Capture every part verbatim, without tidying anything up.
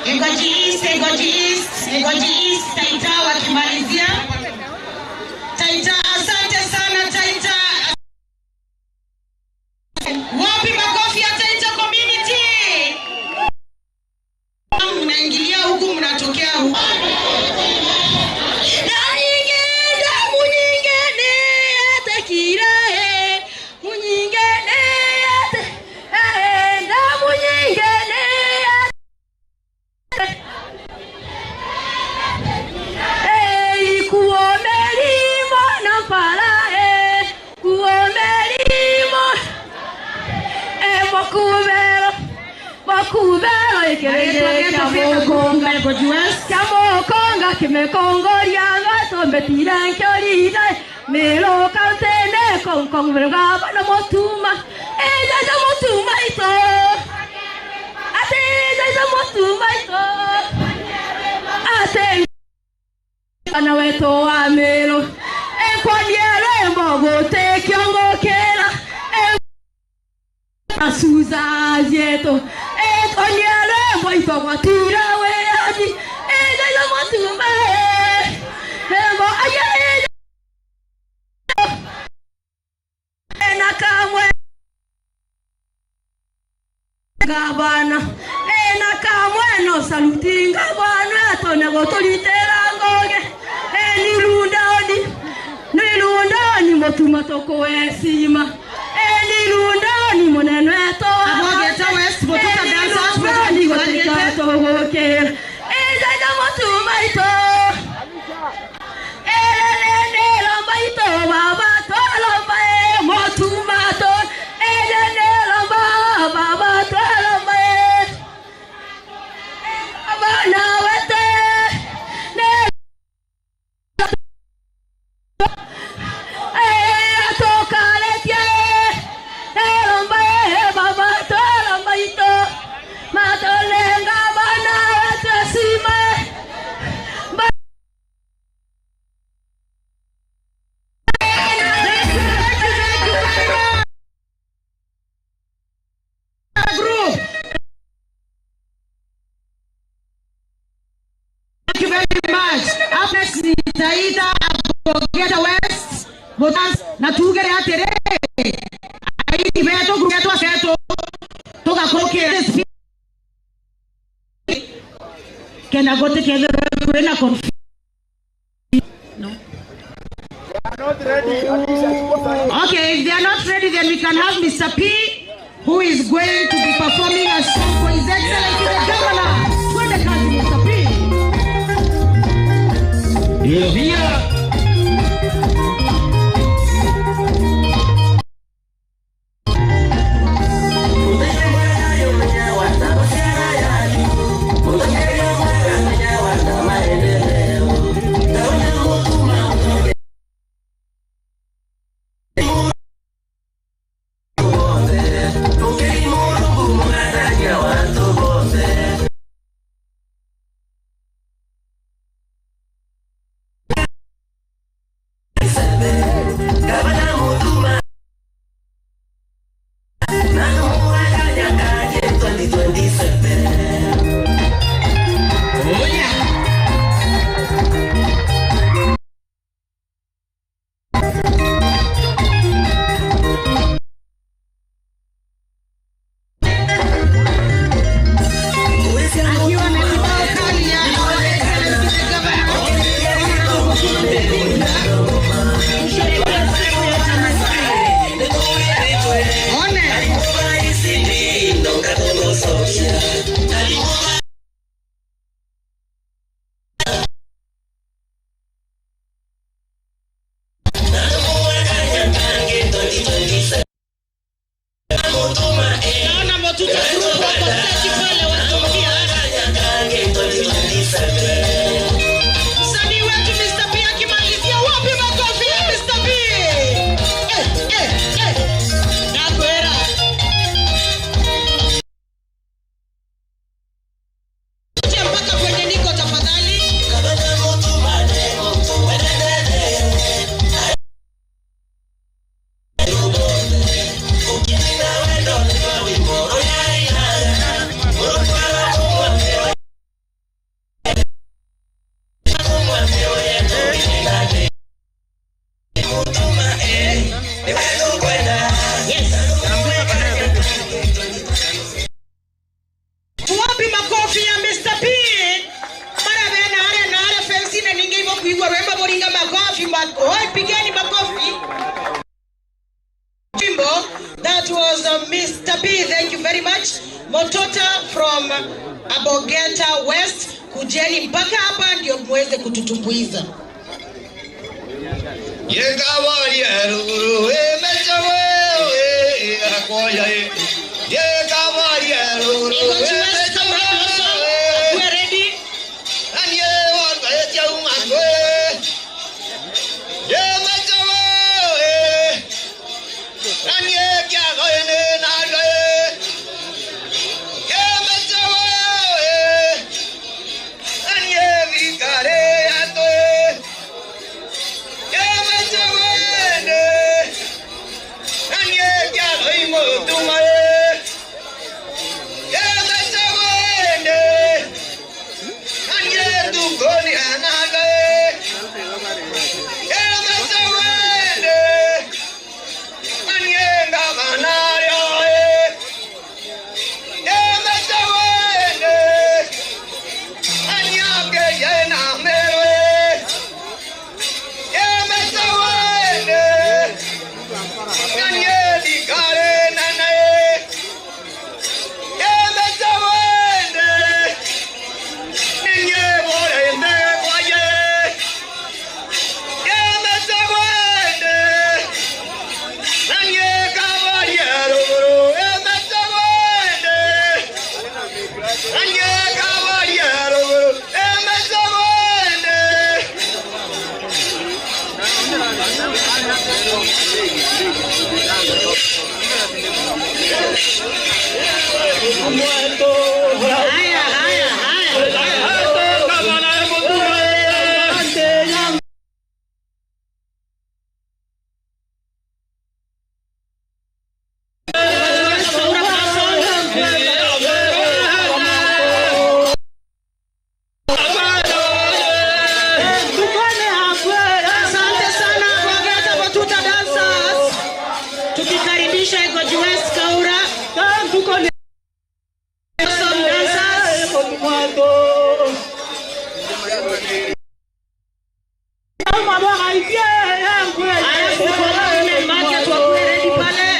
Igoji East, Igoji East, Igoji East, Taita wakimalizia. Taita, asante sana Taita. Wapi makofi ya Taita community? Mnaingilia huku, mnatokea huku. Damu nyingi, damu nyingi ni atekira, eh. Munyingi ni ate, eh, damu nyingi ni ate. Eh, ikuo mirimo na mpara, eh, kuo mirimo, eh, mokubero, mokubero ikirenge kia mukunga, kia mukunga kimekongoria ngatombetire nkiorire. Miruka ntene konkong, miruka bana Mutuma. Ejaja Mutuma ito. Ati ejaja Mutuma ito. Ati bana wetu wa Miru. Enkwonie rwimbo guti kiongo kira. Asuza zietu. Enkwonie rwimbo itogwatira wiaji. Ejaja Mutuma. Rwimbo aja eja. Ena kamwe. Ngabana. Ena kamwe no saluti ngabana, atone guturitira ngoge. Eni Lundoni. Ni Lundoni Mutuma tukuesima. Eni Lundoni munene wetu. Abogete West, Botuka dancers, Botuka Lundoni gutwikira tugukira. Ejaja Mutuma itu. Erere ni lomba itu baba, twalomba e Mutuma tu. Erere ni lomba baba, twalomba e. Baba na wetu. Ni eh, atukaritie, eh, lomba, eh, baba, twalomba itu. Maturenga bana wetu sima. Ba- Group. Thank you very much. Up next ni Taita Abogeta West, Botas, na tugere atiri, aini betu, group yetu, asetu, tugakurukira this kenda gutikethirwe kwina confusion. No. Okay, if they are not ready, then we can have Mister P, who is going to be performing a song for His Excellency the Governor. Twende kazi, Mister P. Ndio, ndio. Pigwa rwimbo, buringa makofi, ma-, oi, pigeni makofi. Jimbo, that was, uh, Mister B, thank you very much. Motota from Abogeta West, kujeni mpaka hapa ndio muweze kututumbuiza. Yekabaria ruguru, emecha wewe, akoya e. Yekabaria ruguru, Iko G S emecha Kamara Blossom, wewe. Akuwe ready. Nani e wongo etia uma kwe? Emecha wewe. Nani e kiago ene na ndwe? Emecha wewe. Nani e thikare yatwe? Emecha wende. Nani e kiago imutuma e? Emecha wende. Nani e tukoni ananga e? Emecha wende. Nani e ngavana aria e? Emecha wende. Nani e Kenya na Meru e? Emecha wende. Nani e thikare nene e? Emecha wende. Nani e bore nde kwaye? Emecha wende. Nani e kabaria ruguru? Emecha wende. Nani e kabaria ruguru? Emecha wende. Haya, haya, haya. Asante sana kwa Greater Matuta Dancers. Tukikaribisha Igoji West Kaura. Awesome dancers. Alafu kwa wengine market wakuwe ready pale.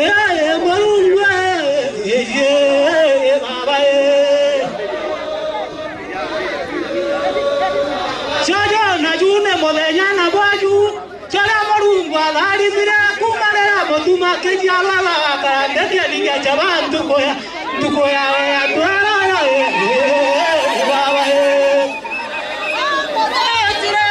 Ee, Murungu ee, ee, ee, Baba ee. Jojo na june muthenya na bwaju, jaria Murungu atharimire kuuma riria mutuma kijiarwa agakara ndetia ningia jaba ntuku ya, ntuku ya, ya twara ya, ee, ee, ee, Baba ee. Ndotire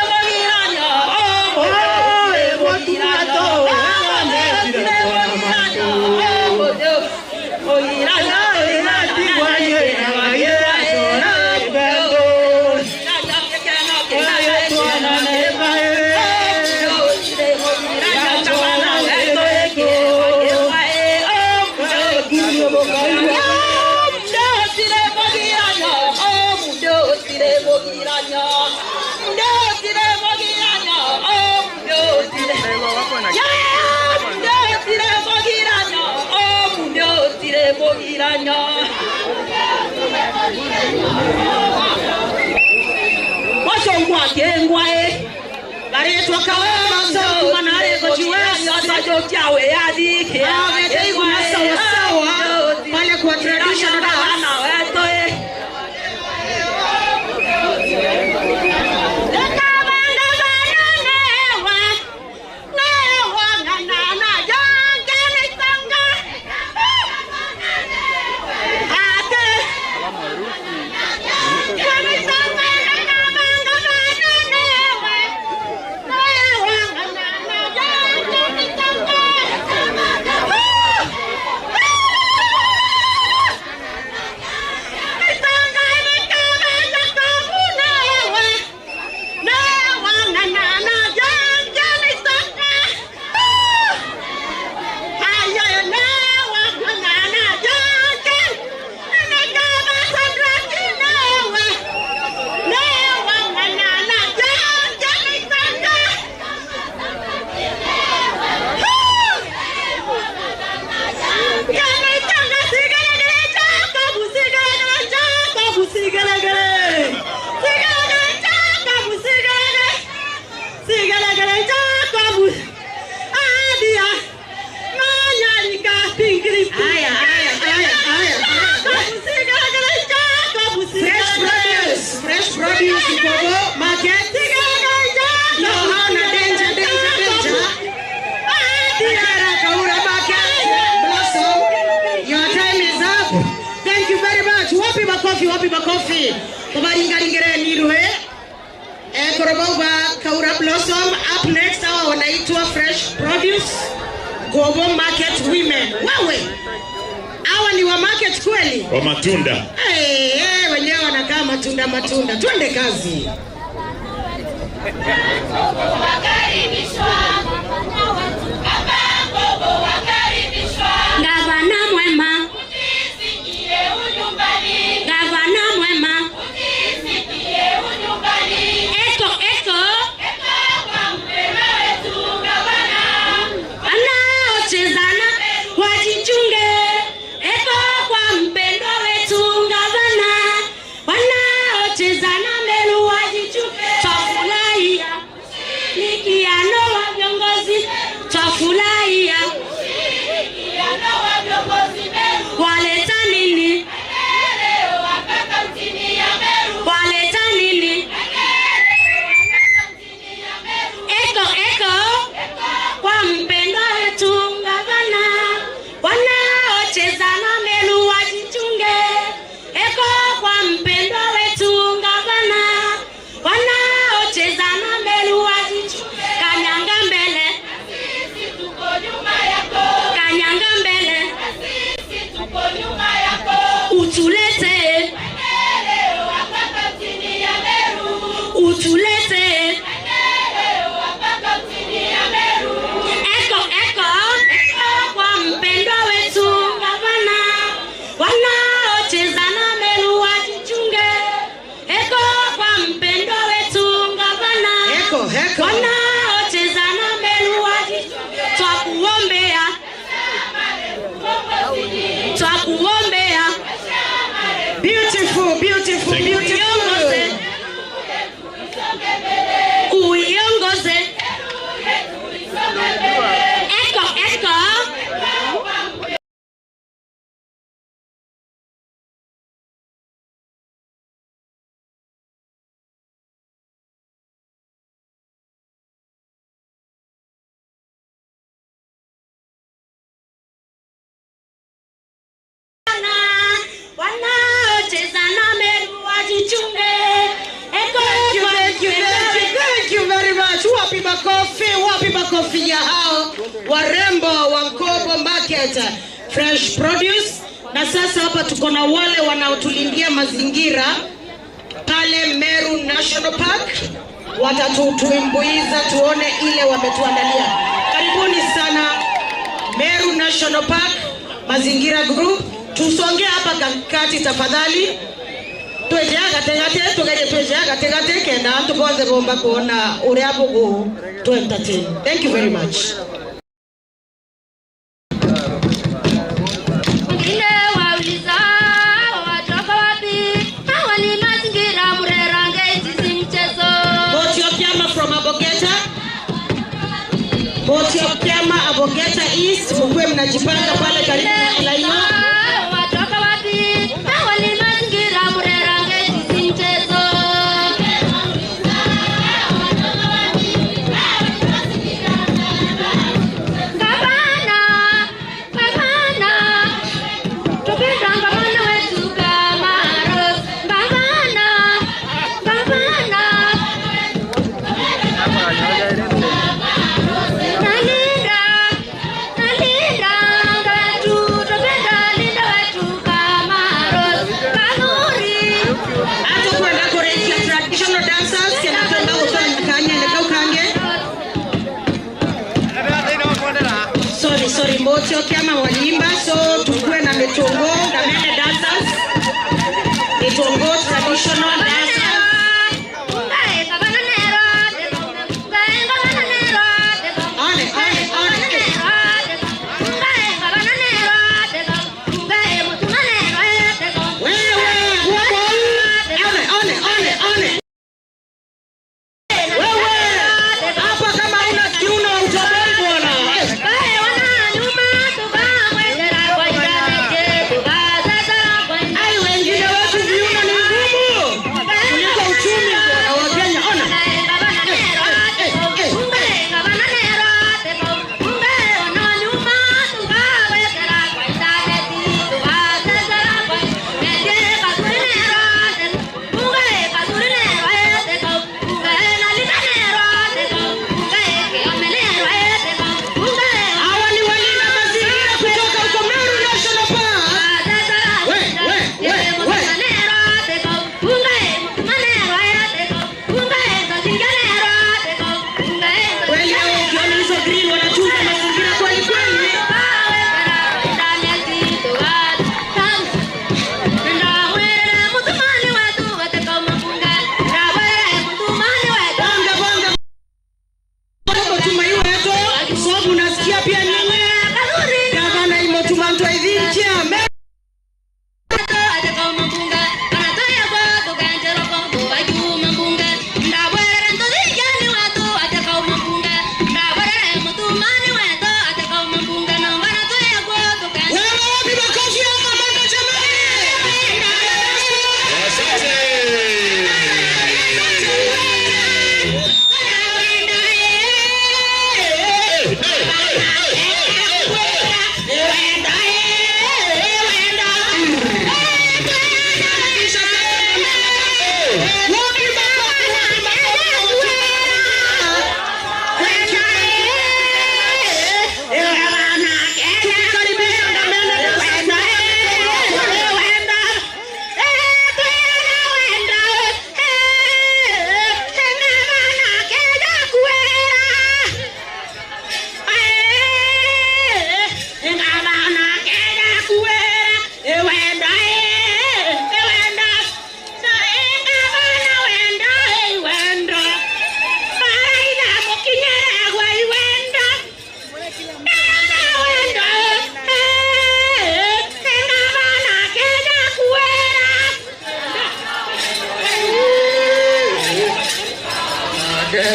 mugiranyo, o, ndotire. Yeah, ndotire mugiranyo, o, ndotire mugiranyo. Gocongwa kingwa i. Garitwa kawe, gocongwa na ri guciwe. Ajokia wiyathi. Agete iguna sawa sawa. Pale kwa traditional dance. Baringaringireni rui. Ekuru bau ba Kaura Blossom. Up next, hawa wanaitwa Fresh Produce Global Market Women. Wewe, hawa ni wa market kweli? Wa matunda. Eh, eh, wenyewe wanakaa matunda, matunda. Twende kazi. Gavana mwema. Gavana mwema. Eko, eko. Wanaocheza na wajichunge. Eko kwa mpendwa wetu gavana. Wanaocheza na Meru wajichunge. Twafurahia ushirikiano wa viongozi. Twafurahia ushirikiano wa viongozi. Meru waleta nini? Waleta nini? Eko, eko, kwa mpendwa wetu gavana, wanaocheza na Meru wajichunge. Eko, kwa mpendwa wetu gavana, wanaocheza na Meru wajichunge. Kanyanga mbele, kanyanga mbele. Utulete. Utulete. Eko, eko, eko kwa mpendwa wetu gavana. Wanaocheza na Meru wajichunge. Eko kwa mpendwa wetu gavana. Eko, eko. Wanaocheza na Meru wajichunge. Twakuombea. Twakuombea. Beautiful, beautiful, beautiful. Uiongoze. Uiongoze. Eko, eko. Wanaocheza na Meru wajichunge. Eko. Thank you, thank you, thank you, thank you very much. Wapi makofi, wapi makofi ya hao warembo wa Global Market Fresh Produce? Na sasa hapa tuko na wale wanaotulindia mazingira pale Meru National Park, watatutumbuiza tuone ile wametuandalia. Karibuni sana Meru National Park Mazingira Group, tusongee hapa katikati tafadhali. Tweje gategate, tugerie tweje gategate kenda antu bonthe bomba kuona uria bugu tu entertain. Thank you very much. Wengine wauliza, watoka wapi? Hawa ni mazingira Murera, ngeti si mchezo. Boti Okiama from Abogeta. Boti Okiama, Abogeta East, mkuwe mnajipanga pale karibu na hela hiyo. Watoka wapi? Hawa ni mazingira Murera, ngeti si mchezo. Gavana, gavana, tupenda gavana wetu Kamaros. Gavana, gavana. Nalinda, nalinda, ngatu, tupenda linda wetu Kamaros. Kanuri. Atukwenda kurikia traditional dancers, kenda twenda gutonya kanyene kau kangi. Sorry, sorry, Boti Okiama waliimba, so tukue na mitungo, na mene dancers. Mitungo, traditional dancers. One, one, one. Wewe, wewe, one, one, one. Wewe, hapa kama hauna kiuno, utoboi bwana. Eh.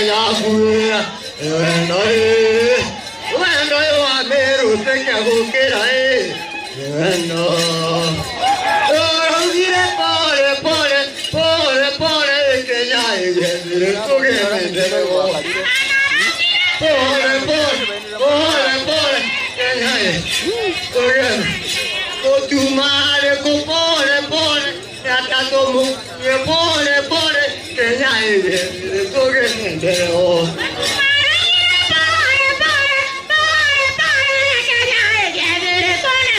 Yakuira wendo ii, wendo ii wa Meru tikia gukira ii, wendo. Uraugire pole, pole, pole, pole, Kenya igethire tuge maendeleo. Pole, pole, pole, pole, Kenya ii, tuge. Tutumare ku pole, pole. Nyatatumu, pole pole, Kenya iri, tuge maendeleo. Pole, pole, Kenya ii. Pole, pole.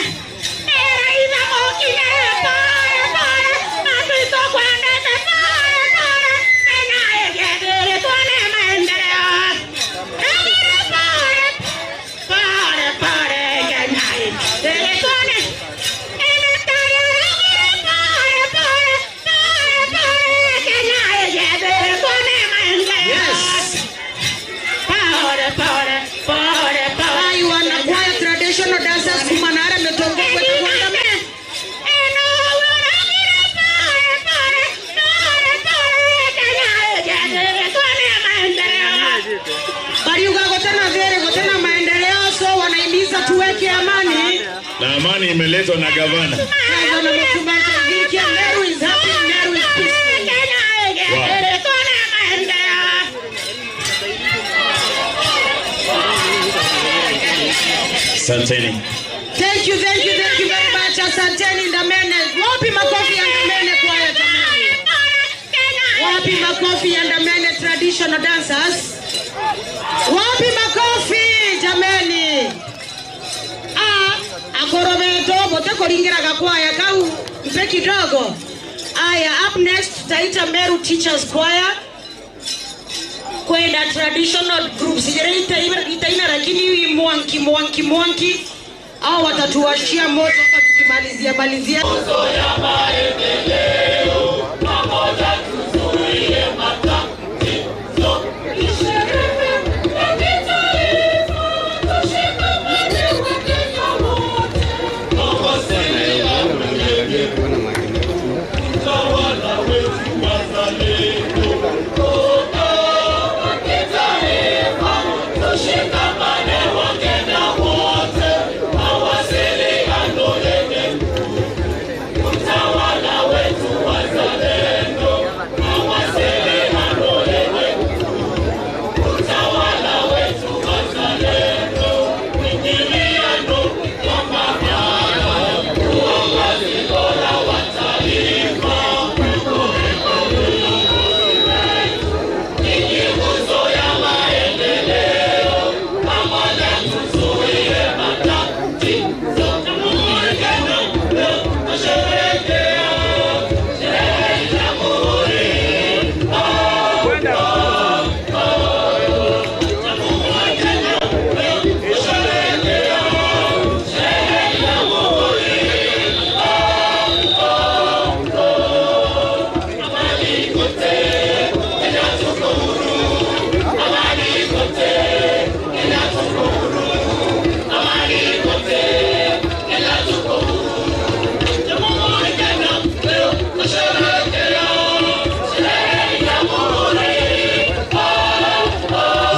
Pole, pole, Kenya ii. Pole, pole, Kenya ii. Pole, pole, maendeleo. Yes. Pole, pole, pole, pole. Ai, wana kwaya traditional dancers kuma na ara mitongo kwetu kwa ndame. Bariuga gutena thiri, gutena maendeleo, so wanahimiza tuweke amani. Na amani imeletwa na gavana. Gavana Mutuma Njuki, Meru is happy, Meru is peaceful. Wow. Asanteni. Thank you, thank you, thank you very much. Asanteni, Ndamene. Wapi makofi ya Ndamene kwaya, jamani? Wapi makofi ya Ndamene traditional dancers? Wapi makofi, jamani? Ah, akoro betu, bote kuringira gakwaya kau, mpe kidogo. Aya, up next, tutaita Meru Teachers Choir. Kwenda traditional groups, jere itaina, itaina, lakini hii mwanki, mwanki, mwanki. Hao watatuwashia moto hapa tukimalizia, malizia.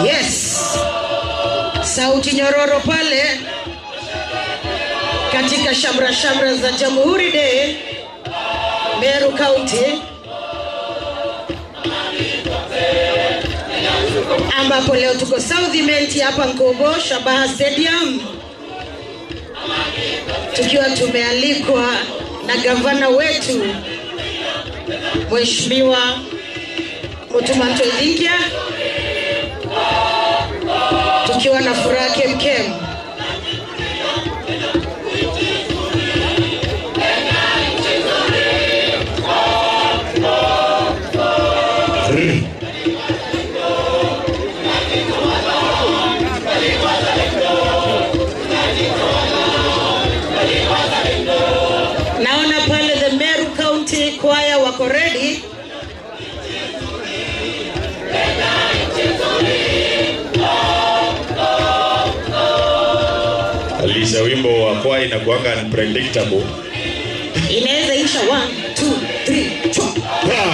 Yes. Sauti nyororo pale katika shamra shamra za Jamhuri Day, Meru County, ambapo leo tuko South Imenti hapa Nkobo, Shabaha Stadium, tukiwa tumealikwa na gavana wetu, Mheshimiwa Mutuma Ntoithinkia, tukiwa na furaha kemkem. Naona pale the Meru County Choir wako ready. Alisha, wimbo wa kwaya inakuanga unpredictable. Inaweza isha, one, two, three, chwa. Pa!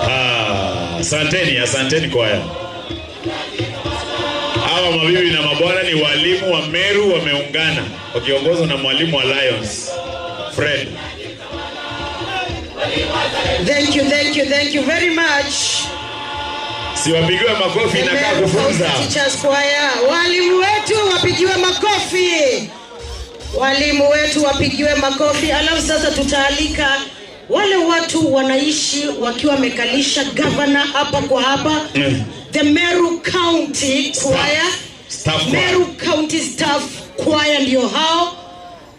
Pa! Asanteni, asanteni kwaya. Hawa mabibi na mabwana ni walimu wa Meru wameungana wakiongozwa na mwalimu wa Lions, Fred. Thank you, thank you, thank you very much. Siwapigiwe makofi, inakaa kufunza. Teachers Choir. Walimu wetu wapigiwe makofi. Walimu wetu wapigiwe makofi. Alafu sasa tutaalika wale watu wanaishi wakiwa wamekalisha gavana hapa kwa hapa. Mm. The Meru County Choir. Staff choir. Meru County Staff Choir ndio hao.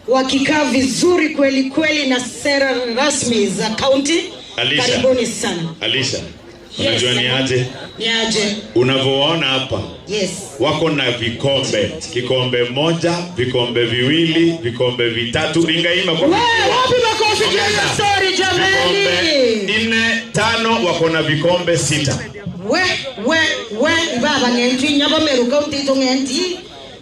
Wakikaa vizuri kweli kweli na sera rasmi za county. Alisha. Karibuni sana. Alisha. Yes, unajua ni aje? Ni aje? Unavyoona hapa, yes, wako na vikombe. Kikombe moja, vikombe viwili, vikombe vitatu. Ringa ima kwa... We, wapi makofi juu ya hiyo story, jamani? Vikombe nne, tano, wako na vikombe sita. We, we, we, ibaba ng'entu inya ba Meru County itu ng'enti.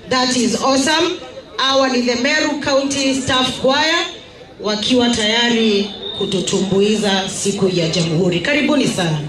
That is awesome. Hawa ni the Meru County Staff Choir wakiwa tayari kututumbuiza siku ya Jamhuri. Karibuni sana.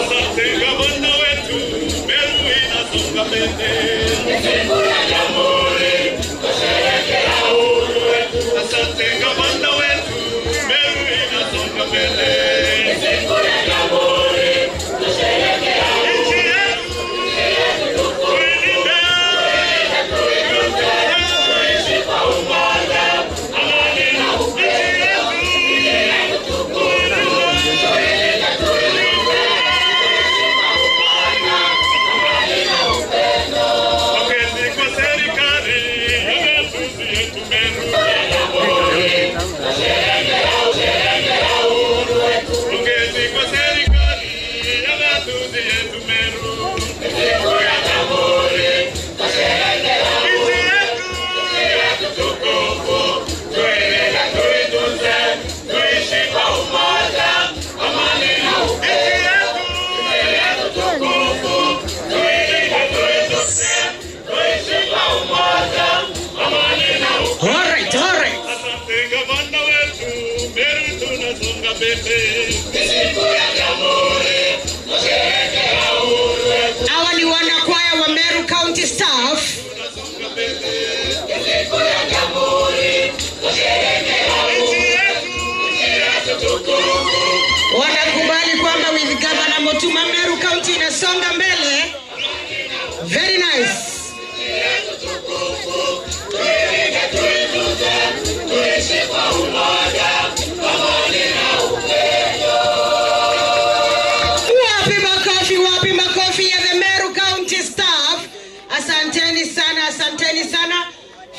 Asante gavana wetu, Meru inasonga mbele. Ni siku ya Jamhuri, tusherehekea uhuru wetu. Asante gavana wetu, Meru inasonga mbele. Ni siku ya Jamhuri, tusherehekea uhuru wetu. Nchi yetu, tulinde, tulinde, tuishi kwa umoja. Alright, alright. Asante gavana wetu, Meru tunasonga mbele. Hawa ni wanakwaya wa Meru County Staff. Wanakubali kwamba with Governor Mutuma, Meru County inasonga mbele. Very nice. Wapi makofi, wapi makofi ya the Meru County staff? Asanteni sana, asanteni sana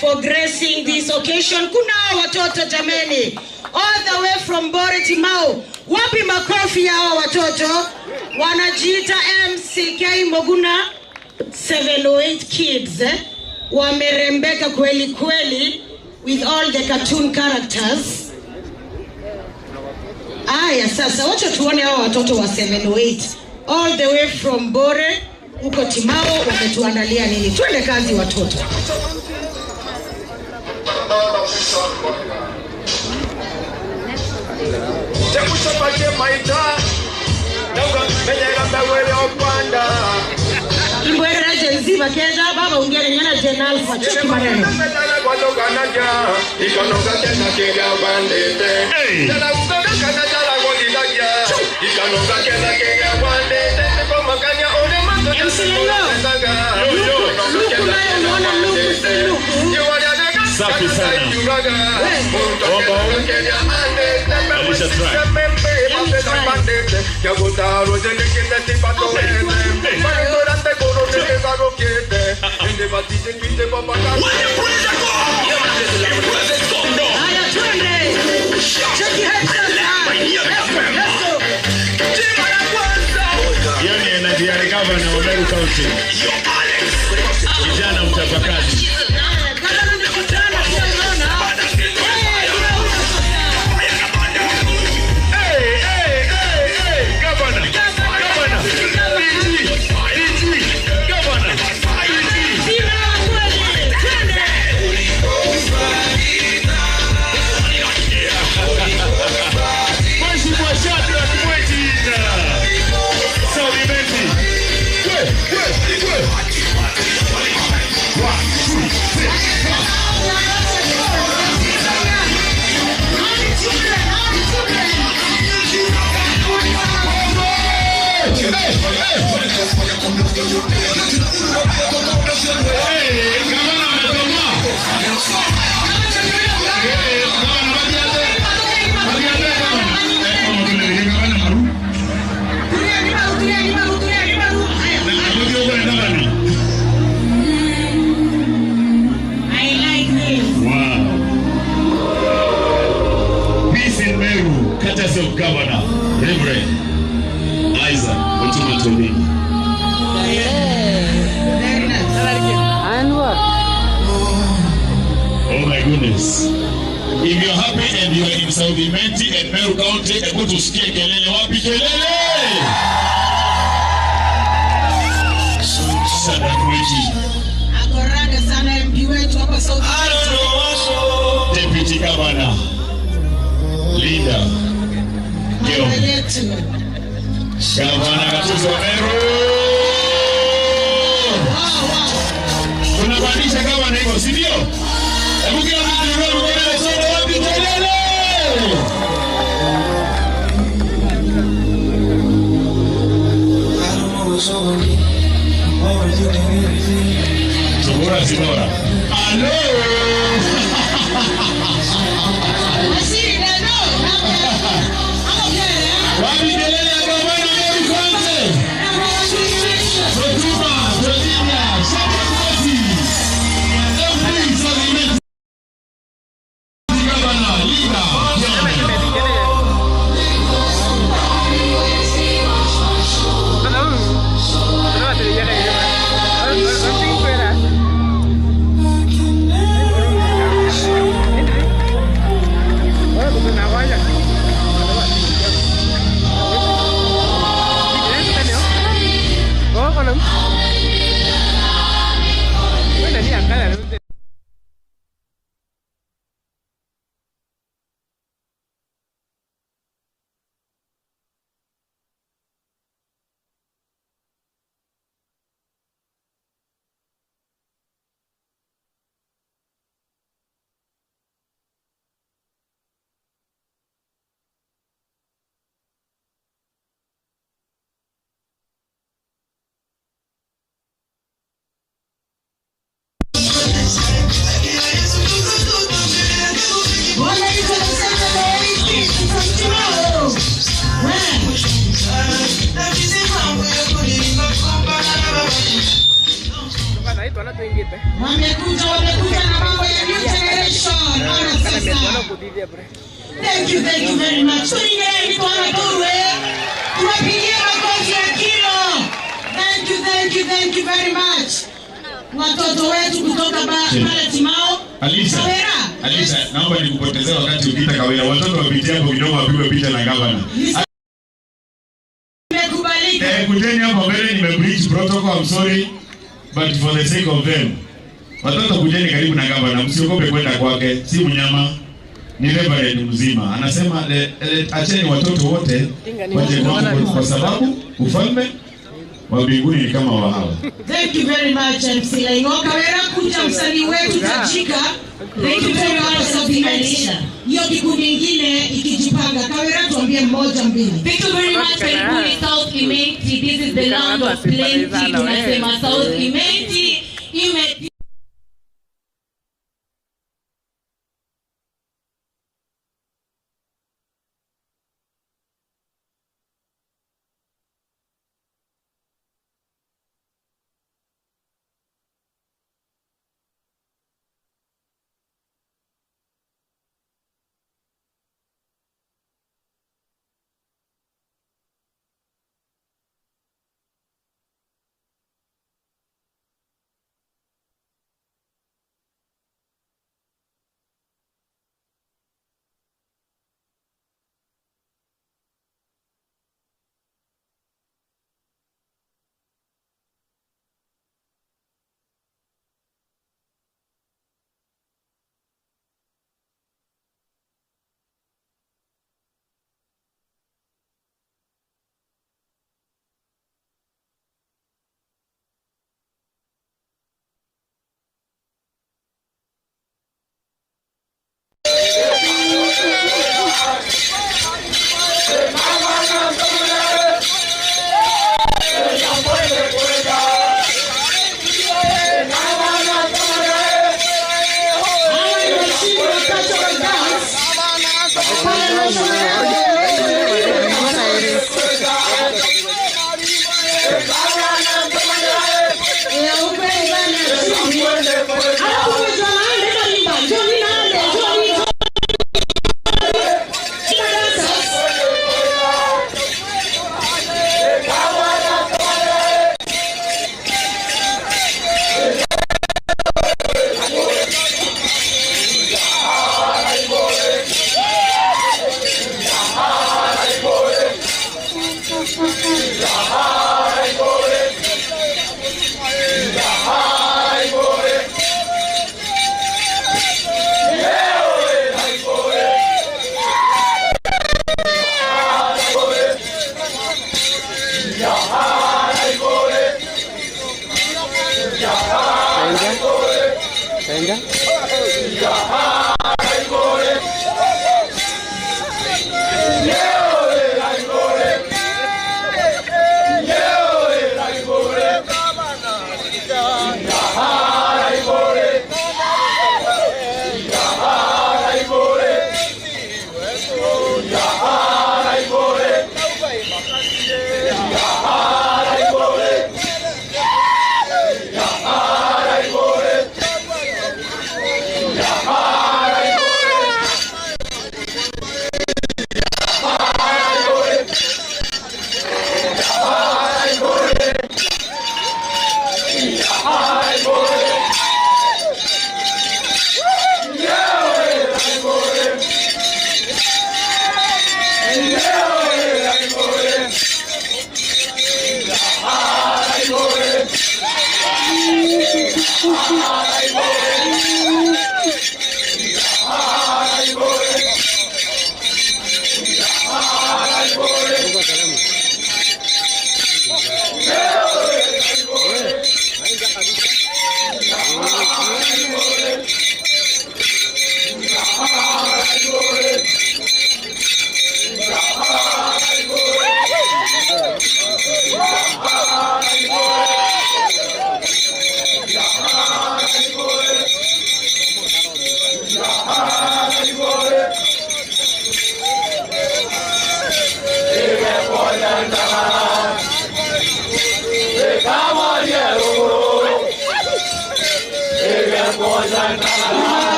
for gracing this occasion. Kuna hawa watoto jameni, all the way from Bore Timau. Wapi makofi ya hawa watoto? Wanajiita M C K Moguna seven oh eight kids, eh? Wamerembeka kweli kweli with all the cartoon characters. Aya, sasa wacha tuone hawa watoto wa seven oh eight all the way from Bore huko Timau wametuandalia nini. Twende kazi watoto. Temucokie maita. Mbwirira Gen Z bakeja, baba ungere nyana Gen Alpha, cheki maneno. Hey! M C Lelo, luku nayo unaona luku si luku. Safi sana. Omba, omba. Alisha track. Let me try. Hey. Haya, twende. Cheki head sasa. Let's go, let's go. Hiyo ni energy ya gavana wa Meru County. Kijana mchapakazi. Hey, hey, hey, hey, governor, governor, D G, D G, governor, D G. Mheshimiwa Shadrack Mwejina, South Imenti. Kwe, kwe, kwe. I like this. Wow. Peace in Meru, courtesy of Governor Reverend Isaac Mutuma Tobini. Very nice. Oh my goodness. If you're happy and you're in South Imenti and Meru County, hebu tusikie kelele. Wapi kelele? Shadrack Mwiji. Ako rada sana M P wetu hapa South Imenti. Deputy Governor Linda Kiome. Mama yetu. Gavana Gatuzi wa Meru. Tunapandisha gavana hivyo, si ndio? Hebu kila mtu inua mkono, twende wapi kelele? Tabora, Tabora. Halo! Wapi kelele ya gavana Meru County? Mutuma, Virginia, Shadrack Mwiji, M P South Imenti, Gavana, Linda Kiome. Wamekuja, wamekuja na mambo ya new generation. Ona sasa. Thank you, thank you very much. Tuingereni kwa watu we. Tuwapigie makofi ya kilo. Thank you, thank you, thank you very much. Watoto wetu kutoka ba-, pale Timao. Alisa, Kawera. Alisa, naomba nikupotezee wakati ukita Kawera. Watoto wapitie hapo kidogo wapigwe picha na gavana. Imekubalika. Eh, kujeni hapo mbele, nimebreach protocol, I'm sorry, but for the sake of them. Watoto kujeni karibu na gavana, msiogope kwenda kwake, si mnyama. Ni Reverend mzima. Anasema, le, le, acheni watoto wote waje kwangu kwa sababu ufalme wa mbinguni ni kama wa hawa. Thank you very much, M C Laingo. Kawira, kuja msanii wetu tajika. Thank you very much, Sophie Maisha. Hiyo kikundi ingine ikijipanga. Kawira, tuambie mmoja mbili. Thank you very much, Karibuni South Imenti. This is the land of plenty. Tunasema South Imenti. Imenti. Kainga. Kainga.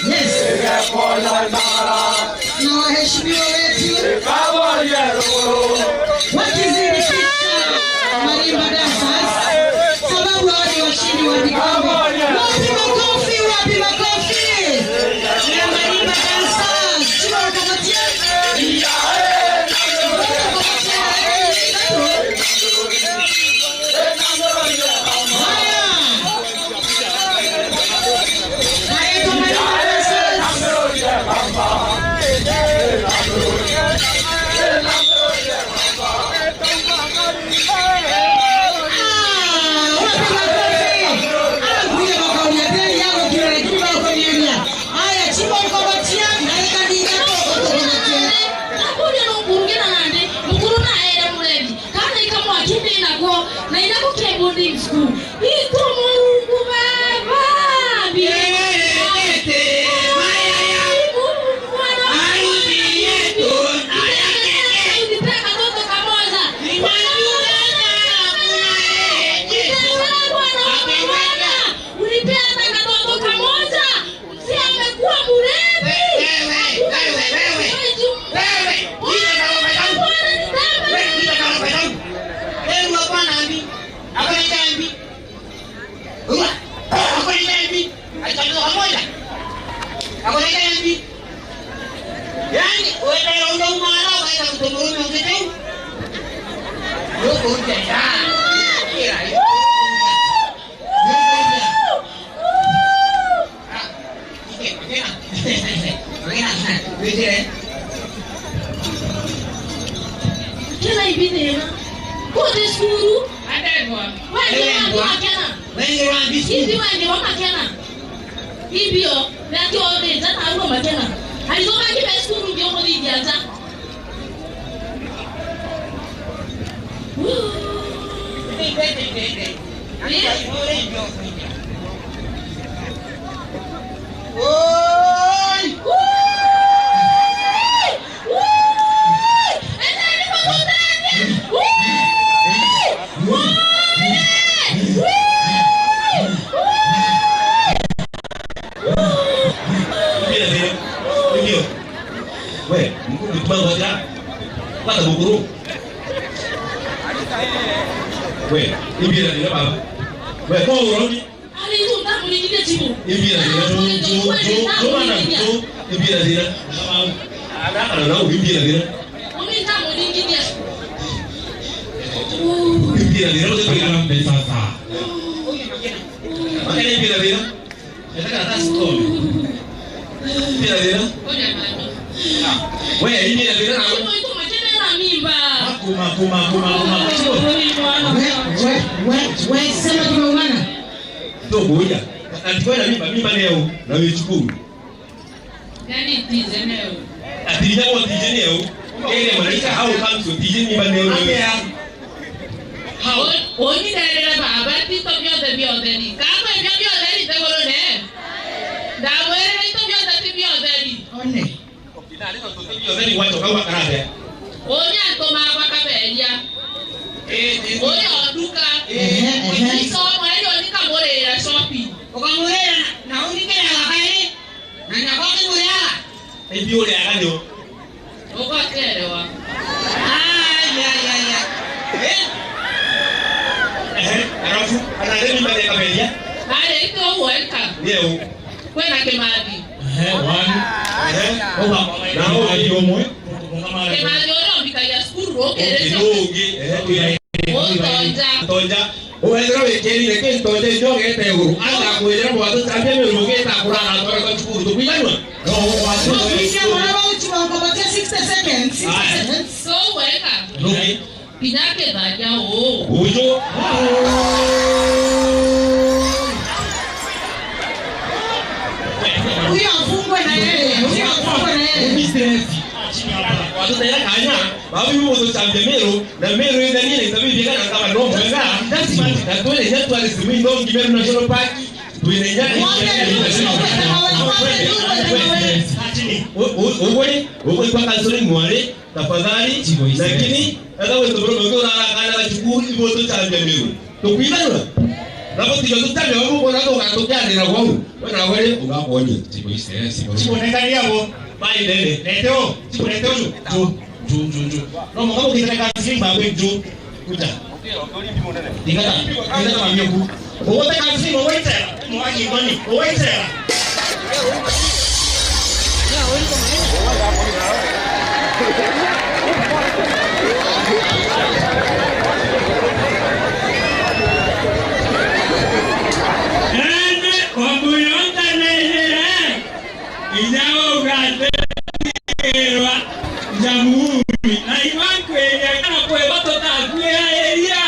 Yes. Na waheshimiwa wetu wakizidi picha, Marimba Dancers, sababu hao ni washindi wa vikombe. Wapi makofi, wapi makofi ya Marimba Dancers? Itu Murungu Baba, Murungu Mwana, Murungu Mwana, harusi yetu unipea katoto kamoja. Mwana, Mwana, Mwana, unipea hata katoto kamoja. Si amekuwa mlevi. Wewe, wewe, wewe, wewe. Wewe, hizo ndio madharau. Wewe, hizo ndio madharau. Wewe, unakuwa na ambi. Ako na dhambi. Uma. Ako na dhambi. Alichagua pamoja. Ako na dhambi. Yaani, wewe ndio unauma, wewe ndio mtu murume ungeteu. Yuko nje ya. Kila, yuko nje. Yuko nje. Ah. Kena ibithina. Kote cukuru. Andegwa. Wengwa. Wengwa. Wengwa. Ithi wengwa makena. Ibio, na kio nja na arua makena. Alizoka kibe cukuru ndio muthithia nja. Ndio. We, mkuu, mkuu, ngoja. Kwanza mkuu. We, imbira ndio baba. We, kwa uroni. Ari tu ndamuringithia chibu. Imbira ndio. Jo, jo, jo, jo, bana, jo. Imbira ndio. Baba. Ana, ana, na imbira ndio. Mami ndamuringithia. Imbira ndio, ndio kwa pesa sasa. Makana imbira ndio. Nataka hata sikome. Bila bila. Ngoja bado. Ah, we, hii bila bila na. Sio mtu machene na mimba. Kuma, kuma, kuma, kuma. Oi, mwana. We, we, we, we, sema tumeumana. Tokuja. Ati kwenda mimba, mimba leo na wichukuru. Yaani tije leo. Ati leo tije leo. Ile malaika, how comes to tije mimba leo? Atia. How? Uni nderera baba, ti to bionthe biotheri. Kama ebio biotheri nthiguru ne? Ndamwirira into bionthe ti biotheri. One. Ina ari to ti biotheri, wacho kau akarabia. Uni antu maba kaberia. Eh, eh. Uni o nduka. Ehe, ehe. Iso mweri uni kamurira shopping. Ukamurira na, na uni kira gabairi. Na nyakwa akimwira, "Ibi uriaga nyo?" Ugakerewa. Ai, ai, ai, ai. Eh? Ehe, alafu, ana remi mbele kaberia. Ari, ito uweka. Ndio. Kwena Kimathi. Ehe, one. Ehe. Uga, na uga ni umwe. Kimathi uria umbikagia cukuru, okay, rukirite. Ndio, ungi. Ehe, Utonja. Utonja. Wethira wikirire ki ntonja icio ugete iguru. Anga kwithira mwathu cambia mirugo gita kurara atware kwa cukuru tukwiganwa. No, kwa cukuru. Tukikia mwana wa uchu wa kupatia sixty seconds, sixty seconds. So, weka. Rugi. Kinya kitharia uu. Uju. Huyo afungwe na yeye, huyo afungwe na yeye. Mistress. Watutera kanya. Babu ibu gutucambia Meru, na Meru ithanie na itabi biega na nkaba no mwega. Na twire inya twari simu indongi Meru National Park, twire inya. Ugwe, ugwe kwa kansuri mwari, tafadhali. Lakini, eka gwitu buru mungi urara kana ga cukuru, ibu gutucambia Meru. Tukwithana? Na gutiga tutame, babu bona tugatukianira gwau. We nawe ri, ugakonie. Tibo ise, tibo. Tibo nengania bo. Bai nene. Lete o, tibo lete o. Tu, tu, tu, tu. No, mukabo kitaka sima we tu. Kuja. Tingata, tingata mami oku. Ogote kansi, ogoitera. Mwaki ngoni, ogoitera. Ende, wamuyonganire. Inya ugategerwa jamuri. Na iba nkwiria kana kwiba tutakwirairia.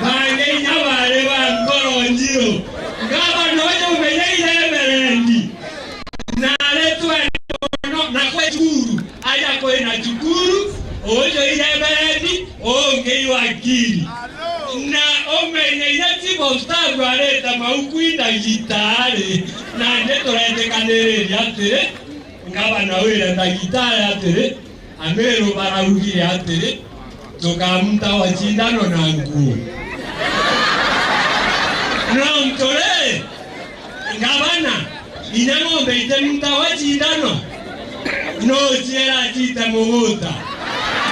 Bangi inya bari ba ngoro njiru. Ngavana uju umenyeire Everendi. Na aretwa mono na kwe cukuru. Aja kwina cukuru, uju i Everendi, ungi i wakiri. Na umenyeire ti Turetikaniria atiri, ngavana wire ndagitari atiri, Ameru baraugire atiri, tukamuta wa cindano na nguu. No nturi, ngavana, inya ng'ombe itimuta wa cindano, no ciera cite muguta.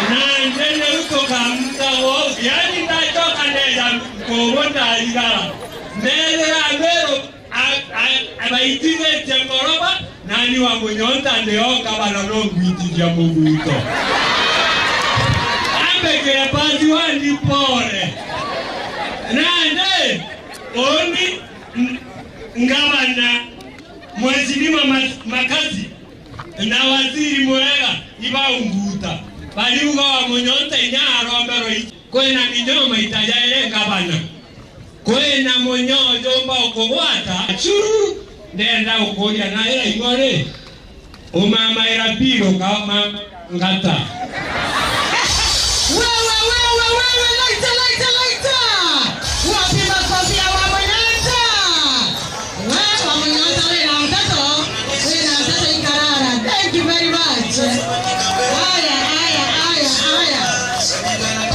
Na nje niu tukamuta wou, yani ndacoka ndeja nkubu ndarigara. Ndethira Ameru a-, a-, abaitithitie ngoroba, nani wa Munyonta ndi o ngavana no ngwitithia muguto. Ambekire pasi wandi pore. Nandi, uuni, n-, ngavana, Mheshimiwa Mas-, Makasi, na waziri Murega, ibaunguta. Bariuga wa Munyonta inya aromberwe i-, kwina minyoo maita jairi ngavana. Kwina munyoo jumba ukugwata. Churu, ndenda gukuria na ira igori. Umamaira piro kama ngata. Wewe, wewe, wewe, laita, laita, laita! Wapi makofi ya Wamunyonta? Wewe, Wamunyonta, wina nteto, wina nteto ikarara. Thank you very much. Aya, aya, aya, aya.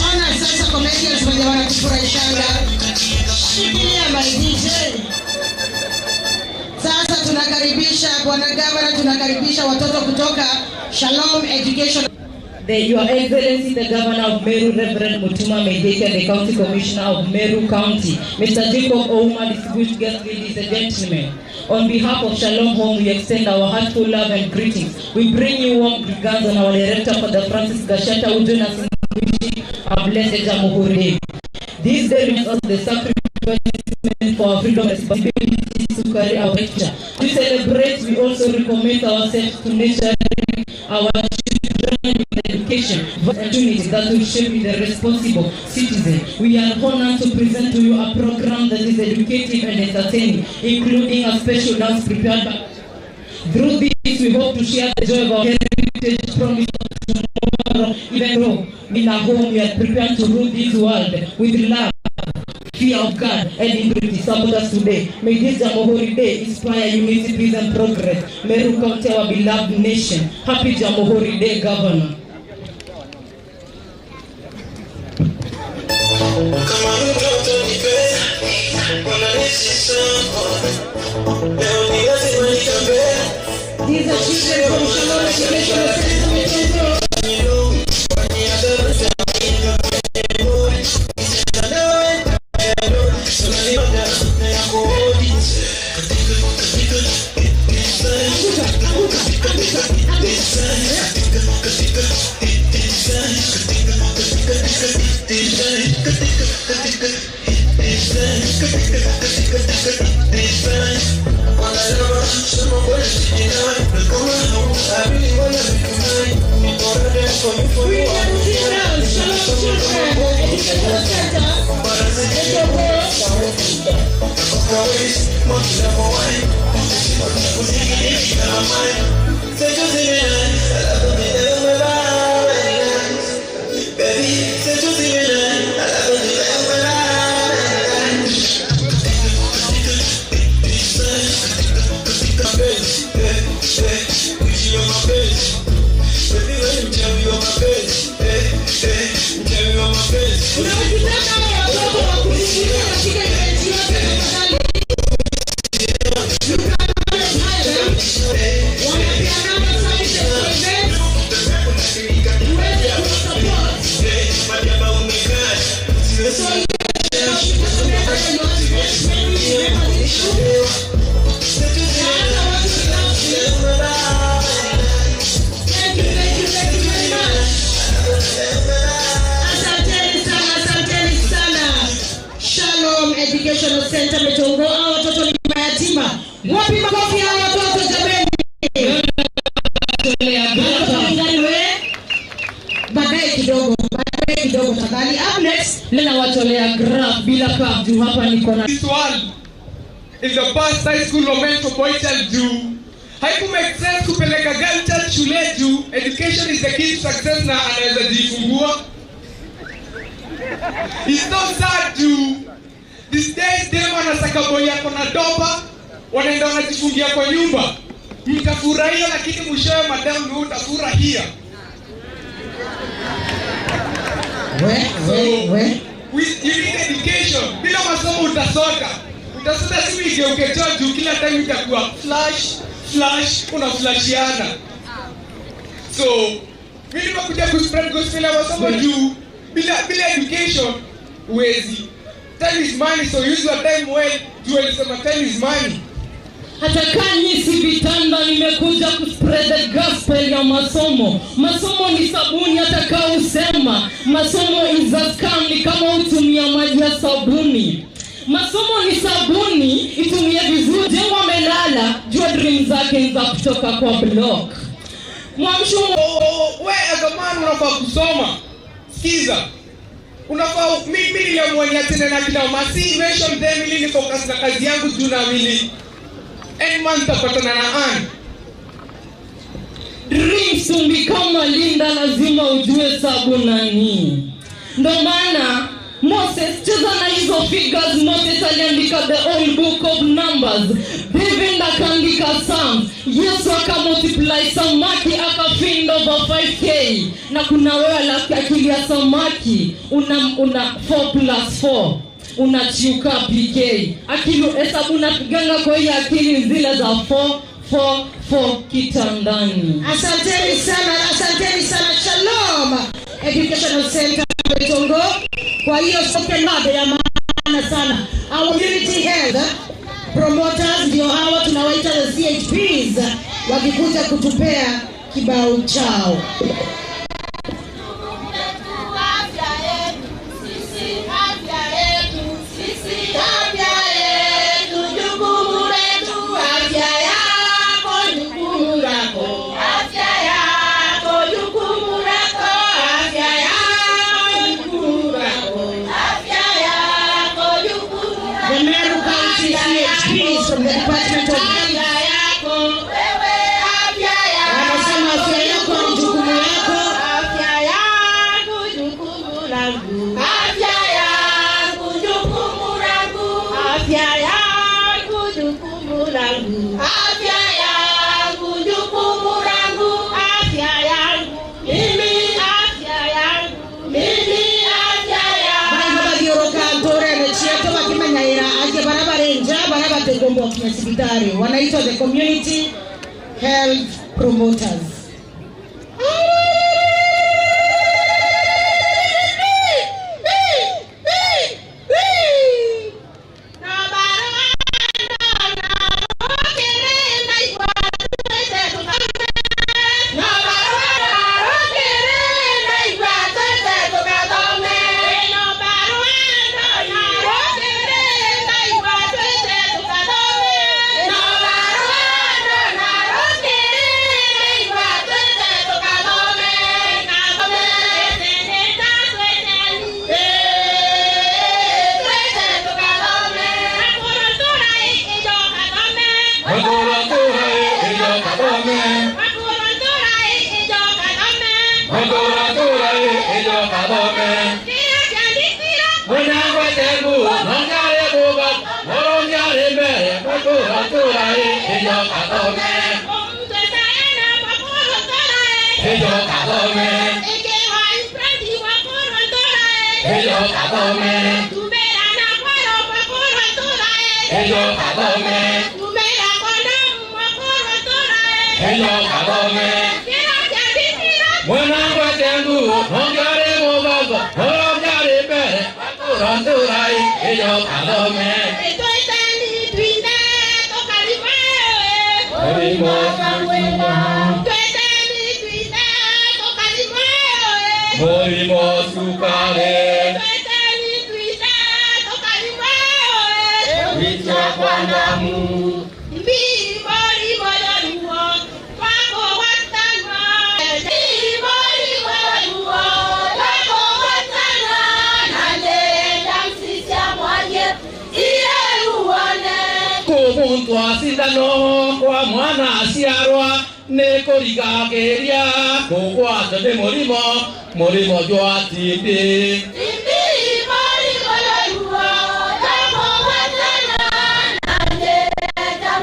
Ona sasa comedians wenye wanatufurahishanga. Shikilia my D J. Sasa tunakaribisha, Bwana Gavana, tunakaribisha watoto kutoka Shalom Education. The, Your Excellency, the Governor of Meru, Reverend Mutuma Muigai, the County Commissioner of Meru County, Mister Jacob Ouma, distinguished guests, ladies and gentlemen. On behalf of Shalom Home, we extend our heartful love and greetings. We bring you warm regards and our director, Father Francis Gashata, who join us in wishing a blessed Jamhuri Day. This day reminds us the sacrifice meant for our freedom and responsibility to carry our future. To celebrate, we also recommit ourselves to nurturing our children with education, opportunities that will shape the responsible citizen. We are honored to present to you a program that is educative and entertaining, including a special dance prepared by Through this, we hope to share the joy of our heritage, promise of tomorrow, even though in our home we are prepared to rule this world with love, fear of God, and integrity. Support us today. May this Jamhuri Day inspire unity, peace, and progress. Meru County, our beloved nation. Happy Jamhuri Day, Governor. Kama mtoto nipe, wananchi soko. Leo ni lazima nitembee. These are children from Shalom Educational Center, Metoto. Asanteni sana, asanteni sana. Shalom Educational Center Metongo. Hawa watoto ni mayatima. Wapi makofi ya watoto jameni? Tolea graph. Baadaye kidogo, baadaye kidogo tafadhali. Up next. Leo nawatolea graph bila curve juu hapa niko na This one is the past high school of Mentor Boy Child juu. Haiku make sense kupeleka girl child shule juu education is the key to success na anaweza jifungua. It's so sad juu these days dem anasaka boy ako na dopa. Wanaenda wanajifungia kwa nyumba. Mtafurahia, lakini mwishowe, madam, ndio utafurahia. We, we, we. With, you need education. Bila masomo utasota. Utasota, simu igeuke choo juu, kila time itakuwa flash, flash, unaflashiana. So, mimi nimekuja kuspread gospel ya masomo juu bila, bila education huwezi. Time is money, so use your time well. Juu alisema time is money. Hata kaa nyi si vitanda, nimekuja kuspread the gospel ya masomo. Masomo ni sabuni, hata kaa usema. Masomo is a scam, ni kama utumia maji ya sabuni. Masomo ni sabuni, itumie vizuri. Jengo amelala, jua dream zake ni za kutoka kwa block. Mwamsho, we as a man unafaa kusoma. Sikiza. Unafaa, mi, mi niliamua niachane na kina Masi, mention them ili ni focus na kazi yangu juu na wili. End month tapatana na Ann. Dreams to become a leader, lazima ujue hesabu nani. Ndo maana Moses, cheza na hizo figures, Moses aliandika the whole book of Numbers. David akaandika Psalms. Yesu aka multiply samaki, aka feed over five K. Na kuna wewe, alafu akili ya samaki, una, una four plus four. Unachiuka P K. Akili, hesabu unapiganga kwa hii akili zile za four, four, four kitandani. Asanteni sana, asanteni sana. Shalom Educational Center Betongo. Kwa hiyo spoken word ya maana sana. Our community health promoters ndio hawa tunawaita the C H Ps, wakikuja kutupea kibao chao. The Meru County C H Ps from the Department of Health. Wanasema afya yako ni jukumu lako. Afya yangu jukumu langu. Afya yangu jukumu langu. Afya yangu jukumu langu. Afya yangu jukumu langu. Afya yangu. Mimi afya yangu. Mimi afya yangu. Bari babathiuruka nturene cietu bakimenyaira angi baria bari nja, baria batigomba gukinya cibitari. Wanaitwa the community health promoters. Mwenangwa tengu, nonyare buga, noronyare mbere, matura tura i, ijo kathome. Ijo kathome. Ijo kathome. Ijo kathome. Ijo kathome. Mwenangwa tengu, nonyare buga, noronyare mbere, Tura, tura, i, ijo kathome. Tweteni twinthe tukarima. Murimo wa cukari. Tweteni twinthe tukarima. Murimo wa cukari. Tweteni twinthe tukarima. Kuitia kwa damu. Mbi murimo ya ruo. Kubuntwa cindano kwa mwana aciarwa ni kurigagiria kugwatwa ni murimo, murimo jwa T B. T B murimo jwa ruo, jwa kugwatana na njira cia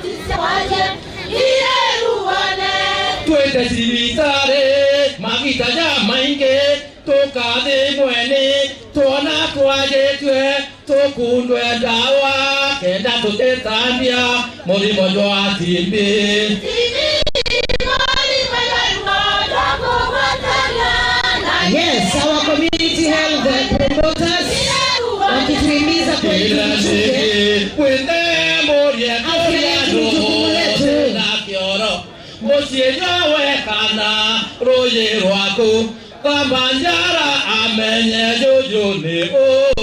Twite cibitari magita jamaingi, tukathimwe ni twona twajitue, tukundwe ndawa, kenda tutitambia murimo jwa T B. Yes, our community health promoters wakituhimiza kwa Kila siku, withemburie afya yetu ni jukumu letu. Na kioro. Mucii jwawe kana ruuji rwaku, kamba njara amenye juju ni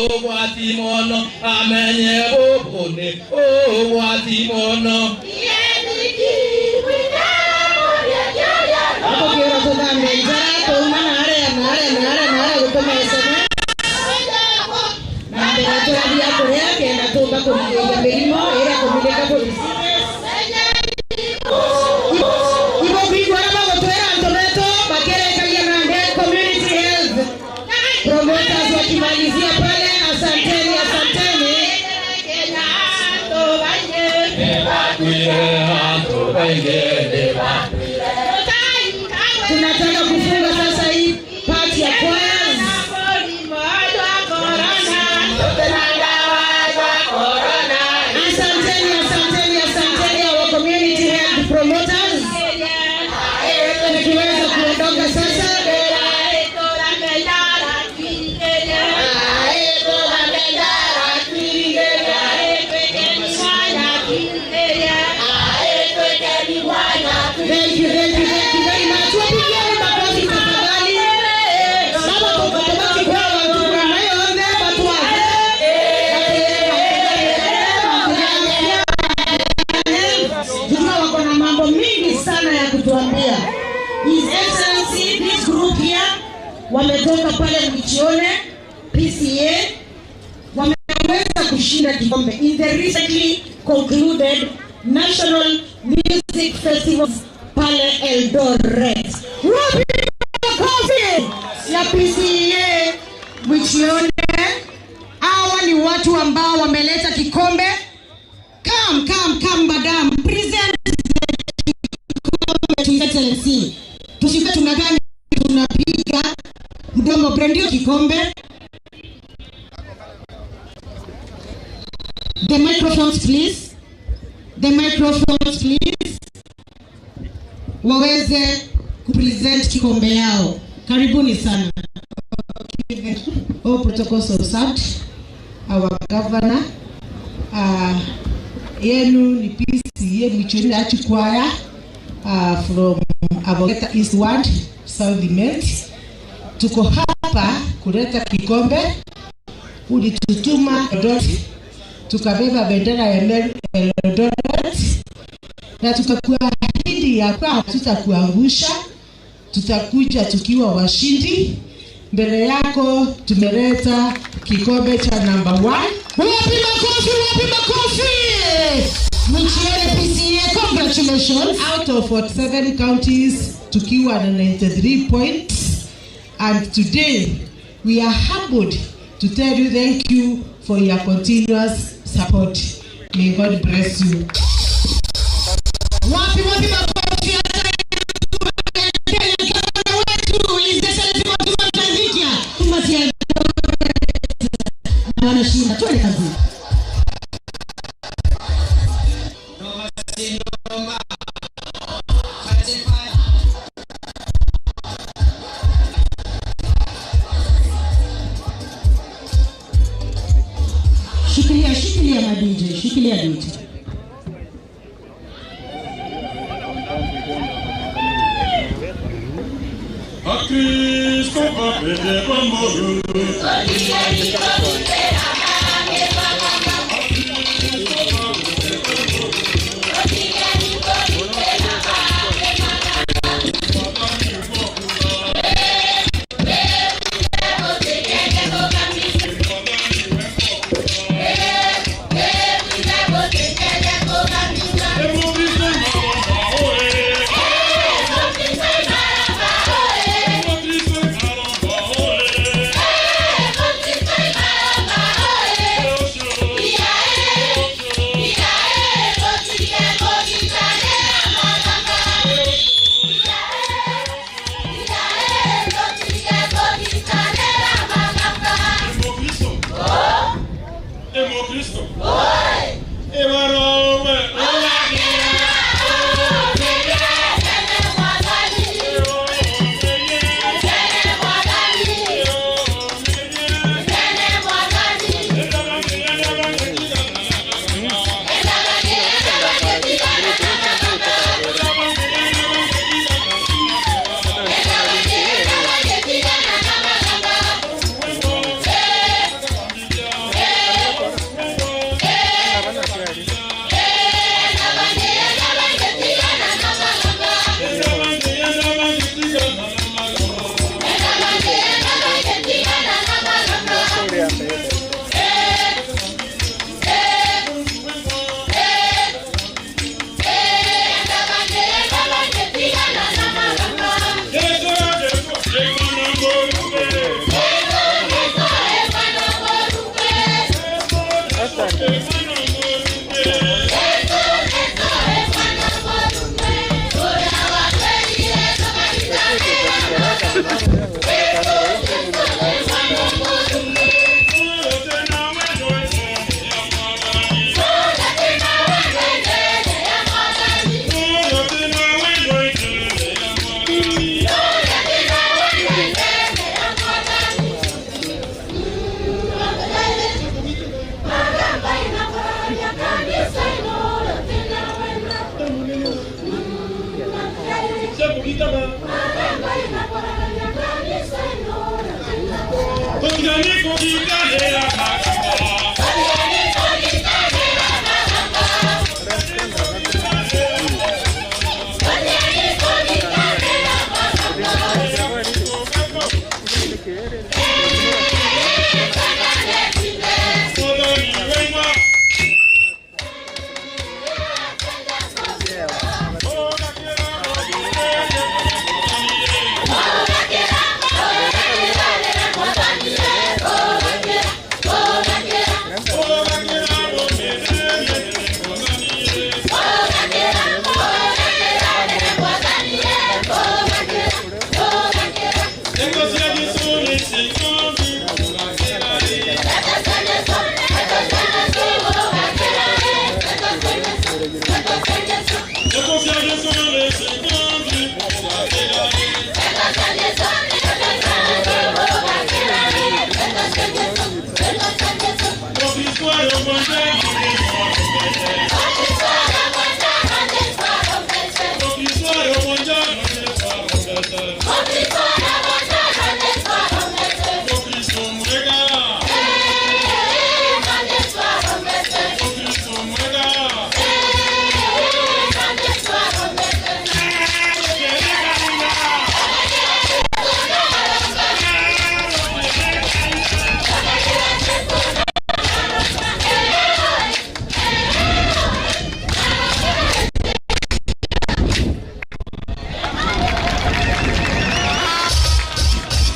ugwati mono, amenye bubu ni ugwati mono. Agukiura tuthambe njara, tuuma na aria, na aria, na aria, na aria gutuma S M S. Na mbere twathia kuria, kenda tumba kurigiria mirimo iria kuminika buri. Ibo kwigua aria bagutwira antu betu bakirekagia nandi community health promoters wakimalizia pale. Asanteni, asanteni. Tunataka kufunga sasa hii part ya choirs. Asanteni, asanteni, asanteni, our community health promoters. Tukiweza kuondoka sasa. Thank you, thank you, thank you very much. Wapigieni makofi tafadhali. Baba, tuko tumaki kwa watu kuna nayo onde, watu wa. Tunajua wako na mambo mingi sana ya kutuambia. His Excellency, this group here, wametoka pale Mwichione, P C A, wameweza kushinda kikombe in the recently concluded National Music Festivals pale Eldoret. Wapi makofi ya P C A Mwichione? Hawa ni watu ambao wameleta kikombe. Come, come, come, madam. Present the kikombe to His Excellency. Tusikuwe tunagani, tunapiga mdomo. Ndio kikombe. The microphones, please. The microphones, please. Waweze kupresent kikombe yao. Karibuni sana. All protocols observed. Our governor, uh, yenu ni P C A Mwichione Achu Choir, uh, from Abogeta East Ward, South Imenti. Tuko hapa kuleta kikombe. Ulitutuma Eldoret, tukabeba bendera ya Mel-, Eldoret, na tukakuahidi ya kwamba hatutakuangusha, tutakuja tukiwa washindi. Mbele yako tumeleta kikombe cha number one. Wapi makofi, wapi makofi? Mwichione P C A, congratulations. Out of forty-seven counties, tukiwa na ninety-three points. And today, we are humbled to tell you thank you for your continuous support. May God bless you. Wapi, wapi makofi ya Kenya, gavana wetu, His Excellency Mutuma Nkaithikia? Tumasia na wanashinda. Twende kazi. Shikilia, shikilia ma D J, shikilia D J. Akristo bapendwa Murungu.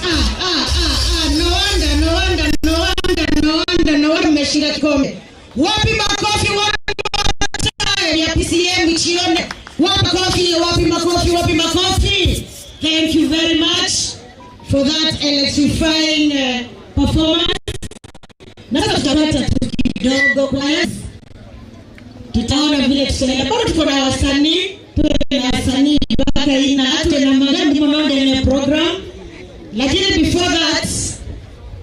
Ah, ah, ah, ah, no wonder, no wonder, no wonder, no wonder, no wonder mmeshinda kikombe. Wapi makofi, wapi makofi ya P C M jioni? Wapi makofi, wapi makofi, wapi makofi? Thank you very much for that electrifying, uh, performance. Na sasa tutapata tu kidogo kwa yes. Tutaona vile tutaenda. Bado tuko na wasanii, tuwe na wasanii mpaka ina, tuwe na magambi mnonde ne program. Lakini before that,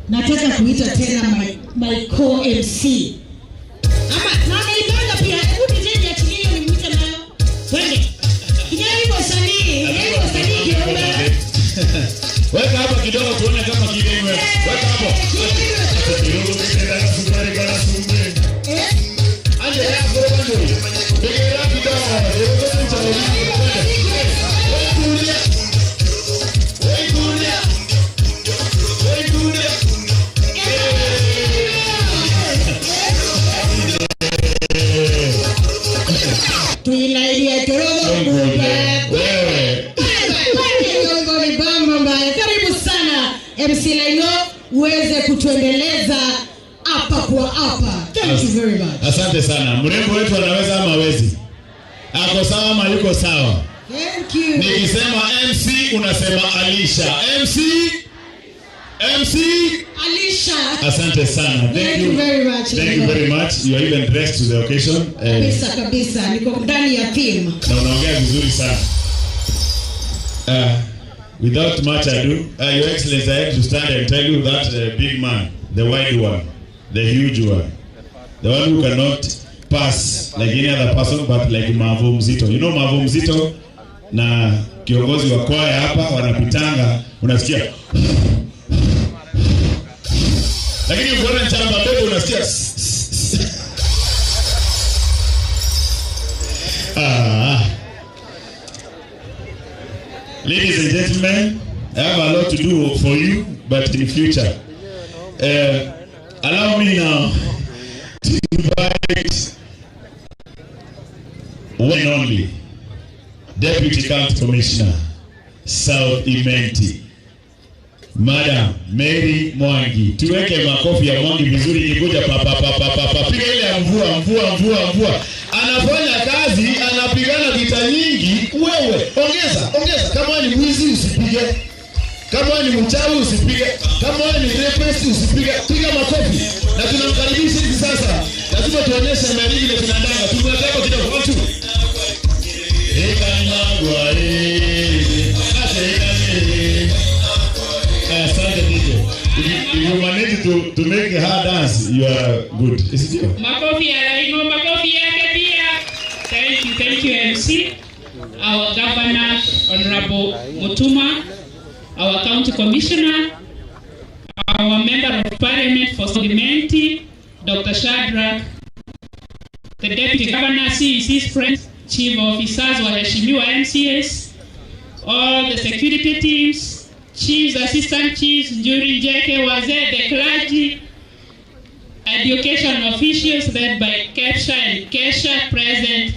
nataka kuita tena my, my co-M C. Ama, na anaibanga pia, hebu D J niachilie hiyo nimwite nayo. Twende. Kijaribu wasanii, kijaribu wasanii kiumbe. Weka hapa kidogo tuone kama kiumbe. Weka hapo. Kiumbe. Kidogo kile kana sukari kana sumbe. Eh? Ande ya kwa ndio. Tegera kidogo. Tegera kidogo. Wewe tulia. Wewe tulia. Wewe tulia. Twinairie Njoroge. Wewe. Wewe, wewe, Njoroge ni bamba mbaya. Karibu sana, M C Laino, uweze kutuendeleza hapa kwa hapa. Thank you very much. Asante sana. Mrembo wetu anaweza ama hawezi? Ako sawa ama yuko sawa? Thank you. Nikisema M C, unasema Alisha. M C, M C. Alisha. Asante sana. Thank you very much. Thank you very much. You are even dressed to the occasion. Eh, kabisa, kabisa. Niko ndani ya theme. Na unaongea vizuri sana. Ah, without much ado, uh, Your Excellency, I have to stand and tell you that, uh, big man, the wide one, the huge one, the one who cannot pass like any other person, but like Mavo Mzito. You know Mavo Mzito? Na kiongozi wa kwaya hapa wanapitanga, unasikia. Lakini ukiona Nchamba Bebe unasikia. Ah. Ladies and gentlemen, I have a lot to do for you, but in future. Uh, allow me now to invite one and only Deputy County Commissioner, South Imenti, Madam Mary Mwangi. Tuweke makofi ya Mwangi vizuri, ikikuja pa, pa, pa. Piga ile ya mvua, mvua, mvua, mvua. Anafanya kazi, anapigana vita nyingi. Wewe, ongeza, ongeza. Kama wewe ni mwizi, usipige. Kama wewe ni mchawi, usipige. Kama wewe ni rapist, usipige. Piga makofi. Na tunamkaribisha hivi sasa. Lazima tuonyeshe Mary vile tunataka. Tumweke hapo kidogo. One, two. Eka ni magwa, eh. Ate eka ni, eh. Asante D J. If you, if you manage to, to make her dance, you are good. Is it you? Makofi ya Laino, makofi yake pia. Thank you, thank you, M C. Our governor, Honorable Mutuma, our County Commissioner, our Member of Parliament for South Imenti, Doctor Shadrack, the Deputy Governor, C E Cs, friends, Chief Officers, waheshimiwa M C As, all the security teams, chiefs, assistant chiefs, Njuri Njeke, wazee, the clergy, education officials led by Kepsha and Kesha present,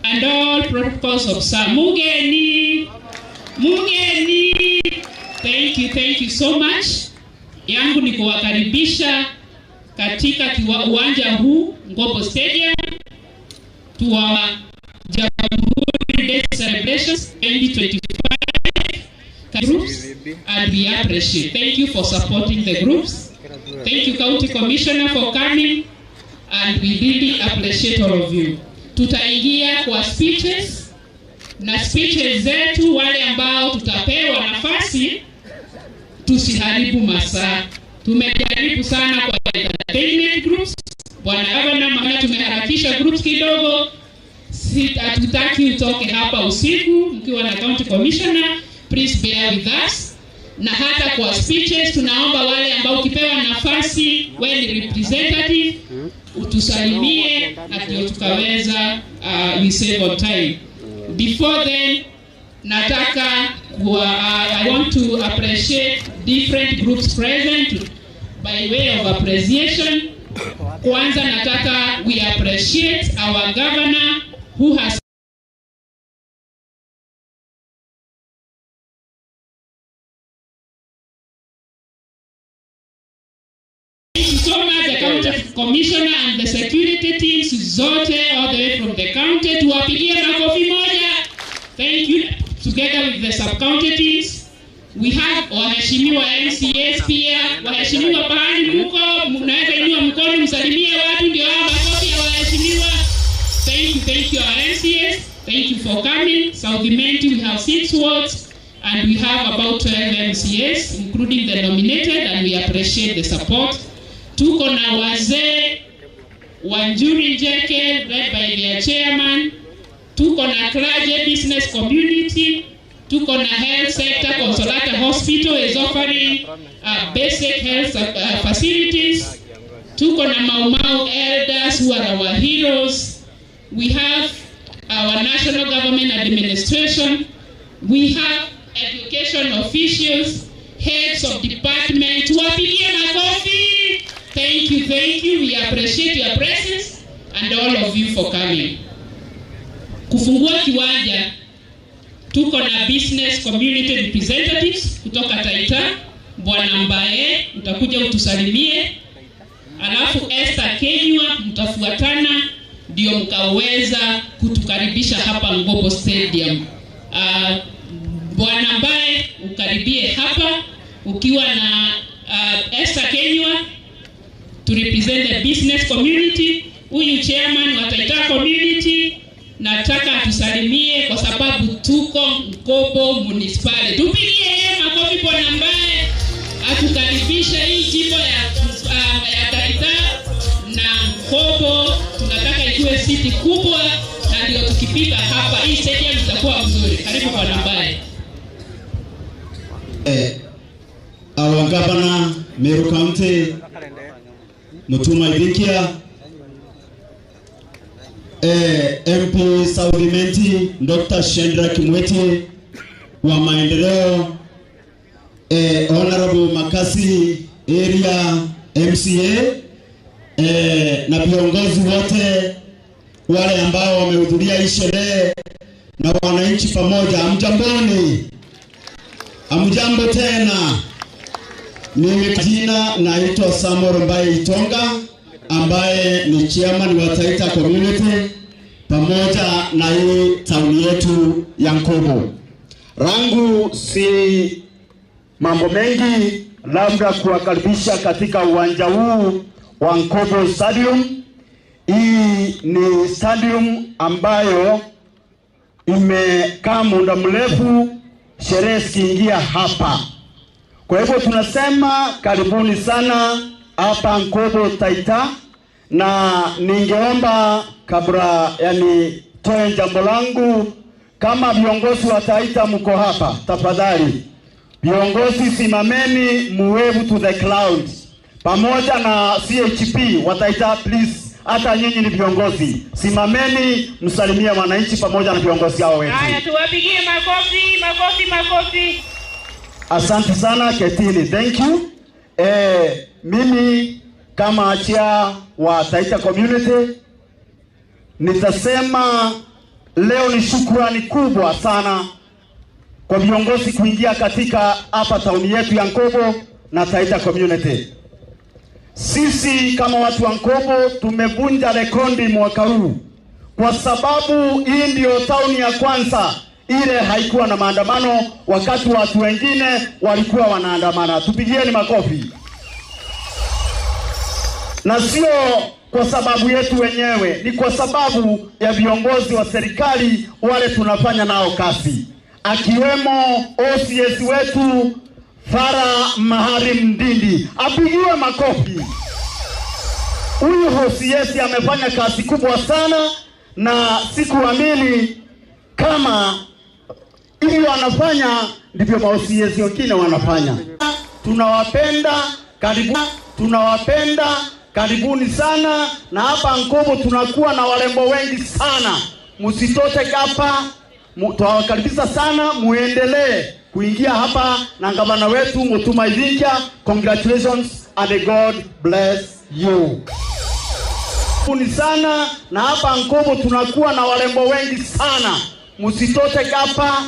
and all protocols of some. Mugeni, mugeni. Thank you, thank you so much. Yangu ni kuwakaribisha katika kiwa-, uwanja huu, Ngobo Stadium, to our Jamhuri Day celebrations twenty twenty-five groups, and we appreciate. Thank you for supporting the groups. Thank you, County Commissioner, for coming, and we really appreciate all of you. Tutaingia kwa speeches, na speeches zetu, wale ambao tutapewa nafasi, tusiharibu masaa. Tumejaribu sana kwa entertainment groups. Bwana Gavana, maana tumeharakisha groups kidogo, si-, hatutaki utoke hapa usiku mkiwa na County Commissioner. Please bear with us. Na hata kwa speeches, tunaomba wale ambao ukipewa nafasi, wewe ni representative, utusalimie, na ndio tukaweza, uh, we save on time. Before then, nataka kuwa, uh, I want to appreciate different groups present by way of appreciation. Kwanza nataka we appreciate our governor who has Thank you so much, the county commissioner and the security teams zote, all the way from the county. Tuwapigie makofi moja. Thank you. Together with the sub-county teams, we have waheshimiwa M C As pia. Waheshimiwa, pahali mko, mnaweza inua mkono, msalimie watu, ndio hao makofi ya waheshimiwa. Thank you, thank you, our M C As. Thank you for coming. South Imenti, we have six wards. And we have about twelve M C As, including the nominated, and we appreciate the support. Tuko na wazee wa Njuri Njeke, led by their chairman. Tuko na clergy, business community. Tuko na health sector, Consolata Hospital is offering, uh, basic health, uh, facilities. Tuko na Mau Mau elders who are our heroes. We have our national government administration. We have education officials, heads of department. Wapigie makofi. Thank you, thank you. We appreciate your presence and all of you for coming. Kufungua kiwanja, tuko na business community representatives kutoka Taita. Bwana Mbae, utakuja utusalimie. Alafu Esther Kenywa, mtafuatana ndio mkaweza kutukaribisha hapa Ngobo Stadium. Ah, Bwana Mbae, ukaribie hapa ukiwa na, ah, Esther Kenywa, to represent the business community. Huyu chairman wa Taita community, nataka atusalimie kwa sababu tuko Nkobo Municipality. Tupigie yeye makofi, bwana ambaye atukaribisha hii jimbo ya, ah, ya Taita na Nkobo. Tunataka ikuwe city kubwa, na ndio tukipika hapa, hii stadium itakuwa mzuri. Karibu, bwana ambaye. Eh, our governor, Meru County, Mutuma Ithikia, eh, M P South Imenti, Doctor Shendra Kimweti wa maendeleo, eh, Honorable Makasi Area M C A, eh, na viongozi wote wale ambao wamehudhuria hii sherehe na wananchi pamoja, hamjamboni? Hamjambo tena? Mimi jina naitwa Samuel Mbae Itonga, ambaye ni chairman wa Taita Community pamoja na hii town yetu ya Nkobo. Rangu si mambo mengi, labda kuwakaribisha katika uwanja huu wa Nkobo Stadium. Hii ni stadium ambayo imekaa muda mrefu sherehe zikiingia hapa. Kwa hivyo tunasema karibuni sana hapa Nkobo Taita, na ningeomba kabla ya nitoe jambo langu, Kama viongozi wa Taita mko hapa, tafadhali, viongozi simameni, muwave to the cloud. Pamoja na C H P wa Taita, please, hata nyinyi ni viongozi, simameni, msalimie wananchi pamoja na viongozi hao wetu. Haya, tuwapigie makofi, makofi, makofi. Asante sana, ketini. Thank you. Eh, mimi kama chair wa Taita community, nitasema leo ni shukrani kubwa sana kwa viongozi kuingia katika hapa tauni yetu ya Nkobo na Taita community. Sisi kama watu wa Nkobo tumevunja rekodi mwaka huu, kwa sababu hii ndio tauni ya kwanza ile haikuwa na maandamano wakati watu wengine walikuwa wanaandamana. Tupigieni makofi. Na sio kwa sababu yetu wenyewe, ni kwa sababu ya viongozi wa serikali wale tunafanya nao kazi, akiwemo O C S wetu Farah Maharim Ndindi. Apigiwe makofi. Huyu O C S amefanya kazi kubwa sana, na sikuamini kama hivyo anafanya, ndivyo ma O C S wengine wanafanya. Tunawapenda, karibu, tunawapenda, karibuni sana. Na hapa Nkobo tunakuwa na warembo wengi sana. Msitoke hapa, mu-, tunawakaribisha sana, muendelee kuingia hapa na gavana wetu Mutuma Ithing'ia. Congratulations and God bless you. Karibuni sana, na hapa Nkobo tunakuwa na warembo wengi sana. Msitoke hapa,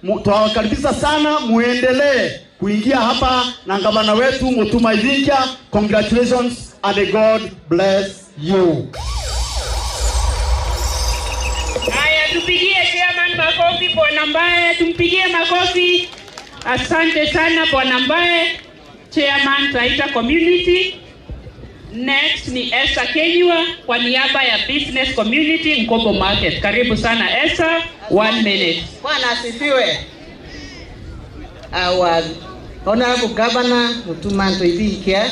mu-, tunawakaribisha sana, muendelee kuingia hapa na gavana wetu Mutuma Ithing'ia. Congratulations and God bless you. Haya, tupigie chairman makofi, Bwana Mbae, tumpigie makofi. Asante sana Bwana Mbae. Chairman Taita Community. Next ni Esther Kenyua kwa niaba ya Business Community Nkobo Market. Karibu sana Esther, one minute. Bwana asifiwe. Our Honorable Governor Mutuma Ntwithikya,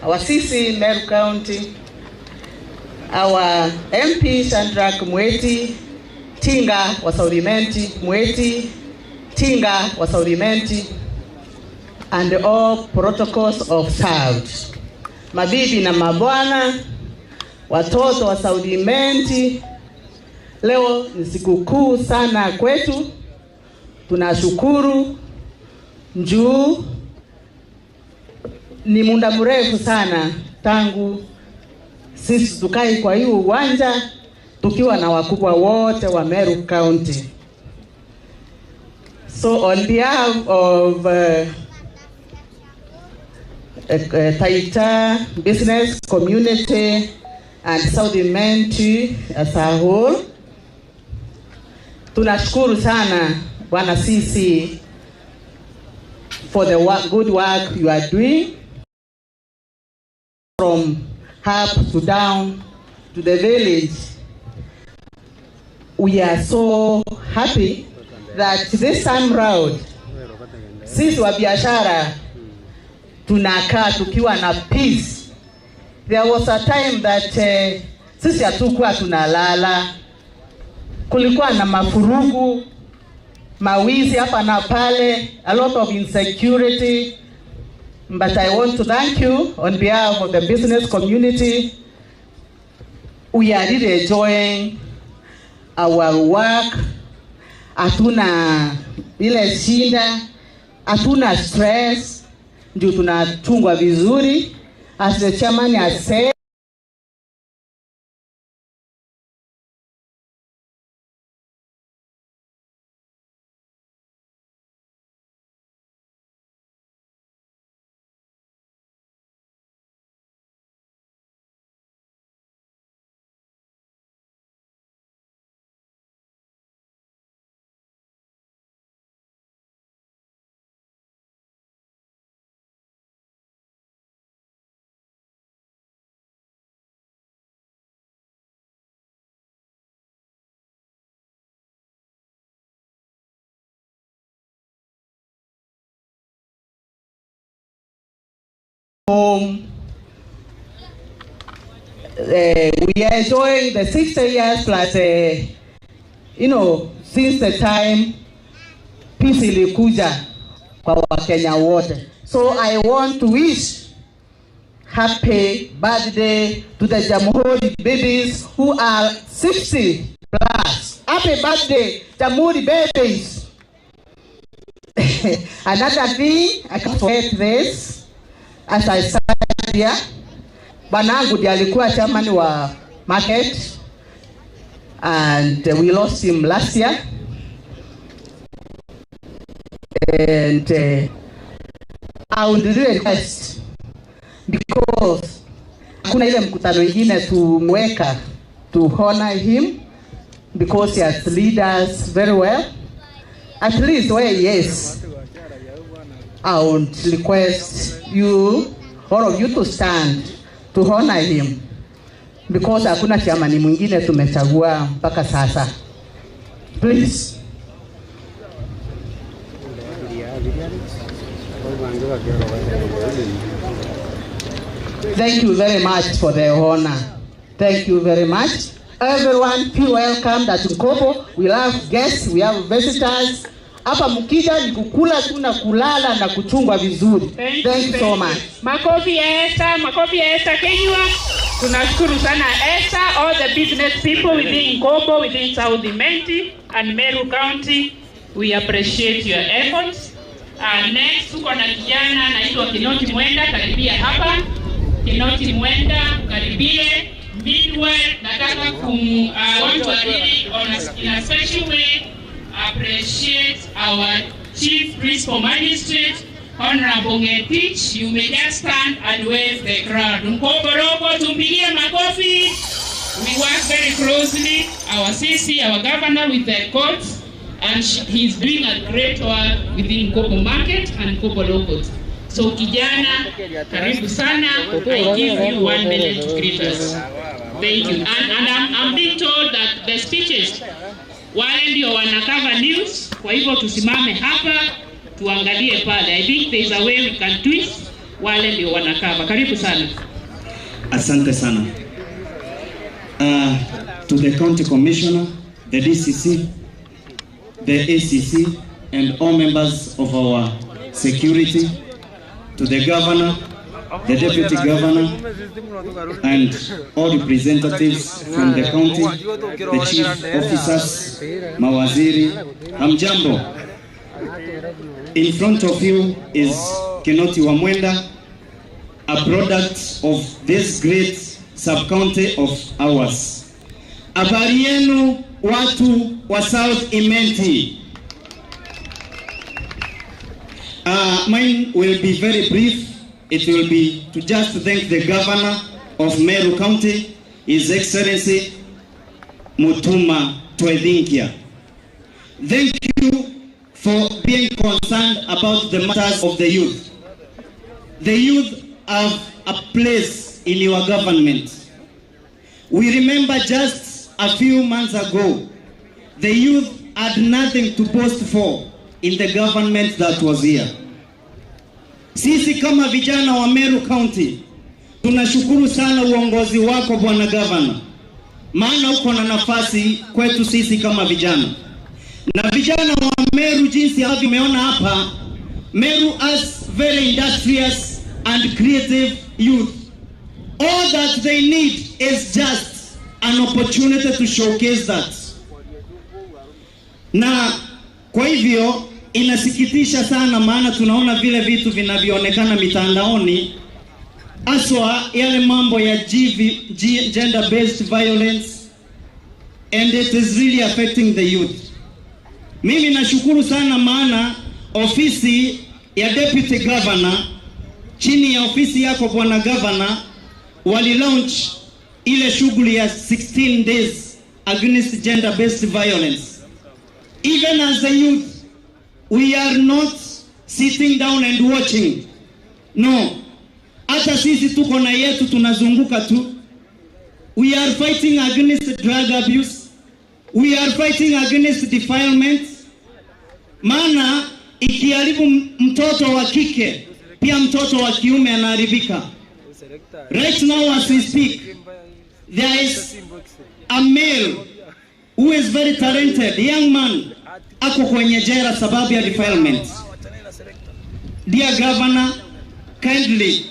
our C C Meru County, our M P Shadrack Mweti, Tinga wa South Imenti, Mweti, Tinga wa South Imenti, and all protocols observed. Mabibi na mabwana, watoto wa South Imenti, leo ni sikukuu sana kwetu. Tunashukuru juu ni muda mrefu sana tangu sisi tukae kwa hii uwanja tukiwa na wakubwa wote wa Meru County. So on behalf of, uh, uh, uh, Taita business community and South Imenti as a whole, tunashukuru sana Bwana C C for the wo-, good work you are doing. From up to down to the village. We are so happy that this time round, sisi wa biashara tunakaa tukiwa na peace. There was a time that, eh, sisi hatukuwa tunalala. Kulikuwa na mafurugu, mawizi hapa na pale, a lot of insecurity. But I want to thank you on behalf of the business community. We are really enjoying our work. Hatuna ile shida, hatuna stress, juu tunachungwa vizuri. As the chairman has said, home. Eh, we are enjoying the sixty years plus, eh, you know, since the time peace ilikuja kwa Wakenya wote. So I want to wish happy birthday to the Jamhuri babies who are sixty plus. Happy birthday, Jamhuri babies. Another thing, I can't forget this. As I said here, bwanangu ndiye alikuwa chairman wa market, and we lost him last year. And uh, I would really request, because hakuna ile mkutano ingine tumeweka to honor him, because he has lead us very well. At least where he is, I would request you, all of you, to stand to honor him, because hakuna chairman mwingine tumechagua mpaka sasa. Please. Thank you very much for the honor. Thank you very much. Everyone, feel welcome at Nkobo. We love guests, we have visitors. Hapa mkija ni kukula tu na kulala na kuchungwa vizuri. Thank you, thank you so much. Makofi ya Esther, makofi ya Esther Kenyua. Tunashukuru sana Esther, all the business people within Nkobo, within South Imenti and Meru County. We appreciate your efforts. Uh, next tuko na kijana anaitwa Kinoti Mwenda, karibia hapa. Kinoti Mwenda, karibie. Meanwhile, nataka kum, uh, want to really on a, in a special way appreciate our Chief Principal Magistrate, Honorable Ngetich. You may just stand and wave the crowd. Mkobo Robo, tumpigie makofi. We work very closely, our C C, our governor with the courts, and sh- he's doing a great work within Nkobo Market and Nkobo Locals. So kijana, karibu sana. I give you one minute to greet us. Thank you. And, and I'm, I'm being told that the speeches, wale ndio wana cover news, kwa hivyo tusimame hapa, tuangalie pale. I think there's a way we can twist, wale ndio wana cover. Karibu sana. Asante sana. Uh, to the county commissioner, the D C C, the A C C, and all members of our security, to the governor, the deputy governor, and all representatives from the county, the chief officers, mawaziri, hamjambo. In front of you is Kinoti wa Mwenda, a product of this great sub-county of ours. Habari yenu, watu wa South Imenti. Uh, mine will be very brief. It will be to just thank the governor of Meru County, His Excellency Mutuma Twethinkia. Thank you for being concerned about the matters of the youth. The youth have a place in your government. We remember just a few months ago, the youth had nothing to boast for in the government that was here. Sisi kama vijana wa Meru County, tunashukuru sana uongozi wako, Bwana Gavana, maana uko na nafasi kwetu sisi kama vijana. Na vijana wa Meru, jinsi ambavyo umeona hapa, Meru has very industrious and creative youth. All that they need is just an opportunity to showcase that. Na kwa hivyo inasikitisha sana, maana tunaona vile vitu vinavyoonekana mitandaoni, haswa yale mambo ya G V, G, gender based violence, and it is really affecting the youth. Mimi nashukuru sana, maana ofisi ya deputy governor chini ya ofisi yako, Bwana Gavana, wali launch ile shughuli ya sixteen days against gender based violence. Even as the youth, we are not sitting down and watching. No. Hata sisi tuko na yetu, tunazunguka tu. We are fighting against drug abuse. We are fighting against defilement. Maana ikiharibu m- mtoto wa kike, pia mtoto wa kiume anaharibika. Right now as we speak, there is a male who is very talented young man, ako kwenye jela sababu ya defilement. Dear Governor, kindly,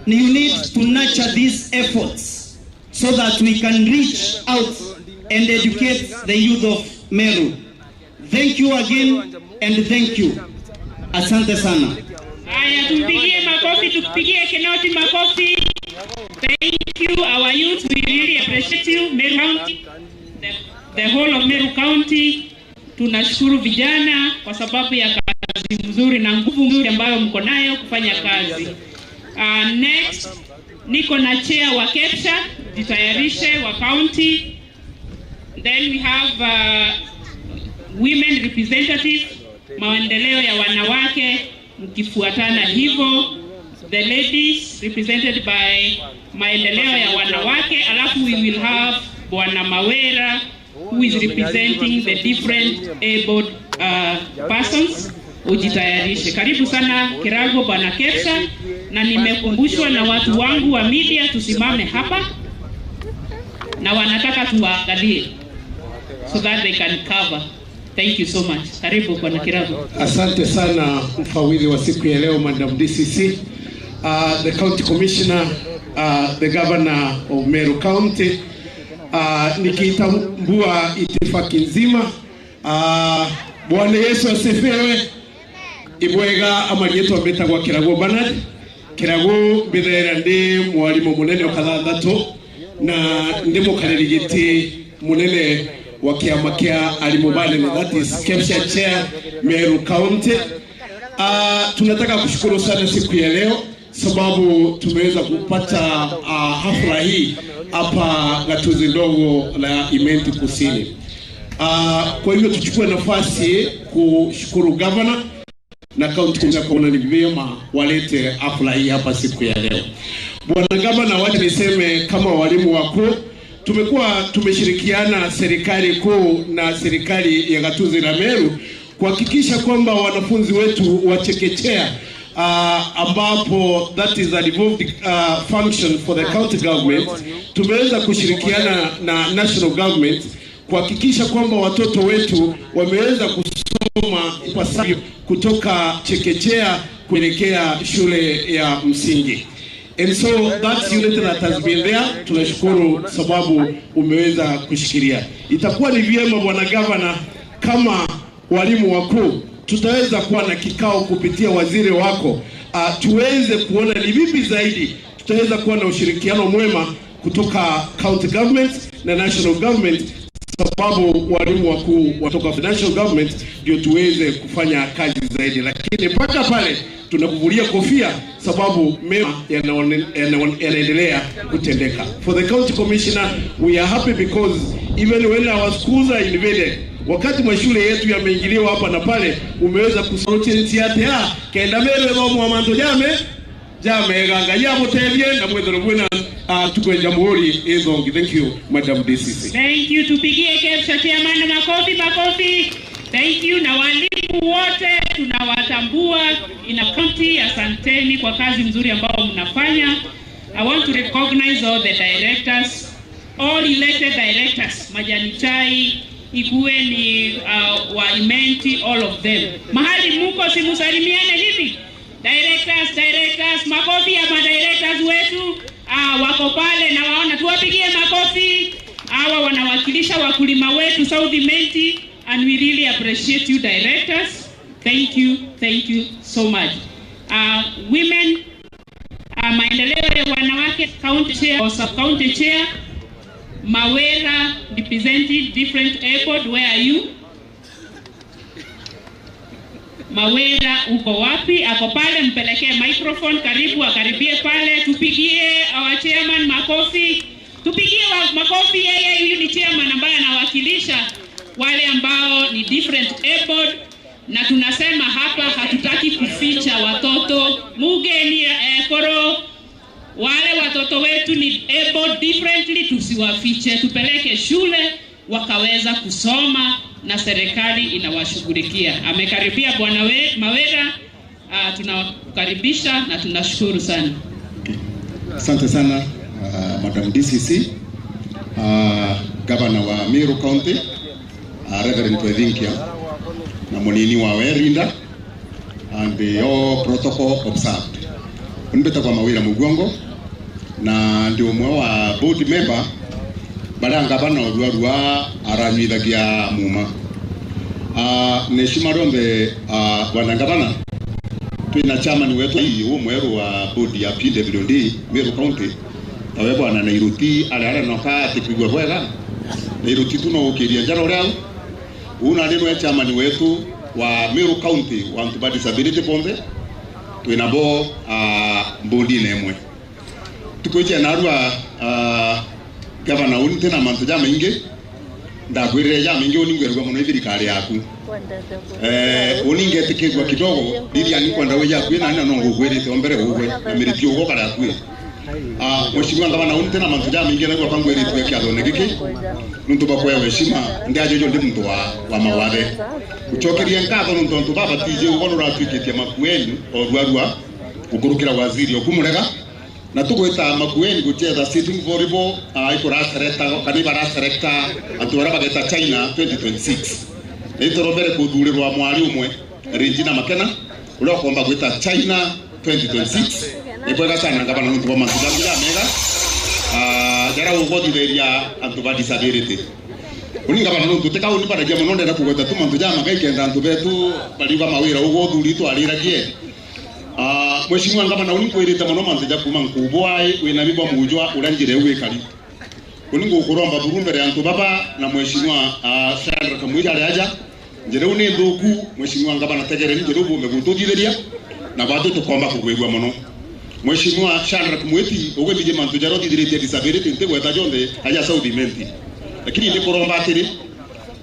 you need to nurture these efforts so that we can reach out and educate the youth of Meru. Thank you again and thank you. Asante sana. Haya, tumpigie makofi, tupigie Kinoti makofi. Thank you, our youth, we really appreciate you. Meru County, the, the whole of Meru County, tunashukuru vijana kwa sababu ya kazi nzuri na nguvu nzuri ambayo mko nayo kufanya kazi. Uh, next, niko na chair wa KEPSHA, jitayarishe wa county. Then we have, uh, women representative, maendeleo ya wanawake, mkifuatana hivyo. The ladies represented by maendeleo ya wanawake, alafu we will have Bwana Mawera, who is representing the different abled, uh, persons. Ujitayarishe. Karibu sana Kirago, Bwana KEPSHA, na nimekumbushwa na watu wangu wa media tusimame hapa, na wanataka tuwaangalie so that they can cover. Thank you so much. Karibu, Bwana Kirago. Asante sana, mfawidhi wa siku ya leo, Madam D C C, uh, the county commissioner, uh, the governor of Meru County. Uh, nikitambua itifaki nzima. Uh, Bwana Yesu asifiwe. Ibwega, amarietwa mbitagwa Kirago Bernard. Kirago mbithaira ndi mwarimu munene o kathanthatu, na ndi mukariri giti munene wa kiama kia arimu banene, that is KEPSHA chair, Meru County. Ah, tunataka kushukuru sana siku ya leo sababu tumeweza kupata, ah, hafla hii hapa gatuzi ndogo la Imenti Kusini. Ah, kwa hivyo tuchukue nafasi kushukuru gavana na county commissioner kuona ni vyema walete hafla hii hapa siku ya leo. Bwana Gavana, wacha niseme kama walimu wakuu, tumekuwa tumeshirikiana serikali kuu na serikali ya gatuzi la Meru kuhakikisha kwamba wanafunzi wetu wa chekechea, ah, ambapo that is a devolved, ah, function for the county government, tumeweza kushirikiana na national government kuhakikisha kwamba watoto wetu wameweza kusoma ipasavyo kutoka chekechea kuelekea shule ya msingi. And so that unit that has been there, tunashukuru sababu umeweza kushikilia. Itakuwa ni vyema, Bwana Gavana, kama walimu wakuu, tutaweza kuwa na kikao kupitia waziri wako, ah, tuweze kuona ni vipi zaidi tutaweza kuwa na ushirikiano mwema kutoka county government na national government, sababu walimu wakuu watoka national government ndio tuweze kufanya kazi zaidi. Lakini mpaka pale tunakuvulia kofia, sababu mema yanaone-, yanaone-, yanaendelea kutendeka. For the county commissioner, we are happy because even when our schools are invaded, wakati mashule yetu yameingiliwa hapa na pale, umeweza kusoroti nti ate a kenda Meru ithomwa mantu jame, jamega. Ngai amutethie na mwithirwe bwina, ah, tukwenja muhuri ithongi. Thank you, Madam D C C. Thank you. Tupigie KEPSHA chairman makofi, makofi. Thank you. Na walimu wote tunawatambua in a county, asanteni kwa kazi nzuri ambayo mnafanya. I want to recognize all the directors, all elected directors, Majani Chai, Ikueni, uh, wa Imenti, all of them. Mahali muko, simusalimiane hivi. Directors, directors, makofi ya madirectors wetu, ah, wako pale na waona, tuwapigie makofi. Hawa wanawakilisha wakulima wetu South Imenti, and we really appreciate you directors. Thank you, thank you so much. Uh, women, uh, maendeleo ya wanawake, county chair or sub county chair, Mawera representing different airport, where are you? Mawera uko wapi? Ako pale, mpelekee microphone, karibu, akaribie pale. Tupigie our chairman makofi. Tupigie wa-, makofi yeye, huyu ni chairman ambaye anawakilisha wale ambao ni different abled, na tunasema hapa hatutaki kuficha watoto. Mugeni, eh, koro, wale watoto wetu ni abled differently, tusiwafiche, tupeleke shule wakaweza kusoma na serikali inawashughulikia. Amekaribia Bwana we-, Mawera, ah, tunakukaribisha na tunashukuru sana. Asante sana, ah, Madam D C C. Ah, Gavana wa Meru County, uh, Reverend Twethinkia, na munini wawe Linda, and all protocol observed. Uni mbitagwa Mawira Muguongo, na ndi umwe wa board member baria ngavana oruarua aranyuithagia muma. Ah, na heshima rionthe, ah, bwana ngavana, twina chairman wetu umweru wa board ya P W D Meru County, tawe bwana Nairuti, aria aranoka atikwigua bwega. Nairuti tu no ukiria njara uria au. Uu nandi nwe chairman wetu wa Meru County wa antu ba disability bonthe, twina bo, ah, mbondine imwe. Tukwija narua, ah, gavana, uni ntina mantu jamaingi, ndakwirire jamaingi, uni ngwerua mono i thirikari yaku. Eh, uni ngetikigua kidogo, Lilian, nkwenda wija akui nani na no ngukwirite o mbere ugwe, na Miriti ugwe kare akui. Ah, Mheshimiwa Ngavana, uni ntina mantu jamaingi, na gwakwa ngwiritue kiathone giki, nuntu bwa kwewa heshima, ndi ajojo ndi muntu wa, wa mawathe. Gucokeria nkatho nuntu antu babatiji ugwe nuratwikitie Makueni oruarua, gukurukira waziri okumurega, na tugwita Makueni guchetha sitting volleyball, ah, ikuraselecta, kana ibaraselecta antu baria bageta China twenty twenty-six. Na iturombere kuthurirwa mwari umwe, Regina Makena, uria ukomba gwita China twenty twenty-six. Ni bwega sana ngavana nuntu bwa mantu jaku jamega, ah, jaria ugothithiria antu ba disability. Uni ngavana nuntu tika uni baragia mono, ndenda kugweta tu mantu jamaga ikenda antu betu bariuga Mawira ugo uthuri twariragie. Ah, Mheshimiwa Ngavana, uni nkwirite mono mantu ja kuma nkubwai wina bibwa mujwa uria njira iu ikari. Uni ngukuromba buru mbere ya antu baba na Mheshimiwa, ah, Shadrack Mwija ari aja. Njira iu ni nthuku, Mheshimiwa Ngavana, tegereni njira iu bumbe gututhithiria, na batu tukomba kugwigua mono. Mheshimiwa Shadrack Mwiti, ugwithithia mantu jaria uthithiritie disability ntigweta jonthe aja South Imenti. Lakini ndikuromba atiri,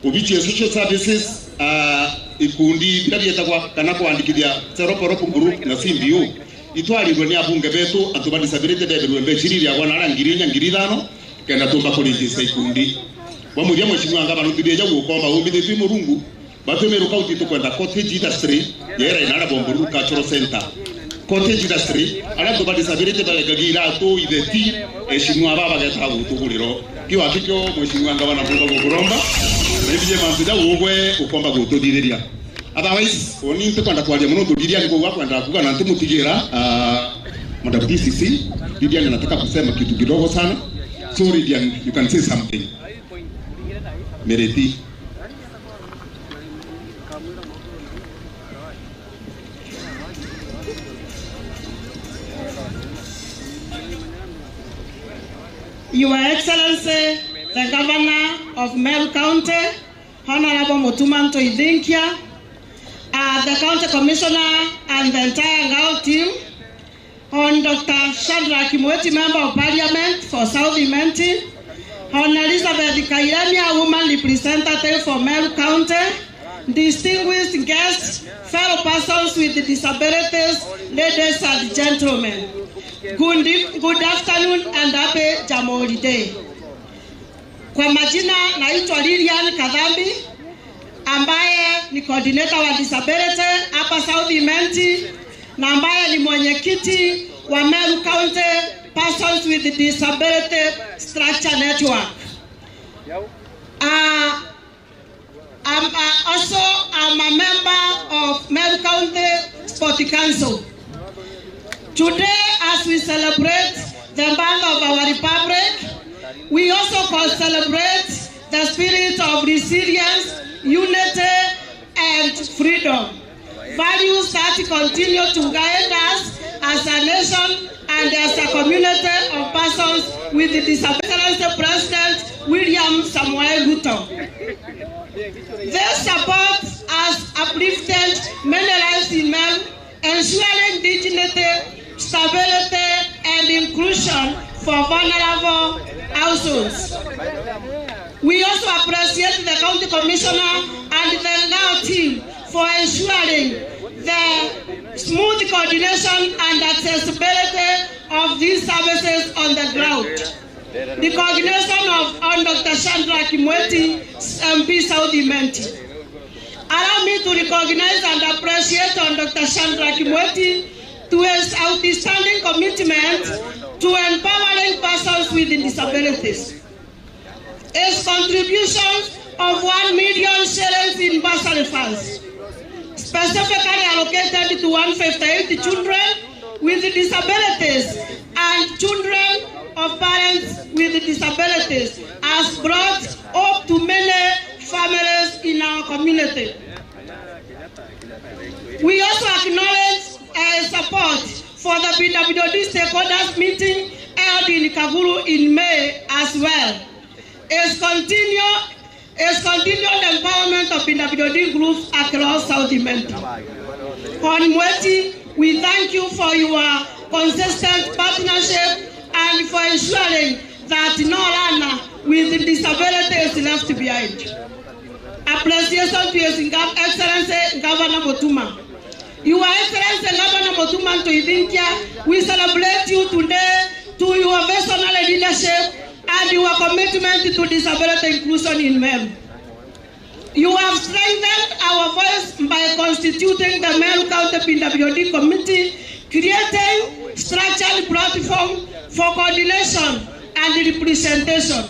Obichi ya Social Services, ah, ikundi biria bietagwa kana kwandikithia Self Help Group na C B O, itwarirwe ni abunge betu, antu ba disability bebirwe mbeca iria iriagwa na aria ngiri inya, ngiri ithano, kenda tumba kuregister ikundi. Bwa muthia, Mheshimiwa Ngavana, uthithie jau ukomba umbithitue i Murungu, batu Meru County tukwenda cottage industry, yera inara Bomboruru Cultural Center. Cottage industry, aria antu ba disability barengagia iratu, itheti, Mheshimiwa baba bageta gutugurira. Kio akikio, Mheshimiwa Ngavana, nkumba gukuromba, na ithithie mantu jau ugwe ukomba gututhithiria. Otherwise, uni ntikwenda kwaria mono, ntu Lilian kwou akwenda kuga na ntimutigira, ah, Madam D C C, Lilian anataka kusema kitu kidogo sana. So Lilian, you can say something. Miriti. Your Excellency, the Governor of Meru County, Honorable Mutuma Ntoithinkia, uh, the County Commissioner and the entire Ngao team, Hon Doctor Shadrack Mwiti, Member of Parliament for South Imenti, Hon Elizabeth Kairemia, Woman Representative for Meru County, distinguished guests, fellow persons with disabilities, ladies and gentlemen. Good, good afternoon and happy Jamhuri Day. Kwa majina naitwa Lilian Kadhambi, ambaye ni coordinator wa disability hapa South Imenti na ambaye ni mwenyekiti wa Meru County Persons with Disability Structure Network. Ah, I'm, uh, also, I'm a member of Meru County Sport Council. Today, as we celebrate the birth of our Republic, we also co- celebrate the spirit of resilience, unity, and freedom. Values that continue to guide us as a nation and as a community of persons with disabilities, President William Samoei Ruto. This support has uplifted many lives in Meru, ensuring dignity, stability, and inclusion for vulnerable households. We also appreciate the County Commissioner and the Ngao team for ensuring the smooth coordination and accessibility of these services on the ground. Recognition of Hon Doctor Shadrack Mwiti, M P South Imenti. Allow me to recognize and appreciate Hon Doctor Shadrack Mwiti to his outstanding commitment to empowering persons with disabilities. is contribution of one million shillings in bursary funds, specifically allocated to one fifty-eight children with disabilities and children of parents with disabilities, has brought hope to many families in our community. We also acknowledge, uh, support for the P W D stakeholders meeting held in Kaguru in May as well. Is continue, is continued empowerment of P W D groups across South Imenti. On Mweti, we thank you for your consistent partnership and for ensuring that no learner with disability is left behind. Appreciation to His Gov-, Excellency Governor Mutuma. Your Excellency Governor Mutuma M'Ethingia, we celebrate you today to your visionary leadership and your commitment to disability inclusion in Meru. You have strengthened our voice by constituting the Meru County P W D Committee, creating structured platform for coordination and representation.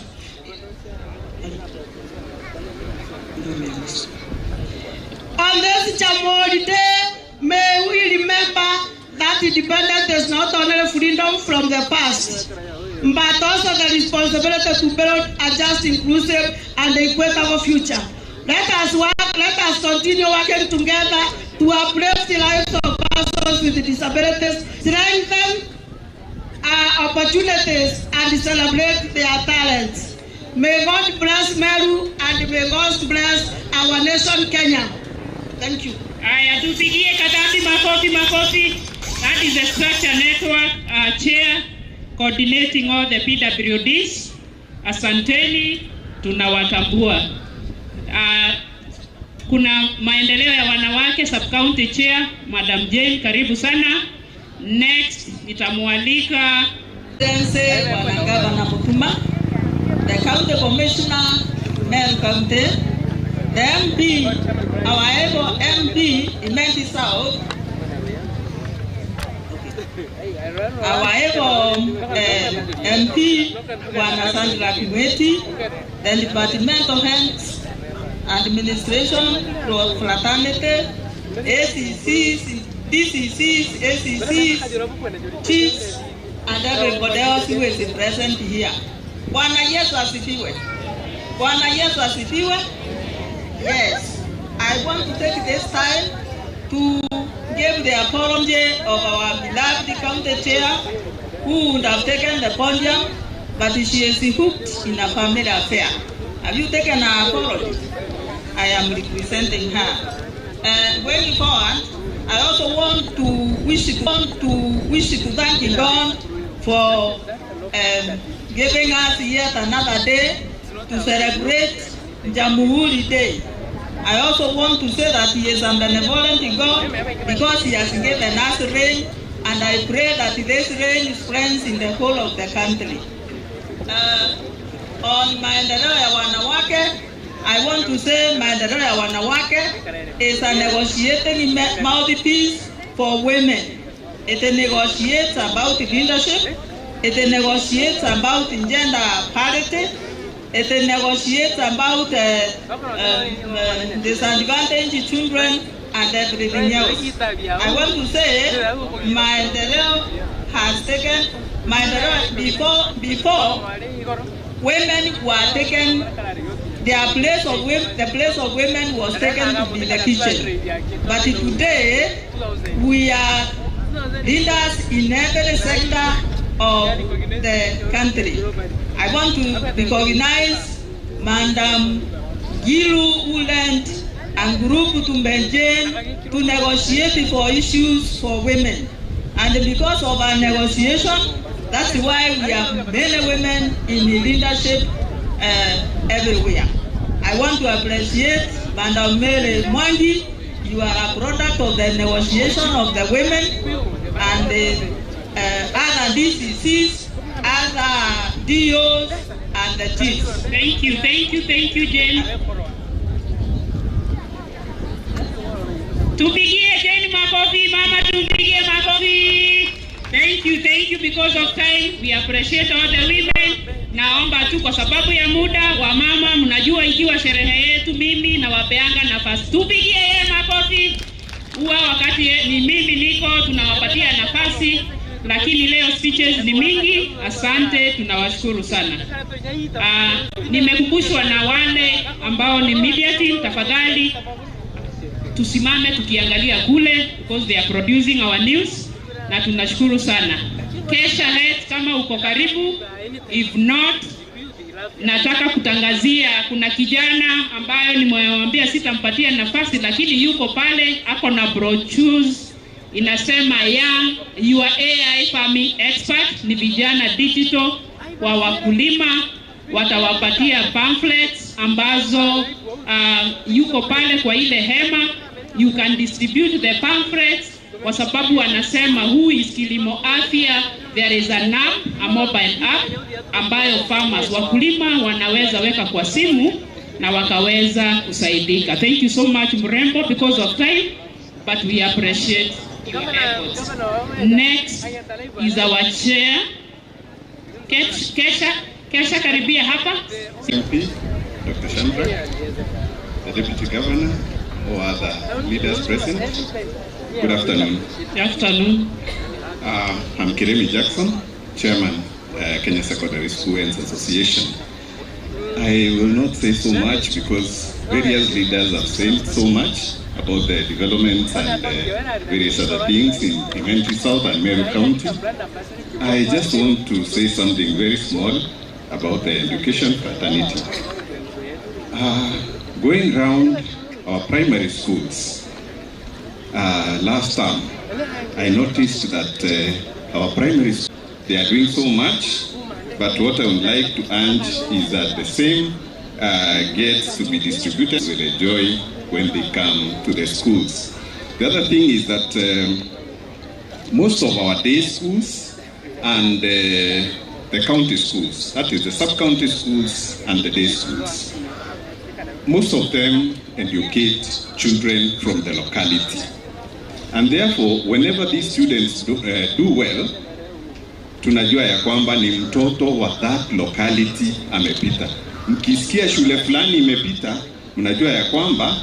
On this Jamhuri Day, may we remember that independence is not only freedom from the past, but also the responsibility to build a just, inclusive, and equitable future. Let us work, let us continue working together to uplift the lives of persons with disabilities, strengthen uh, opportunities and celebrate their talents. May God bless Meru and may God bless our nation Kenya. Thank you. Aya, tupigie Katambi makofi, makofi. That is the structure network, uh, chair coordinating all the P W Ds. Asanteni, tunawatambua. Uh, Kuna maendeleo ya wanawake, sub county chair, Madam Jane, karibu sana. Next, nitamwalika Excellency Bwana Gavana Mutuma, the County Commissioner, Meru County, the M P, our able M P, Imenti South, our able, eh, M P, Bwana Sandra Kimweti, the Department of Health, Administration, Fraternity, A C Cs, D C Cs, A C Cs, chiefs, and everybody else who is present here. Bwana Yesu asifiwe. Bwana Yesu asifiwe. Yes. I want to take this time to give the apology of our beloved county chair who would have taken the podium, but she is hooked in a family affair. Have you taken her apology? I am representing her. Uh, going forward, I also want to wish to, want to wish to thank God for, um, giving us yet another day to celebrate Jamhuri Day. I also want to say that he is a benevolent God because he has given us rain, and I pray that this rain spreads in the whole of the country. Uh, on maendeleo ya wanawake, I want to say maendeleo ya wanawake is a negotiating me-, mouthpiece for women. It negotiates about leadership. It negotiates about gender parity. It negotiates about, uh, um, uh, disadvantaged children and everything else. I want to say, Maendeleo has taken, Maendeleo before, before, women were taken, their place of wo-, the place of women was taken to be the kitchen. But today, we are leaders in every sector of the country. I want to recognize Madam Ngilu, who led a group to Beijing to negotiate for issues for women. And because of our negotiation, that's why we have many women in leadership, uh, everywhere. I want to appreciate Madam Mary Mwangi. You are a product of the negotiation of the women and, uh, uh, other D C Cs, other D Os and the chiefs. Thank you, thank you, thank you, Jane. Tupigie Jane makofi, mama, tupigie makofi. Thank you, thank you. Because of time, we appreciate all the women. Naomba tu kwa sababu ya muda, wamama, mnajua ikiwa sherehe yetu, mimi nawapeanga nafasi. Tupigie yeye makofi. Huwa wakati ye-, ni mimi niko, tunawapatia nafasi, lakini leo speeches ni mingi. Asante, tunawashukuru sana. Ah, nimekumbushwa na wale ambao ni media team, tafadhali tusimame tukiangalia kule, because they are producing our news, na tunashukuru sana. Kesha Let, kama uko karibu, if not, nataka kutangazia, kuna kijana ambayo nimemwambia sitampatia nafasi, lakini yuko pale, ako na brochures inasema Young, Your A I Farming Expert, ni vijana digital wa wakulima, watawapatia pamphlets ambazo, ah, yuko pale kwa ile hema, you can distribute the pamphlets, kwa sababu wanasema who is Kilimo Afya, there is an app, a mobile app ambayo farmers, wakulima wanaweza weka kwa simu na wakaweza kusaidika. Thank you so much, mrembo, because of time, but we appreciate your efforts. Next is our chair. Kesh-, Kesha, Kesha, karibia hapa. M P, Doctor Shamra, the Deputy Governor, or other leaders present. Good afternoon. Good afternoon. Uh, I'm Kiremi Jackson, Chairman, uh, Kenya Secondary School Ends Association. I will not say so much because various leaders have said so much about the developments and, uh, various other things in Imenti South and Meru County. I just want to say something very small about the education fraternity. Uh, going round our primary schools, uh, last term, I noticed that, uh, our primary schools, they are doing so much, but what I would like to urge is that the same, uh, gets to be distributed with the joy when they come to the schools. The other thing is that, um, most of our day schools and, uh, the county schools, that is the sub-county schools and the day schools, most of them educate children from the locality. And therefore, whenever these students do, uh, do well, tunajua ya kwamba ni mtoto wa that locality amepita. Mkisikia shule fulani imepita, mnajua ya kwamba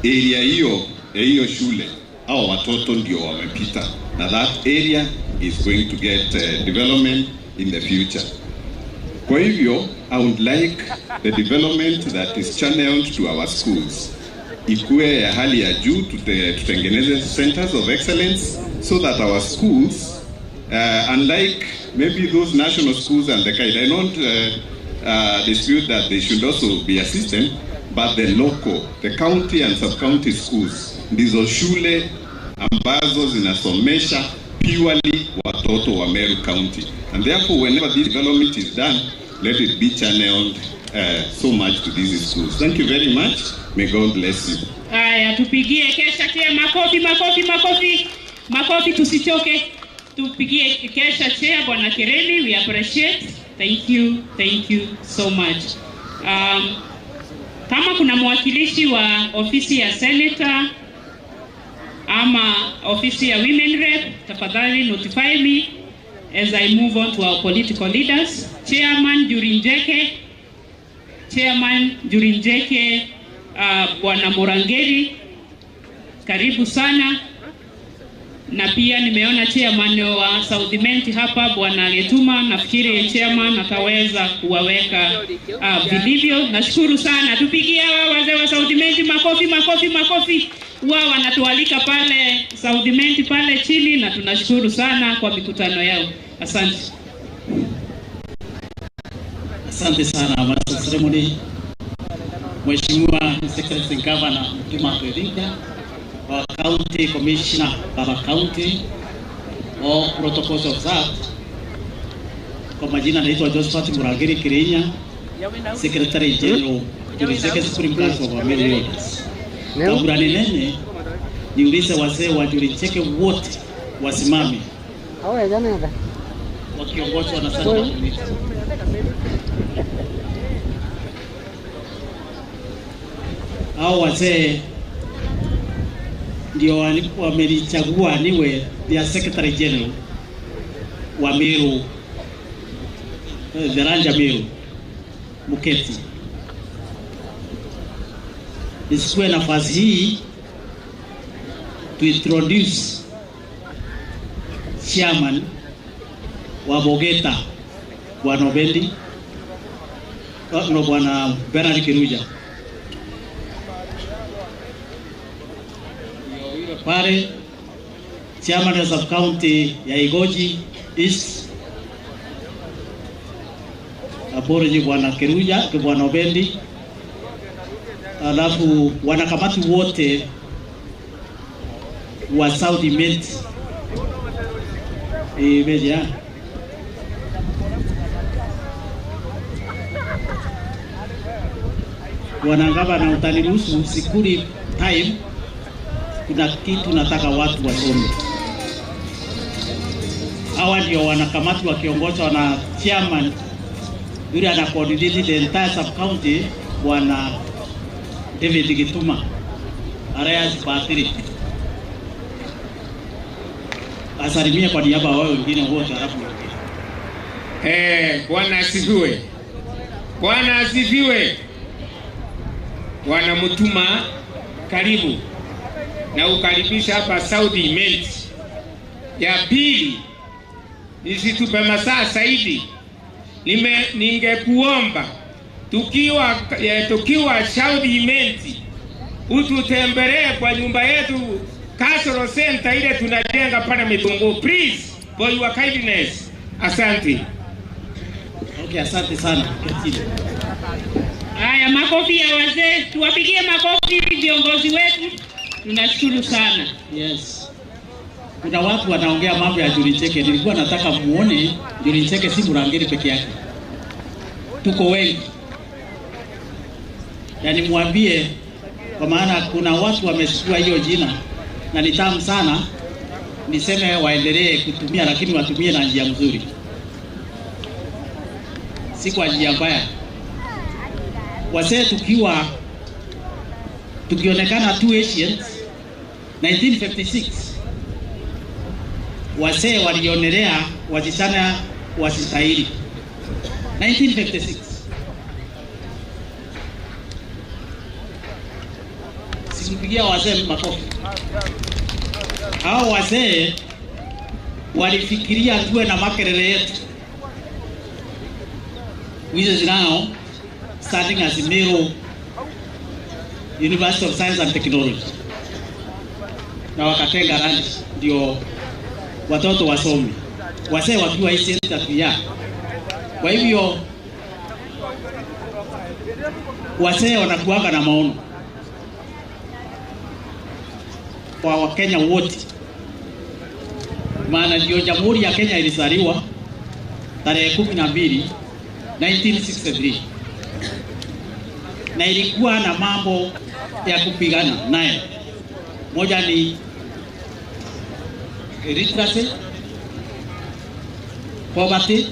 area hiyo, ya hiyo shule, hao watoto ndio wamepita, na that area is going to get, uh, development in the future. Kwa hivyo, I would like the development that is channeled to our schools ikuwe ya hali ya juu, tute-, tutengeneze centers of excellence so that our schools, uh, unlike maybe those national schools and the kind, I don't, uh, uh, dispute that they should also be a system, but the local, the county and sub-county schools ndizo shule ambazo zinasomesha purely watoto wa Meru County. And therefore, whenever this development is done, let it be channeled, uh, so much to these schools. Thank you very much. May God bless you. Haya, tupigie Kesha Chair makofi, makofi, makofi. Makofi, tusichoke. Tupigie Kesha Chair, Bwana Kereni, we appreciate. Thank you, thank you so much. Um, kama kuna mwakilishi wa ofisi ya senator ama ofisi ya women rep, tafadhali notify me as I move on to our political leaders. Chairman Njuri Njeke, Chairman Njuri Njeke, uh, Bwana Murangeri, karibu sana. Na pia nimeona chairman wa South Imenti hapa, Bwana Getuma, nafikiri chairman ataweza kuwaweka, uh, vilivyo. Nashukuru sana. Tupigie hawa wazee wa South Imenti makofi, makofi, makofi. Huwa wanatualika pale South Imenti pale chini, na tunashukuru sana kwa mikutano yao. Asante. Asante sana, Master of Ceremony. Mheshimiwa His Excellency Governor Mutuma Twethingia, our County Commissioner, Tharaka County, all protocols observed. Kwa majina naitwa Josephat Murangiri Kirinya, Secretary General, Njuri Njeke Supreme Council of Meru Elders. Kabla ninene, niulize wazee wa Njuri Njeke wote wasimame. Wakiongozwa na Sandra Mwinyi. Hao wazee ndio wali-, wamenichagua niwe their Secretary General wa Meru Tharanja Meru, muketi. Nichukue nafasi hii to introduce chairman wa Bogeta, Bwana Obendi, no, Bwana Bernard Kiruja. Pale, chairman wa sub county ya Igoji East, apology, Bwana Kiruja, Bwana Obendi, alafu wanakamati wote wa South Imenti. Eh, beja. Bwana Gavana, utaniruhusu, sikuli time, kuna kitu nataka watu wasome. Hawa ndio wanakamati wakiongozwa na chairman yule ana coordinate the entire sub county, Bwana David Gituma, Arias Patrick. Asalimie kwa niaba ya wao wengine wote, alafu Eh, Bwana asifiwe. Bwana asifiwe. Bwana Mutuma, karibu. Na ukaribisha hapa South Imenti. Ya pili, nisitupe masaa zaidi. Nime-, ningekuomba tukiwa, eh, tukiwa South Imenti, ututembelee kwa nyumba yetu, Cultural Center ile tunajenga pale Mitunguu. Please, for your kindness. Asante. Okay, asante sana. Keti. Haya, makofi ya wazee. Tuwapigie makofi viongozi wetu. Tunashukuru sana. Yes. Kuna watu wanaongea mambo ya Njuri Ncheke. Nilikuwa nataka muone Njuri Ncheke si Murangiri peke yake. Tuko wengi. Na nimwambie, kwa maana kuna watu wamechukua hiyo jina na ni tamu sana, niseme waendelee kutumia, lakini watumie na njia mzuri, si kwa njia mbaya. Wazee tukiwa, tukionekana too ancient, nineteen fifty-six, wazee walionelea wasichana wasitahili. Nineteen fifty-six. Simpigia wazee makofi. Hao wazee walifikiria tuwe na Makerere yetu. Which is now standing as Meru University of Science and Technology. Na wakatenga land ndio watoto wasome. Wazee wakiwa hii center pia. Kwa hivyo, wazee wanakuanga na maono kwa Wakenya wote, maana ndio Jamhuri ya Kenya ilizaliwa tarehe kumi na mbili, nineteen sixty-three, na ilikuwa na mambo ya kupigana naye. Moja ni illiteracy, poverty,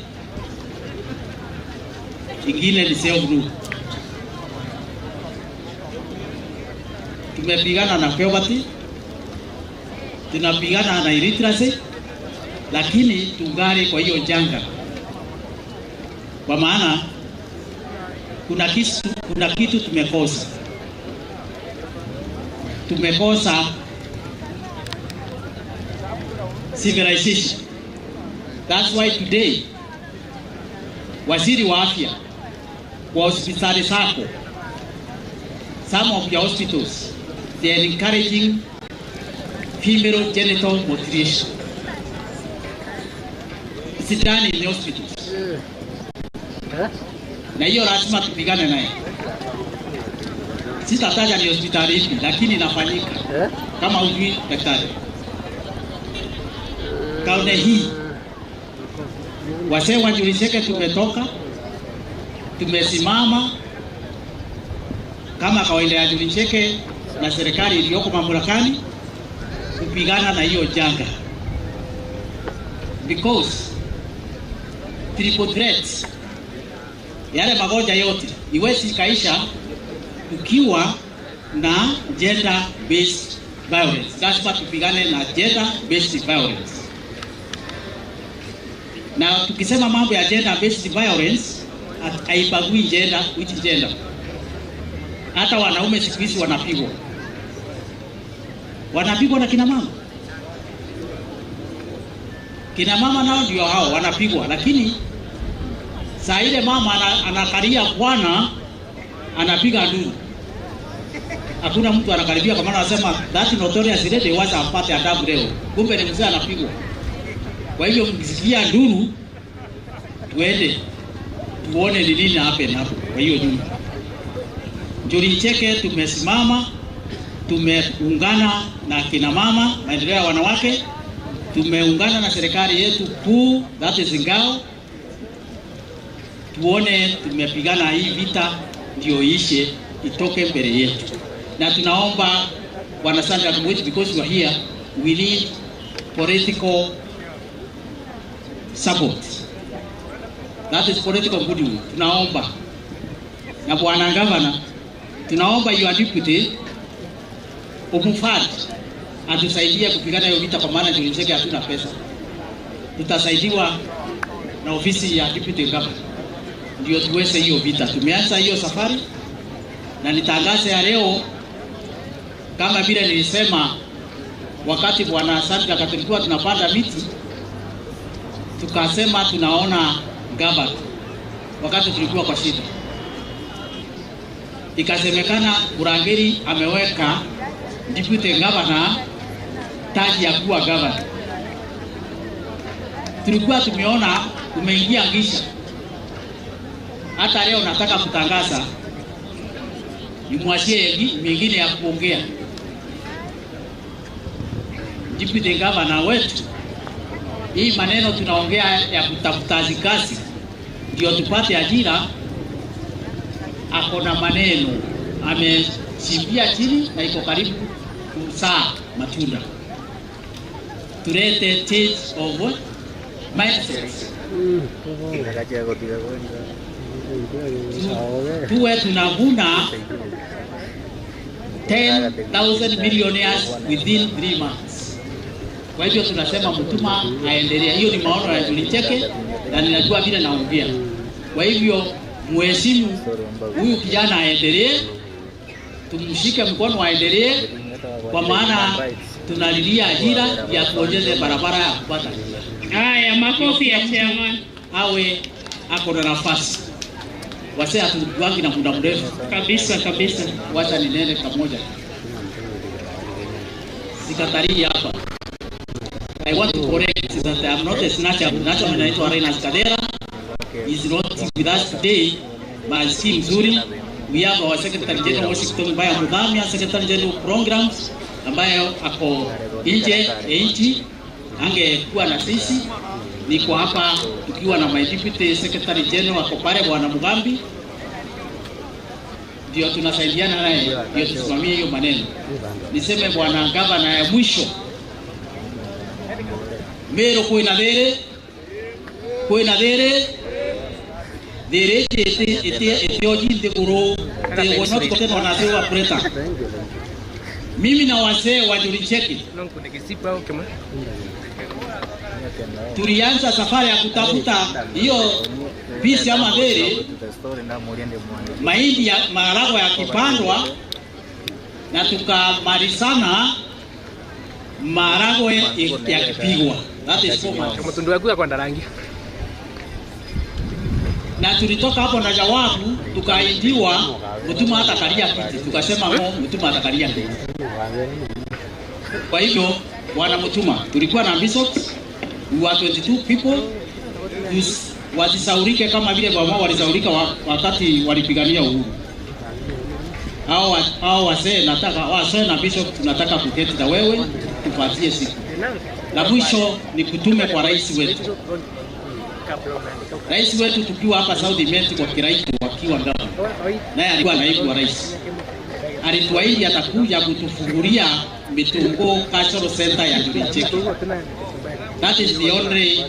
ingine ni self rule. Tumepigana na poverty, tunapigana na illiteracy, lakini tungali kwa hiyo janga, kwa maana kuna kitu, kuna kitu tumekosa. Tumekosa civilization. That's why today, waziri wa afya, kwa hospitali zako, some of your hospitals, they are encouraging female genital mutilation. It's done in the hospitals. Na hiyo lazima tupigane naye. Sitataja ni hospitali ipi, lakini inafanyika. Kama hujui, daktari. Kaunti hii, wazee wa Njuri Ncheke tumetoka, tumesimama kama kawaida ya Njuri Ncheke na serikali iliyoko mamlakani kupigana na hiyo janga. Because triple threat, yale magonjwa yote iwezi ikaisha tukiwa na gender based violence. Lazima tupigane na gender based violence. Na tukisema mambo ya gender based violence, at-, haibagui gender, which gender. Hata wanaume siku hizi wanapigwa. Wanapigwa na kina mama. Kina mama nao ndio hao wanapigwa, lakini saa ile mama ana-, anakalia bwana, anapiga nduru. Hakuna mtu anakaribia, kwa maana anasema, "That notorious lady was apate adabu leo." Kumbe ni mzee anapigwa. Kwa hivyo mkisikia nduru, tuende tuone ni nini happen hapo kwa hiyo nyumba. Njuri Ncheke tumesimama, tumeungana na kina mama, maendeleo ya wanawake, tumeungana na serikali yetu kuu, that is Ngao, tuone tumepigana hii vita ndio iishe, itoke mbele yetu. Na tunaomba, Bwana Sandra Tumuiti, because you are here, we need political support. That is political goodwill. Tunaomba. Na Bwana Gavana, tunaomba your deputy umfund atusaidie kupigana hiyo vita, kwa maana Njuri Ncheke hatuna pesa. Tutasaidiwa na ofisi ya deputy governor ndio tuweze hiyo vita. Tumeanza hiyo safari, na nitangaze ya leo, kama vile nilisema wakati Bwana Sandra tulikuwa tunapanda miti, tukasema tunaona gavana wakati tulikuwa kwa shida. Ikasemekana Murangiri ameweka deputy governor taji ya kuwa governor. Tulikuwa tumeona umeingia ngisha. Hata leo nataka kutangaza, nimwachie yengi-, mengine ya kuongea. Deputy governor wetu, hii maneno tunaongea ya kutafuta kazi ndio tupate ajira, ako na maneno amechimbia chini na iko karibu kuzaa matunda. Turete change of what? Mindsets. Tuwe tunavuna ten thousand millionaires within three months. Kwa hivyo tunasema Mutuma aendelee. Hiyo ni maono ya Njuri Ncheke na ninajua vile naongea. Kwa hivyo muheshimu huyu kijana aendelee, tumshike mkono aendelee, kwa maana tunalilia ajira ya tuongeze barabara ya kupata ajira. Haya, makofi ya chairman. Awe ako na nafasi. Wasee hatujuangi na muda mrefu. Kabisa, kabisa. Wacha ninene kamoja. Sikatarii hapa. I want to correct that I am not a snatcher. Snatcher anaitwa Linus Kadera is not with us today. Masikii mzuri. We have our Secretary General Washington Mbaya Mudhamia, Secretary General Programs, ambaye ako nje ya nchi. Angekuwa na sisi, niko hapa tukiwa na my Deputy Secretary General ako pale, Bwana Mugambi, ndio tunasaidiana naye, ndio tusimamie hiyo maneno. Niseme, Bwana Gavana, ya mwisho, Meru kwina thiri, kwina thiri, thiri iti, iti, iti oji nthiguru, nthiguru no tukote na wazee wa kuleta. Mimi na wazee wa Njuri Ncheke tulianza safari ya kutafuta hiyo pisi ama thiri, mahindi ya, maharagwe yakipandwa, na tukamalizana maharagwe yakipigwa. That is four months. Matundu yaku ya kwenda rangi. Na tulitoka hapo na jawabu, tukaidiwa, Mutuma atakalia kiti. Tukasema, "Mo, Mutuma atakalia kiti." Kwa hivyo, Bwana Mutuma, tulikuwa na bishops, we were twenty-two people, us-, wasisaurike kama vile wamama walisaurika wa-, wakati walipigania uhuru. Hao wa-, hao wazee nataka, wazee na bishop tunataka kuketi na wewe, tupatie siku. La mwisho ni kutume kwa rais wetu. Rais wetu tukiwa hapa South Imenti kwa Kiraitu wakiwa gavana, naye alikuwa naibu wa rais. Alituahidi atakuja kutufungulia Mitunguu Cultural Center ya Njuri Ncheke. That is the only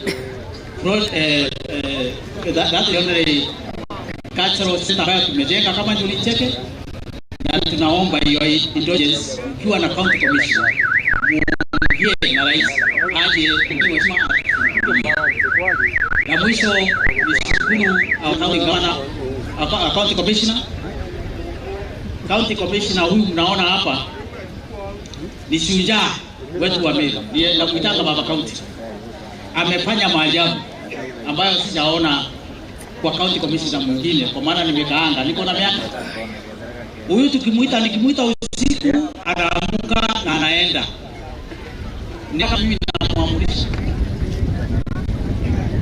pro-, eh, eh, that, that's the only cultural center ambayo tumejenga kama Njuri Ncheke, na tunaomba hiyo indulgence, ukiwa na county commissioner, muongee na rais aje, mheshimiwa, atufungulie. La mwisho, nishukuru our county governor, our county commissioner. County commissioner huyu mnaona hapa ni shujaa wetu wa Meru. Ni namuitanga baba county. Amefanya maajabu ambayo sijaona kwa county commissioner mwingine, kwa maana nimekaanga, niko na miaka. Huyu tukimuita, nikimuita usiku, anaamka na anaenda. Ni kama mimi namwamurisha.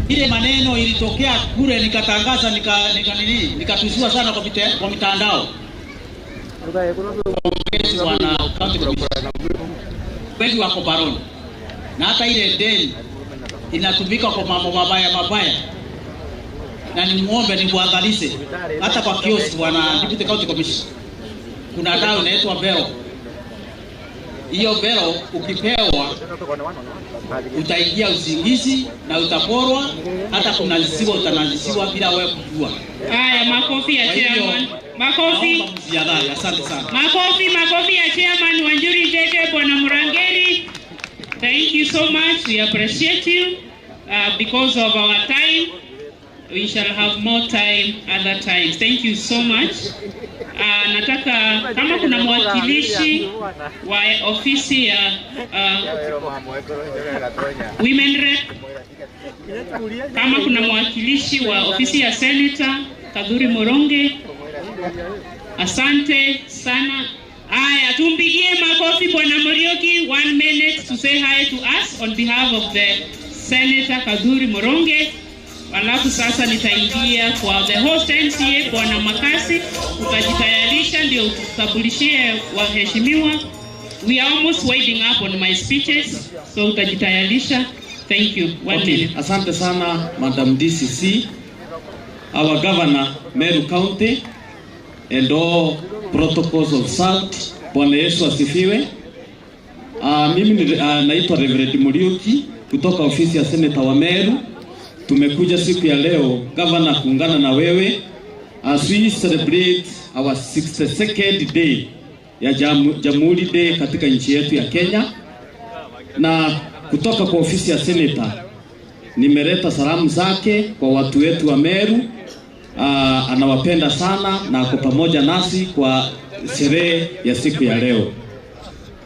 Ile maneno ilitokea kule, nikatangaza, nika, nika nini, nikatusiwa sana kwa mite-, kwa mitandao. Bwana County Commissioner. Wengi wako baroni. Na hata ile deni inatumika kwa mambo mabaya mabaya. Na nimuombe, nimwangalize. Hata kwa kiosk, Bwana Deputy County Commissioner, kuna dawa inaitwa Vero. Hiyo Vero ukipewa, utaingia usingizi na utaporwa, hata kunajisiwa utanajisiwa bila wewe kujua. Haya, makofi ya chairman. Makofi. Naomba msihadhari. Asante sana. Makofi, makofi ya chairman wa Njuri Njeke, Bwana Murangeri. Thank you so much. We appreciate you. Uh, because of our time, we shall have more time other times. Thank you so much. Uh, nataka kama kuna mwakilishi wa ofisi ya, uh, women rep, kama kuna mwakilishi wa ofisi ya senator Kadhuri Moronge, asante sana. Aya, tumpigie makofi Bwana Murioki, one minute to say hi to us on behalf of the Senator Kadhuri Moronge. Alafu sasa nitaingia kwa the host M C A, Bwana Makasi, utajitayarisha ndio utambulishie waheshimiwa. We are almost winding up on my speeches, so utajitayarisha. Thank you. One minute. Okay, asante sana, Madam D C C. Our Governor, Meru County, and all protocols observed. Bwana Yesu asifiwe. Ah, mimi ni, ah, naitwa Reverend Muriuki kutoka ofisi ya Senator wa Meru. Tumekuja siku ya leo, Governor, kuungana na wewe as we celebrate our sixty-second day ya Jamu-, Jamhuri Day katika nchi yetu ya Kenya. Na kutoka kwa ofisi ya Senator, nimeleta salamu zake kwa watu wetu wa Meru. Ah, anawapenda sana na ako pamoja nasi kwa sherehe ya siku ya leo.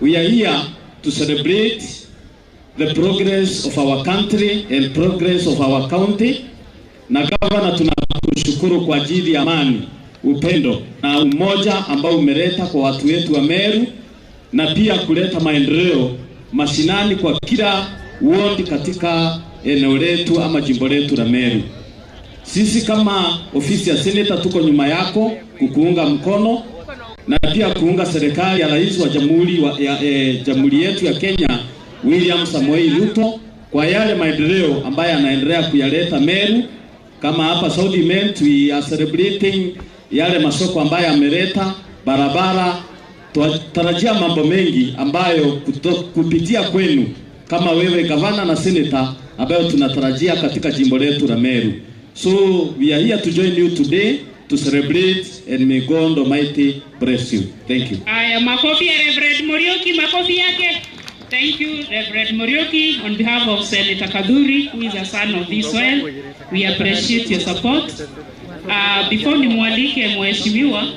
We are here to celebrate the progress of our country and progress of our county. Na Gavana, tunakushukuru kwa ajili ya amani, upendo na umoja ambao umeleta kwa watu wetu wa Meru, na pia kuleta maendeleo mashinani kwa kila ward katika eneo letu ama jimbo letu la Meru. Sisi kama ofisi ya Senator tuko nyuma yako kukuunga mkono na pia kuunga serikali ya Rais wa Jamhuri wa, ya, eh, Jamhuri yetu ya Kenya, William Samoei Ruto, kwa yale maendeleo ambayo anaendelea kuyaleta Meru. Kama hapa South Imenti, we are celebrating yale masoko ambayo ameleta, barabara. Tunatarajia mambo mengi ambayo kuto-, kupitia kwenu kama wewe gavana na senator, ambayo tunatarajia katika jimbo letu la Meru. So we are here to join you today to celebrate, and may God Almighty bless you. Thank you. Aya, makofi ya Reverend Muriuki, makofi yake. Thank you, Reverend Muriuki, on behalf of Senator Kadhuri, who is a son of this soil. We appreciate your support. Uh, before nimwalike mheshimiwa,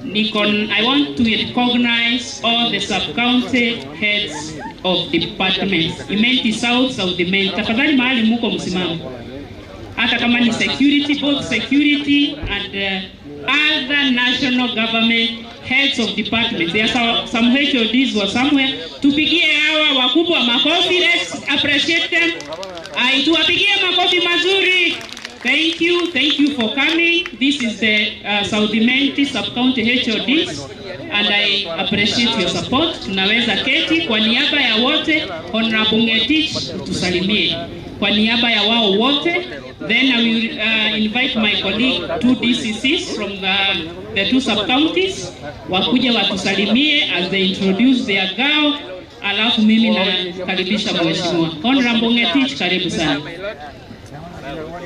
nikon, I want to recognize all the sub-county heads of departments, Imenti South, South Imenti. Tafadhali, mahali muko, msimame. Hata kama ni security, both security and, uh, other national government heads of departments. There are some, some H O Ds were somewhere. Tupigie hawa wakubwa makofi. Let's appreciate them. Ai, tuwapigie makofi mazuri. Thank you, thank you for coming. This is the, uh, South Imenti Sub-County H O Ds, and I appreciate your support. Tunaweza keti. Kwa niaba ya wote, Honorable Ngetich, tusalimie. Kwa niaba ya wao wote, then I will, uh, invite my colleague, two D C Cs from the, the two sub-counties, wakuje watusalimie as they introduce their girl, alafu mimi nakaribisha mheshimiwa. Honorable Ngetich, karibu sana.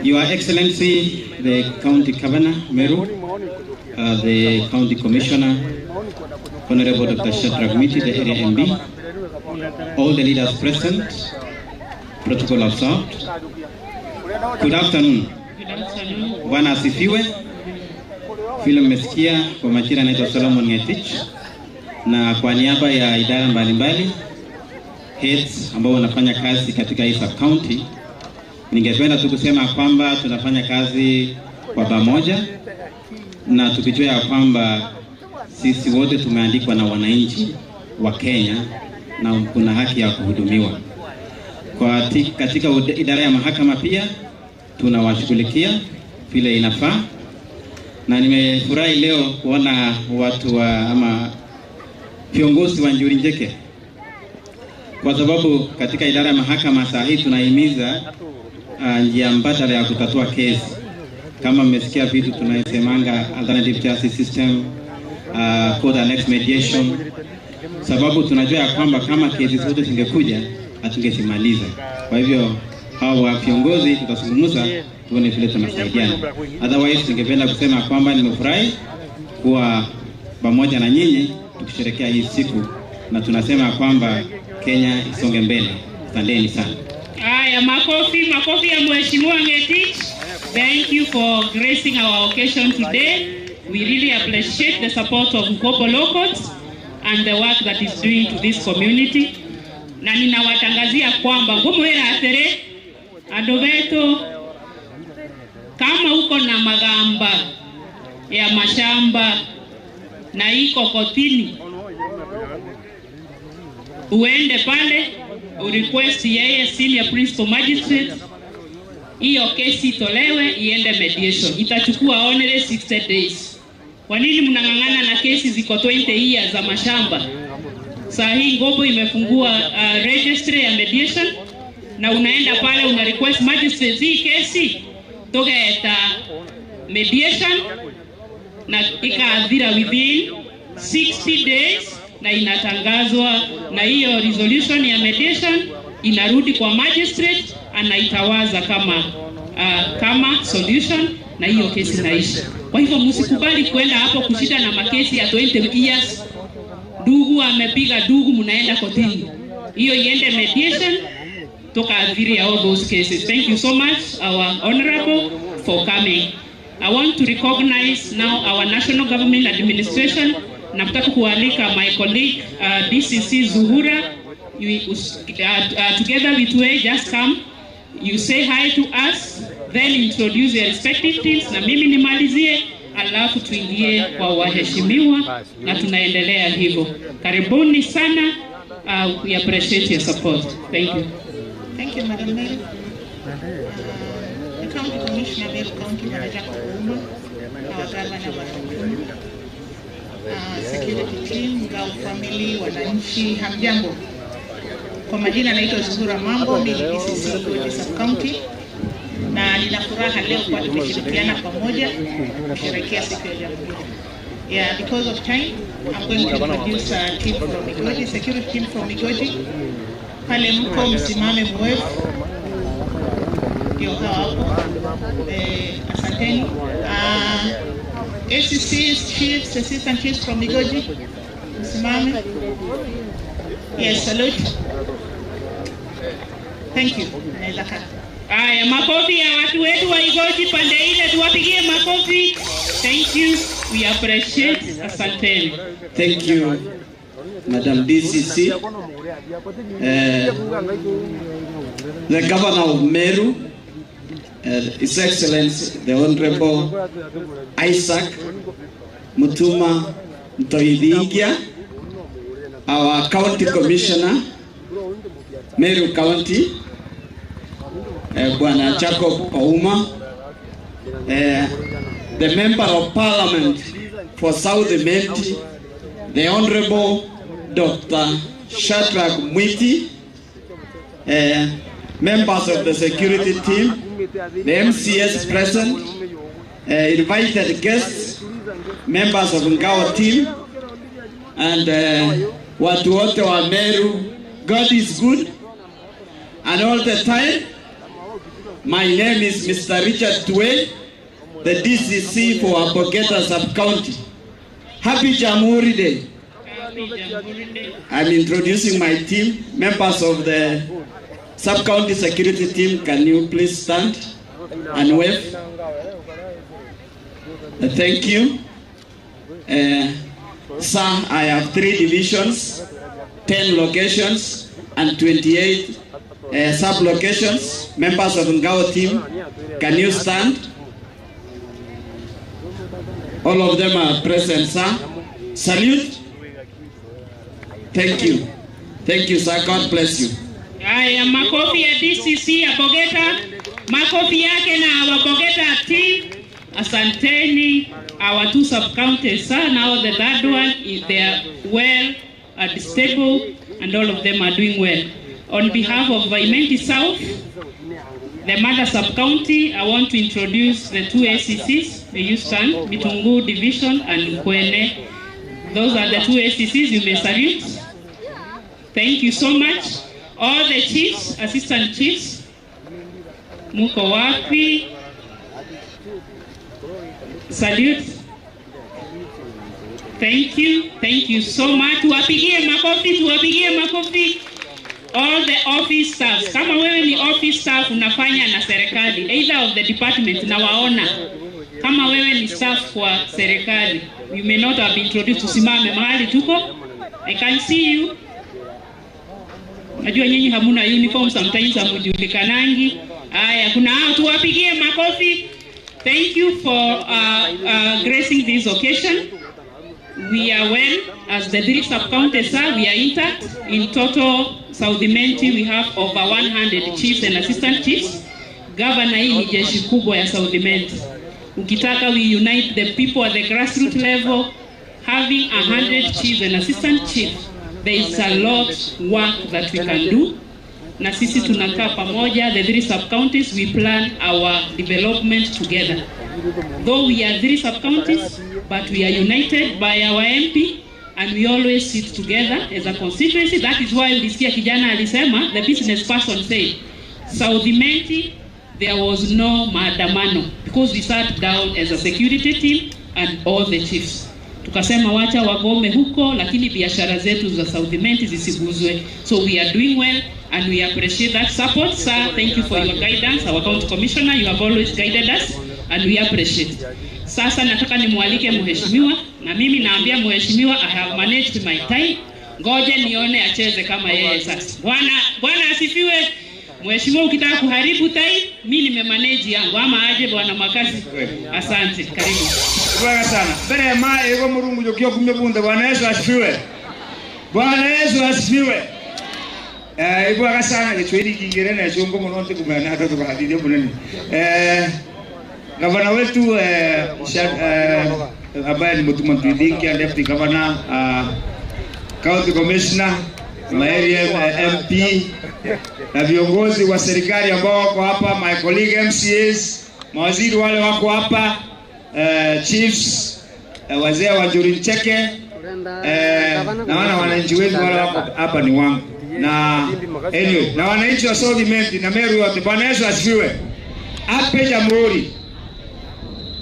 Your Excellency, the County Governor, Meru, uh, the County Commissioner, Honorable Doctor Shadrack Mwiti, the Area M B, all the leaders present, protocol observed. Good afternoon. Good afternoon. Bwana asifiwe. Vile mmesikia, kwa majina naitwa Solomon Ngetich, na kwa niaba ya idara mbalimbali, heads ambao wanafanya kazi katika hii sub county, ningependa tu kusema kwamba tunafanya kazi kwa pamoja, na tukijua ya kwamba sisi wote tumeandikwa na wananchi wa Kenya na kuna haki ya kuhudumiwa. Kwa ti-, katika ud-, idara ya mahakama pia tunawashughulikia vile inafaa, na nimefurahi leo kuona watu wa, ama viongozi wa Njuri Njeke, kwa sababu katika idara ya mahakama saa hii tunahimiza, ah, njia mbadala ya kutatua kesi. Kama mmesikia vitu tunasemanga alternative justice system, ah, court annexed mediation, sababu tunajua ya kwamba kama kesi zote zingekuja, hatungezimaliza. Kwa hivyo, hawa viongozi tutazungumza, tuone vile tunasaidiana. Otherwise, ningependa kusema kwamba nimefurahi kuwa pamoja na nyinyi tukisherehekea hii siku, na tunasema kwamba Kenya isonge mbele. Asanteni sana. Haya, makofi, makofi ya Mheshimiwa Ngetich. Thank you for gracing our occasion today. We really appreciate the support of Nkobo Locals and the work that is doing to this community. Na ninawatangazia kwamba ngumwira atiri, andu betu, kama uko na magamba ya mashamba na iko kotini, uende pale, urequest yeye senior principal magistrate, hiyo kesi itolewe iende mediation. Itachukua only sixty days. Kwa nini mnang'ang'ana na kesi ziko twenty years za mashamba? Saa hii Nkobo imefungua, uh, registry ya mediation, na unaenda pale una request magistrate, hii kesi tugeeta mediation, na ikathira within sixty days, na inatangazwa, na hiyo resolution ya mediation inarudi kwa magistrate, anaitawaza kama, ah, kama solution, na hiyo kesi inaisha. Kwa hivyo, msikubali kwenda hapo kushinda na makesi ya twenty years. Ndugu amepiga ndugu, mnaenda kotini. Hiyo iende mediation, tukathiria all those cases. Thank you so much, our honorable, for coming. I want to recognize now our national government administration. Nataka kualika my colleague, uh, D C C Zuhura. You, uh, uh, together with Wei, just come. You say hi to us, then introduce your respective teams, na mimi nimalizie, alafu tuingie kwa waheshimiwa, na tunaendelea hivyo. Karibuni sana. Uh, we appreciate your support. Thank you. Thank you, Madam Mary. Uh, the County Commissioner, Meru County, Bwana Jacob Ouma, our Governor, Bwana Ouma, uh, security team, Ngau family, wananchi, hamjambo. Kwa majina naitwa Zuhura Mambo, mimi ni D C C Igoji Sub County, na nina furaha leo kuwa tumeshirikiana pamoja kusherehekea siku ya Jamhuri. Yeah, because of time, I'm going to introduce a team from Igoji, security team from Igoji. Pale mko msimame mwefu. Ndio hawa hapo. Eh, asanteni. Ah, A C Cs, chiefs, assistant chiefs from Igoji. Msimame. Yes, salute. Thank you. Naweza kaa. Aya, makofi ya watu wetu wa Igoji pande ile, tuwapigie makofi. Thank you. We appreciate. Asanteni. Thank you, Madam D C C. Eh, the Governor of Meru, eh, His Excellency the Honorable Isaac Mutuma Ntoithingia, our County Commissioner, Meru County, eh, Bwana Jacob Ouma, eh, the Member of Parliament for South Imenti, the Honorable Doctor Shadrack Mwiti, eh, members of the security team, the M C As present, eh, invited guests, members of Ngao team, and, eh, watu wote wa Meru. God is good, and all the time. My name is Mister Richard Tuwei, the D C C for Abogeta Sub-County. Happy Jamhuri Day. I'm introducing my team, members of the sub-county security team. Can you please stand? and wave. Uh, thank you. Uh, sir, I have three divisions, ten locations, and twenty-eight, uh, sub-locations. Members of Ngao team, can you stand? All of them are present, sir. Salute. Thank you. Thank you, sir. God bless you. Haya, makofi ya D C C ya Bogeta, makofi yake na our Bogeta team. Asanteni, our two sub-counties, sir. Now the third one, is they are well and stable, and all of them are doing well. On behalf of Imenti South, the mother sub-county, I want to introduce the two A C Cs, the Eastern, Mitunguu Division and Nkwene. Those are the two A C Cs, you may salute. Thank you so much. All the chiefs, assistant chiefs, muko wapi? Salute. Thank you. Thank you so much. Tuwapigie makofi, tuwapigie makofi. All the office staffs. Kama wewe ni office staff unafanya na serikali, either of the department, na waona. Kama wewe ni staff kwa serikali, you may not have been introduced. Tusimame mahali tuko. I can see you. Najua nyinyi hamuna uniform, sometimes hamujulikanangi. Aya, kuna hao, tuwapigie makofi. Thank you for, uh, uh, gracing this occasion. We are well, as the three sub-counties are, we are intact. In total, South Imenti, we have over one hundred chiefs and assistant chiefs. Governor, hii ni jeshi kubwa ya South Imenti. Ukitaka we unite the people at the grassroots level, having a hundred chiefs and assistant chiefs, there is a lot work that we can do. Na sisi tunakaa pamoja, the three sub-counties, we plan our development together. Though we are three sub-counties, but we are united by our M P, and we always sit together as a constituency. That is why ulisikia kijana alisema, the business person said, South Imenti, there was no maandamano because we sat down as a security team and all the chiefs. Tukasema wacha wagome huko, lakini biashara zetu za South Imenti zisiguzwe. So we are doing well and we appreciate that support. Sir, thank you for your guidance. Our county commissioner, you have always guided us and we appreciate. Sasa nataka nimwalike mheshimiwa, na mimi naambia mheshimiwa, I have managed my time. Ngoje nione acheze kama yeye sasa. Bwana, Bwana asifiwe. Mheshimiwa, ukitaka kuharibu time, mi nimemanage yangu, ama aje, Bwana Makasi? Asante, karibu. Bwana sana. Mbere ya ma ego Murungu jokio kumbe bunde. Bwana Yesu asifiwe. Bwana Yesu asifiwe. Eh, ibwaga sana, Gicweri kingire na chongo muno nti kumenya hata tukahathithia munene. Eh, Gavana wetu, eh, Sha-, eh, ambaye ni Mutuma Ntwithinkia, Deputy Governor, ah, County Commissioner, ma area, eh, M P, na viongozi wa serikali ambao wako hapa, my colleague M C As, mawaziri wale wako hapa, eh, chiefs, eh, wazee wa Njuri Ncheke, eh, naona wananchi wetu wale wako hapa ni wangu. Na anyway, na wananchi wa South Imenti na Meru yote, Bwana Yesu asifiwe. Ape Jamhuri.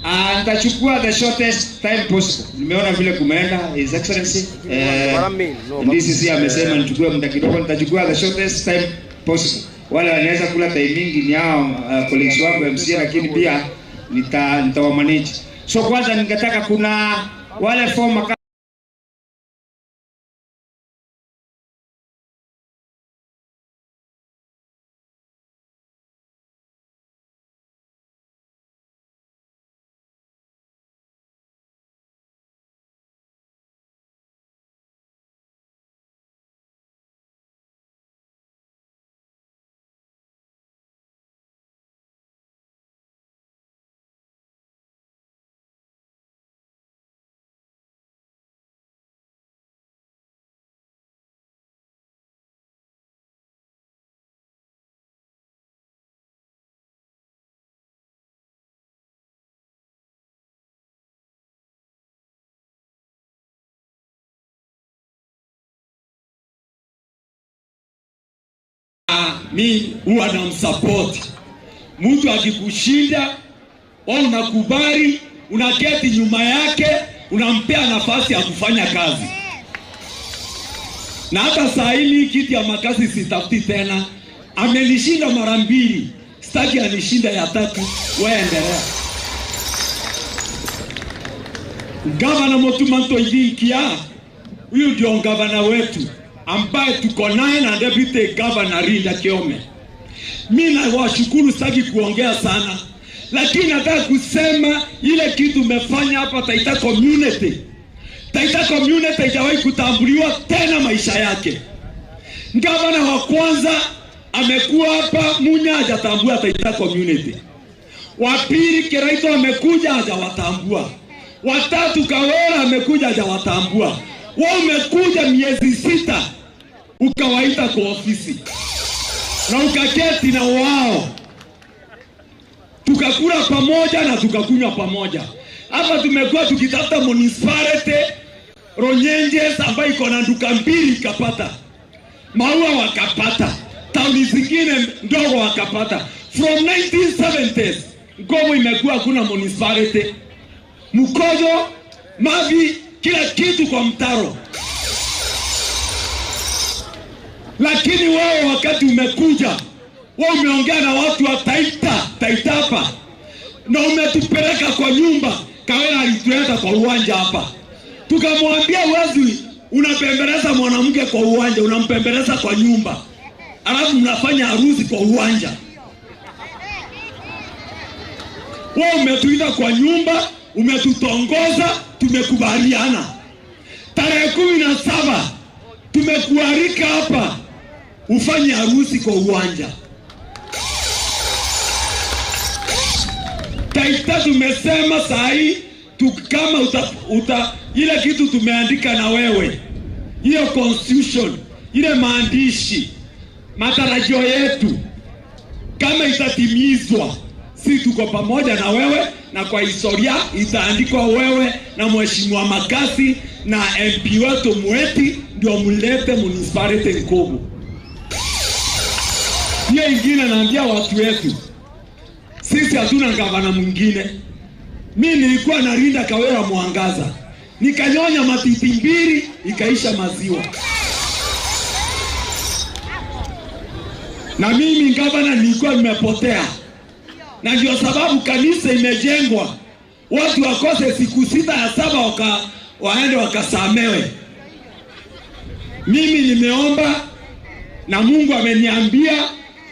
Ah, nitachukua the shortest time possible. Nimeona vile kumeenda, His Excellency, eh, D C C amesema nichukue muda kidogo, nitachukua the shortest time possible. Wale wanaweza kula time mingi ni hao, uh, colleagues wangu M C A, lakini pia nita-, nitawamanage. So kwanza ningetaka, kuna wale former Ah, mi huwa namsupport. Mtu akikushinda, wewe unakubali, unaketi nyuma yake, unampea nafasi ya kufanya kazi. Na hata saa hii mi kiti ya Makasi sitafuti tena. Amenishinda mara mbili. Sitaki anishinde ya tatu, wewe endelea. Gavana Mutuma Ntoithinkia, huyu ndio gavana wetu ambaye tuko naye na deputy governor Linda Kiome. Mimi nawashukuru, sitaki kuongea sana, lakini nataka kusema ile kitu umefanya hapa Taita community. Taita community haijawahi kutambuliwa tena maisha yake. Gavana wa kwanza amekuwa hapa, Munya hajatambua Taita community. Wa pili, Kiraitu amekuja, hajawatambua. Wa tatu, Kawira amekuja, hajawatambua. Wewe umekuja miezi sita, ukawaita kwa ofisi na ukaketi na wao, tukakula pamoja na tukakunywa pamoja. Hapa tumekuwa tukitafuta municipality, Runyenjes ambayo iko na duka mbili ikapata, Maua wakapata, tauni zingine ndogo wakapata. From nineteen seventies, Nkobo imekuwa hakuna municipality. Mkojo, mavi, kila kitu kwa mtaro. Lakini wewe, wakati umekuja, wewe umeongea na watu wa Taita, Taita hapa, na umetupeleka kwa nyumba. Kawira alituleta kwa uwanja hapa, tukamwambia, "Huwezi unapembeleza mwanamke kwa uwanja, unampembeleza kwa nyumba, alafu mnafanya harusi kwa uwanja." Wewe umetuita kwa nyumba, umetutongoza, tumekubaliana. Tarehe kumi na saba tumekualika hapa ufanye harusi kwa uwanja. Taita tumesema saa hii tu, kama uta, uta, ile kitu tumeandika na wewe, hiyo constitution, ile maandishi, matarajio yetu, kama itatimizwa, si tuko pamoja na wewe, na kwa historia itaandikwa wewe na Mheshimiwa Makasi na M P wetu Mweti ndio mlete municipality Nkobo. Hiyo ingine naambia watu wetu, sisi hatuna gavana mwingine. Mimi nilikuwa nalinda Kawira Mwangaza, nikanyonya matiti mbili, ikaisha maziwa. Na mimi gavana nilikuwa nimepotea, na ndio sababu kanisa imejengwa, watu wakose siku sita ya saba waka, waende wakasamewe. Mimi nimeomba na Mungu ameniambia,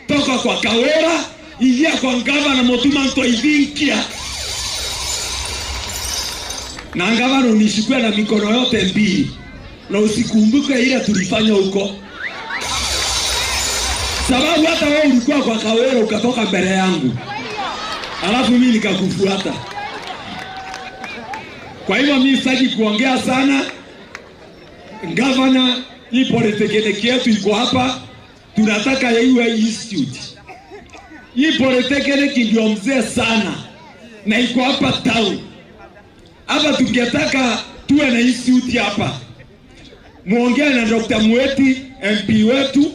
toka kwa Kawira, ingia kwa gavana Mutuma Ntoithinkia. Na gavana, unishukue na mikono yote mbili, na usikumbuke ile tulifanya huko, sababu hata wewe ulikuwa kwa Kawira ukatoka mbele yangu, alafu mimi nikakufuata. Kwa hivyo mimi sitaki kuongea sana. Gavana, hii polytechnic yetu iko hapa, tunataka iwe institute. Hii polytechnic ndio mzee sana na iko hapa town. Hapa tungetaka tuwe na institute hapa. Muongee na Doctor Mweti, M P wetu,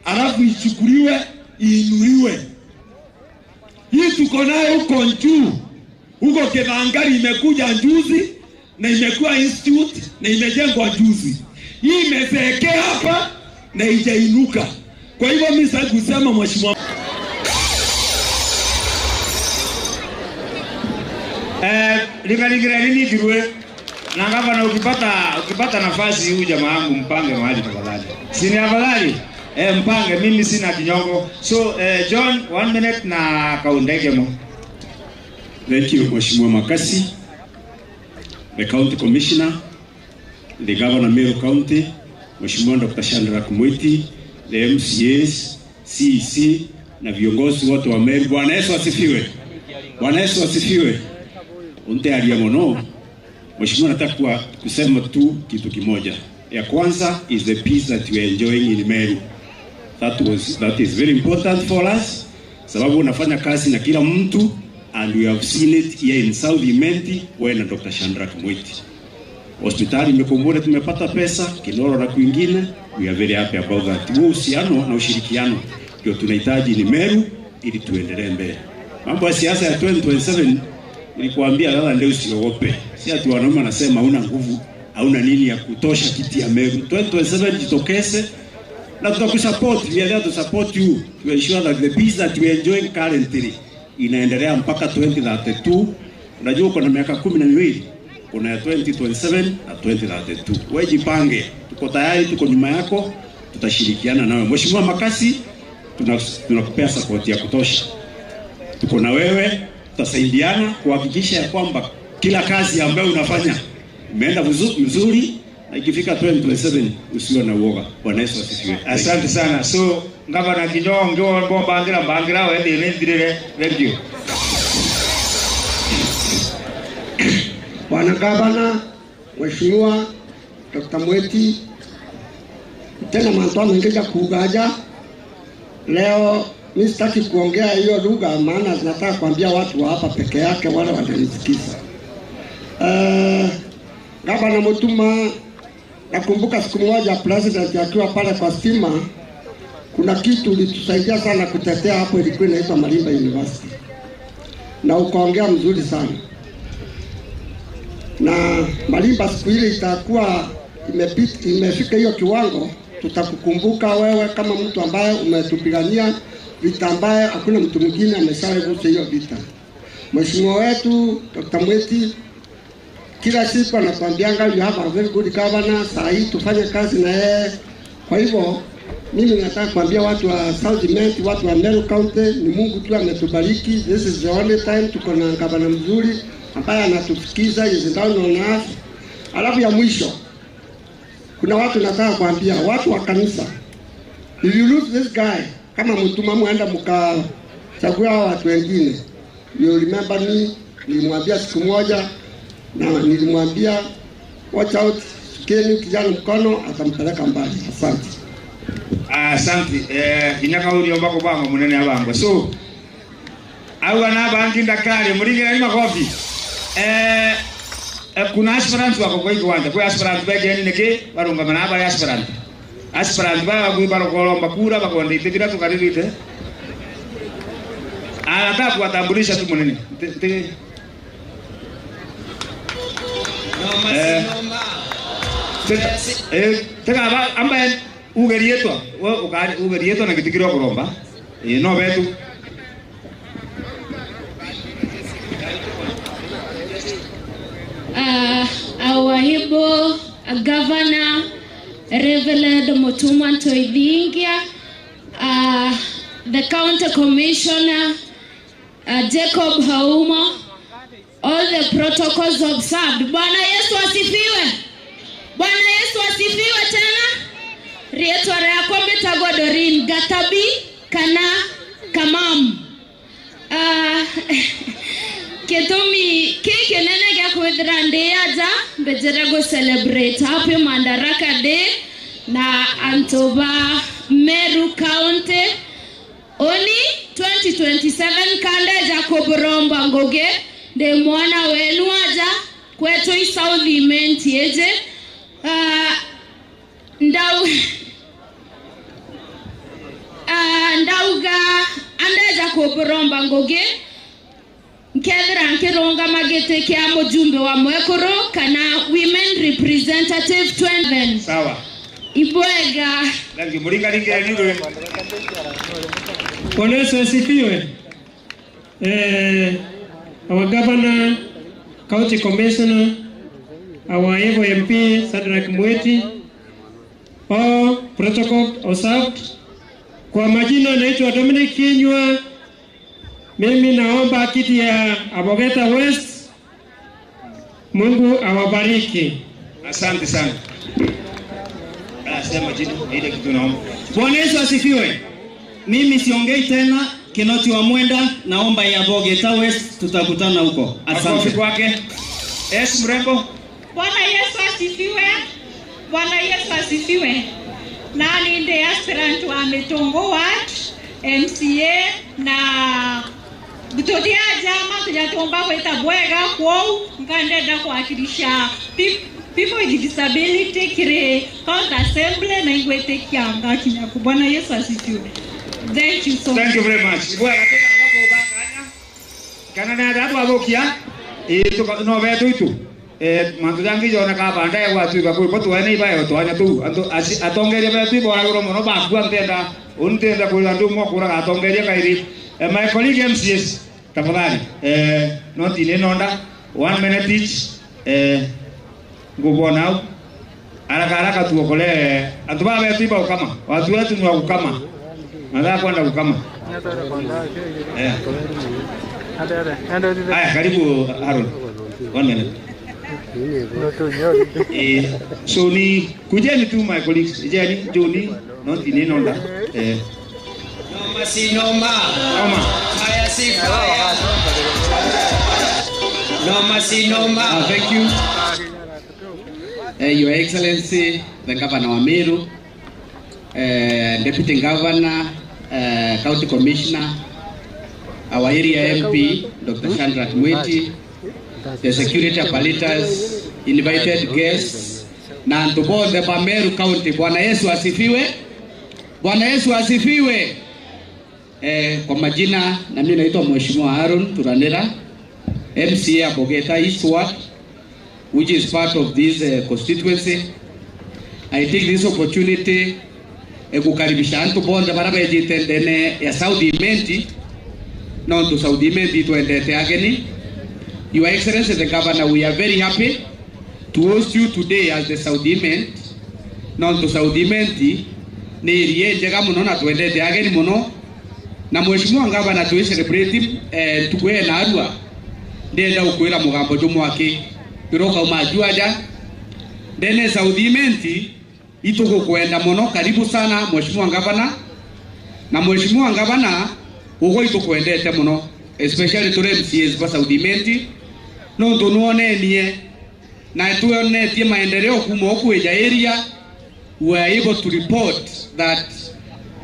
alafu ichukuliwe, iinuliwe. Hii tuko nayo huko juu, huko Kithangari, imekuja juzi na imekuwa institute na imejengwa juzi. Hii imezeekea hapa na haijainuka. Kwa hivyo mimi sitaki kusema, mheshimiwa. Eh, lingalingira nini kirue? Na gavana, ukipata, ukipata nafasi, huyu jamaa yangu mpange mahali tafadhali. Si ni afadhali? Eh, mpange, mimi sina kinyongo. So, eh, John, one minute na kaundege mo. Thank you, Mheshimiwa Makasi, the county commissioner, the governor Meru County, Mheshimiwa Doctor Shadrack Mwiti, the M C As, C E C na viongozi wote wa Meru. Bwana Yesu asifiwe. Bwana Yesu asifiwe. Untearia mono. Mheshimiwa, nataka kuwa, kusema tu kitu kimoja. Ya kwanza is the peace that we are enjoying in Meru. That was, that is very important for us. Sababu unafanya kazi na kila mtu, and we have seen it here in South Imenti, wewe na Doctor Shadrack Mwiti. Hospitali imekombolewa, tumepata pesa, Kinoro na kwingine, we are very happy about that. Huo uhusiano na ushirikiano ndio tunahitaji ni Meru ili tuendelee mbele. Mambo ya siasa ya twenty twenty-seven, nilikuambia sasa ndio usiogope. Si ati wanaume wanasema hauna nguvu, hauna nini ya kutosha kiti ya Meru. Twenty twenty-seven jitokeze, Na tutakusupport, we are there to support you to ensure that the peace that we are enjoying currently inaendelea mpaka twenty thirty-two. Unajua uko na miaka kumi na miwili, kuna ya twenty twenty-seven na twenty thirty-two. Wewe jipange, tuko tayari, tuko nyuma yako, tutashirikiana nawe. Mheshimiwa Makasi, tuna-, tunakupea support ya kutosha. Tuko na wewe, tutasaidiana kuhakikisha ya kwamba kila kazi ambayo unafanya imeenda vizu-, vizuri, na ikifika twenty twenty-seven, usiwe na uoga. Bwana Yesu asifiwe. Asante sana. So, Ngavana kinya ungi womba mbangira, mbangira, we thina ithirire. Thank you. Bwana Gavana, Mheshimiwa Doctor Mweti, tena mantu jamaingi ja kuuga aja. Leo mi sitaki kuongea hiyo lugha, maana nataka kuambia watu wa hapa peke yake, wale wananisikiza. Eh, Gavana Mutuma, nakumbuka siku moja president akiwa pale kwa stima, kuna kitu ulitusaidia sana kutetea hapo, ilikuwa inaitwa Malimba University, na ukaongea mzuri sana. Na Malimba siku ile itakuwa imepit-, imefika hiyo kiwango, tutakukumbuka wewe kama mtu ambaye umetupigania vita ambaye hakuna mtu mwingine ameshawahi gusa hiyo vita. Mheshimiwa wetu Doctor Mweti, kila siku anatuambianga, "You have a very good governor," saa hii tufanye kazi na yeye. Kwa hivyo, mimi nataka kuambia watu wa South Imenti, watu wa Meru County, ni Mungu tu ametubariki. This is the only time tuko na gavana mzuri ambaye anatusikiza, is down on us. Alafu ya mwisho, kuna watu nataka kuambia, watu wa kanisa, if you lose this guy, kama Mutuma, mwenda mkachagua hao watu wengine, you remember me, nilimwambia siku moja, na nilimwambia, "Watch out, shikeni kijana mkono, atampeleka mbali." Asante. Asante. Eh, inya kauri omba kubangwa munene abangwe. So, au ana bangi ndakari, muringerani makofi. Eh, eh, kuna aspirants wako kwa hii kiwanja. Kwa aspirant begeni niki barungama na bari aspirant. Aspirant baba kwi barokoromba kura bakwenda iti bira tukaririte. Anataka kuwatambulisha tu munene. Ti-, ti-, eh, tega, eh, tega ba, ambaye ugerietwa, we ukari ugerietwa na giti kiria ukuromba. Eh, no betu. Uh, our able, uh, governor, Reverend Mutuma Ntoithingia, uh, the county commissioner, uh, Jacob Hauma, all the protocols observed. Bwana Yesu asifiwe. Bwana Yesu asifiwe tena. Riitwa riakwa mbitagwa Doreen Gatabi kana Kamamu. Ah, gitumi kikinene gia kwithira ndi aja, mbijire gu celebrate happy Madaraka Day na antu ba Meru County. Uni twenty twenty-seven kandeja kuburomba ngugi, ndi mwana wenu aja kwetu i South Imenti iji. Ah, Ndau-, ah, ndauga andeja kuburomba ngugi, nkethira nkirungama giti kia mujumbe wa mwekuru kana women representative twenty. Sawa. Ibwega. Thank you. Muringaringire ni uri. Bwana Yesu asifiwe. Eh, our governor, county commissioner, our able M P, Shadrack Mweti, all protocol observed. Kwa majina naitwa Dominic Kinyua. Mimi naomba kiti ya Abogeta West. Mungu awabariki. Asante sana. Ah, sema jina, ile kitu naomba. Bwana Yesu asifiwe. Mimi siongei tena, Kinoti wa Mwenda, naomba ya Bogeta West, tutakutana huko. Asante. Makofi kwake. Yes, mrembo. Bwana Yesu asifiwe. Bwana Yesu asifiwe. Nani ndi aspirant wa Mitungu Ward, M C A, na Tuti aja mantu jatumba gwita bwega, kwou nkandenda kuwakilisha peop-, people with disability kiri county assembly, na ingwitikia ngakinya ku. Bwana Yesu asifiwe. Thank you so much. Thank you very much. Bwega, tena hapo bakanya. Kana na adabu abokia. Eh, tuka-, no betu itu. Eh, mantu jangi joneka banda ya gwatuika kwi bo twene ibayo twanya tuu. Antu aci-, atongeria betu ibo wagirwo mono bakua ntenda, uni ntenda kwira andu umwe kuraga atongeria kairi. Eh, my colleague M C As, tafadhali. Eh, noti ni nonda, one minute each. Eh, ngubona au. Haraka haraka tuokole. Antu baba betu iba ukama. Watu wetu ni wa kukama. Nataka kwenda kukama. Eh. Aya, karibu Aaron. One minute. Eh, so ni, kujeni tu my colleagues. Jeni, Joni, noti ni nonda. Eh. Noma si noma. Noma. Fire si fire. Noma si noma. Ah, thank you. Eh, Your Excellency, the Governor wa Meru, eh, Deputy Governor, eh, County Commissioner, our area M P, Doctor Shadrack Mwiti, the security apparatus, invited guests, na antu bonthe ba Meru County. Bwana Yesu asifiwe. Bwana Yesu asifiwe. Eh, kwa majina, na mimi naitwa Mheshimiwa Aaron Turanira, M C A ya Bogeta East Ward, which is part of this, eh, constituency. I take this opportunity, eh, kukaribisha antu bonthe bara bejite ndene ya South Imenti, nontu South Imenti itwendete ageni. Your Excellency the Governor, we are very happy to host you today as the South Imenti, nontu South Imenti ni area njega mono na twendete ageni mono. Na Mheshimiwa Ngavana, twi celebrate, eh, ntuku ya narua, ndenda gukwira mugambo jumwe aki. Riria ukauma juu aja, ndene South Imenti, itugukwenda mono. Karibu sana Mheshimiwa Ngavana. Na Mheshimiwa Ngavana, ugwe itukwendete mono, especially turi M C As ba South Imenti, nontu nwonenie na itwonetie maendeleo kuuma uku ija area, we are able to report that,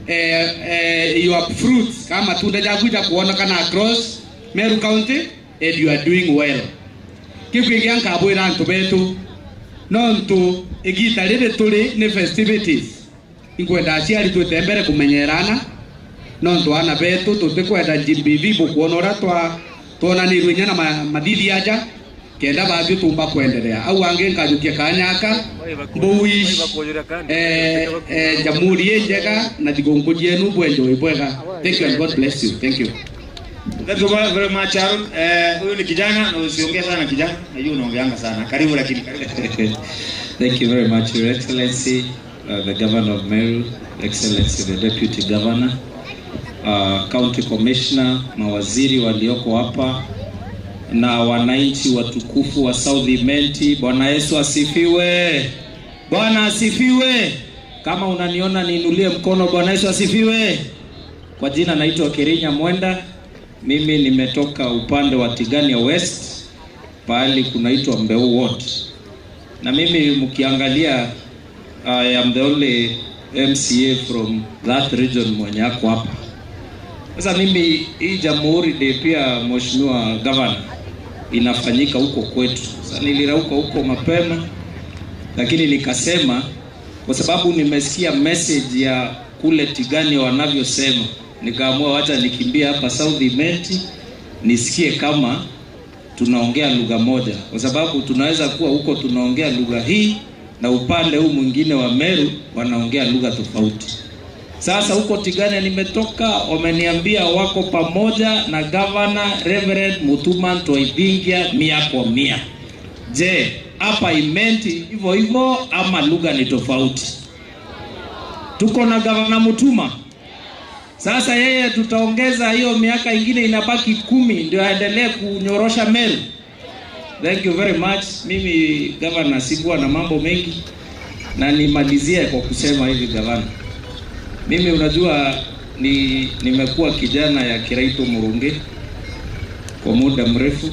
eh, eh, your fruits, kana matunda jaku ja kuonekana across Meru County, and you are doing well. Kiu kingi nkabwira antu betu, nontu igita riri turi ni festivities. Inkwenda aciari twite mbere kumenyera ana, nontu ana betu tutikwenda G B V bukwona uria twa-, twonanirwe inya na ma-, mathithi aja, kenda bathio tumba kwenderea. Au angi nkajukia kanya aka, mbu wish, eh, eh, jamhuri injega na thigunku jienu bwenjoy bwega. Thank you and God bless you. Thank you. Thank you very much, Aaron. Eh, huyu ni kijana na usiongee sana kijana. Najua unaongeanga sana. Karibu lakini, karibu. Thank you very much, Your Excellency. Uh, the Governor of Meru, Excellency the Deputy Governor, uh, County Commissioner, mawaziri walioko hapa na wananchi watukufu wa South Imenti, Bwana Yesu asifiwe. Bwana asifiwe. Kama unaniona niinulie mkono. Bwana Yesu asifiwe. Kwa jina naitwa Kirinya Mwenda. Mimi nimetoka upande wa Tigania West, pahali kunaitwa Mbeu Ward. Na mimi mkiangalia, I am the only M C A from that region mwenye ako hapa. Sasa mimi, hii Jamhuri Day pia, Mheshimiwa Governor, inafanyika huko kwetu. Sasa nilirauka huko mapema, lakini nikasema, kwa sababu nimesikia message ya kule Tigania wanavyosema, nikaamua wacha nikimbie hapa South Imenti, nisikie kama tunaongea lugha moja, kwa sababu tunaweza kuwa huko tunaongea lugha hii na upande huu mwingine wa Meru wanaongea lugha tofauti. Sasa huko Tigania nimetoka, wameniambia wako pamoja na Governor Reverend Mutuma Ntoithingia mia kwa mia. Je, hapa Imenti hivyo hivyo ama lugha ni tofauti? Tuko na Governor Mutuma. Sasa yeye tutaongeza hiyo miaka ingine inabaki kumi ndio aendelee kunyorosha Meru. Thank you very much. Mimi, Governor, sikuwa na mambo mengi, na nimalizie kwa kusema hivi, Governor. Mimi, unajua, ni, nimekuwa kijana ya Kiraitu Murungi kwa muda mrefu,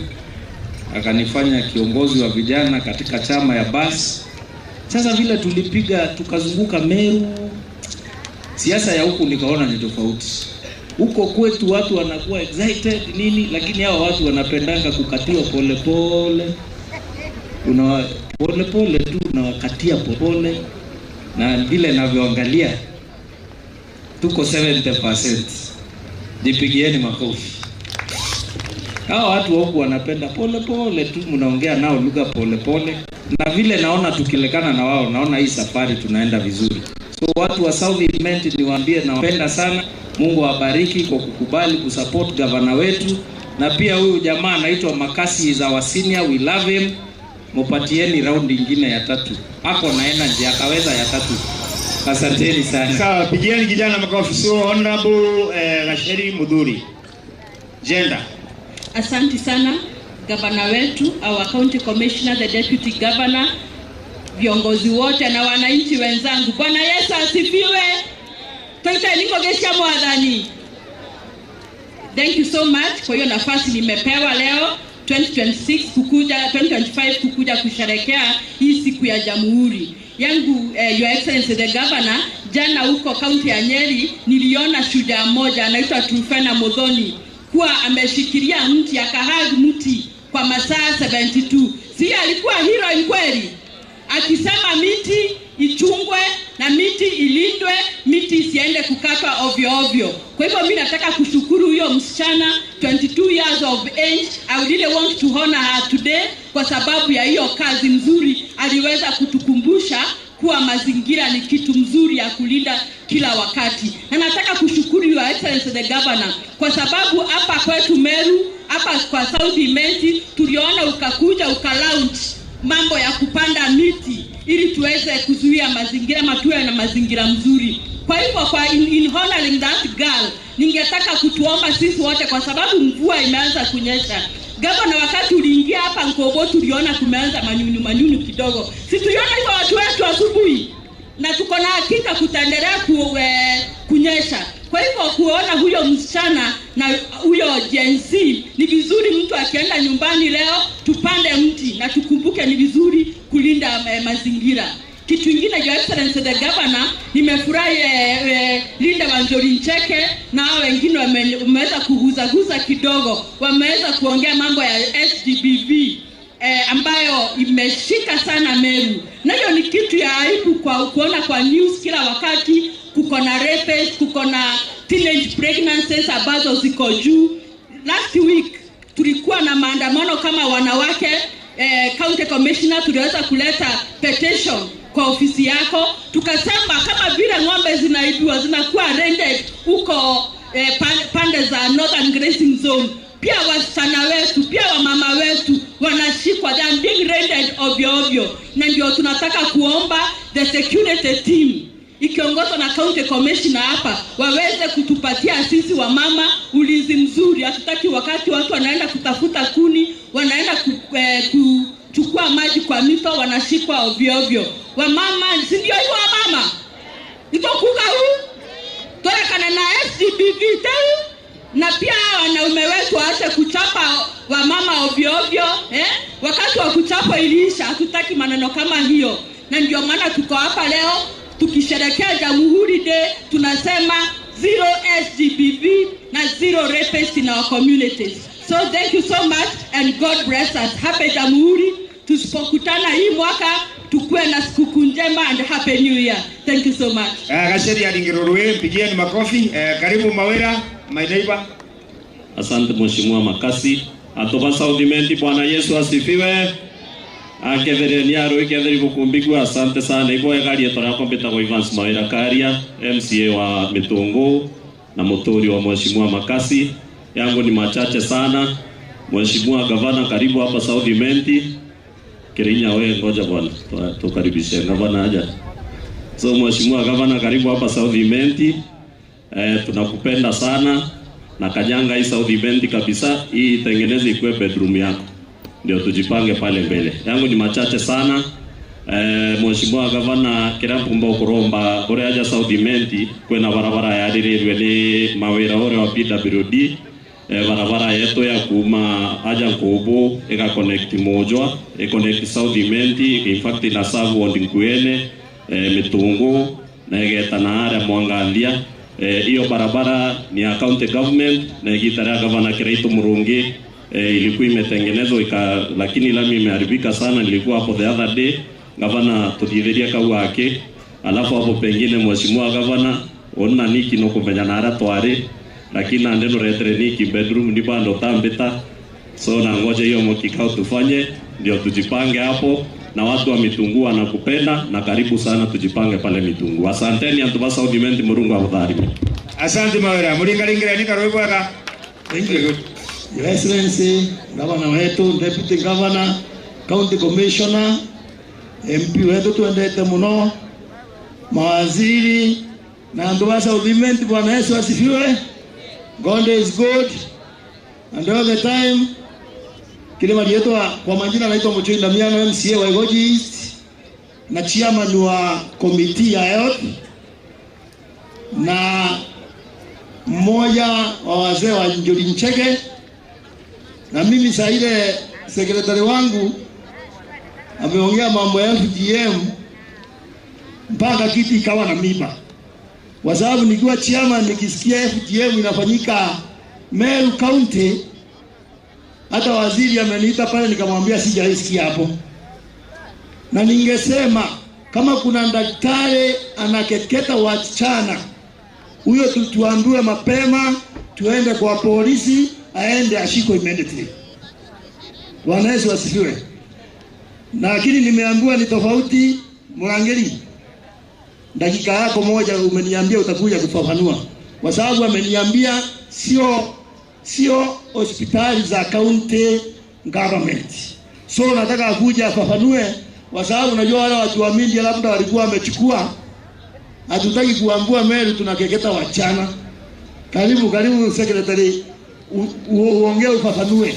akanifanya kiongozi wa vijana katika chama ya bas. Sasa vile tulipiga tukazunguka Meru, siasa ya huku nikaona ni tofauti. Huko kwetu watu wanakuwa excited nini, lakini hawa watu wanapendanga kukatiwa polepole. Una polepole tu unawakatia polepole, na vile navyoangalia tuko seventy percent. Jipigieni makofi. Hawa watu wa huku wanapenda pole pole tu, mnaongea nao lugha pole pole. Na vile naona tukilekana na wao, naona hii safari tunaenda vizuri. So watu wa South Imenti niwaambie, nawapenda sana. Mungu awabariki kwa kukubali kusupport gavana wetu. Na pia huyu jamaa anaitwa Makasi, is our senior, we love him. Mupatieni round ingine ya tatu. Ako na energy, ataweza ya tatu. Asanteni sana. Sawa, pigieni kijana makofi. So, Honorable, eh, Gacheri Muthuri. Gender. Asanti sana, gavana wetu, our county commissioner, the deputy governor, viongozi wote na wananchi wenzangu. Bwana Yesu asifiwe. Toita niko gesha mwathani. Thank you so much kwa hiyo nafasi nimepewa leo twenty twenty-six kukuja, twenty twenty-five kukuja kusherekea hii siku ya Jamhuri yangu, eh, Your Excellency the Governor. Jana huko kaunti ya Nyeri niliona shujaa mmoja anaitwa Trufena Muthoni kuwa ameshikilia mti, akahag mti kwa masaa seventy-two. Si alikuwa heroine kweli? Akisema miti ichungwe na miti ilindwe, miti isiende kukatwa ovyo ovyo. Kwa hivyo mimi nataka kushukuru huyo msichana, twenty-two years of age. I really want to honor her today kwa sababu ya hiyo kazi nzuri aliweza kutukumbusha kuwa mazingira ni kitu mzuri ya kulinda kila wakati. Na nataka kushukuru Your Excellency the Governor kwa sababu hapa kwetu Meru, hapa kwa South Imenti, tuliona ukakuja uka launch mambo ya kupanda miti ili tuweze kuzuia mazingira ama tuwe na mazingira mzuri. Kwa hivyo kwa in, in honoring that girl, ningetaka kutuomba sisi wote kwa sababu mvua imeanza kunyesha. Gavana, wakati uliingia hapa Nkobo tuliona kumeanza manyunyu manyunyu kidogo. Si tuliona hivyo watu wetu asubuhi? Na tuko na hakika kutaendelea ku, eh, kunyesha. Kwa hivyo kuona huyo msichana na huyo Gen Z, ni vizuri mtu akienda nyumbani leo tupande mti na tukumbuke ni vizuri kulinda, eh, mazingira. Kitu ingine, Your Excellency the Governor, nimefurahi, eh, eh, Linda Wanjori Ncheke na hao wengine wame-, wameweza kuguzaguza kidogo, wameweza kuongea mambo ya S G B V, eh, ambayo imeshika sana Meru. Na hiyo ni kitu ya aibu kwa kuona kwa news kila wakati kuko na rapes, kuko na teenage pregnancies ambazo ziko juu. Last week tulikuwa na maandamano kama wanawake, eh, county commissioner, tuliweza kuleta petition kwa ofisi yako, tukasema kama vile ng'ombe zinaibiwa, zinakuwa raided huko, eh, pan-, pande za Northern Grazing Zone, pia wasichana wetu, pia wamama wetu wanashikwa, they are being raided ovyo ovyo, na ndio tunataka kuomba the security team ikiongozwa na county commissioner hapa waweze kutupatia sisi wamama ulinzi mzuri. Hatutaki wakati watu wanaenda kutafuta kuni, wanaenda ku, eh, kuchukua maji kwa mito, wanashikwa ovyo ovyo. Wamama, si ndio hivyo wamama? Iko kuga huu? Turekane na S G B V teu. Na pia hawa wanaume wetu waache kuchapa wamama ovyo ovyo, eh? Wakati wa kuchapa iliisha, hatutaki maneno kama hiyo. Na ndio maana tuko hapa leo tukisherekea Jamhuri Day, tunasema zero S G B V na zero rapist in our communities. So thank you so much and God bless us. Happy Jamhuri. Tusipokutana hii mwaka, tukue na sikukuu njema and happy new year. Thank you so much. Eh, Gacheri aringirwo rwi, mpigieni makofi. Eh, karibu Mawira, my neighbor. Asante Mheshimiwa Makasi. Antu ba South Imenti, Bwana Yesu asifiwe. Aketherieni arui ketheri bukumbigua, asante sana. Ibo egarie torako mbitagwo Evans Mawira Karia, M C A wa Mitungu na muturi wa Mheshimiwa Makasi. Yangu ni machache sana. Mheshimiwa Gavana, karibu hapa South Imenti. Kirinya we, ngoja bwana, tu-, tukaribishe gavana aja. So, Mheshimiwa Gavana, karibu hapa South Imenti. Eh, tunakupenda sana. Na kanyanga hii South Imenti kabisa, hii itengeneze ikuwe bedroom yako. Ndio tujipange pale mbele. Yangu ni machache sana. Eh, Mheshimiwa Gavana, kiria mpumba ukuromba, kuria aja South Imenti, kwina barabara yaririrwe ni Mawira uria wa P W D. Eh, barabara yetu ya kuuma aja Nkubu iga connect Mujwa, i connect South Imenti, in fact ina serve ward Nkuene, eh, Mitungu, na igeta na aria Mwanganthia. Eh, hiyo barabara ni ya county government, na igita ria gavana Kiraitu Murungi, eh, ilikuwa imetengenezwa ika-, lakini lami imeharibika sana. Nilikuwa hapo the other day, gavana tuthithirie kau aki, alafu hapo pengine Mheshimiwa Gavana, uni na Niki nukumenya na aria twari, lakini nandi nuretere Niki bedroom, ni bado utambita, So na ngoja hiyo kikao tufanye, ndio tujipange hapo, na watu wa Mitunguu wanakupenda, na karibu sana, tujipange pale Mitunguu. Asanteni antu ba South Imenti, Murungu abutharime. Asante Mawira, muringaringireni karwi bwega. Thank you. Your Excellency, Governor wetu, Deputy Governor, County Commissioner, M P wetu twendete muno, mawaziri, na antu ba South Imenti, Bwana Yesu asifiwe. God is good. And all the time, kile mali yetu wa, kwa majina naitwa Muchui Damiano, M C A wa Igoji East, na chairman wa committee ya health, na mmoja wa wazee wa Njuri Ncheke, na mimi saa ile secretary wangu ameongea mambo ya F G M, mpaka kiti ikawa na miba. Kwa sababu nikiwa chairman, nikisikia F G M inafanyika Meru County, hata waziri ameniita pale, nikamwambia sijaisikia hapo. Na ningesema kama kuna daktari anakeketa wasichana, huyo tu-, tuambiwe mapema, tuende kwa polisi, aende ashikwe immediately. Bwana Yesu asifiwe. Lakini nimeambiwa ni tofauti, Murangiri. Dakika yako moja umeniambia utakuja kufafanua, kwa sababu ameniambia sio, sio hospitali za county government. So nataka akuja afafanue, kwa sababu najua wale watu wa media labda walikuwa wamechukua, hatutaki kuambua Meru tunakeketa wachana. Karibu, karibu secretary. U-, u-, uongee ufafanue.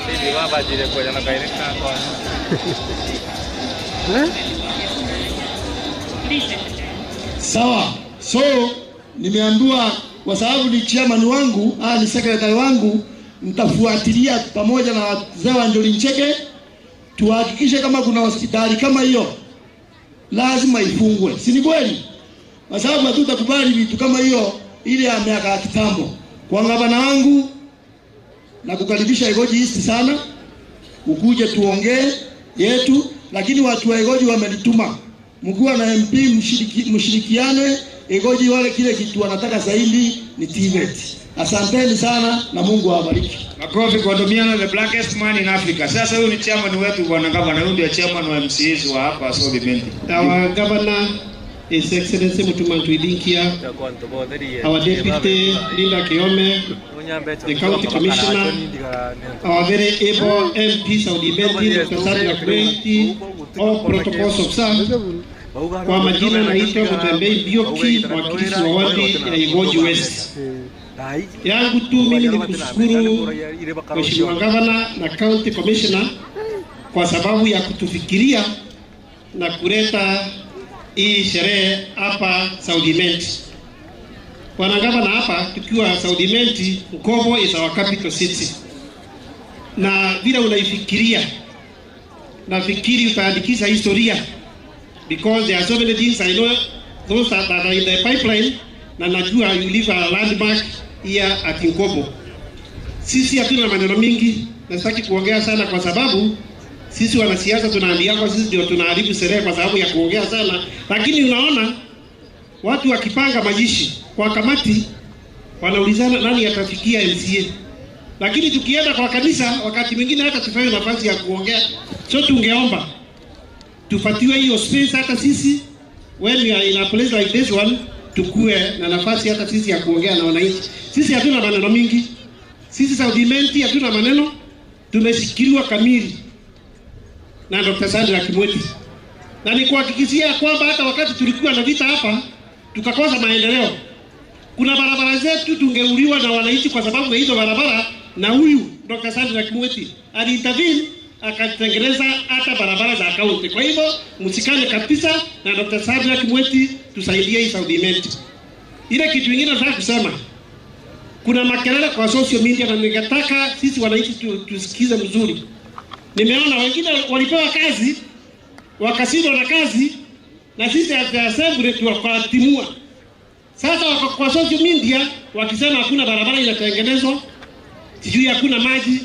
Bibi baba jire kwa jana kaire kwa. Eh? Sawa. So, nimeambiwa kwa sababu ni chairman wangu, ah, ni secretary wangu, nitafuatilia pamoja na wazee wa Njuri Ncheke, tuhakikishe kama kuna hospitali kama hiyo, lazima ifungwe, si ni kweli? Kwa sababu hatutakubali vitu kama hiyo ile ya miaka ya kitambo. Kwa gavana wangu, na kukaribisha Igoji East sana, ukuje tuongee yetu, lakini watu wa Igoji wamenituma. Mkiwa na M P mshiriki-, mshirikiane, Igoji wale kile kitu wanataka zaidi ni TVET. Asanteni sana na Mungu awabariki. Makofi kwa Domiano, the blackest man in Africa. Sasa huyu ni chairman wetu, bwana gavana, huyu ndio chairman wa M C As wa hapa South Imenti. Our governor, His Excellency Mutuma Ntwithinkia, our deputy Linda Kiome, the county commissioner, our very able M P South Imenti, Doctor Shadrack Mweti, all protocols officer. Kwa majina naitwa Mutembei Mbioki, mwakilishi wa wadi ya Igoji West. Yangu tu mimi ni kushukuru Mheshimiwa Gavana na County Commissioner kwa sababu ya kutufikiria na kuleta hii sherehe hapa South Imenti. Bwana Gavana, hapa tukiwa South Imenti, Nkobo is our capital city. Na vile unaifikiria, nafikiri utaandikisha historia, because there are so many things I know, those that, that are in the pipeline, na najua you leave a landmark here at Nkobo. Sisi hatuna maneno mingi, na sitaki kuongea sana kwa sababu sisi wanasiasa tunaambiwa sisi ndio tunaharibu sherehe kwa sababu ya kuongea sana, lakini unaona watu wakipanga mazishi kwa kamati, wanaulizana nani atafikia M C A. Lakini tukienda kwa kanisa, wakati mwingine hata tupewe nafasi ya kuongea. So tungeomba tupatiwe hiyo space hata sisi, when we are in a place like this one, tukue na nafasi hata sisi ya kuongea na wananchi. Sisi hatuna maneno mingi. Sisi South Imenti hatuna maneno. Tumeshikiliwa kamili na Doctor Shadrack Mweti. Na nikuhakikishia kwamba hata wakati tulikuwa na vita hapa, tukakosa maendeleo. Kuna barabara zetu tungeuliwa na wananchi kwa sababu ya hizo barabara, na huyu Doctor Shadrack Mweti aliintervene akatengeneza hata barabara za county. Kwa hivyo, msikane kabisa na Doctor Shadrack Mweti, tusaidie hii South Imenti. Ile kitu ingine nataka kusema, kuna makelele kwa social media na ningetaka sisi wananchi tu-, tusikize mzuri. Nimeona wengine walipewa kazi, wakashindwa na kazi, na sisi at the assembly tukawatimua. Sasa wako kwa social media wakisema hakuna barabara inatengenezwa, sijui hakuna maji.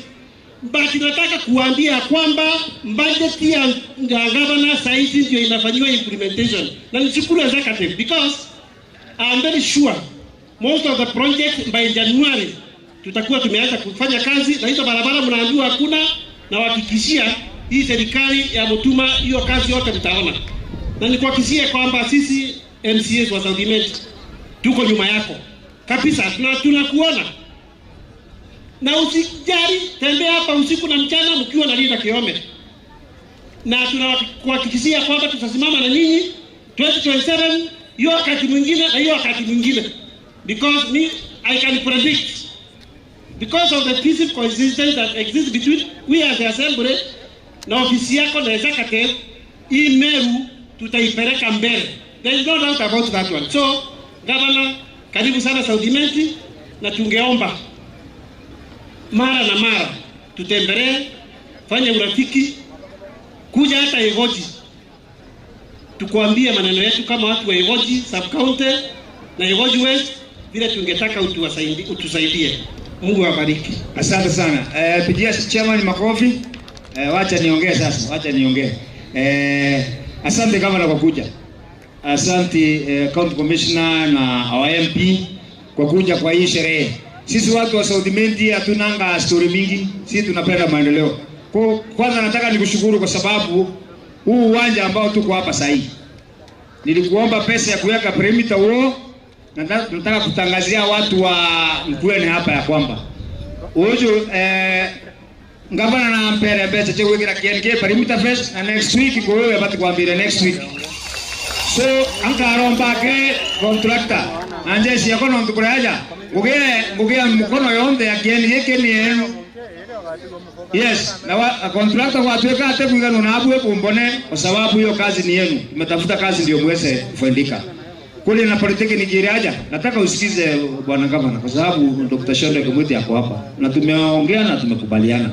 But nataka kuambia kwamba budget ya, ya gavana saizi ndio inafanyiwa implementation. Na nishukuru executive because I'm very sure most of the projects by January tutakuwa tumeanza kufanya kazi, na hizo barabara mnaambiwa hakuna, na wahakikishia hii serikali ya Mutuma hiyo kazi yote mtaona. Na nikuhakikishie kwamba sisi M C As wa South Imenti tuko nyuma yako kabisa, tuna-, tunakuona. Na usijali, tembea hapa usiku na mchana mkiwa na Linda Kiome. Na tunakuhakikishia kwamba tutasimama na nyinyi twenty twenty-seven, hiyo wakati mwingine na hiyo wakati mwingine. Because me, I can predict. Because of the peaceful coexistence that exists between we as the assembly na ofisi yako na executive, hii Meru tutaipeleka mbele. There is no doubt about that one. So, Governor, karibu sana South Imenti, na tungeomba mara na mara tutembelee, fanya urafiki, kuja hata Igoji, tukuambie maneno yetu kama watu wa Igoji sub county na Igoji West, vile tungetaka utuwasaidi-, utusaidie. Mungu awabariki. Asante sana. Eh, pigia chairman makofi. Eh, wacha niongee sasa, wacha niongee. Eh, asante gavana kwa kuja. Asante, eh, county commissioner na our M P kwa kuja kwa hii sherehe. Sisi watu wa South Imenti hatunanga story mingi, sisi tunapenda maendeleo. Kwa, kwanza nataka nikushukuru kwa sababu huu uwanja ambao tuko hapa sahii, nilikuomba pesa ya kuweka perimeter wall, na na-, nataka kutangazia watu wa Nkuene hapa ya kwamba uju, eh, gavana na mpere mbeca cia gwikira K N K perimeter fence, na next week ngugi ibati kwambira next week. So, ankaromba ke contractor na njeshi yako nontu kuria aja, ngugi, ngugi ya mukono yonthe ya K N K ni yenu. Yes, na wa, a contractor gwatuika ate kwiganwa na abue kumbone, kwa sababu hiyo kazi ni yenu. Mmetafuta kazi ndio muweze kufaidika. Kuli na polytechnic ile aja, nataka usikize bwana gavana, kwa sababu Doctor Shadrack Mwiti ako hapa. Na tumeongea na tumekubaliana.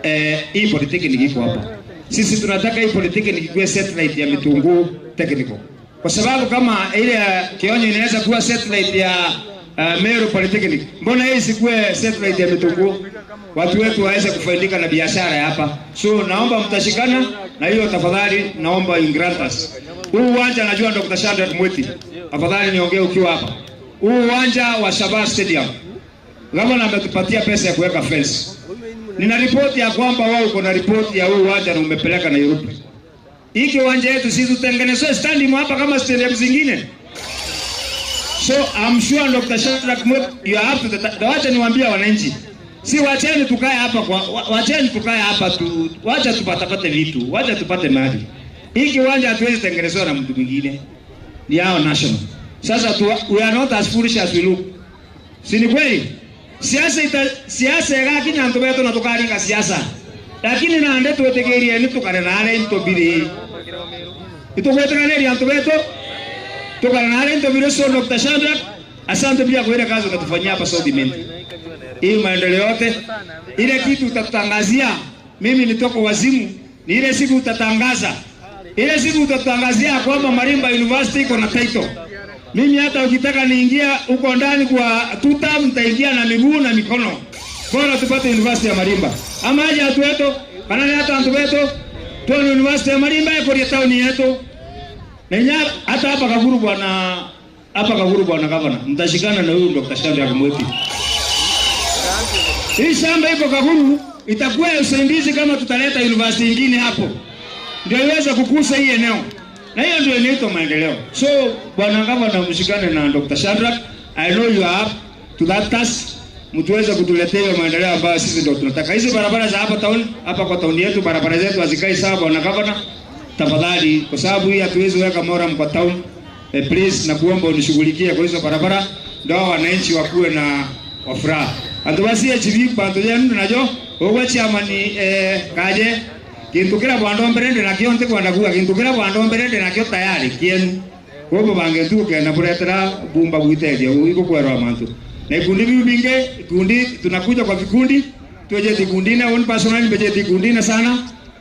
Eh, hii polytechnic iko hapa. Sisi tunataka hii polytechnic ikuwe satellite ya Mitunguu Technical. Kwa sababu kama ile ya Kionyo inaweza kuwa satellite ya, uh, Meru Polytechnic, mbona hii isikuwe satellite ya Mitunguu? Watu wetu waweze kufaidika na biashara ya hapa. So, naomba mtashikana na hiyo tafadhali, naomba you grant us. Huu uwanja najua Doctor Shadrack Mwiti, afadhali niongee ukiwa hapa. Huu uwanja wa Shabaa Stadium, gavana ametupatia pesa ya kuweka fence. Nina ripoti ya kwamba wewe uko na ripoti ya huu uwanja na umepeleka Nairobi. Hii kiwanja yetu si tutengenezwe stadium hapa kama stadium zingine? So, I'm sure Doctor Shadrack Mwiti, you are up to the ta-, wacha niwaambie wananchi. Si wacheni tukae hapa kwa, wa-, wacheni tukae hapa tu, wacha tupatapate vitu, wacha tupate mali. Hii kiwanja hatuwezi tengenezwa na mtu mwingine. Ni yao national. Sasa tu, we are not as foolish as we look. Si ni kweli? Siasa ita-, siasa igakinya antu betu na tukaringa siasa. Lakini nandi twitikirie ni tukare na aria into biri. Itugwitikaniria antu betu, tukare na aria into biri. So, Doctor Shadrack, asante pia kwa ile kazi umetufanyia hapa South Imenti. Hii maendeleo yote, ile kitu utatutangazia, mimi nitoke wazimu, ni ile siku utatangaza. Ile siku utatutangazia ya kwamba Marimba University iko na title. Mimi hata ukitaka niingia huko ndani kwa two term, nitaingia na miguu na mikono. Bora tupate university ya Marimba. Ama aje watu wetu, kana ni hata watu wetu, tuone university ya Marimba ikurie tauni yetu. Na inya hata hapa Kaguru bwana, hapa Kaguru bwana gavana, mtashikana na huyu Doctor Shadrack Mwiti. Hii shamba iko Kaguru itakuwa ya usaidizi kama tutaleta university ingine hapo. Ndio iweze kukuza hii eneo. Na hiyo ndio inaitwa maendeleo. So, bwana gavana, mshikane na Doctor Shadrack. I know you are up to that task. Mtuweze kutuletea hiyo maendeleo ambayo sisi ndio tunataka. Hizi barabara za hapa town, hapa kwa town yetu, barabara zetu hazikai sawa, bwana gavana. Tafadhali, kwa sababu hii hatuwezi weka moram kwa town. Eh, please, nakuomba unishughulikie kwa hizo barabara, ndio hao wananchi wakuwe na, wa furaha. Antu ba C H V, bantu yenu najo, ugwe chairman, eh, kaje, kintu kira bwandombere ndi nakio ntikwenda kuuga, kintu kira bwandombere ndi nakio tayari kienu. Koguo bangetu ukenda buretera bumba gwitethia, uu igukwerwa mantu. Na ikundi biu bingi, ikundi, tunakuja kwa vikundi, twejeti ikundine, one personal mbejeti ikundine sana,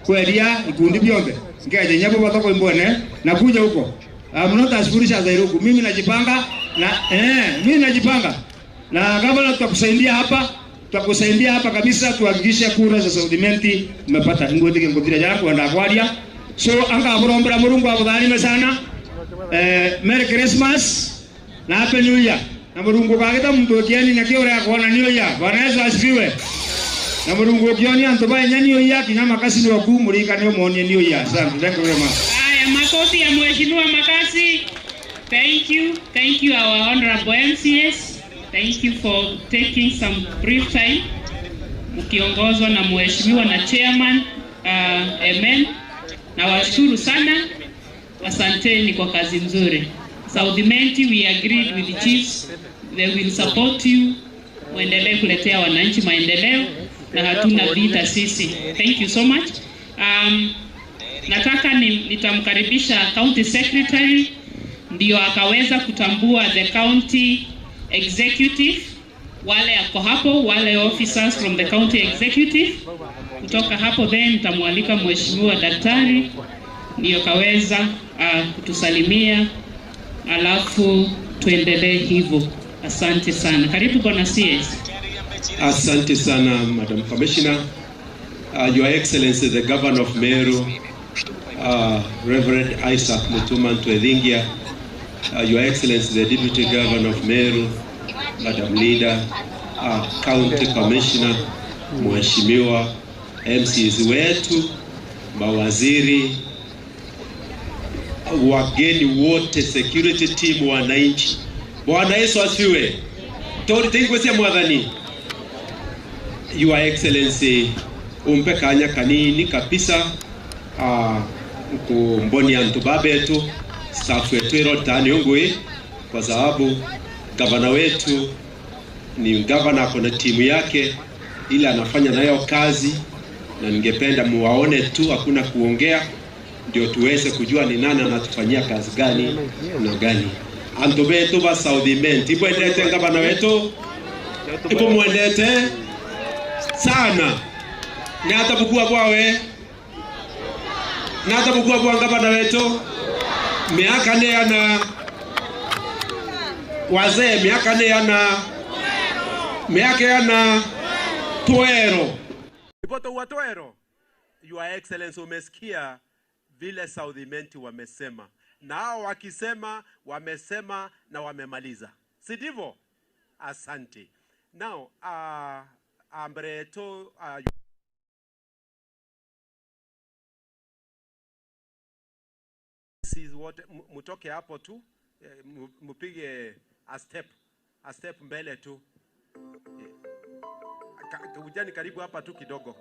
kweria ikundi bionthe. Nkeja inya bo batoko imbwene, na kuja huko. I'm not as foolish as I look. Mimi najipanga, na, eh, mimi najipanga. Na gavana tutakusaidia hapa, Tutakusaidia hapa kabisa, tuhakikishe kura za South Imenti mmepata. Ngwetike nguthira jara kwenda kwaria. So, anga aburombera Murungu abutharime sana. Eh, Merry Christmas na Happy New Year. Na Murungu kagita muntu ukieni na kiore akona New Year. Bwana Yesu asifiwe. Na Murungu ukionia antu ba inya New Year, kinya makasi ni waku, murikane umwonie New Year. Asante. Thank you very much. Haya, makofi ya Mheshimiwa Makasi. Thank you. Thank you, our honorable M C As. Thank you for taking some brief time, mkiongozwa na mheshimiwa na chairman. Uh, amen. Nawashukuru sana. Asanteni kwa kazi nzuri. South Imenti, we agreed with the chiefs. They will support you. Muendelee kuletea wananchi maendeleo na hatuna vita sisi. Thank you so much. Um, nataka ni, nitamkaribisha county secretary ndio akaweza kutambua the county executive, wale ako hapo, wale officers from the county executive. Kutoka hapo then nitamwalika mheshimiwa daktari ndio kaweza uh, kutusalimia, alafu tuendelee hivyo. Asante sana. Karibu bwana C S. Asante sana, Madam Commissioner. Uh, Your Excellency, the Governor of Meru, uh, Reverend Isaac Mutuma Ntwethingia, uh, Your Excellency, the Deputy Governor of Meru, Madam Leader, uh, County Commissioner, Mheshimiwa, M C As wetu, mawaziri, wageni wote, security team, wananchi. Bwana Yesu asifiwe. Tori tengwe cia mwathani. Your Excellency, umpe kanya kanini kabisa, ah, kumbonia antu babetu, staff wetu irotani ungui, kwa sababu gavana wetu ni gavana, ako na timu yake ile anafanya nayo kazi, na ningependa muwaone tu, hakuna kuongea, ndio tuweze kujua ni nani anatufanyia kazi gani na gani. Antu betu ba South Imenti, ibwendete gavana wetu? Ibumwendete sana? Ni ata bukua bwawe? Ni ata bukua bwa gavana wetu? Miaka ni ana. Wazee, miaka ni ana. Miaka ana. Twero. Iboto wa twero. Your Excellency, umesikia vile South Imenti wamesema. Na hao wakisema, wamesema na wamemaliza. Si ndivyo? Asante. Now, uh, uh, mbere yetu, uh, this is what, mu-, mutoke hapo tu, eh, mu-, mupige a step, a step mbele tu. Eh, ka-, kujani karibu hapa tu kidogo.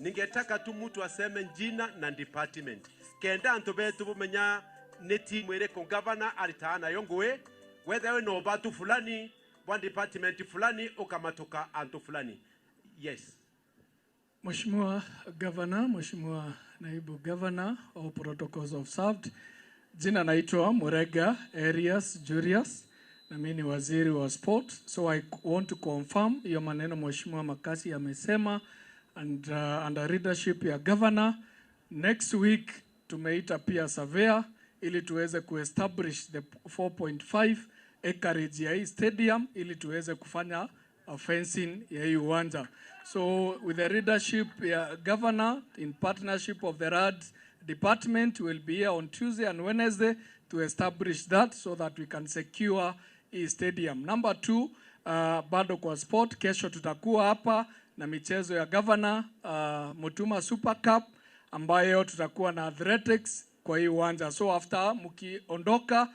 Ningetaka tu mtu aseme jina na department. Kenda antu betu bumenya ni timu iriku gavana aritaa nayo ngui, whether we no batu fulani, bwa department fulani, ukamatuka antu fulani. Yes. Mheshimiwa Governor, Mheshimiwa Naibu Governor, all protocols observed. Jina naitwa Murega Erias Julius, na mimi ni waziri wa sport. So I want to confirm hiyo maneno Mheshimiwa Makasi amesema, and, uh, under leadership ya governor, next week tumeita pia surveyor ili tuweze kuestablish the four point five acreage ya hii stadium ili tuweze kufanya, uh, fencing ya hii uwanja. So with the leadership ya governor in partnership of the RAD department, will be here on Tuesday and Wednesday to establish that so that we can secure hii stadium. Number two, uh, bado kwa sport, kesho tutakuwa hapa na michezo ya governor, uh, Mutuma Super Cup, ambayo tutakuwa na athletics kwa hii uwanja. So after mkiondoka,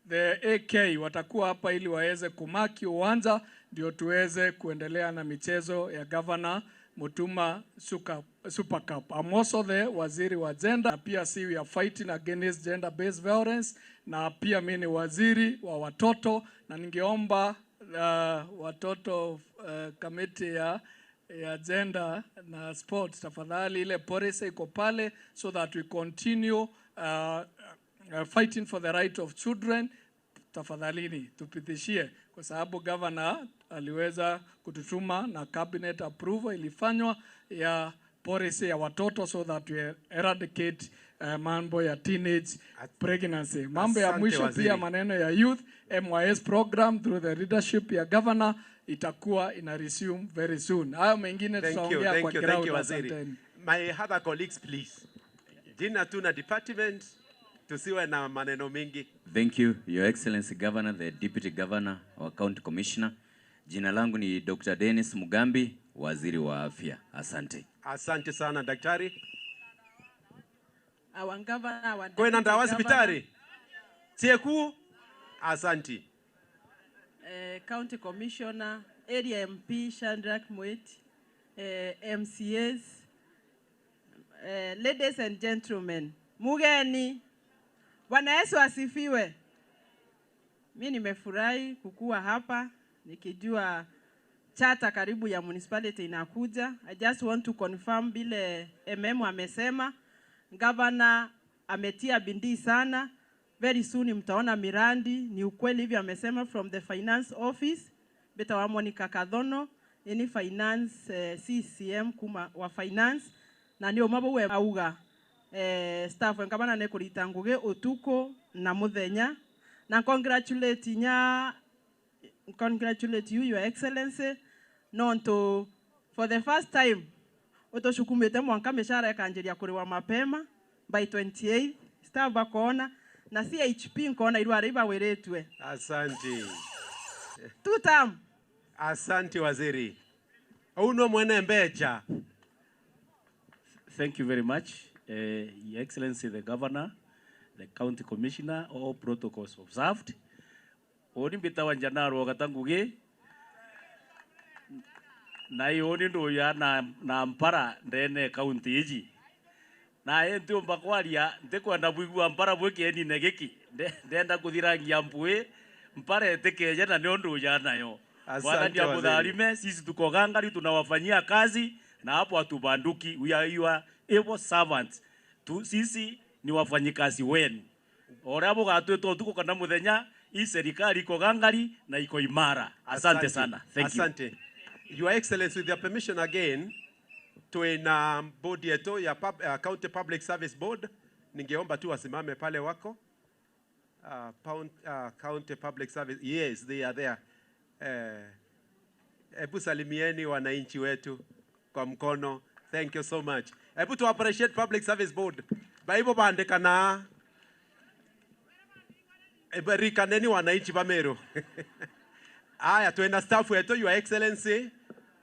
the A K watakuwa hapa ili waweze kumaki uwanja, ndio tuweze kuendelea na michezo ya governor Mutuma Suka-, Super Cup. I'm also the waziri wa gender, na pia si we are fighting against gender based violence, na pia mimi ni waziri wa watoto, na ningeomba, uh, watoto, uh, committee ya, ya gender na sport, tafadhali ile policy iko pale so that we continue, uh, uh, fighting for the right of children. Tafadhalini tupitishie, kwa sababu governor aliweza kututuma na cabinet approval ilifanywa ya policy ya watoto so that we eradicate eh, mambo ya teenage pregnancy. Mambo ya mwisho pia, maneno ya youth, M Y S program through the leadership ya governor itakuwa ina resume very soon. Hayo mengine tutaongea kwa ground. Asanteni. My other colleagues, please. Jina tu na department, tusiwe na maneno mingi. Thank you, Your Excellency Governor, the Deputy Governor, our County Commissioner. Jina langu ni Doctor Dennis Mugambi, Waziri wa Afya. Asante. Asante sana, Daktari. Our governor, our deputy governor. Kwina ndawa cibitari? Cieku? Asanti. Eh, County Commissioner, Area M P Shadrack Mweti, eh, M C As, eh, ladies and gentlemen, mugeni. Bwana Yesu asifiwe. Mi nimefurahi kukua hapa nikijua charter karibu ya municipality inakuja. I just want to confirm vile M M amesema, gavana ametia bidii sana. Very soon mtaona miradi. Ni ukweli hivyo amesema, from the finance office, mbitawa Monica Kathono, ini finance, eh, C C M kuma wa finance, na ni umwe bau auga, eh, staff e gavana nekurita ngugi utuku na muthenya. Na congratulate inya, congratulate you, Your Excellency, nontu for the first time utucukumite mwanka micara ikanjiria kuriwa mapema by twenty-eighth, staff bakoona, na C H P nkoona irwara ibawiritue. Asante. Two term. Asante, Waziri. Uu nwe mwene mbecha. Thank you very much, eh, Your Excellency the Governor, the County Commissioner, all protocols observed. Uni mbitawa Njanaro Ogata Ngugi, na iuni nduya na, na mpara ndene kaunti iji. Na ntiumba kwaria, ntikwenda bwigua mpara bwi kienine giki. Nde-, ndenda kuthirangia mpui, mpara itikeje na nio nduja nayo. Asante, Mwathani amutharime, sisi tuko gangari, tunawafanyia kazi, na hapo hatubanduki. We are your able servants. Tu, sisi ni wafanyikazi wenu. O uria bugatwita utuku kana muthenya, hii serikali iko gangari na iko imara. Asante sana. Thank you. Asante. Your Excellency, with your permission again, twina board yetu ya pub-, uh, County Public Service Board. Ningeomba tu wasimame pale wako. Uh, pound, uh, County Public Service. Yes, they are there. Eh, hebu salimieni wananchi wetu kwa mkono. Thank you so much. Hebu tu appreciate Public Service Board. Baibo bandikana. Hebu rikaneni wananchi ba Meru. Aya, twina staff wetu, Your Excellency,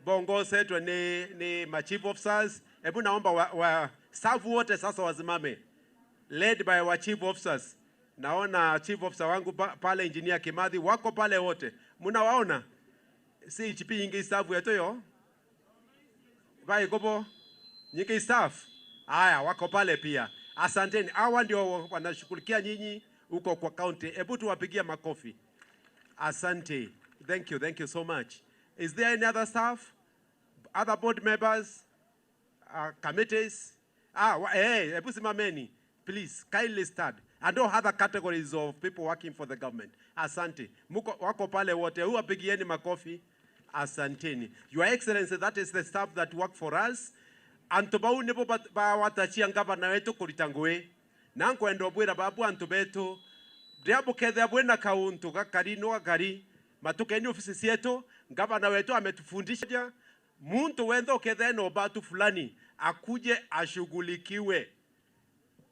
bongosetwe ni, ni ma chief officers. Hebu naomba wa, wa staff wote sasa wasimame, led by our chief officers. Naona chief officer wangu pa-, pale, Engineer Kimathi, wako pale wote. Mnawaona? C H P ingi staff yetu yo. Bai kobo. Nyingi staff. Aya, wako pale pia. Asanteni. Hawa ndio wanashughulikia nyinyi huko kwa county. Hebu tuwapigie makofi. Asante. Thank you. Thank you so much. Is there any other staff? Other board members? Uh, committees. Ah, wa, eh, hebu simameni. Please, kindly stand. And all other categories of people working for the government. Asante. Muko, wako pale wote. Huwa pigieni makofi. Asanteni. Your Excellency, that is the staff that work for us. Antu bau nibo bat-, bawatachia ngavana wetu kurita ngugi. Na nkwenda ubwira babu antu betu, riria bukethira bwina kauntu gakari no gakari, matukeni ofisi cietu. Ngavana wetu ametufundisha. Muntu wenthe ukethira ena ubatu fulani, akuje ashughulikiwe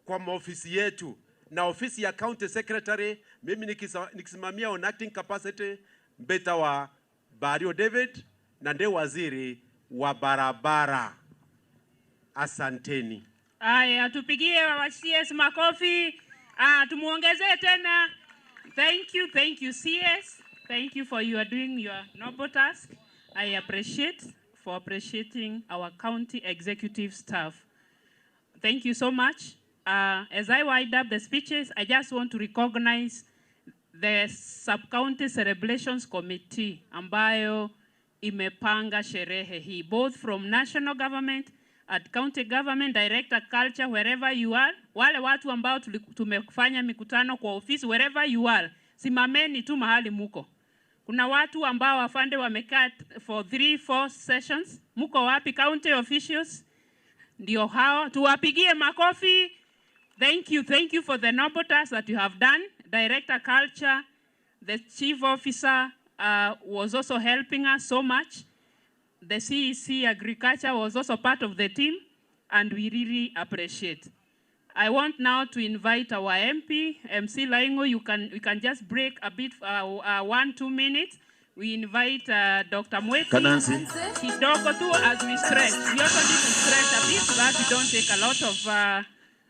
kwa maofisi yetu. Na ofisi ya county secretary, mimi nikisa-, nikisimamia on acting capacity, mbitawa Bario David, na ndi waziri wa barabara. Asanteni. Aya, tupigie wa C S makofi. Ah, tumuongezee tena. Thank you, thank you, C S. Thank you for your doing your noble task. I appreciate for appreciating our county executive staff. Thank you so much. Uh, as I wind up the speeches, I just want to recognize the Sub-County Celebrations Committee ambayo imepanga sherehe hii, both from national government, at county government, director culture, wherever you are. Wale watu ambao tuli-, tumefanya mikutano kwa ofisi, wherever you are, simameni tu mahali muko. Kuna watu ambao afande wamekaa t-, for three, four sessions. Muko wapi, county officials? Ndio hao, tuwapigie makofi. Thank you, thank you for the noble task that you have done. Director Culture, the chief officer, uh, was also helping us so much. The C E C Agriculture was also part of the team, and we really appreciate. I want now to invite our M P, M C Laingo. You can, we can just break a bit, uh, uh, one, two minutes. We invite, uh, Doctor Mweti. Kanansi. Kidogo tu as we stretch. We also need to stretch a bit so that we don't take a lot of, uh,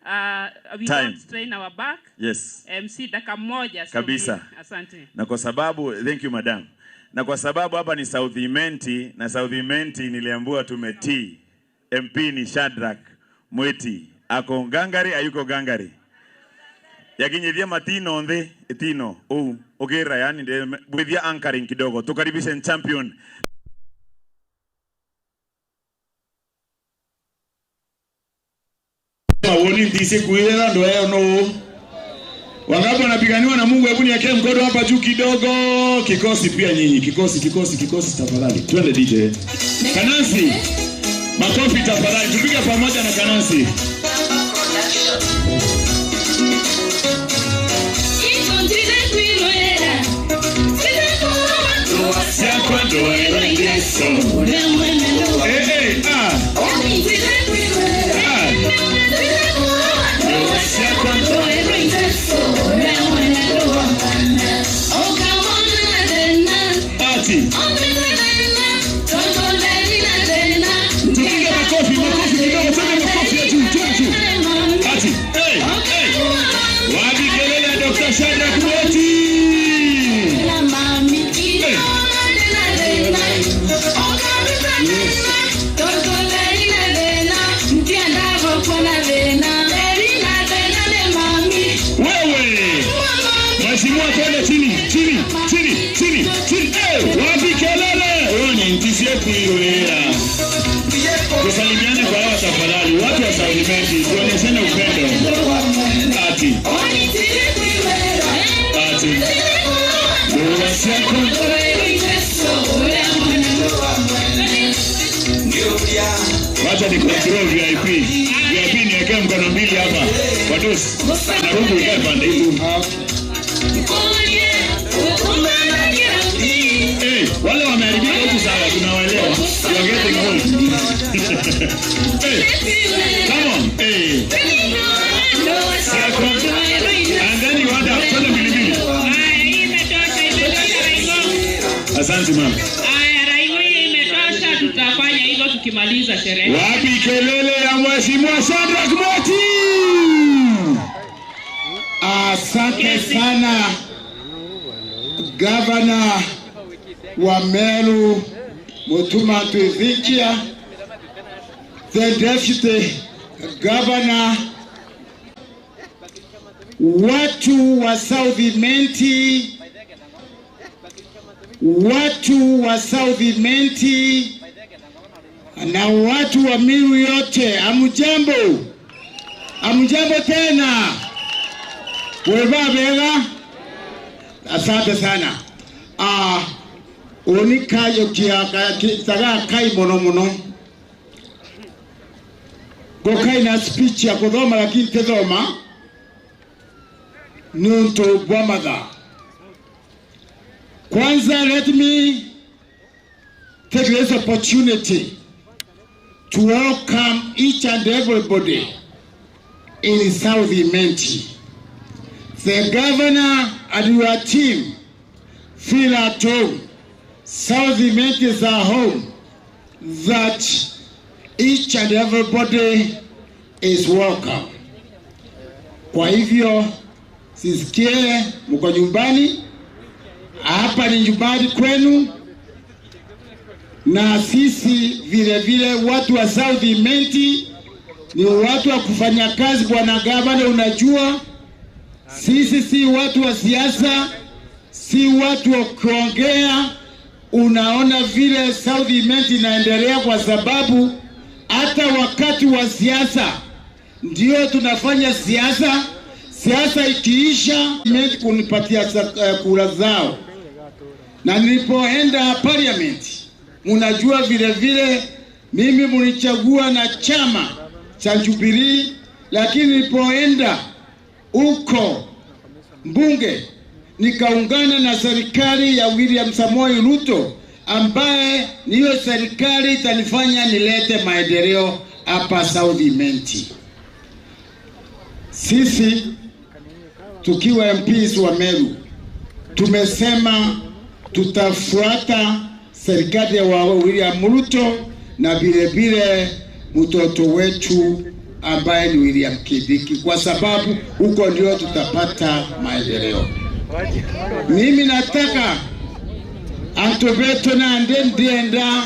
uh, we Time. Don't strain our back. Yes. M C, dakika moja, sio kabisa. Mbili. Asante. Na kwa sababu, thank you, madam. Na kwa sababu hapa ni South Imenti, na South Imenti niliambiwa tumetii. M P ni Shadrack Mweti. Ako ngangari, ayuko ngangari. Yakinyithia matino nthi, itino, uu, ukira, yani, ndi-, bwithia anchoring kidogo. Tukaribishe champion. Mawoni ntisi kuirira ndo eo no. Wangapi wanapiganiwa na Mungu? Hebu niwekee mkono hapa juu kidogo. Kikosi pia nyinyi. Kikosi, kikosi, kikosi tafadhali. Twende D J. Kanansi. Makofi tafadhali. Tupige pamoja na Kanansi. Eh, eh, ah. Ah. Ati. Tupige makofi, makofi kidogo, twende makofi ya juu, juu, juu. Ati. Hey, hey. Wapi kelele ya Doctor Shadrack Mweti? Hey. Wewe. Mheshimiwa, twende chini, chini, chini, chini, chini. Hey, wapi kelele? Huyo ni ntisi yetu hiyo, yeah. Tusalimiane kwa hewa tafadhali. Watu wa South Imenti, tuonyeshane upendo. Ati. Ati. Wacha ni control V I P. V I P niwekee mkono mbili hapa. Kwa dosi. Na huku ikae pande hii. Eh, wale wameharibika huku sawa, tunawaelewa. You are getting old. Eh, come on. Eh. And then you add up. Twende mbili mbili. Haya, hii imetosha, imetosha, Raimo. Asante, ma'am. Haya, Raimo, hii imetosha, tutafanya hivyo tukimaliza sherehe. Wapi kelele ya Mheshimiwa Shadrack Mweti? Asante sana, gavana wa Meru, Mutuma Twithinkia, the deputy governor, watu wa South Imenti, watu wa South Imenti, na watu wa Meru yote, amujambo? Amujambo tena? Weba bega? Asante sana. Ah, uni kayo kia, ka-, ki-, taga kai mono mono. Ngokai na speech ya kuthoma, lakini ntithoma nuntu bwa mathaa. Kwanza, let me take this opportunity to welcome each and everybody in South Imenti. The governor and your team feel at home. South Imenti is a home that each and everybody is welcome. Kwa hivyo, sisikie mko nyumbani, hapa ni nyumbani kwenu, na sisi vile vile watu wa South Imenti ni watu wa kufanya kazi, bwana gavana, unajua sisi si watu wa siasa, si watu wa kuongea. Unaona vile South Imenti inaendelea, kwa sababu hata wakati wa siasa ndio tunafanya siasa. Siasa ikiisha, Imenti kunipatia sa-, eh, kura zao, na nilipoenda parliament, mnajua vile vile mimi mlichagua na chama cha Jubilee, Lakini nilipoenda huko mbunge, nikaungana na serikali ya William Samoei Ruto, ambaye ni hiyo serikali itanifanya nilete maendeleo hapa South Imenti. Sisi tukiwa M Ps wa Meru, tumesema tutafuata serikali ya wa William Ruto na vile vile mtoto wetu ambaye ni William Kindiki, kwa sababu huko ndio tutapata maendeleo. Mimi nataka antu betu nandi ndienda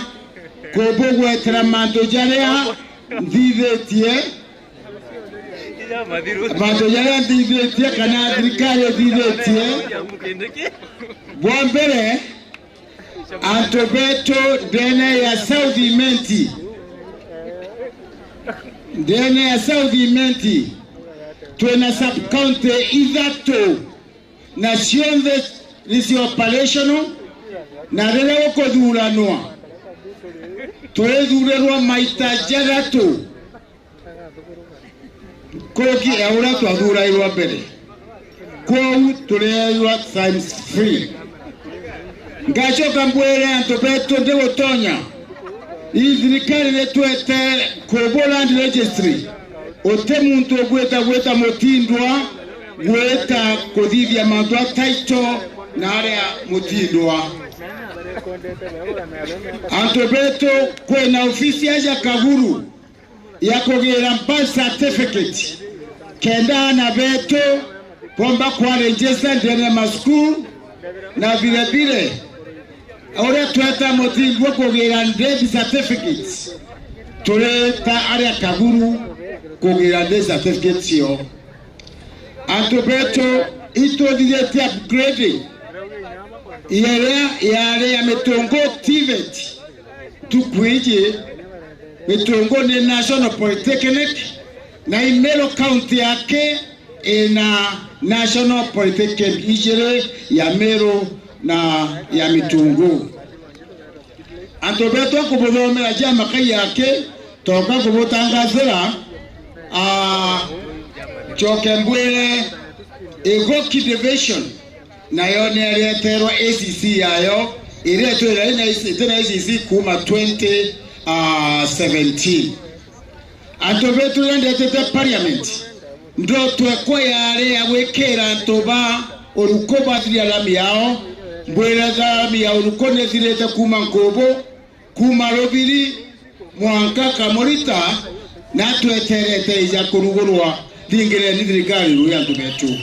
kubugwetera mantu jaria nthithitie, mantu jaria nthithitie kana thirikari ithithitie. Bwa mbere, antu betu ndene ya South Imenti, ndene ya South Imenti, twina sub county ithatu, na cionthe ni cia operational, na riria gukuthuranwa, turithurirwa maita jathatu nkuruki ya uria twathurairwa mbere. Kwou tureerwa times three. Ngacoka mbwire antu betu ndigutonya, ii thirikari ritwete kubu land registry, uti muntu ugwita gwita mutindwa gwita kuthithia mantu a title na aria mutindwa. Antu betu, kwina ofisi aja Kaguru ya kugira birth certificate, kenda aana betu bomba kwa register ndene ya masukuru, na vile vile uria tweta mutindwa kugira death certificates, tureta aria Kaguru kugira death certificates cio. Antu betu, ituthithitie upgrading iria yari ya Mitungu TVET, ntuku iji Mitungu ni National Polytechnic, na i Meru County yake ina National Polytechnic ijiri, ya Meru na ya Mitungu. Antu betu, nkubuthomera ja makai yake, toka nkubutangathira, ah, ncoke mbwire Igoki Division nayo ni ireterwa A C C yayo, iria itwira ina A C C, itina A C C kuuma twenty seventeen. Antu betu, riria ndetete parliament, ndoto ekwa yari ya gwikira antu ba uruko bathiria lami yao. Mbwire lami ya uruko nithirite kuuma Nkubu, kuuma Rubiri, mwanka Kamurita, na tweterete ija kurugurwa. Thingireni thirikari ruu ya antu betu.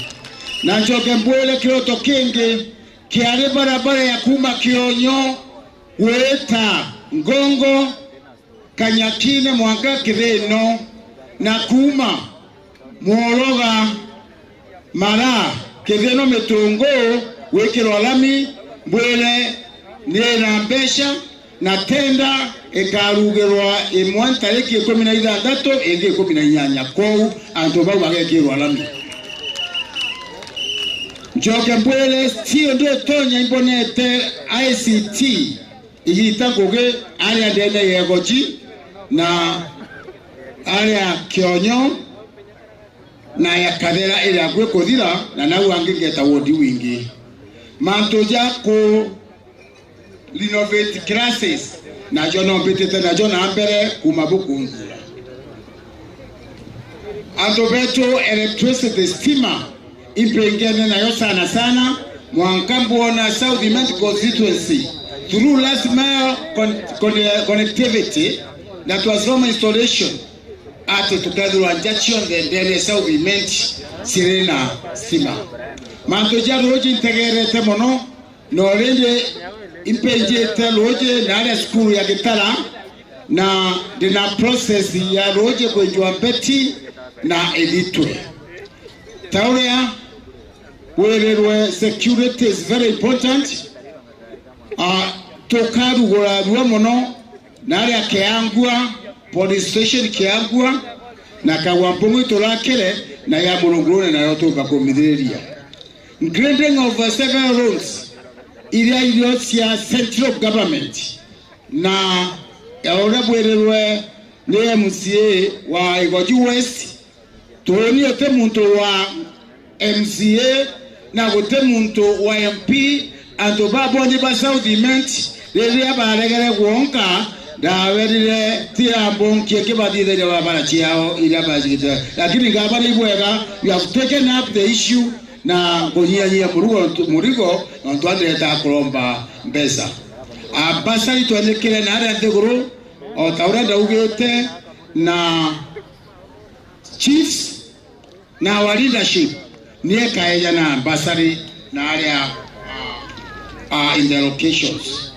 Na ncoke mbwire kiroto kingi kiari barabara ya kuuma Kionyo gwita Ngongo, Kanyakine mwanka Kithino, na kuuma Mworoga, Mara, Kithino, Mitungu gwikirwa lami. Mbwire ni ina mbeca, na tenda ikarugirwa imwe ntariki ikumi na ithanthatu, ingi ikumi na inyanya. Kwou antu bau bagekirwa lami. Ncoke mbwire, sio ndutonya imbonete I C T igita ngugi aria ndene ya Igoji na aria Kionyo na ya Kathera iri akui kuthira, na nau angi ngeta wodi wingi. Mantu ja ku renovate classes, najo no mbitite najo na mbere kuuma bukunthura. Antu betu, electricity, stima, impingene nayo sana sana, mwanka mbwona South Imenti constituency through last mile con-, con-, connectivity na transformer installation, ati tukethirwa nja cionthe ndene ya South Imenti ciri na stima. Mantu ja ruuji ntegerete mono, no rindi impinjite ruuji na aria cukuru ya Gitara, na ndina process ya ruuji kwenjwa mbeti na ithitwe. Ta uria wirirwe, security is very important. Ah, tukarugura rua mono na aria Kiangua, police station Kiangua, na Kagwa Mbung'u iturakire, na ya Murungurune nayo tuumba kumithiriria. Grading of several roads iria irio cia central government, na ya uria bwirirwe ni M C A wa Igoji West, Tuuni uti muntu wa M C A na guti muntu wa M P. Antu ba bonthe ba South Imenti, riria baregere gwonka, ndawerire tiga mbonkie kibathithiria barabara ciao iria bacigite. Lakini ngavana, ibwega, you have taken up the issue na kunyianyia murigo, murigo, nontu andireta kuromba mbeca. Ambasari twandikire na aria nthiguru, o ta uria ndaugite, na chiefs na our leadership, ni ekaeja na ambasari na aria, uh, uh, in the locations.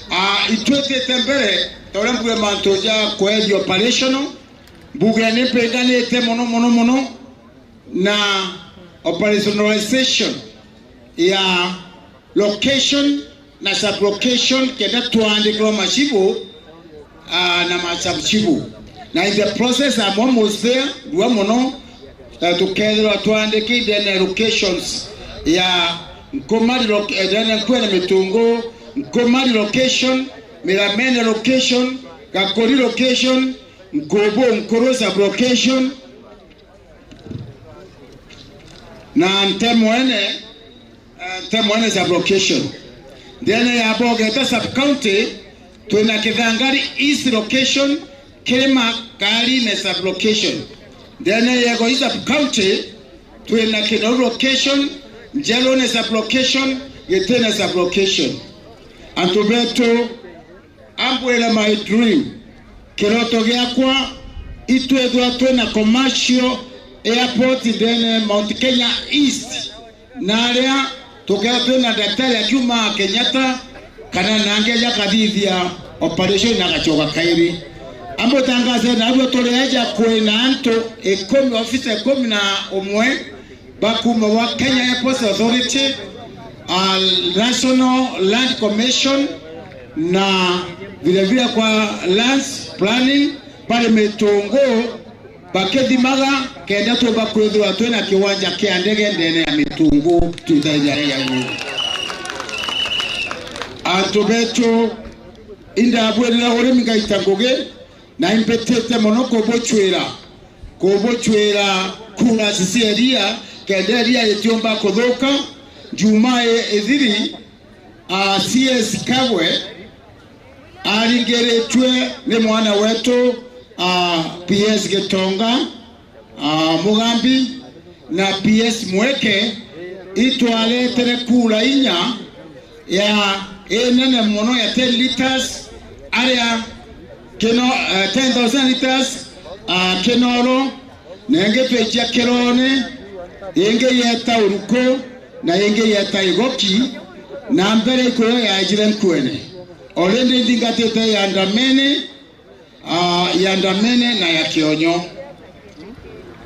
Uh, itwitite mbere, ta uria mbuge mantu ja kweethia operational, mbuge ni mpinganite mono, mono, mono na operationalization ya location na sub-location kenda twandikirwa machibu, ah, na masabuchibu. Na in the process, I'm almost there, rua mono, eh, tukethirwa twandikite na locations ya Nkumari lo-, eh, ndene Nkuene Mitungu, Nkumari location, Miramene location, Gakuri location, Nkubu Nkuru sub-location, na Ntemwene, eh, Ntemwene sub-location. Ndene ya Bogeta sub-county, twina Kithangari East location, Kirima Karine sub-location. Ndene ya Igembe sub-county, twina Kinoru location, Njerune sub-location, Gitine sub-location. Antu betu, ambwire my dream, kiroto giakwa, itwithwa twina commercial airport ndene Mount Kenya East, na aria tukethirwa twina daktari akiuma Kenyatta, kana nangi aja akathithia operation na agacoka kairi. Ambutangaze narua turi aja kwina antu ikumi, ofisa ikumi na umwe, ba kuuma gwa Kenya Airports Authority, uh, National Land Commission, na vile vile kwa Lands Planning, bari Mitungu bakithimaga, kenda tuumba kwithirwa twina kiwanja kia ndege ndene ya Mitungu, twithagia ya iguru. Antu betu, indabwirire urimi ngaita ngugi, na imbitite mono kubucwira, kubucwira kura cia eria, kenda eria ritiumba kuthuka. Njumaa i-, ithiri, a, C S Kagwe aringiritue ni mwana wetu, a, P S Gitonga, a, Mugambi, na P S Mweke, itwaretere kura inya ya inene mono ya ten litres, aria Kino-, eh, ten thousand litres, ah, Kinoro, na ingi twichia Kirone, ingi yeta Uruku, na ingi yeta Igoki, na mbere ikuyo yaejire Nkuene. Already nthingatite ya Ndamene, ah, ya Ndamene na ya Kionyo.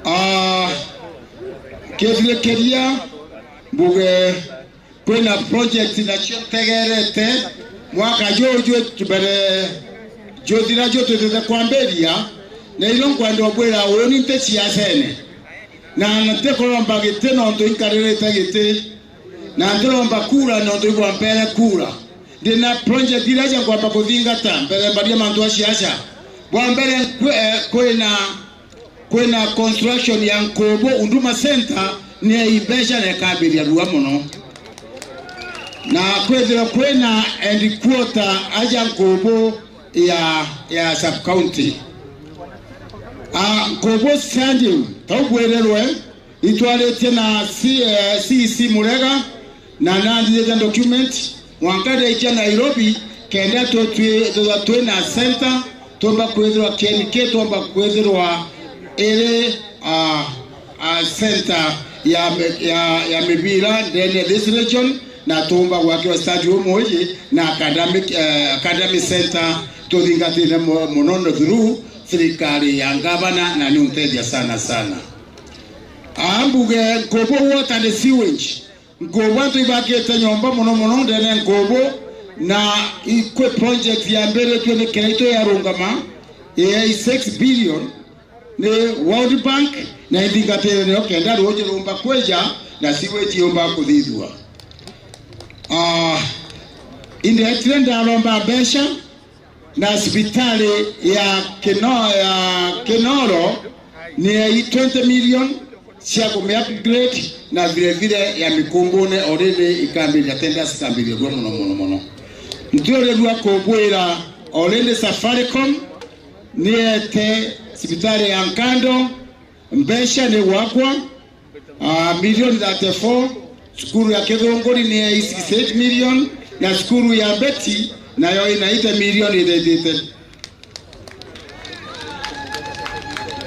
Ah, kithirikiria mbuge kwina project nacio ntegerete mwaka juju mbere juthira jutwitite kwambiria, na irio nkwenda ubwira uni nti ciacene, na ntikuromba giti nontu inkaririte giti, na ntiromba kura nontu ibwampere kura. Ndina project iria cia nkwamba kuthingata mbere mbaria mantu a ciaca. Bwa mbere, kwi-, eh, kwina, kwina construction ya Nkubu Huduma Center, ni ya imbeca na ikambiria rua mono. Na kwithirwa kwina headquarter aja Nkubu ya, ya sub county. Ah, Nkubu standing, tau bwirirwe, itwaritie na C-, eh, C E C Murega, na nandithite document, mwanka ndaikia Nairobi, kenda tutwi-, tutha twina center, tumba kwithirwa K N K, tumba kwithirwa iri, ah, ah, center ya mi-, ya, ya mibira ndene ya this region, na tumba gwakirwa stadium iji na academic, eh, academy center, tuthingatite mo-, mono no through thirikari ya ngavana, na ni untethia sana sana. Ambuge Nkubu water and sewage. Nkubu antu ibakite nyomba mono mono ndene Nkubu, na ikwi project yambiritue ni Kiraito yarungama, ya six billion ni World Bank, na ithingatire nio kenda ruuji rumba kwija na sewage yumba kuthithua. Ah, indetire ndaromba mbeca, na cibitari ya Kino-, ya Kinoro, Ni ei twenty million cia kume upgrade na vile vile ya Mikumbune already ikambiria tenders ikambiria bua mono mono mono. Ntiurirua kubwira already Safaricom niete cibitari ya Nkando, mbeca ni gwakwa, ah, milioni thirty-four, cukuru ya Kithunguri ni ei sixty-eight million, na cukuru ya Mbeti nayo ina eighty million ithithite.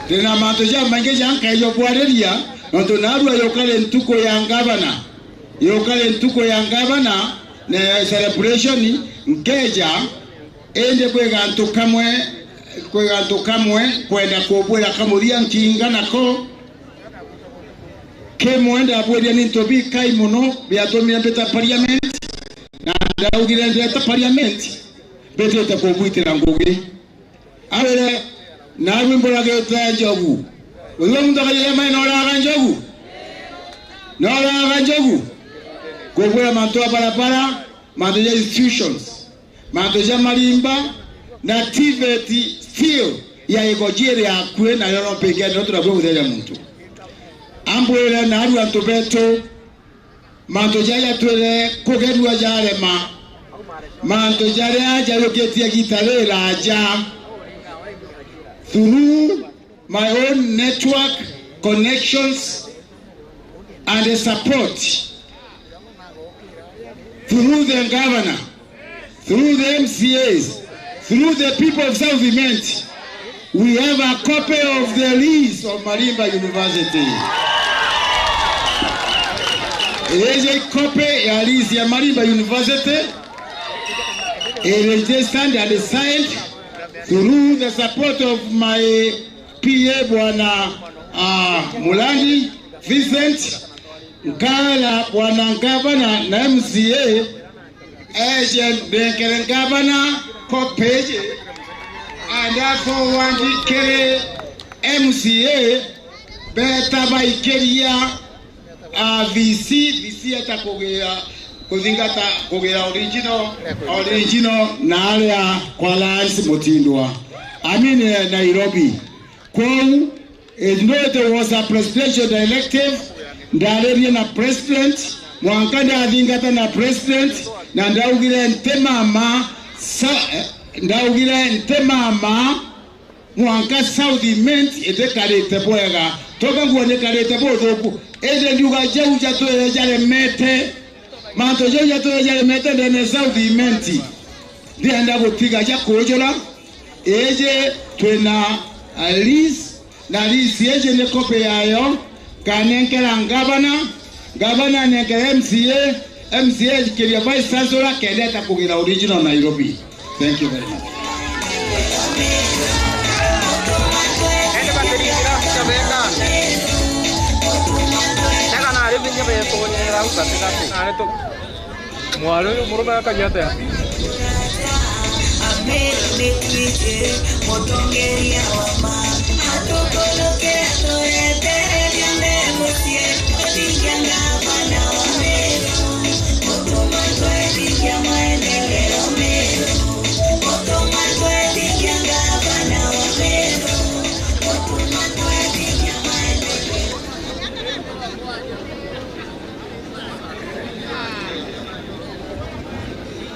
Ndina mantu jamaingi ja nkaija kwariria, nontu narua yukari ntuku ya ngavana, yukari ntuku ya ngavana na celebration nkeja, indi kwi gantu kamwe, kwi gantu kamwe nkwenda kubwira kamuthia nkinga nako. Kimwe ndabwiria ni ntubikai mono biatumire mbita parliament, na ndaugire ndeta parliament mbitite kubwitira ngugi. Awire, narua mburagite njogu. Uyu muntu akajuria mai noraga njogu? Noraga njogu? Kubwira mantu a barabara, mantu ja institutions, mantu ja marimba, na TVET still ya igojiri akui, nayo no mpingene no tunabua gutheria muntu. Ambwire, narua antu betu, mantu jaria twire kugerua jarema, mantu jaria jajukitie igita riraja, through my own network, connections and support, through the governor, through the MCAs, through the people of South Imenti, we have a copy of the lease of Marimba University. Iji copy ya lease ya Marimba University, registered and signed through the support of my PA Bwana, ah, Mulangi Vincent. Nkara Bwana Ngavana na MCA eje nengere ngavana copy iji, and therefore wandikire MCA beta baikiria, ah, VC, VC eta kugira, kuthingata kugira original, original na aria kwa Lance Mutindwa. I mean, eh, Nairobi. Kwou, it, no, it was a presidential directive, ndaririe na president, mwanka ndathingata na president, na ndaugire ntimama, sa-, eh, ndaugire ntimama, mwanka South Imenti itikarite bwega. Toka nguo nikarite buthuku, indi ndiuga jau jatwire jaremete, mantu jau jatwire jaremete ndene South Imenti. Ndienda gutiga ja kujura, iji twina, ah, lease, na lease iji ni copy yayo, kanenkera ngavana, ngavana anenkera MCA, MCA aikiria vice chancellor, kenda eta kugira original Nairobi. Thank you very much. Mwari uyu murume akagia atia?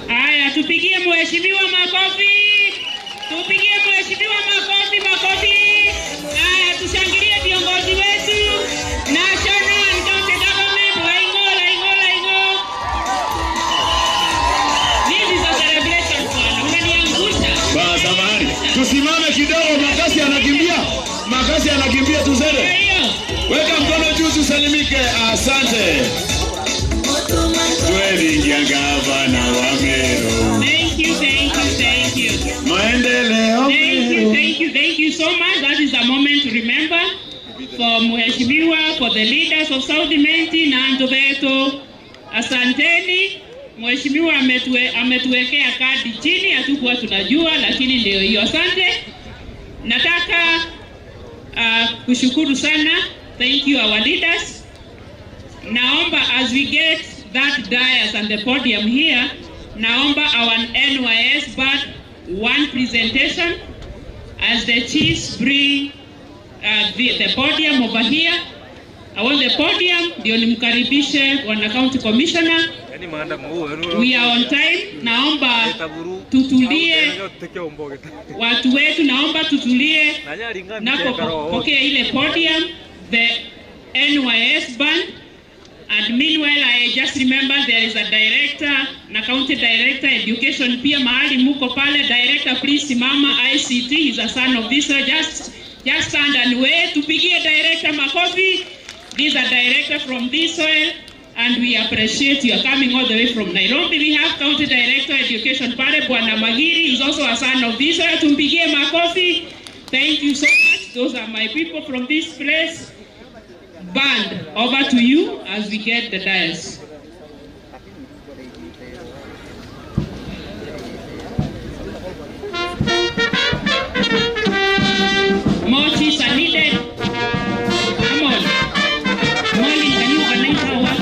Aya, tupigie mheshimiwa makofi. Tupigie mheshimiwa makofi, makofi. Aya, tushangilie viongozi wetu. National and county government, laingo, laingo, laingo. This is a celebration, bwana. Unaniangusha. Ba, samahani. Tusimame kidogo, makasi anakimbia. Makasi anakimbia, tuseme. Ndio hiyo. Weka mkono juu tusalimike. Asante. Twethingia ngavana wa Meru. Thank you, thank you, thank you. Maendeleo Meru. Thank you, thank you, thank you so much. That is a moment to remember for Mheshimiwa, for the leaders of South Imenti na antu betu. Asanteni. Mheshimiwa ametue-, ametuwekea kadi chini, hatukuwa tunajua, lakini ndio hiyo. Asante. Nataka, uh, kushukuru sana. Thank you, our leaders. Naomba, as we get that dais and the podium here, naomba our NYS back one presentation as the chiefs bring Uh, the, the podium over here. I want the podium, ndio nimkaribishe bwana county commissioner. We are on time. Naomba tutulie. Watu wetu, naomba tutulie. Napopokea ile podium, the N Y S band. And meanwhile, I just remember there is a director na county director education pia mahali muko pale. Director, please simama. I C T is a son of this soil. Just, just stand and wave. Tupigie director makofi. This is a director from this soil, and we appreciate you coming all the way from Nairobi. We have county director education pale, bwana Magiri is also a son of this soil. Tumpigie makofi. Thank you so much. Those are my people from this place. Band, over to you as we get the dais. More chiefs are needed. Come on. Molly, can you organize our work?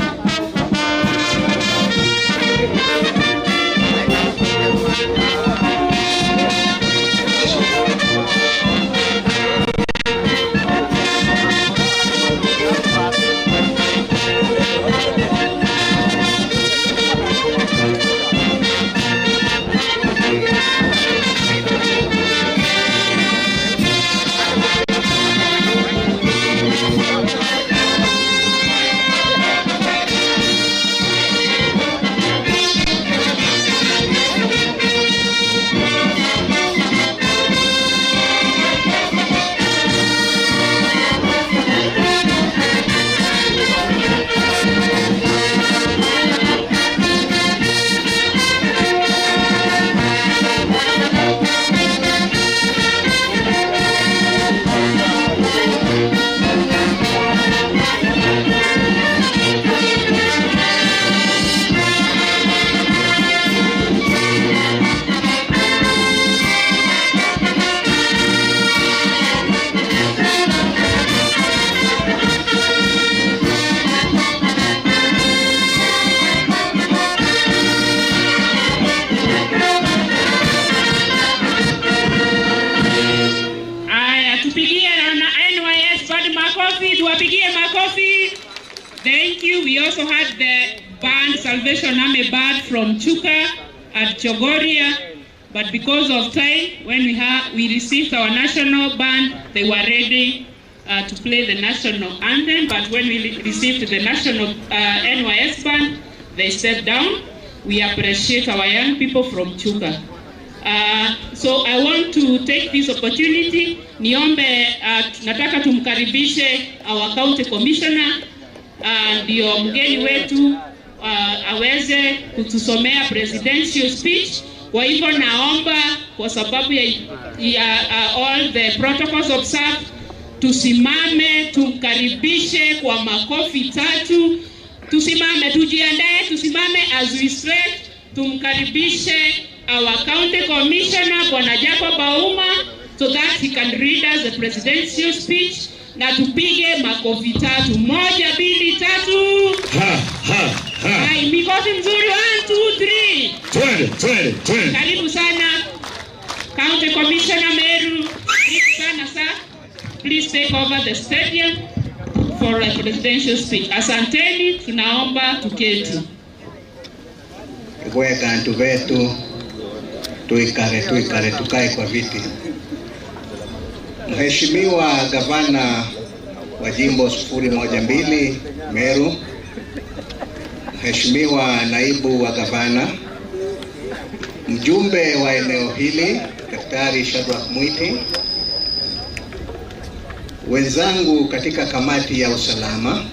Aya, tupigie na N Y S band makofi, tuwapigie makofi. Thank you. We also had the band, Salvation Army band from Chuka at Chogoria. But because of time, when we ha-, we received our national band, they were ready, uh, to play the national anthem. But when we re-, received the national, uh, N Y S band, they stepped down. We appreciate our young people from Chuka. Uh, so I want to take this opportunity, niombe, uh, nataka tumkaribishe our county commissioner, ah, ndio mgeni wetu, ah, aweze kutusomea presidential speech. Kwa hivyo naomba, kwa sababu ya, ya, ah, all the protocols observed, tusimame tumkaribishe kwa makofi tatu. Tusimame, tujiandae, tusimame as we stretch. Tumkaribishe our county commissioner, Bwana Jacob Auma, so that he can read us the presidential speech, na tupige makofi tatu. Moja, mbili, tatu. Ha, ha, ha. Hai, mikofi mzuri. One, two, three. Twende, twende, twende. Karibu sana. County Commissioner Meru, karibu sana, sir. Please take over the stadium for a presidential speech. Asanteni, tunaomba tuketi. Igwega antu betu, tuikare, tuikare, tukae kwa viti. Mheshimiwa Gavana wa Jimbo sufuri moja mbili Meru, Mheshimiwa Naibu wa Gavana, mjumbe wa eneo hili, Daktari Shadrack Mwiti, wenzangu katika kamati ya usalama,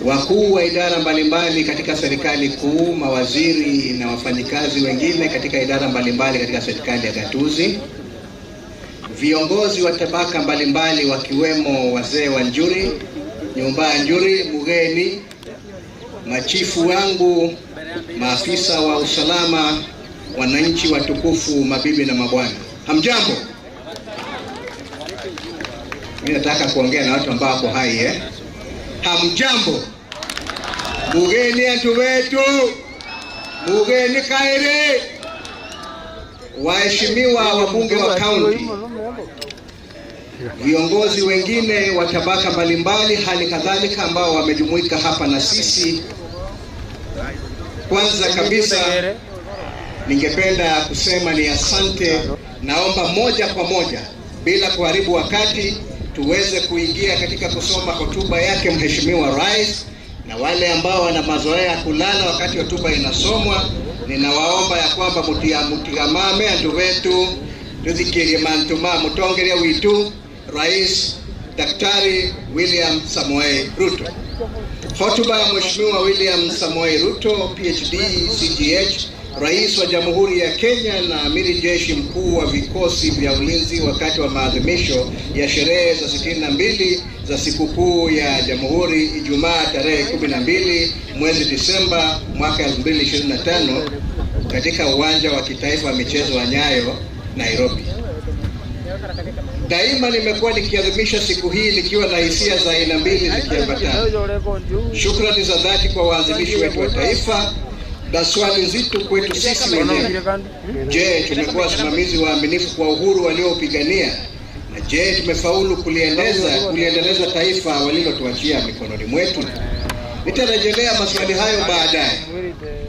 wakuu wa idara mbalimbali katika serikali kuu, mawaziri na wafanyikazi wengine katika idara mbalimbali katika serikali ya gatuzi, viongozi wa tabaka mbalimbali wakiwemo wazee wa Njuri, nyumba ya Njuri, mugeni, machifu wangu, maafisa wa usalama, wananchi watukufu, mabibi na mabwana. Hamjambo? Mimi nataka kuongea na watu ambao wako hai, eh? Hamjambo? Mugeni antu betu, mugeni kairi, waheshimiwa wabunge wa kaunti, viongozi wengine wa tabaka mbalimbali, hali kadhalika ambao wamejumuika hapa na sisi. Kwanza kabisa, ningependa kusema ni asante. Naomba moja kwa moja, bila kuharibu wakati, tuweze kuingia katika kusoma hotuba yake Mheshimiwa Rais, na wale ambao wana mazoea ya kulala wakati hotuba inasomwa, ninawaomba ya kwamba mutia-, mutigamame, andu betu, tuthikirie mantu ma mutongeria witu, Rais Daktari William Samoei Ruto. Hotuba ya Mheshimiwa William Samoei Ruto, P H D, C G H, Rais wa Jamhuri ya Kenya na Amiri Jeshi Mkuu wa Vikosi vya Ulinzi wakati wa maadhimisho ya sherehe za sitini na mbili za sikukuu ya Jamhuri, Ijumaa tarehe kumi na mbili mwezi Disemba mwaka elfu mbili ishirini na tano, katika uwanja wa kitaifa wa michezo wa Nyayo, Nairobi. Daima nimekuwa nikiadhimisha siku hii nikiwa na hisia za aina mbili zikiambatana. Shukrani za dhati kwa waanzilishi wetu wa taifa, na swali nzito kwetu sisi wenyewe. Je, tumekuwa wasimamizi waaminifu kwa uhuru walioupigania? Na je, tumefaulu kuliendeleza, kuliendeleza taifa walilotuachia mikononi mwetu? Nitarejelea maswali hayo baadaye.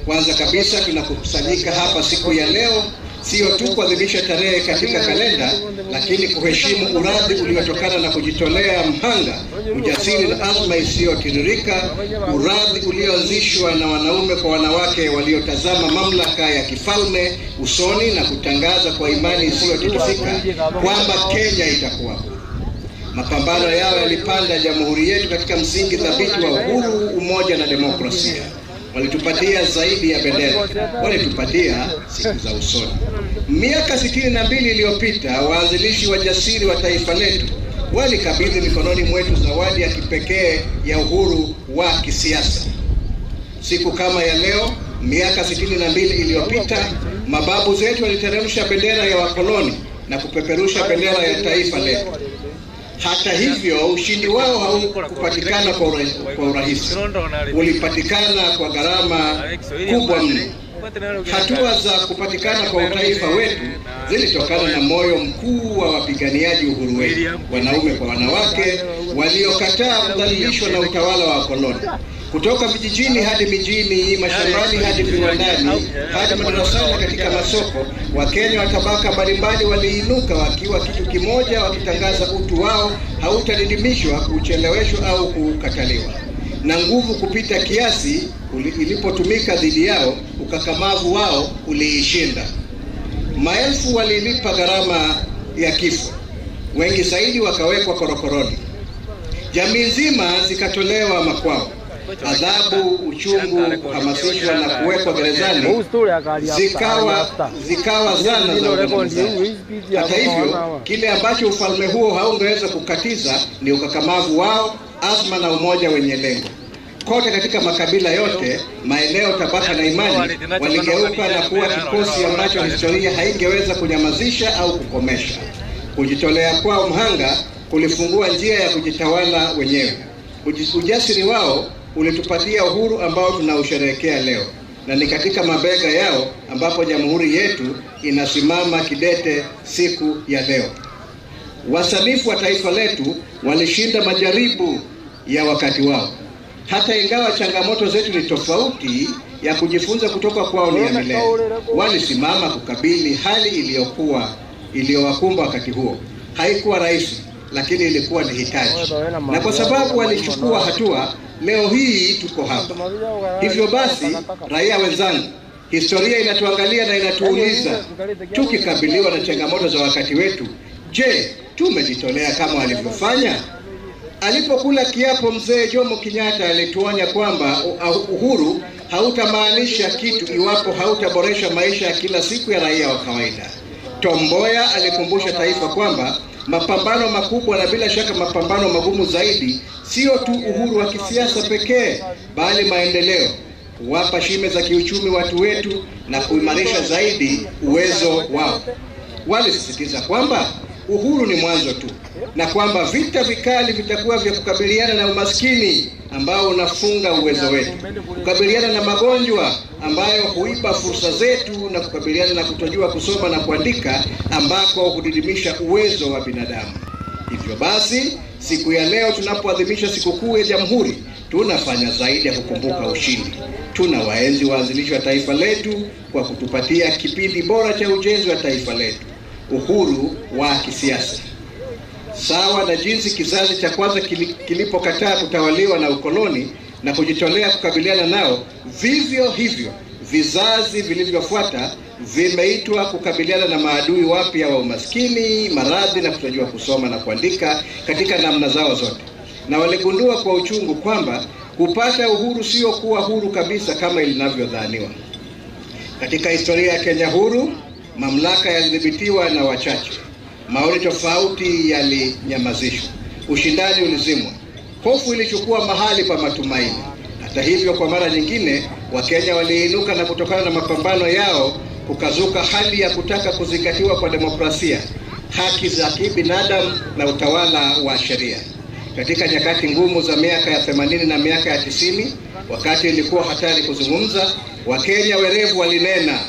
Kwanza kabisa, tunakusanyika hapa siku ya leo sio tu kuadhimisha tarehe katika kalenda, lakini kuheshimu uradhi uliotokana na kujitolea mhanga, ujasiri na azma isiyotiririka, uradhi ulioanzishwa na wanaume kwa wanawake waliotazama mamlaka ya kifalme usoni na kutangaza kwa imani isiyotikisika kwamba Kenya itakuwa huru. Mapambano yao yalipanda jamhuri yetu katika msingi thabiti wa uhuru, umoja na demokrasia. Walitupatia zaidi ya bendera, walitupatia siku za usoni. Miaka sitini na mbili iliyopita, waanzilishi wajasiri wa taifa letu walikabidhi mikononi mwetu zawadi ya kipekee ya uhuru wa kisiasa. Siku kama ya leo, miaka sitini na mbili iliyopita, mababu zetu waliteremsha bendera ya wakoloni na kupeperusha bendera ya taifa letu. Hata hivyo, ushindi wao haukupatikana kwa ura-, kwa urahisi. Ulipatikana kwa gharama kubwa mno. Hatua za kupatikana kwa utaifa wetu zilitokana na moyo mkuu wa wapiganiaji uhuru wetu, wanaume kwa wanawake, waliokataa kudhalilishwa na utawala wa koloni. Kutoka vijijini hadi mijini, mashambani hadi viwandani, hadi madarasani na katika masoko, Wakenya wa tabaka mbalimbali waliinuka wakiwa kitu kimoja, wakitangaza utu wao hautadidimishwa, kucheleweshwa au kukataliwa. Na nguvu kupita kiasi uli-, ilipotumika dhidi yao, ukakamavu wao uliishinda. Maelfu walilipa gharama ya kifo, wengi zaidi wakawekwa korokoroni. Jamii nzima zikatolewa makwao. Adhabu, uchungu, kuhamasishwa na kuwekwa gerezani zikawa, zikawa zana za ukandamizaji. Hata hivyo, kile ambacho ufalme huo haungeweza kukatiza ni ukakamavu wao, azma na umoja wenye lengo. Kote katika makabila yote, maeneo, tabaka na imani, waligeuka na kuwa kikosi ambacho historia haingeweza kunyamazisha au kukomesha. Kujitolea kwao mhanga kulifungua njia ya kujitawala wenyewe. Uji-, ujasiri wao ulitupatia uhuru ambao tunausherehekea leo, na ni katika mabega yao ambapo jamhuri yetu inasimama kidete siku ya leo. Wasanifu wa taifa letu walishinda majaribu ya wakati wao. Hata ingawa changamoto zetu ni tofauti, ya kujifunza kutoka kwao ni ya milele. Walisimama kukabili hali iliyokuwa, iliyowakumba wakati huo. Haikuwa rahisi, lakini ilikuwa ni hitaji. Na kwa sababu walichukua hatua, leo hii tuko hapa. Hivyo basi, raia wenzangu, historia inatuangalia na inatuuliza, tukikabiliwa na changamoto za wakati wetu, je, tumejitolea kama walivyofanya? Alipokula kiapo, Mzee Jomo Kenyatta alituonya kwamba u-, au-, uhuru hautamaanisha kitu iwapo hautaboresha maisha ya kila siku ya raia wa kawaida. Tom Mboya alikumbusha taifa kwamba mapambano makubwa na bila shaka mapambano magumu zaidi, sio tu uhuru wa kisiasa pekee, bali maendeleo, kuwapa shime za kiuchumi watu wetu na kuimarisha zaidi uwezo wao. Walisisitiza kwamba uhuru ni mwanzo tu na kwamba vita vikali vitakuwa vya kukabiliana na umaskini ambao unafunga uwezo wetu, kukabiliana na magonjwa ambayo huiba fursa zetu na kukabiliana na kutojua kusoma na kuandika ambako hudidimisha uwezo wa binadamu. Hivyo basi, siku ya leo tunapoadhimisha sikukuu ya Jamhuri, tunafanya zaidi ya kukumbuka ushindi. Tunawaenzi waanzilishi wa taifa letu kwa kutupatia kipindi bora cha ujenzi wa taifa letu, uhuru wa kisiasa. Sawa na jinsi kizazi cha kwanza kili-, kilipokataa kutawaliwa na ukoloni na kujitolea kukabiliana nao, vivyo hivyo vizazi vilivyofuata vimeitwa kukabiliana na maadui wapya wa umaskini, maradhi na kutojua kusoma na kuandika katika namna zao zote. Na waligundua kwa uchungu kwamba kupata uhuru sio kuwa huru kabisa kama ilinavyodhaniwa. Katika historia ya Kenya huru, mamlaka yalidhibitiwa na wachache. Maoni tofauti yalinyamazishwa. Ushindani ulizimwa. Hofu ilichukua mahali pa matumaini. Hata hivyo, kwa mara nyingine, Wakenya waliinuka na kutokana na mapambano yao, kukazuka hali ya kutaka kuzingatiwa kwa demokrasia, haki za kibinadamu na utawala wa sheria. Katika nyakati ngumu za miaka ya themanini na miaka ya tisini, wakati ilikuwa hatari kuzungumza, Wakenya werevu walinena.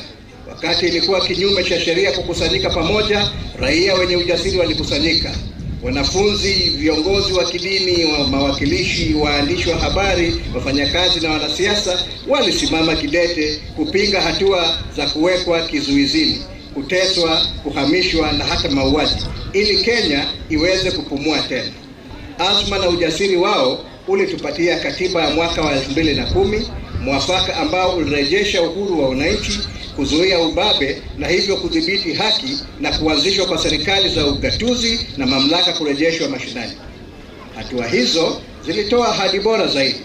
Wakati ilikuwa kinyume cha sheria kukusanyika pamoja, raia wenye ujasiri walikusanyika. Wanafunzi, viongozi wa kidini, wa mawakilishi, waandishi wa habari, wafanyakazi na wanasiasa walisimama kidete kupinga hatua za kuwekwa kizuizini, kuteswa, kuhamishwa na hata mauaji, ili Kenya iweze kupumua tena. Azma na ujasiri wao ulitupatia katiba ya mwaka wa elfu mbili na kumi, mwafaka ambao ulirejesha uhuru wa wananchi, kuzuia ubabe na hivyo kudhibiti haki na kuanzishwa kwa serikali za ugatuzi na mamlaka kurejeshwa mashinani. Hatua hizo zilitoa ahadi bora zaidi.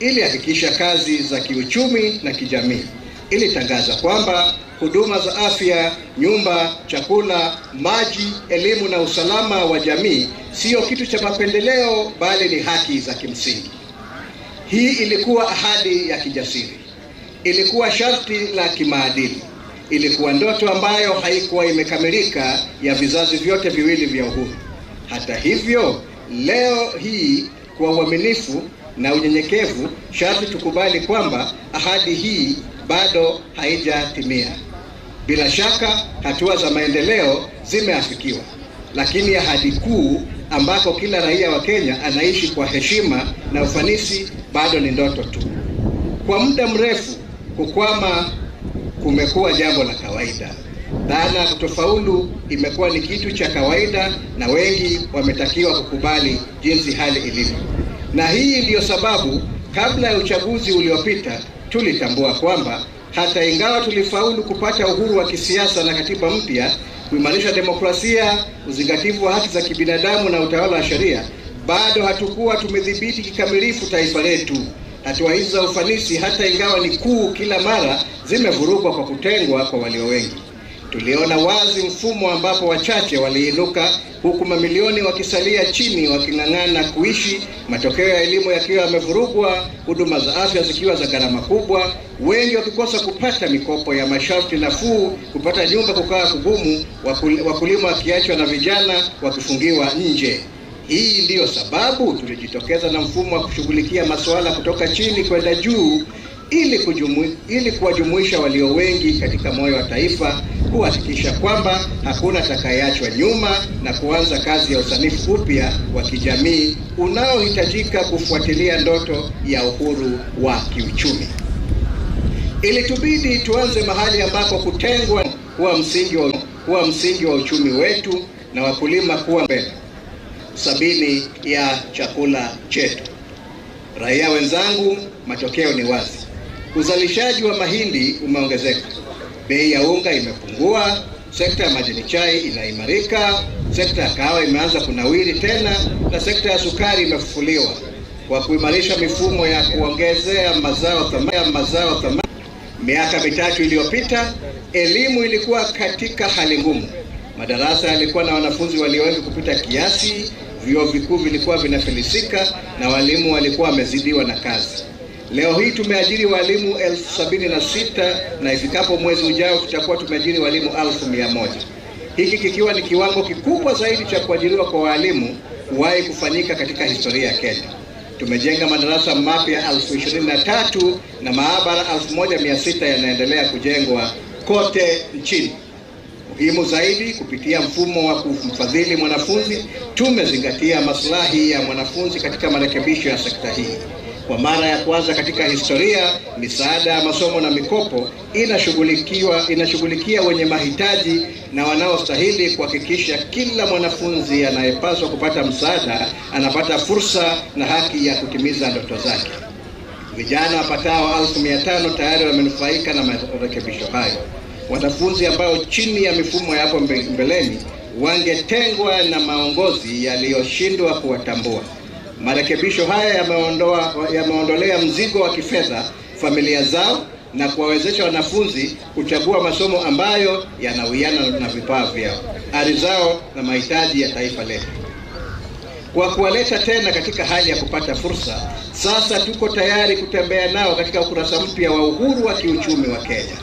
Ilihakikisha kazi za kiuchumi na kijamii. Ilitangaza kwamba huduma za afya, nyumba, chakula, maji, elimu na usalama wa jamii sio kitu cha mapendeleo, bali ni haki za kimsingi. Hii ilikuwa ahadi ya kijasiri. Ilikuwa sharti la kimaadili. Ilikuwa ndoto ambayo haikuwa imekamilika ya vizazi vyote viwili vya uhuru. Hata hivyo, leo hii, kwa uaminifu na unyenyekevu, sharti tukubali kwamba ahadi hii bado haijatimia. Bila shaka, hatua za maendeleo zimeafikiwa, lakini ahadi kuu, ambako kila raia wa Kenya anaishi kwa heshima na ufanisi, bado ni ndoto tu. Kwa muda mrefu, kukwama kumekuwa jambo la kawaida. Dhana ya kutofaulu imekuwa ni kitu cha kawaida, na wengi wametakiwa kukubali jinsi hali ilivyo. Na hii ndiyo sababu, kabla ya uchaguzi uliopita, tulitambua kwamba hata ingawa tulifaulu kupata uhuru wa kisiasa na katiba mpya, kuimarisha demokrasia, uzingativu wa haki za kibinadamu na utawala wa sheria, bado hatukuwa tumedhibiti kikamilifu taifa letu. Hatua hizi za ufanisi, hata ingawa ni kuu kila mara, zimevurugwa kwa kutengwa kwa walio wengi. Tuliona wazi mfumo ambapo wachache waliinuka, huku mamilioni wakisalia chini waking'ang'ana kuishi, matokeo ya elimu yakiwa yamevurugwa, huduma za afya zikiwa za gharama kubwa, wengi wakikosa kupata mikopo ya masharti nafuu, kupata nyumba kukawa kugumu, wakul-, wakulima wakiachwa na vijana wakifungiwa nje. Hii ndiyo sababu tulijitokeza na mfumo wa kushughulikia masuala kutoka chini kwenda juu, ili kujumu-, ili kuwajumuisha walio wengi katika moyo wa taifa, kuhakikisha kwamba hakuna atakayeachwa nyuma na kuanza kazi ya usanifu upya wa kijamii unaohitajika kufuatilia ndoto ya uhuru wa kiuchumi. Ilitubidi tuanze mahali ambako kutengwa kuwa msingi wa, kuwa msingi wa uchumi wetu na wakulima kuwa mbele sabini ya chakula chetu. Raia wenzangu, matokeo ni wazi. Uzalishaji wa mahindi umeongezeka, bei ya unga imepungua, sekta ya majani chai inaimarika, sekta ya kahawa imeanza kunawiri tena, na sekta ya sukari imefufuliwa. Kwa kuimarisha mifumo ya kuongezea mazao thamani, mazao thamani, miaka mitatu iliyopita, elimu ilikuwa katika hali ngumu. Madarasa yalikuwa na wanafunzi walio wengi kupita kiasi, vyuo vikuu vilikuwa vinafilisika na walimu walikuwa wamezidiwa na kazi. Leo hii tumeajiri walimu elfu sabini na sita, na ifikapo mwezi ujao tutakuwa tumeajiri walimu elfu mia moja. Hiki kikiwa ni kiwango kikubwa zaidi cha kuajiriwa kwa walimu kuwahi kufanyika katika historia ya Kenya. Tumejenga madarasa mapya elfu ishirini na tatu na maabara elfu moja mia sita yanaendelea kujengwa kote nchini. Muhimu zaidi, kupitia mfumo wa kumfadhili mwanafunzi, tumezingatia maslahi ya mwanafunzi katika marekebisho ya sekta hii. Kwa mara ya kwanza katika historia, misaada ya masomo na mikopo inashughulikiwa, inashughulikia wenye mahitaji na wanaostahili, kuhakikisha kila mwanafunzi anayepaswa kupata msaada anapata fursa na haki ya kutimiza ndoto zake. Vijana wapatao elfu mia tano tayari wamenufaika na marekebisho hayo. Wanafunzi ambao chini ya mifumo ya hapo mbe-, mbeleni wangetengwa na maongozi yaliyoshindwa kuwatambua. Marekebisho haya yameondoa, yameondolea mzigo wa kifedha familia zao na kuwawezesha wanafunzi kuchagua masomo ambayo yanawiana na vipawa vyao, ari zao na mahitaji ya taifa letu. Kwa kuwaleta tena katika hali ya kupata fursa, sasa tuko tayari kutembea nao katika ukurasa mpya wa uhuru wa kiuchumi wa Kenya.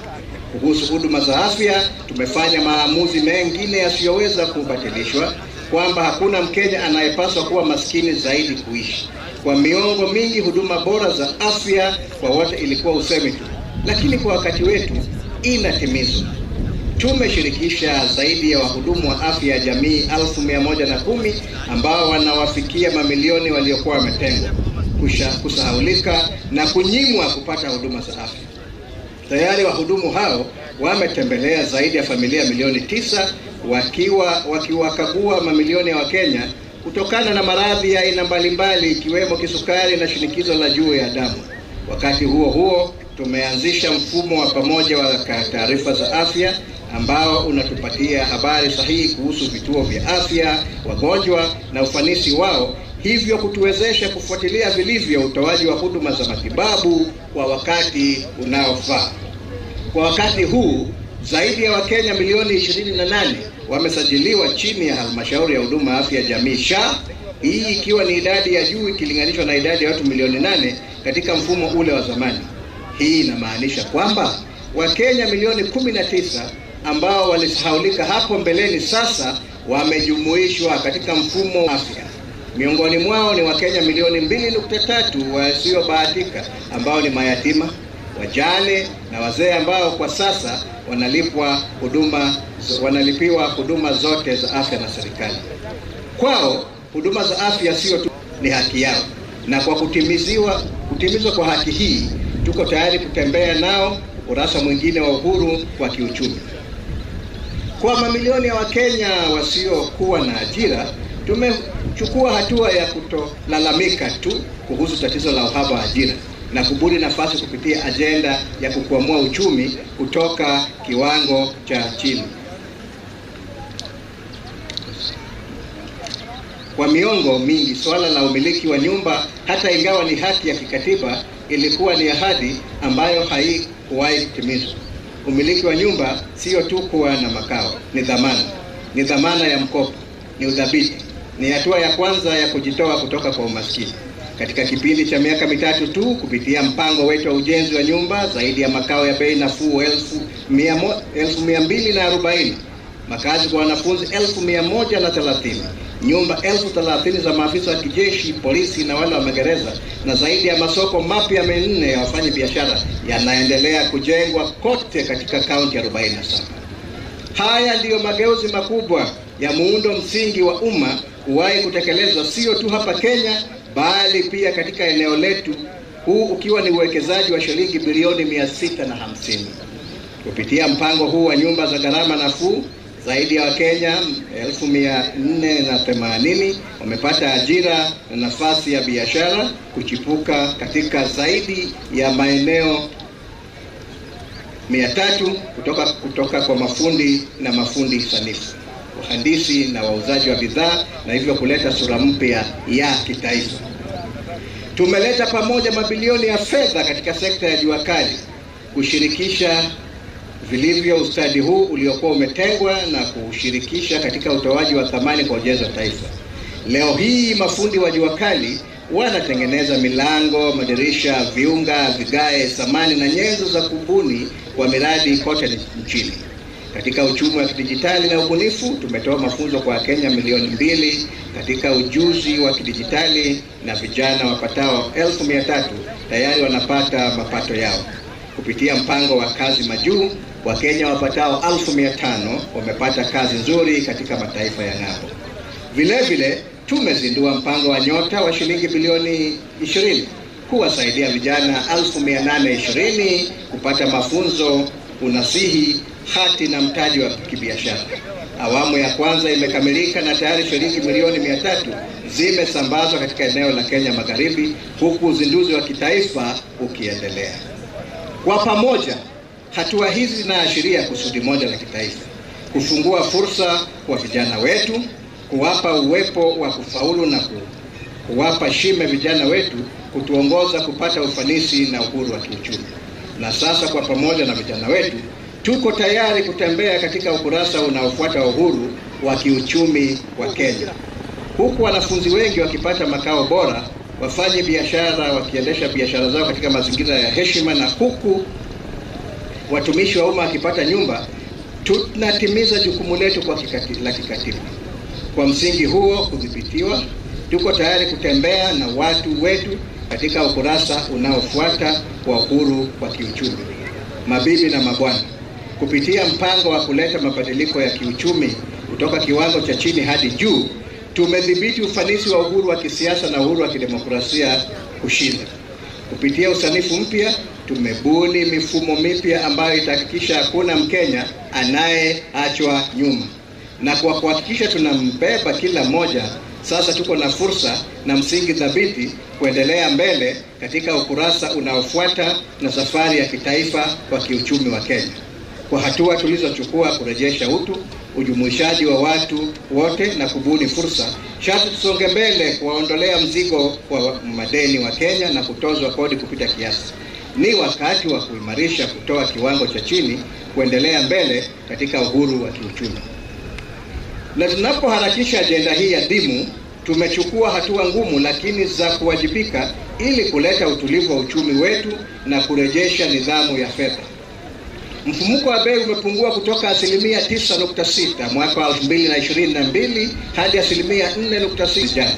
Kuhusu huduma za afya, tumefanya maamuzi mengine yasiyoweza kubatilishwa, kwamba hakuna Mkenya anayepaswa kuwa maskini zaidi kuishi. Kwa miongo mingi, huduma bora za afya kwa wote ilikuwa usemi tu, lakini kwa wakati wetu inatimizwa. Tumeshirikisha zaidi ya wahudumu wa afya ya jamii elfu mia moja na kumi ambao wanawafikia mamilioni waliokuwa wametengwa, kusha-, kusahaulika na kunyimwa kupata huduma za afya. Tayari wahudumu hao wametembelea zaidi ya familia milioni tisa, wakiwa, wakiwakagua mamilioni ya Wakenya kutokana na maradhi ya aina mbalimbali, ikiwemo kisukari na shinikizo la juu ya damu. Wakati huo huo, tumeanzisha mfumo wa pamoja wa ka-, taarifa za afya ambao unatupatia habari sahihi kuhusu vituo vya afya, wagonjwa na ufanisi wao, hivyo kutuwezesha kufuatilia vilivyo utoaji wa huduma za matibabu kwa wakati unaofaa. Kwa wakati huu, zaidi ya Wakenya milioni ishirini na nane wamesajiliwa chini ya Halmashauri ya Huduma Afya Jamii, sha, hii ikiwa ni idadi ya juu ikilinganishwa na idadi ya watu milioni nane katika mfumo ule wa zamani. Hii inamaanisha kwamba Wakenya milioni kumi na tisa ambao walisahaulika hapo mbeleni sasa wamejumuishwa katika mfumo wa afya. Miongoni mwao ni Wakenya milioni mbili nukta tatu wasiobahatika, ambao ni mayatima, wajane na wazee, ambao kwa sasa wanalipwa huduma, wanalipiwa huduma zote za afya na serikali. Kwao, huduma za afya sio tu, ni haki yao, na kwa kutimiziwa, kutimizwa kwa haki hii, tuko tayari kutembea nao ukurasa mwingine wa uhuru wa kiuchumi. Kwa mamilioni ya Wakenya wasiokuwa na ajira, tumechukua hatua ya kutolalamika tu kuhusu tatizo la uhaba wa ajira na kubuni nafasi kupitia ajenda ya kukwamua uchumi kutoka kiwango cha chini. Kwa miongo mingi, suala la umiliki wa nyumba, hata ingawa ni haki ya kikatiba, ilikuwa ni ahadi ambayo haikuwahi kutimizwa. Umiliki wa nyumba sio tu kuwa na makao, ni dhamana. Ni dhamana ya mkopo, ni udhabiti, ni hatua ya kwanza ya kujitoa kutoka kwa umaskini. Katika kipindi cha miaka mitatu tu, kupitia mpango wetu wa ujenzi wa nyumba zaidi ya makao ya bei nafuu elfu mia mo-, elfu mia mbili na arobaini, makazi kwa wanafunzi elfu mia moja na thelathini, nyumba elfu thelathini za maafisa wa kijeshi, polisi na wale wa magereza, na zaidi ya masoko mapya manne ya wafanyabiashara yanaendelea kujengwa kote katika kaunti arobaini na saba. Haya ndiyo mageuzi makubwa ya muundo msingi wa umma kuwahi kutekelezwa sio tu hapa Kenya, bali pia katika eneo letu, huu ukiwa ni uwekezaji wa shilingi bilioni mia sita na hamsini. Kupitia mpango huu wa nyumba za gharama nafuu, zaidi ya Wakenya elfu mia nne na themanini wamepata ajira na nafasi ya biashara kuchipuka katika zaidi ya maeneo mia tatu kutoka, kutoka kwa mafundi na mafundi sanifu, wahandisi na wauzaji wa bidhaa, na hivyo kuleta sura mpya ya kitaifa. Tumeleta pamoja mabilioni ya fedha katika sekta ya jua kali, kushirikisha vilivyo ustadi huu uliokuwa umetengwa na kuushirikisha katika utoaji wa thamani kwa ujenzi wa taifa. Leo hii mafundi wa jua kali wanatengeneza milango, madirisha, viunga, vigae, samani na nyenzo za kubuni kwa miradi kote nchini. Katika uchumi wa kidijitali na ubunifu, tumetoa mafunzo kwa Wakenya milioni mbili katika ujuzi wa kidijitali, na vijana wapatao elfu mia tatu tayari wanapata mapato yao. Kupitia mpango wa kazi majuu, Wakenya wapatao elfu mia tano wamepata kazi nzuri katika mataifa ya ng'ambo. Vile vile, tumezindua mpango wa Nyota wa shilingi bilioni ishirini kuwasaidia vijana elfu mia nane ishirini kupata mafunzo, unasihi, hati na mtaji wa kibiashara. Awamu ya kwanza imekamilika na tayari shilingi milioni mia tatu zimesambazwa katika eneo la Kenya Magharibi, huku uzinduzi wa kitaifa ukiendelea. Kwa pamoja, hatua hizi zinaashiria kusudi moja la kitaifa: kufungua fursa kwa vijana wetu, kuwapa uwepo wa kufaulu na ku-, kuwapa shime vijana wetu kutuongoza kupata ufanisi na uhuru wa kiuchumi. Na sasa, kwa pamoja na vijana wetu, tuko tayari kutembea katika ukurasa unaofuata wa uhuru wa kiuchumi wa Kenya, huku wanafunzi wengi wakipata makao bora, wafanye biashara, wakiendesha biashara zao katika mazingira ya heshima, na huku watumishi wa umma wakipata nyumba. Tunatimiza jukumu letu kwa kikati-, la kikatiba. Kwa msingi huo kudhibitiwa, tuko tayari kutembea na watu wetu katika ukurasa unaofuata wa uhuru wa kiuchumi. Mabibi na mabwana, kupitia mpango wa kuleta mabadiliko ya kiuchumi kutoka kiwango cha chini hadi juu, tumedhibiti ufanisi wa uhuru wa kisiasa na uhuru wa kidemokrasia kushinda. Kupitia usanifu mpya, tumebuni mifumo mipya ambayo itahakikisha hakuna Mkenya anayeachwa nyuma. Na kwa kuhakikisha tunambeba kila mmoja, sasa tuko na fursa na msingi thabiti kuendelea mbele katika ukurasa unaofuata na safari ya kitaifa kwa kiuchumi wa Kenya. Kwa hatua tulizochukua kurejesha utu, ujumuishaji wa watu wote na kubuni fursa, sharti tusonge mbele kuwaondolea mzigo wa madeni wa Kenya na kutozwa kodi kupita kiasi. Ni wakati wa kuimarisha kutoka kiwango cha chini kuendelea mbele katika uhuru wa kiuchumi. Na tunapoharakisha ajenda hii adhimu, tumechukua hatua ngumu lakini za kuwajibika ili kuleta utulivu wa uchumi wetu na kurejesha nidhamu ya fedha. Mfumuko wa bei umepungua kutoka asilimia tisa nukta sita mwaka wa elfu mbili na ishirini na mbili hadi asilimia nne nukta sita jana.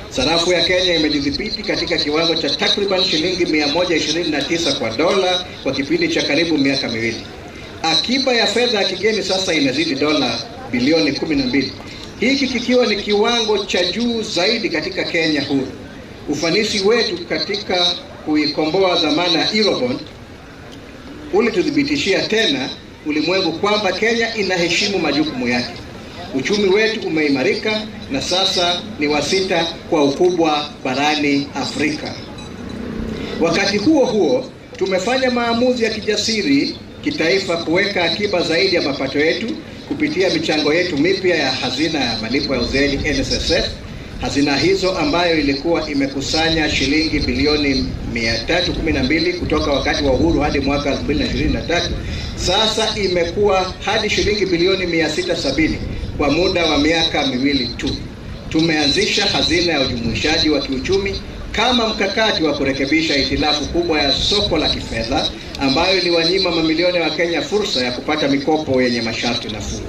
Sarafu ya Kenya imejidhibiti katika kiwango cha takriban shilingi mia moja ishirini na tisa kwa dola kwa kipindi cha karibu miaka miwili. Akiba ya fedha ya kigeni sasa inazidi dola bilioni kumi na mbili, hiki kikiwa ni kiwango cha juu zaidi katika Kenya huru. Ufanisi wetu katika kuikomboa dhamana ya Eurobond ulituthibitishia tena ulimwengu kwamba Kenya inaheshimu majukumu yake. Uchumi wetu umeimarika na sasa ni wa sita kwa ukubwa barani Afrika. Wakati huo huo, tumefanya maamuzi ya kijasiri kitaifa kuweka akiba zaidi ya mapato yetu kupitia michango yetu mipya ya hazina ya malipo ya uzeeni, N S S F. Hazina hizo, ambayo ilikuwa imekusanya shilingi bilioni mia tatu kumi na mbili kutoka wakati wa uhuru hadi mwaka elfu mbili na ishirini na tatu, sasa imekuwa hadi shilingi bilioni mia sita sabini kwa muda wa miaka miwili tu. Tumeanzisha hazina ya ujumuishaji wa kiuchumi kama mkakati wa kurekebisha hitilafu kubwa ya soko la kifedha ambayo iliwanyima mamilioni ya Wakenya fursa ya kupata mikopo yenye masharti nafuu.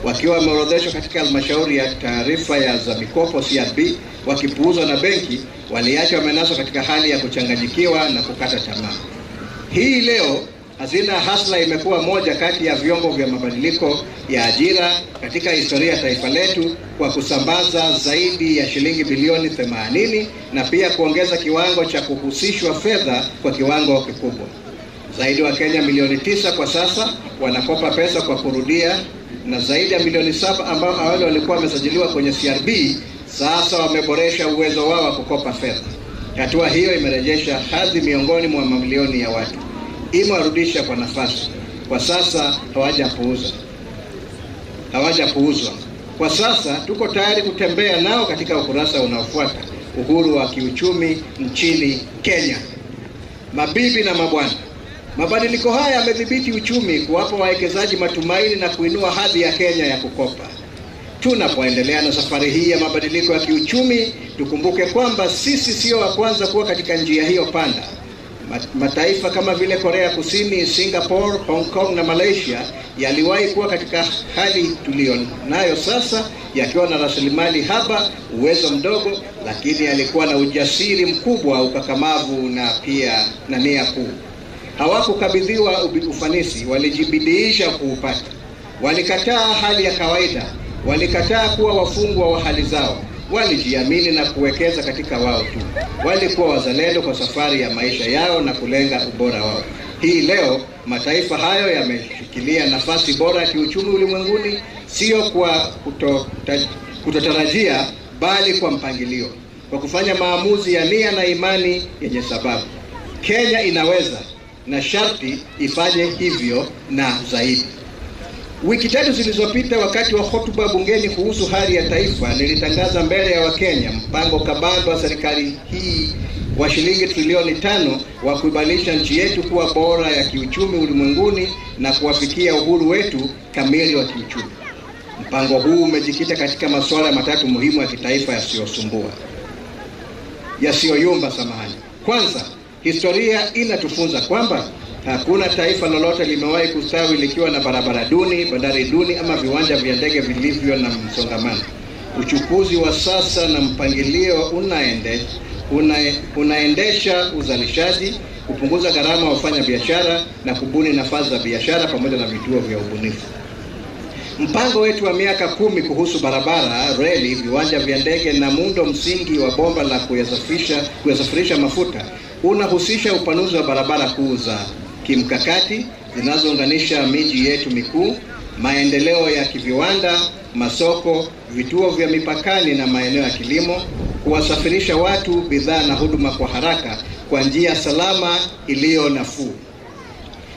Wakiwa wameorodheshwa katika halmashauri ya taarifa ya za mikopo, C R B, wakipuuzwa na benki, waliachwa wamenaswa katika hali ya kuchanganyikiwa na kukata tamaa. Hii leo, hazina ya Hustler imekuwa moja kati ya vyombo vya mabadiliko ya ajira katika historia ya taifa letu kwa kusambaza zaidi ya shilingi bilioni themanini na pia kuongeza kiwango cha kuhusishwa fedha kwa kiwango kikubwa. Zaidi wa Kenya milioni tisa kwa sasa wanakopa pesa kwa kurudia, na zaidi ya milioni saba ambao awali walikuwa wamesajiliwa kwenye C R B sasa wameboresha uwezo wao wa kukopa fedha. Hatua hiyo imerejesha hadhi miongoni mwa mamilioni ya watu, imewarudisha kwa nafasi. Kwa sasa hawajapuuza, hawajapuuzwa. Kwa sasa tuko tayari kutembea nao katika ukurasa unaofuata, uhuru wa kiuchumi nchini Kenya. Mabibi na mabwana, mabadiliko haya yamedhibiti uchumi, kuwapa wawekezaji matumaini na kuinua hadhi ya Kenya ya kukopa. Tunapoendelea na safari hii ya mabadiliko ya kiuchumi, tukumbuke kwamba sisi sio wa kwanza kuwa katika njia hiyo panda. Ma-, mataifa kama vile Korea Kusini, Singapore, Hong Kong na Malaysia yaliwahi kuwa katika hali tuliyo nayo sasa, yakiwa na rasilimali haba, uwezo mdogo, lakini yalikuwa na ujasiri mkubwa, ukakamavu na pia na nia kuu. Hawakukabidhiwa ubi-, ufanisi, walijibidiisha kuupata. Walikataa hali ya kawaida, walikataa kuwa wafungwa wa hali zao. Walijiamini na kuwekeza katika wao tu. Walikuwa wazalendo kwa safari ya maisha yao na kulenga ubora wao. Hii leo, mataifa hayo yameshikilia nafasi bora ya kiuchumi ulimwenguni, sio kwa kuto-, kutotarajia, bali kwa mpangilio, kwa kufanya maamuzi ya nia na imani yenye sababu. Kenya inaweza na sharti ifanye hivyo na zaidi. Wiki tatu zilizopita, wakati wa hotuba bungeni kuhusu hali ya taifa, nilitangaza mbele ya Wakenya mpango kabambe wa serikali hii wa shilingi trilioni tano wa kuibadilisha nchi yetu kuwa bora ya kiuchumi ulimwenguni na kuwafikia uhuru wetu kamili wa kiuchumi. Mpango huu umejikita katika masuala matatu muhimu ya kitaifa yasiyosumbua, yasiyoyumba, samahani. Kwanza, historia inatufunza kwamba hakuna taifa lolote limewahi kustawi likiwa na barabara duni, bandari duni, ama viwanja vya ndege vilivyo na msongamano. Uchukuzi wa sasa na mpangilio unaende-, una-, unaendesha uzalishaji, kupunguza gharama ya wafanya biashara na kubuni nafasi za biashara pamoja na vituo vya ubunifu. Mpango wetu wa miaka kumi kuhusu barabara, reli, viwanja vya ndege na muundo msingi wa bomba la kuyasafisha-, kuyasafirisha mafuta unahusisha upanuzi wa barabara kuu za kimkakati zinazounganisha miji yetu mikuu, maendeleo ya kiviwanda, masoko, vituo vya mipakani na maeneo ya kilimo, kuwasafirisha watu, bidhaa na huduma kwa haraka kwa njia salama iliyo nafuu.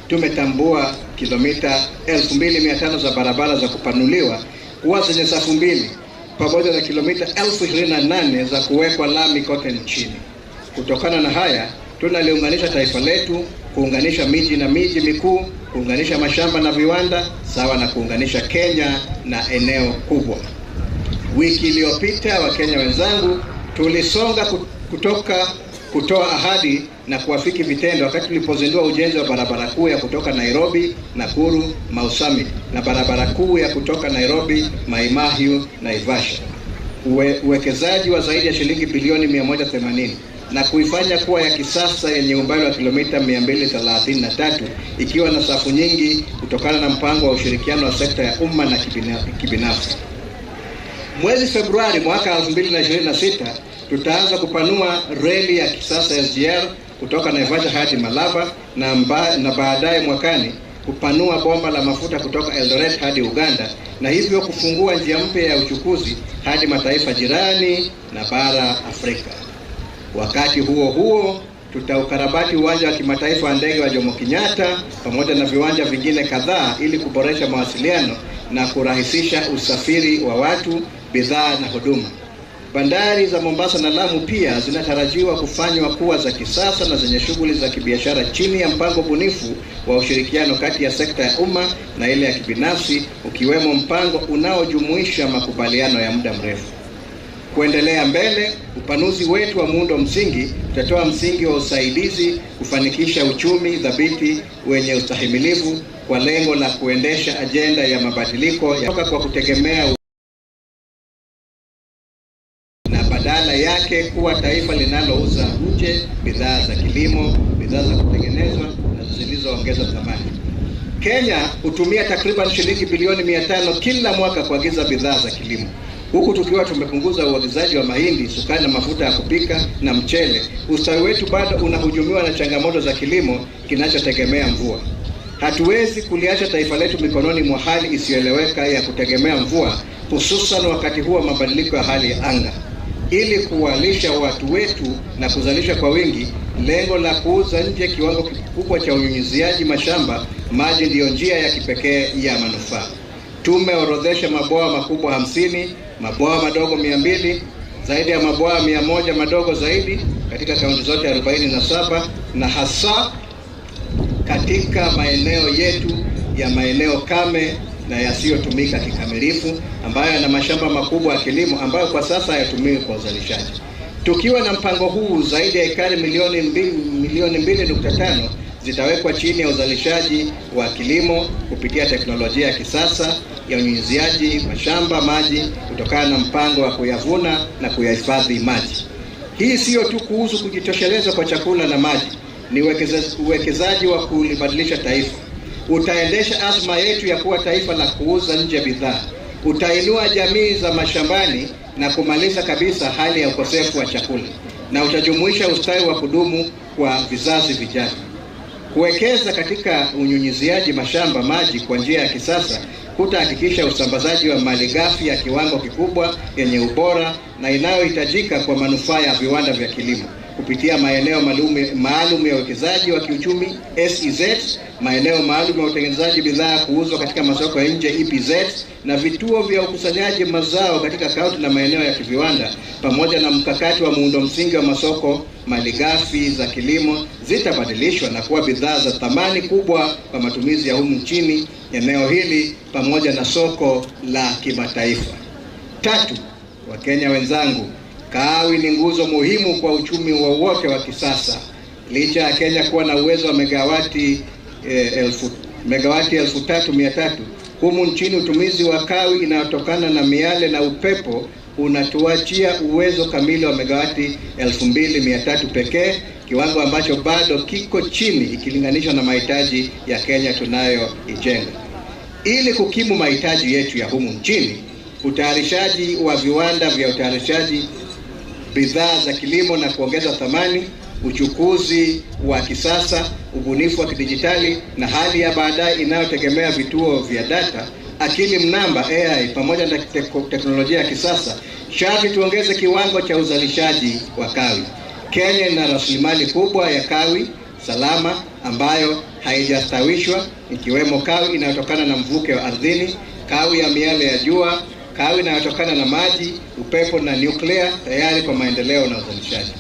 Tumetambua kilomita elfu mbili mia tano za barabara za kupanuliwa kuwa zenye safu mbili, pamoja na kilomita elfu ishirini na nane za kuwekwa lami kote nchini. Kutokana na haya, tunaliunganisha taifa letu, kuunganisha miji na miji mikuu, kuunganisha mashamba na viwanda, sawa na kuunganisha Kenya na eneo kubwa. Wiki iliyopita, Wakenya wenzangu, tulisonga ku-, kutoka kutoa ahadi na kuafiki vitendo wakati tulipozindua ujenzi wa barabara kuu ya kutoka Nairobi, Nakuru, Mau Summit, na barabara kuu ya kutoka Nairobi, Mai Mahiu, Naivasha. Uwe-, uwekezaji wa zaidi ya shilingi bilioni mia moja themanini na kuifanya kuwa ya kisasa yenye umbali wa kilomita mia mbili thelathini na tatu, ikiwa na safu nyingi kutokana na mpango wa ushirikiano wa sekta ya umma na kibina-, kibinafsi. Mwezi Februari mwaka elfu mbili na ishirini na sita, tutaanza kupanua reli ya kisasa S G R kutoka Naivasha hadi Malaba na mba-, na baadaye mwakani kupanua bomba la mafuta kutoka Eldoret hadi Uganda, na hivyo kufungua njia mpya ya uchukuzi hadi mataifa jirani na bara Afrika. Wakati huo huo, tutaukarabati uwanja wa kimataifa wa ndege wa Jomo Kenyatta pamoja na viwanja vingine kadhaa ili kuboresha mawasiliano na kurahisisha usafiri wa watu, bidhaa na huduma. Bandari za Mombasa na Lamu pia zinatarajiwa kufanywa kuwa za kisasa na zenye shughuli za kibiashara chini ya mpango bunifu wa ushirikiano kati ya sekta ya umma na ile ya kibinafsi, ukiwemo mpango unaojumuisha makubaliano ya muda mrefu. Kuendelea mbele, upanuzi wetu wa muundo msingi utatoa msingi wa usaidizi kufanikisha uchumi thabiti wenye ustahimilivu kwa lengo la kuendesha ajenda ya mabadiliko ya kutoka kwa kutegemea na badala yake kuwa taifa linalouza nje bidhaa za kilimo, bidhaa za kutengenezwa na zilizoongeza thamani. Kenya hutumia takriban shilingi bilioni mia tano kila mwaka kuagiza bidhaa za kilimo. Huku tukiwa tumepunguza uagizaji wa mahindi, sukari na mafuta ya kupika na mchele, ustawi wetu bado unahujumiwa na changamoto za kilimo kinachotegemea mvua. Hatuwezi kuliacha taifa letu mikononi mwa hali isiyoeleweka ya kutegemea mvua, hususan wakati huu wa mabadiliko ya hali ya anga. Ili kuwalisha watu wetu na kuzalisha kwa wingi, lengo la kuuza nje kiwango kikubwa cha unyunyiziaji mashamba maji ndiyo njia ya kipekee ya manufaa. Tumeorodhesha mabwawa makubwa hamsini, mabwawa madogo mia mbili, zaidi ya mabwawa mia moja madogo zaidi katika kaunti zote arobaini na saba, na hasa katika maeneo yetu ya maeneo kame na yasiyotumika kikamilifu, ambayo yana mashamba makubwa ya kilimo ambayo kwa sasa hayatumiwi kwa uzalishaji. Tukiwa na mpango huu, zaidi ya ekari milioni mbili, milioni mbili nukta tano zitawekwa chini ya uzalishaji wa kilimo kupitia teknolojia ya kisasa ya unyunyiziaji mashamba maji kutokana na mpango wa kuyavuna na kuyahifadhi maji. Hii siyo tu kuhusu kujitosheleza kwa chakula na maji, ni uwekeza-, uwekezaji wa kulibadilisha taifa. Utaendesha azma yetu ya kuwa taifa la kuuza nje bidhaa. Utainua jamii za mashambani na kumaliza kabisa hali ya ukosefu wa chakula, na utajumuisha ustawi wa kudumu kwa vizazi vijavyo. Kuwekeza katika unyunyiziaji mashamba maji kwa njia ya kisasa kutahakikisha usambazaji wa malighafi ya kiwango kikubwa, yenye ubora na inayohitajika kwa manufaa ya viwanda vya kilimo kupitia maeneo maalum, maalum ya uwekezaji wa kiuchumi, S E Z, maeneo maalum ya utengenezaji bidhaa kuuzwa katika masoko ya nje, E P Z, na vituo vya ukusanyaji mazao katika kaunti na maeneo ya kiviwanda, pamoja na mkakati wa muundo msingi wa masoko, malighafi za kilimo zitabadilishwa na kuwa bidhaa za thamani kubwa kwa matumizi ya humu nchini, eneo hili, pamoja na soko la kimataifa. Tatu, Wakenya wenzangu, kawi ni nguzo muhimu kwa uchumi wowote wa kisasa. Licha ya Kenya kuwa na uwezo wa megawati, eh, elfu, megawati elfu tatu mia tatu, humu nchini utumizi wa kawi inayotokana na miale na upepo unatuachia uwezo kamili wa megawati elfu mbili mia tatu pekee, kiwango ambacho bado kiko chini ikilinganishwa na mahitaji ya Kenya tunayoijenga. Ili kukimu mahitaji yetu ya humu nchini, utayarishaji wa viwanda vya utayarishaji bidhaa za kilimo na kuongeza thamani, uchukuzi wa kisasa, ubunifu wa kidijitali na hali ya baadaye inayotegemea vituo vya data, akili mnamba, A I, pamoja na teko-, teknolojia ya kisasa, sharti tuongeze kiwango cha uzalishaji wa kawi. Kenya ina rasilimali kubwa ya kawi salama ambayo haijastawishwa, ikiwemo kawi inayotokana na mvuke wa ardhini, kawi ya miale ya jua, kawi inayotokana na maji, upepo na nyuklia, tayari kwa maendeleo na uzalishaji.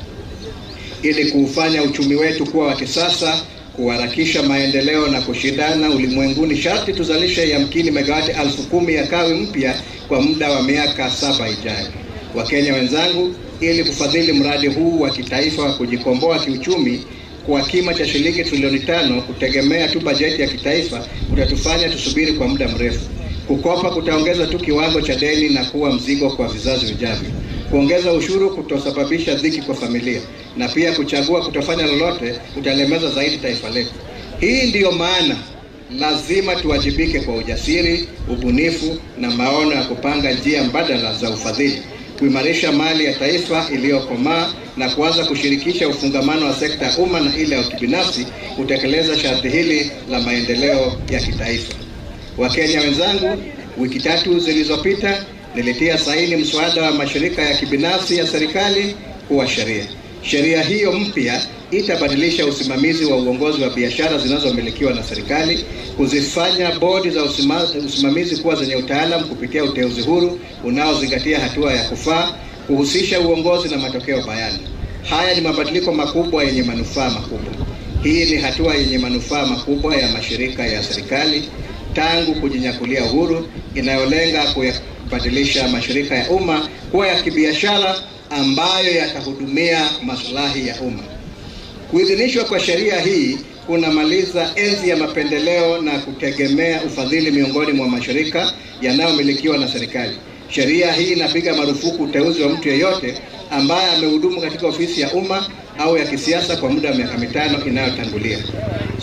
Ili kuufanya uchumi wetu kuwa wa kisasa, kuharakisha maendeleo na kushindana ulimwenguni, sharti tuzalishe yamkini megawati elfu kumi ya kawi mpya kwa muda wa miaka saba ijayo. Wakenya wenzangu, ili kufadhili mradi huu wa kitaifa wa kujikomboa kiuchumi, kwa kima cha shilingi trilioni tano, kutegemea tu bajeti ya kitaifa kutatufanya tusubiri kwa muda mrefu. Kukopa kutaongeza tu kiwango cha deni na kuwa mzigo kwa vizazi vijavyo. Kuongeza ushuru kutosababisha dhiki kwa familia, na pia kuchagua kutofanya lolote kutalemeza zaidi taifa letu. Hii ndiyo maana lazima tuwajibike kwa ujasiri, ubunifu na maono ya kupanga njia mbadala za ufadhili, kuimarisha mali ya taifa iliyokomaa na kuanza kushirikisha ufungamano wa sekta ya umma na ile ya kibinafsi kutekeleza sharti hili la maendeleo ya kitaifa. Wakenya wenzangu, wiki tatu zilizopita nilitia saini mswada wa mashirika ya kibinafsi ya serikali kuwa sheria. Sheria hiyo mpya itabadilisha usimamizi wa uongozi wa biashara zinazomilikiwa na serikali, kuzifanya bodi za usima-, usimamizi kuwa zenye utaalamu kupitia uteuzi huru unaozingatia hatua ya kufaa, kuhusisha uongozi na matokeo bayana. Haya ni mabadiliko makubwa yenye manufaa makubwa. Hii ni hatua yenye manufaa makubwa ya mashirika ya serikali tangu kujinyakulia uhuru, inayolenga kuyabadilisha mashirika ya umma kuwa ya kibiashara ambayo yatahudumia maslahi ya umma. Kuidhinishwa kwa sheria hii kunamaliza enzi ya mapendeleo na kutegemea ufadhili miongoni mwa mashirika yanayomilikiwa na serikali. Sheria hii inapiga marufuku uteuzi wa mtu yeyote ambaye amehudumu katika ofisi ya umma au ya kisiasa kwa muda wa miaka mitano inayotangulia.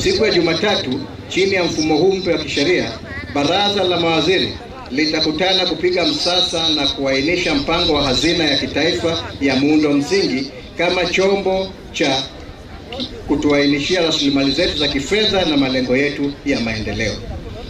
Siku ya Jumatatu, chini ya mfumo huu mpya wa kisheria, baraza la mawaziri litakutana kupiga msasa na kuainisha mpango wa hazina ya kitaifa ya muundo msingi kama chombo cha kutuainishia rasilimali zetu za kifedha na malengo yetu ya maendeleo.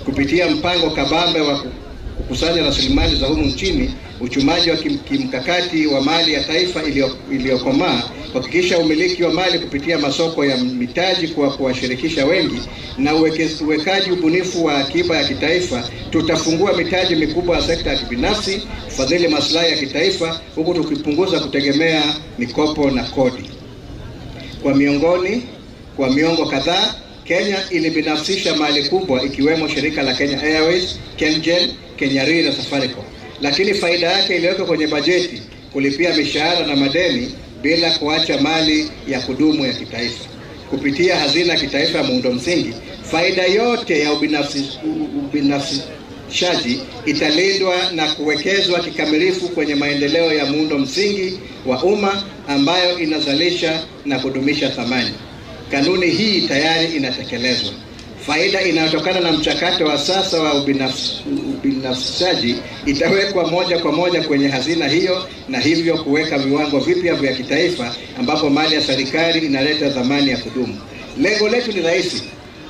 Kupitia mpango kabambe wa ku-, kukusanya rasilimali za humu nchini, uchumaji wa kim-, kimkakati wa mali ya taifa iliyo-, iliyokomaa, kuhakikisha umiliki wa mali kupitia masoko ya mitaji kwa kuwashirikisha wengi, na uweke-, uwekaji ubunifu wa akiba ya kitaifa, tutafungua mitaji mikubwa ya sekta ya kibinafsi, kufadhili maslahi ya kitaifa, huku tukipunguza kutegemea mikopo na kodi. Kwa miongoni, kwa miongo kadhaa, Kenya ilibinafsisha mali kubwa, ikiwemo shirika la Kenya Airways, KenGen, Kenya Re na Safaricom. Lakini faida yake iliwekwa kwenye bajeti kulipia mishahara na madeni bila kuacha mali ya kudumu ya kitaifa. Kupitia hazina ya kitaifa ya muundo msingi, faida yote ya ubinafsi-, u-, u-, ubinafsishaji italindwa na kuwekezwa kikamilifu kwenye maendeleo ya muundo msingi wa umma ambayo inazalisha na kudumisha thamani. Kanuni hii tayari inatekelezwa. Faida inayotokana na mchakato wa sasa wa ubinafs-, ubinafsishaji itawekwa moja kwa moja kwenye hazina hiyo na hivyo kuweka viwango vipya vya kitaifa ambapo mali ya serikali inaleta thamani ya kudumu. Lengo letu ni rahisi.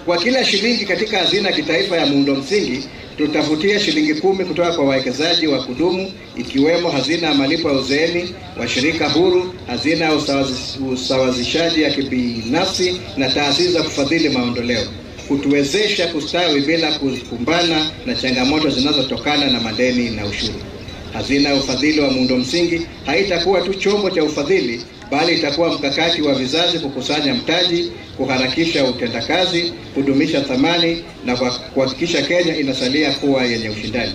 Kwa kila shilingi katika hazina kitaifa ya muundo msingi, tutafutia shilingi kumi kutoka kwa wawekezaji wa kudumu, ikiwemo hazina ya malipo ya uzeeni, washirika huru, hazina ya usawazi-, usawazishaji ya kibinafsi na taasisi za kufadhili maendeleo, kutuwezesha kustawi bila kukumbana na changamoto zinazotokana na madeni na ushuru. Hazina ya ufadhili wa muundo msingi haitakuwa tu chombo cha ufadhili, bali itakuwa mkakati wa vizazi kukusanya mtaji, kuharakisha utendakazi, kudumisha thamani na kwa-, kuhakikisha Kenya inasalia kuwa yenye ushindani.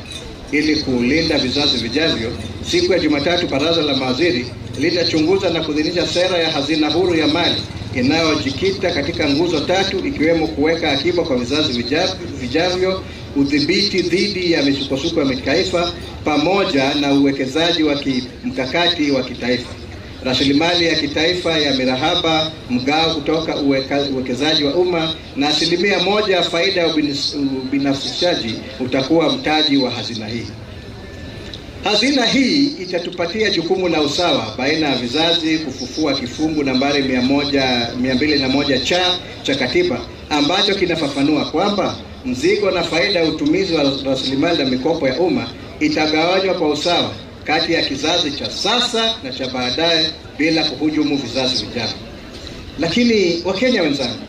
Ili kulinda vizazi vijavyo, siku ya Jumatatu baraza la mawaziri litachunguza na kuidhinisha sera ya hazina huru ya mali inayojikita katika nguzo tatu, ikiwemo kuweka akiba kwa vizazi vija-, vijavyo, udhibiti dhidi ya misukosuko ya kitaifa, pamoja na uwekezaji wa kimkakati wa kitaifa. Rasilimali ya kitaifa ya mirahaba, mgao kutoka uweka-, uwekezaji wa umma na asilimia moja ya faida ya ubinis-, ubinafsishaji utakuwa mtaji wa hazina hii. Hazina hii itatupatia jukumu la usawa baina ya vizazi, kufufua kifungu nambari mia moja, mia mbili na moja cha, cha katiba, ambacho kinafafanua kwamba mzigo na faida ya utumizi wa rasilimali na mikopo ya umma itagawanywa kwa usawa kati ya kizazi cha sasa na cha baadaye bila kuhujumu vizazi vijavyo. Lakini Wakenya wenzangu,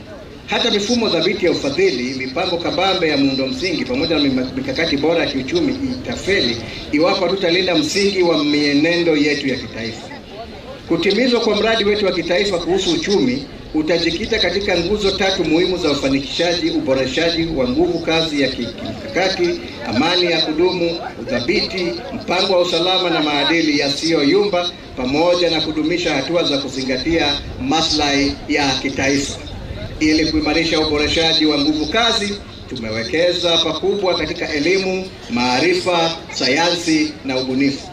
hata mifumo thabiti ya ufadhili, mipango kabambe ya muundo msingi pamoja na mima-, mikakati bora ya kiuchumi itafeli iwapo hatutalinda msingi wa mienendo yetu ya kitaifa. Kutimizwa kwa mradi wetu wa kitaifa kuhusu uchumi utajikita katika nguzo tatu muhimu za ufanikishaji: uboreshaji wa nguvu kazi ya ki-, kimkakati, amani ya kudumu, uthabiti, mpango wa usalama na maadili yasiyoyumba, pamoja na kudumisha hatua za kuzingatia maslahi ya kitaifa. Ili kuimarisha uboreshaji wa nguvu kazi, tumewekeza pakubwa katika elimu, maarifa, sayansi na ubunifu.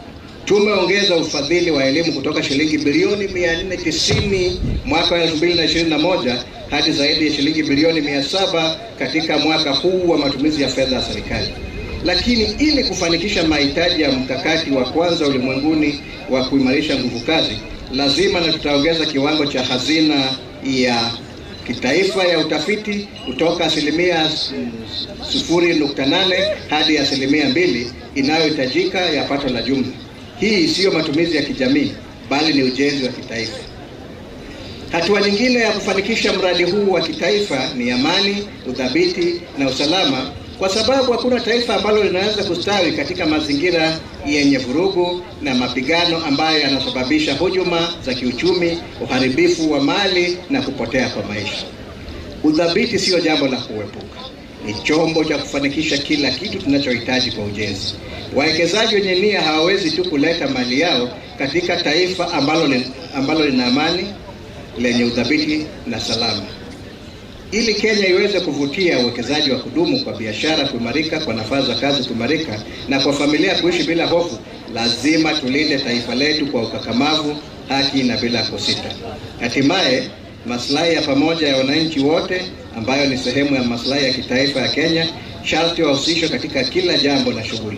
Tumeongeza ufadhili wa elimu kutoka shilingi bilioni mia nne tisini mwaka wa elfu mbili na ishirini na moja hadi zaidi ya shilingi bilioni mia saba katika mwaka huu wa matumizi ya fedha ya serikali. Lakini ili kufanikisha mahitaji ya mkakati wa kwanza ulimwenguni wa kuimarisha nguvu kazi, lazima na tutaongeza kiwango cha hazina ya kitaifa ya utafiti kutoka asilimia sufuri nukta nane hadi asilimia mbili inayohitajika ya pato la jumla. Hii siyo matumizi ya kijamii, bali ni ujenzi wa kitaifa. Hatua nyingine ya kufanikisha mradi huu wa kitaifa ni amani, uthabiti na usalama, kwa sababu hakuna taifa ambalo linaweza kustawi katika mazingira yenye vurugu na mapigano ambayo yanasababisha hujuma za kiuchumi, uharibifu wa mali na kupotea kwa maisha. Uthabiti sio jambo la kuepuka. Ni chombo cha kufanikisha kila kitu tunachohitaji kwa ujenzi. Wawekezaji wenye nia hawawezi tu kuleta mali yao katika taifa ambalo lin-, ambalo lina amani, lenye uthabiti na salama. Ili Kenya iweze kuvutia uwekezaji wa kudumu, kwa biashara kuimarika, kwa nafasi za kazi kuimarika na kwa familia kuishi bila hofu, lazima tulinde taifa letu kwa ukakamavu, haki na bila kusita. Hatimaye, maslahi ya pamoja ya wananchi wote, ambayo ni sehemu ya maslahi ya kitaifa ya Kenya, sharti wahusishwe katika kila jambo na shughuli.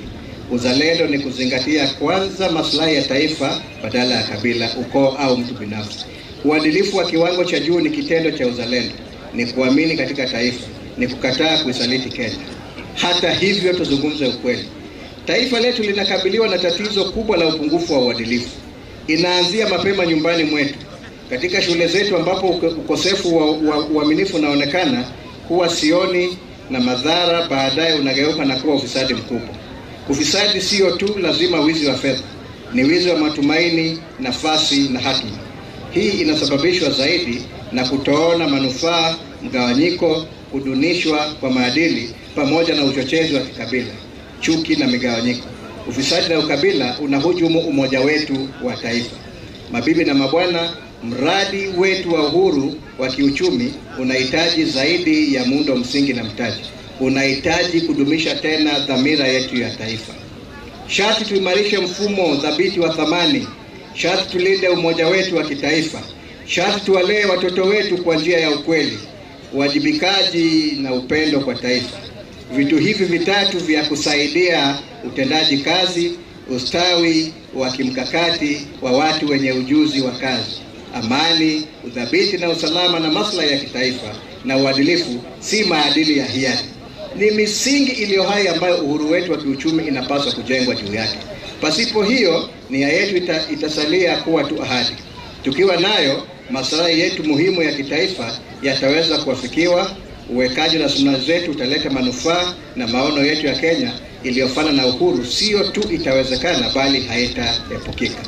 Uzalendo ni kuzingatia kwanza maslahi ya taifa badala ya kabila, ukoo au mtu binafsi. Uadilifu wa kiwango cha juu ni kitendo cha uzalendo, ni kuamini katika taifa, ni kukataa kuisaliti Kenya. Hata hivyo, tuzungumze ukweli. Taifa letu linakabiliwa na tatizo kubwa la upungufu wa uadilifu. Inaanzia mapema nyumbani mwetu, katika shule zetu, ambapo uko-, ukosefu wa, wa uaminifu unaonekana kuwa sioni na madhara baadaye unageuka na kuwa ufisadi mkubwa. Ufisadi sio tu lazima wizi wa fedha, ni wizi wa matumaini, nafasi na haki. Hii inasababishwa zaidi na kutoona manufaa, mgawanyiko, kudunishwa kwa maadili, pamoja na uchochezi wa kikabila, chuki na migawanyiko. Ufisadi na ukabila unahujumu umoja wetu wa taifa. Mabibi na mabwana, mradi wetu wa uhuru wa kiuchumi unahitaji zaidi ya muundo msingi na mtaji. Unahitaji kudumisha tena dhamira yetu ya taifa. Sharti tuimarishe mfumo thabiti wa thamani. Sharti tulinde umoja wetu wa kitaifa. Sharti tuwalee watoto wetu kwa njia ya ukweli, uwajibikaji na upendo kwa taifa. Vitu hivi vitatu vya kusaidia utendaji kazi, ustawi wa kimkakati wa watu wenye ujuzi wa kazi, amani, uthabiti na usalama na maslahi ya kitaifa na uadilifu si maadili ya hiari. Ni misingi iliyo hai ambayo uhuru wetu wa kiuchumi inapaswa kujengwa juu yake. Pasipo hiyo, nia yetu ita-, itasalia kuwa tu ahadi. Tukiwa nayo, maslahi yetu muhimu ya kitaifa yataweza kuafikiwa, uwekaji wa rasilimali zetu utaleta manufaa, na maono yetu ya Kenya iliyofana na uhuru sio tu itawezekana, bali haitaepukika.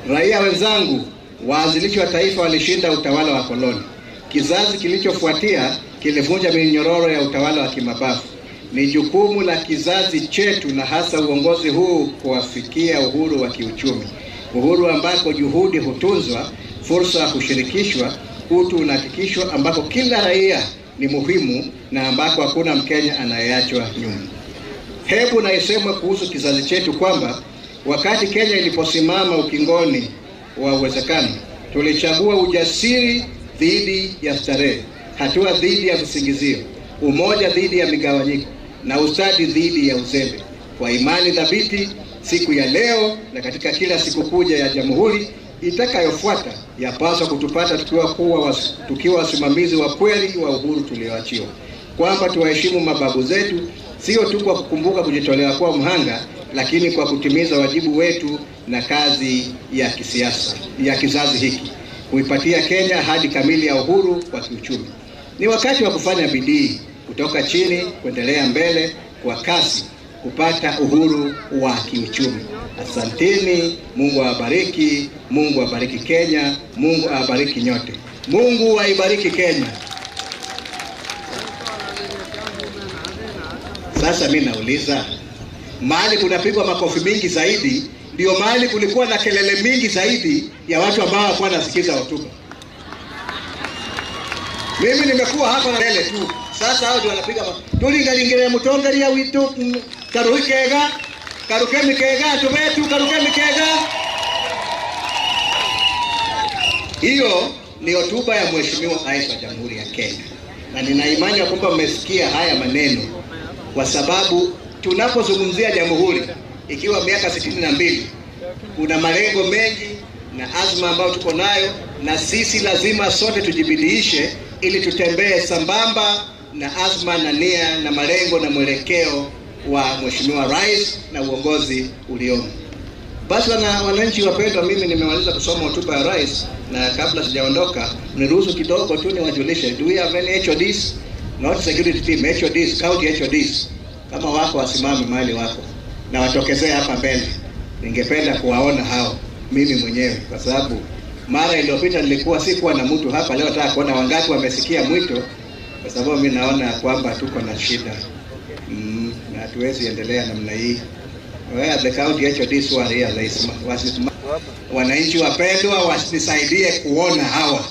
Raia wenzangu, waanzilishi wa taifa walishinda utawala wa koloni. Kizazi kilichofuatia kilivunja minyororo ya utawala wa kimabavu. Ni jukumu la kizazi chetu na hasa uongozi huu kuafikia uhuru wa kiuchumi, uhuru ambako juhudi hutunzwa, fursa hushirikishwa, utu unahakikishwa, ambako kila raia ni muhimu na ambako hakuna Mkenya anayeachwa nyuma. Hebu na isemwe kuhusu kizazi chetu kwamba wakati Kenya iliposimama ukingoni wa uwezekano, tulichagua ujasiri dhidi ya starehe, hatua dhidi ya visingizio, umoja dhidi ya migawanyiko, na ustadi dhidi ya uzembe. Kwa imani thabiti, siku ya leo na katika kila siku kuja ya Jamhuri itakayofuata yapaswa kutupata tukiwa kuwa was-, tukiwa wasimamizi wa kweli wa uhuru tulioachiwa, kwamba tuwaheshimu mababu zetu, sio tu kwa kukumbuka kujitolea kuwa mhanga, lakini kwa kutimiza wajibu wetu na kazi ya kisiasa ya kizazi hiki, kuipatia Kenya ahadi kamili ya uhuru wa kiuchumi. Ni wakati wa kufanya bidii kutoka chini kuendelea mbele kwa kasi kupata uhuru wa kiuchumi. Asanteni, Mungu awabariki, Mungu awabariki Kenya, Mungu awabariki nyote. Mungu aibariki Kenya. Sasa mi nauliza, mahali kunapigwa makofi mingi zaidi, ndio mahali kulikuwa na kelele mingi zaidi ya watu ambao hawakuwa wanasikiza hotuba. Mimi nimekuwa hapa na kelele tu. Sasa hao ndio wanapiga ma-, tulingalingire mutongeria witu, mm, Karuhi kega, Karukeni kega, antu betu, Karukeni kega. Hiyo ni hotuba ya Mheshimiwa Rais wa Jamhuri ya Kenya, na nina imani ya kwamba mmesikia haya maneno, kwa sababu tunapozungumzia jamhuri, ikiwa miaka sitini na mbili, kuna malengo mengi na azma ambayo tuko nayo, na sisi lazima sote tujibidiishe ili tutembee sambamba na azma na nia na malengo na mwelekeo wa Mheshimiwa Rais na uongozi uliomo. Basi wana-, wananchi wapendwa, mimi nimemaliza kusoma hotuba ya Rais, na kabla sijaondoka, niruhusu kidogo tu niwajulishe, do we have any H O Ds? Not security team, H O Ds, county H O Ds. Kama wako, wasimame mahali wako na watokezee hapa mbele. Ningependa kuwaona hao mimi mwenyewe, kwa sababu mara iliyopita nilikuwa, sikuwa na mtu hapa. Leo nataka kuona wangapi wamesikia mwito, kwa sababu mimi naona kwamba tuko na shida. Mm, na hatuwezi endelea namna hii. Where are the county H O Ds who are here? They sma-, wasimame. Wananchi wapendwa, wanisaidie kuona hawa,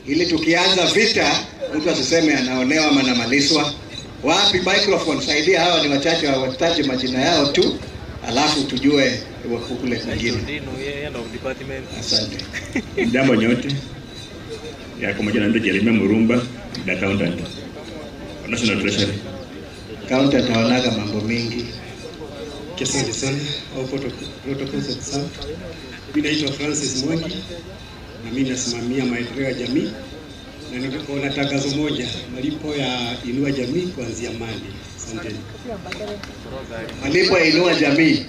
ili tukianza vita, mtu asiseme anaonewa ama anamalizwa. Wapi microphone? Saidia hawa, ni wachache, wataje majina yao tu, alafu tujue wako kule kwingine. Asante. Jambo nyote. Ya, kwa majina naitwa Jeremia Murumba, the accountant, National Treasury. Accountant haonaga mambo mingi. Asante sana. All protocol-, protocols observed. Mimi naitwa Francis Mwangi, na mimi nasimamia maendeleo ya jamii. Na niko na tangazo moja, malipo ya Inua Jamii kuanzia Monday. Asanteni. Malipo ya Inua Jamii.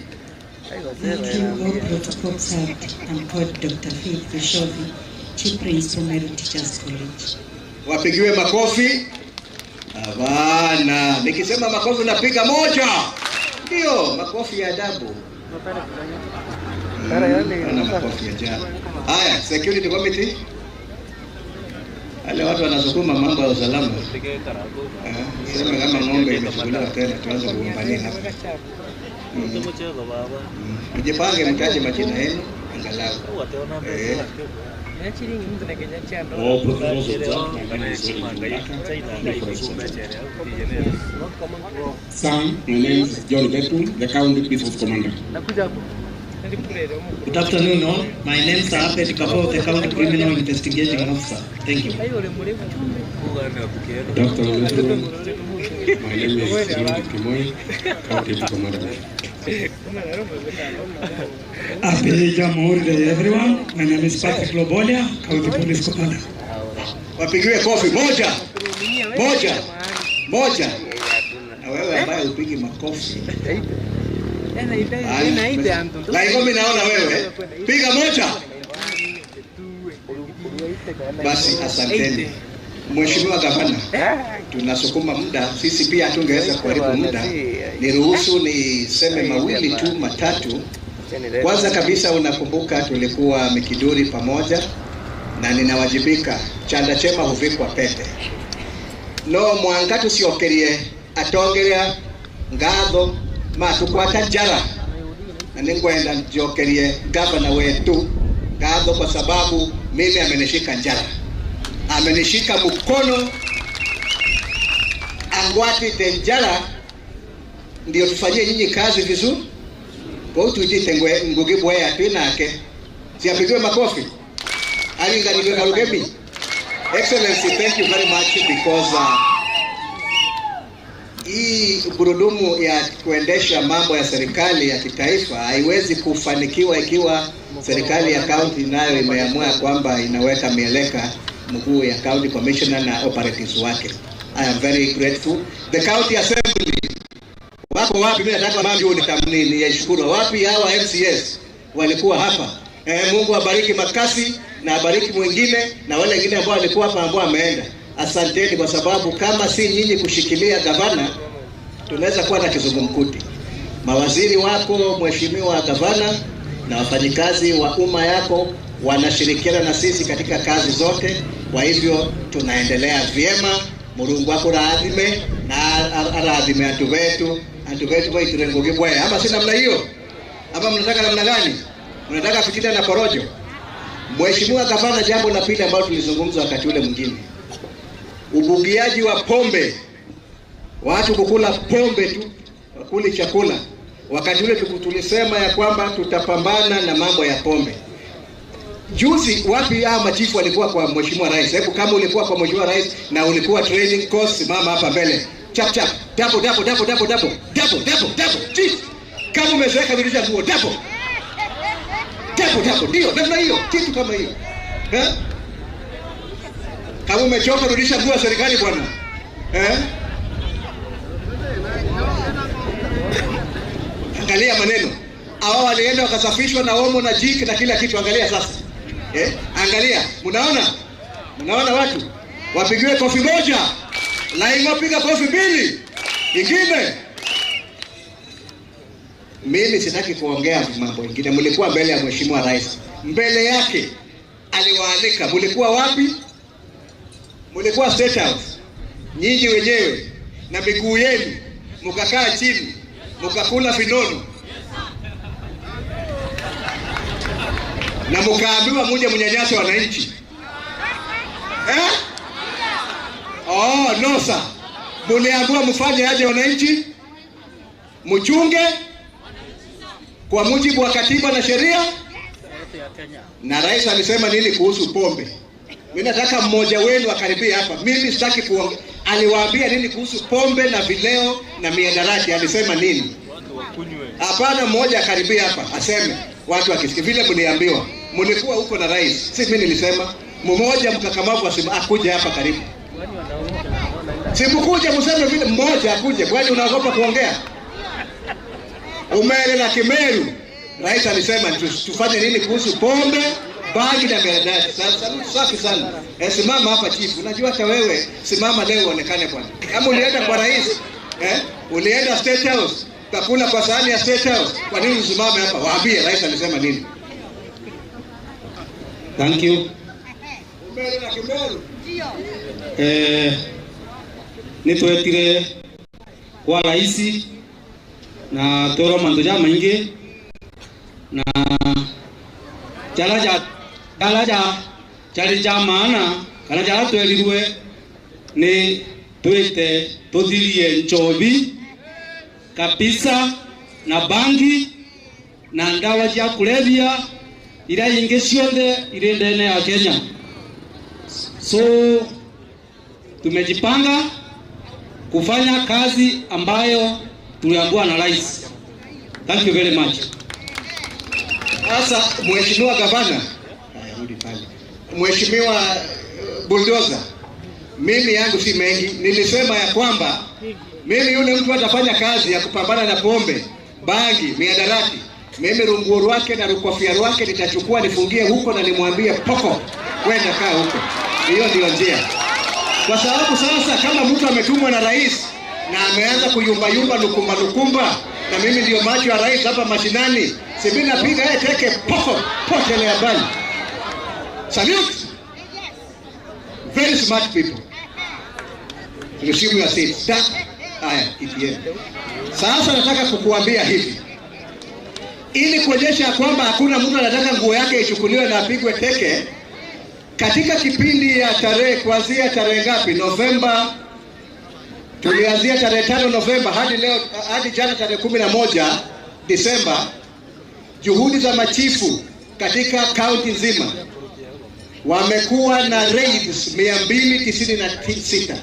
Thank you. All protocol observed. I'm called Doctor Faith Gishovi, Chief Principal, Meru Teachers College. Wapigiwe makofi. Hapana, nikisema makofi unapiga moja. Ndio, makofi ya adabu. Mm, ana makofi ya ajabu. Haya, security committee. Wale watu wanasukuma mambo ya usalama. Eh, sema kama ng'ombe imechukuliwa tena, tuanze kugombania hapa. Mm. Mm. Mjipange, mtaje majina yenu angalau. Eh. All protocols observed, my name is William Ndaka, I'm the first. Sir, my name is John Betu, the county peace force commander. Nakuja hapo. Good afternoon, all. My name is Abed Kapau, the County Criminal Investigating Officer. Thank you. Doctor Oluthuru. My name is David Kimoi, County Commander. Happy Jamhuri Day, everyone. My name is Patrick Lobolia, County Police Commander. Wapigiwe kofi. Moja. Moja. Moja. Na wewe ambaye upigi makofi. Haya. Laingo, mimi naona wewe. Piga moja. Basi, asanteni. Mheshimiwa Gavana, tunasukuma muda, sisi pia hatungeweza kuharibu muda. Niruhusu niseme mawili tu matatu. Kwanza kabisa, unakumbuka tulikuwa Mikinduri pamoja, na ninawajibika, chanda chema huvikwa pete. No mwanka tuciokerie atongeria ngatho matukwata njara, na ningwenda njokerie gavana wetu ngatho kwa sababu mimi amenishika njara, amenishika mkono, angwatite njara, ndio tufanyie nyinyi kazi vizuri. Kwou twitite ngwe-, ngugi bwea twi nake. Siapigiwe makofi. Aringanirwe karugemi. Excellency, thank you very much because, uh, hii gurudumu ya kuendesha mambo ya serikali ya kitaifa haiwezi kufanikiwa ikiwa serikali ya county nayo imeamua kwamba inaweka mieleka mguu ya county commissioner na operatives wake. I am very grateful. The county assembly wako wapi? Mimi nataka mambo ni tamnini ya shukuru. Wapi hawa M C As walikuwa hapa? Eh, Mungu abariki Makasi na abariki mwingine na wale wengine ambao walikuwa hapa ambao wameenda. Asanteni, kwa sababu kama si nyinyi kushikilia gavana, tunaweza kuwa na kizungumkuti. Mawaziri wako, Mheshimiwa Gavana, na wafanyikazi wa umma yako wanashirikiana na sisi katika kazi zote. Kwa hivyo tunaendelea vyema. Murungu akurathime na a-, a-, arathime antu betu, antu betu baitire ngugi bwea. Ama si namna hiyo? Ama mnataka namna gani? Mnataka fitina na porojo? Mheshimiwa Gavana, jambo la pili ambalo tulizungumza wakati ule mwingine, ubugiaji wa pombe, watu kukula pombe tu, wakuli chakula. Wakati ule tuku-, tulisema ya kwamba tutapambana na mambo ya pombe. Juzi wapi hawa machifu walikuwa kwa Mheshimiwa Rais? Hebu, kama ulikuwa kwa Mheshimiwa Rais na ulikuwa training course, simama hapa mbele. Chap chap. Double, double, double, double, double. Double, double, double. Chief. Kama umezeeka, rudisha nguo. Double. Double, double. Ndio, namna hiyo. Kitu kama hiyo. Eh? Kama umechoka, rudisha nguo ya serikali bwana. Eh? Angalia maneno. Hawa walienda wakasafishwa na Omo na Jik na kila kitu. Angalia sasa. Eh? Angalia. Mnaona? Mnaona watu? Wapigiwe kofi moja. Laingo, piga kofi mbili. Ingine. Mimi sitaki kuongea mambo ingine. Mlikuwa mbele ya Mheshimiwa Rais. Mbele yake aliwaalika. Mlikuwa wapi? Mlikuwa State House. Nyinyi wenyewe na miguu yenu mkakaa chini, mkakula vinono. Na mkaambiwa muje mnyanyase wananchi. Eh? Oh, no sir. Mliambiwa mfanye aje wananchi? Mchunge kwa mujibu wa katiba na sheria. Na rais alisema nini kuhusu pombe? Mimi nataka mmoja wenu akaribie hapa. Mimi sitaki kuongea. Aliwaambia nini kuhusu pombe na vileo na miadarati? Alisema nini? Hapana, mmoja akaribie hapa aseme, watu wakisikia vile mliambiwa. Mlikuwa huko na rais, si mimi nilisema. Mmoja mkakamavu asema, akuje hapa karibu. Si mkuje mseme vile, mmoja akuje, kwani unaogopa kuongea? Umeelewa Kimeru? Rais alisema tu-, tufanye nini kuhusu pombe, bangi na miadarati? Sa-, sa-, safi sana. Eh, simama hapa chief. Unajua hata wewe, simama leo uonekane bwana. Kama ulienda kwa rais, eh, ulienda State House, utakula kwa sahani ya State House. Kwa nini usimame hapa? Waambie rais alisema nini. Thank you. Umeelewa Kimeru? Eh, nitwetire kwa rais na twerwa mantu jamaingi, na jara ja, jara ja, jari ja maana, kana jara twerirwe ni twite tuthirie nchobi kabisa na bangi. na ndawa cia kulevya iria ingi cionthe iri ndene ya Kenya. So, tumejipanga kufanya kazi ambayo tuliambiwa na rais. Thank you very much. Sasa, Mheshimiwa Gavana, haya, rudi pale. Mheshimiwa, eh, Bulldozer, mimi yangu si mengi. Nilisema ya kwamba mimi yule mtu atafanya kazi ya kupambana na pombe, bangi, miadarati, mimi runguo rwake na rukofia rwake nitachukua nifungie huko na nimwambie, "Poko, kwenda kaa huko." Hiyo ndio njia. Kwa sababu sasa kama mtu ametumwa na rais na ameanza kuyumbayumba lukumba lukumba, na mimi ndio macho ya rais hapa mashinani, si mimi napiga yeye teke, poko, potelea mbali. Salute. Very smart people. Resume your seats. Da-, haya, kiti yenu. Sasa nataka kukuambia hivi. Ili kuonyesha kwamba hakuna mtu anataka nguo yake ichukuliwe na apigwe teke, katika kipindi ya tarehe, kuanzia tarehe ngapi? Novemba, tulianzia tarehe tano Novemba hadi leo, hadi jana tarehe kumi na moja Disemba, juhudi za machifu katika kaunti nzima wamekuwa na raids mia mbili tisini na sita.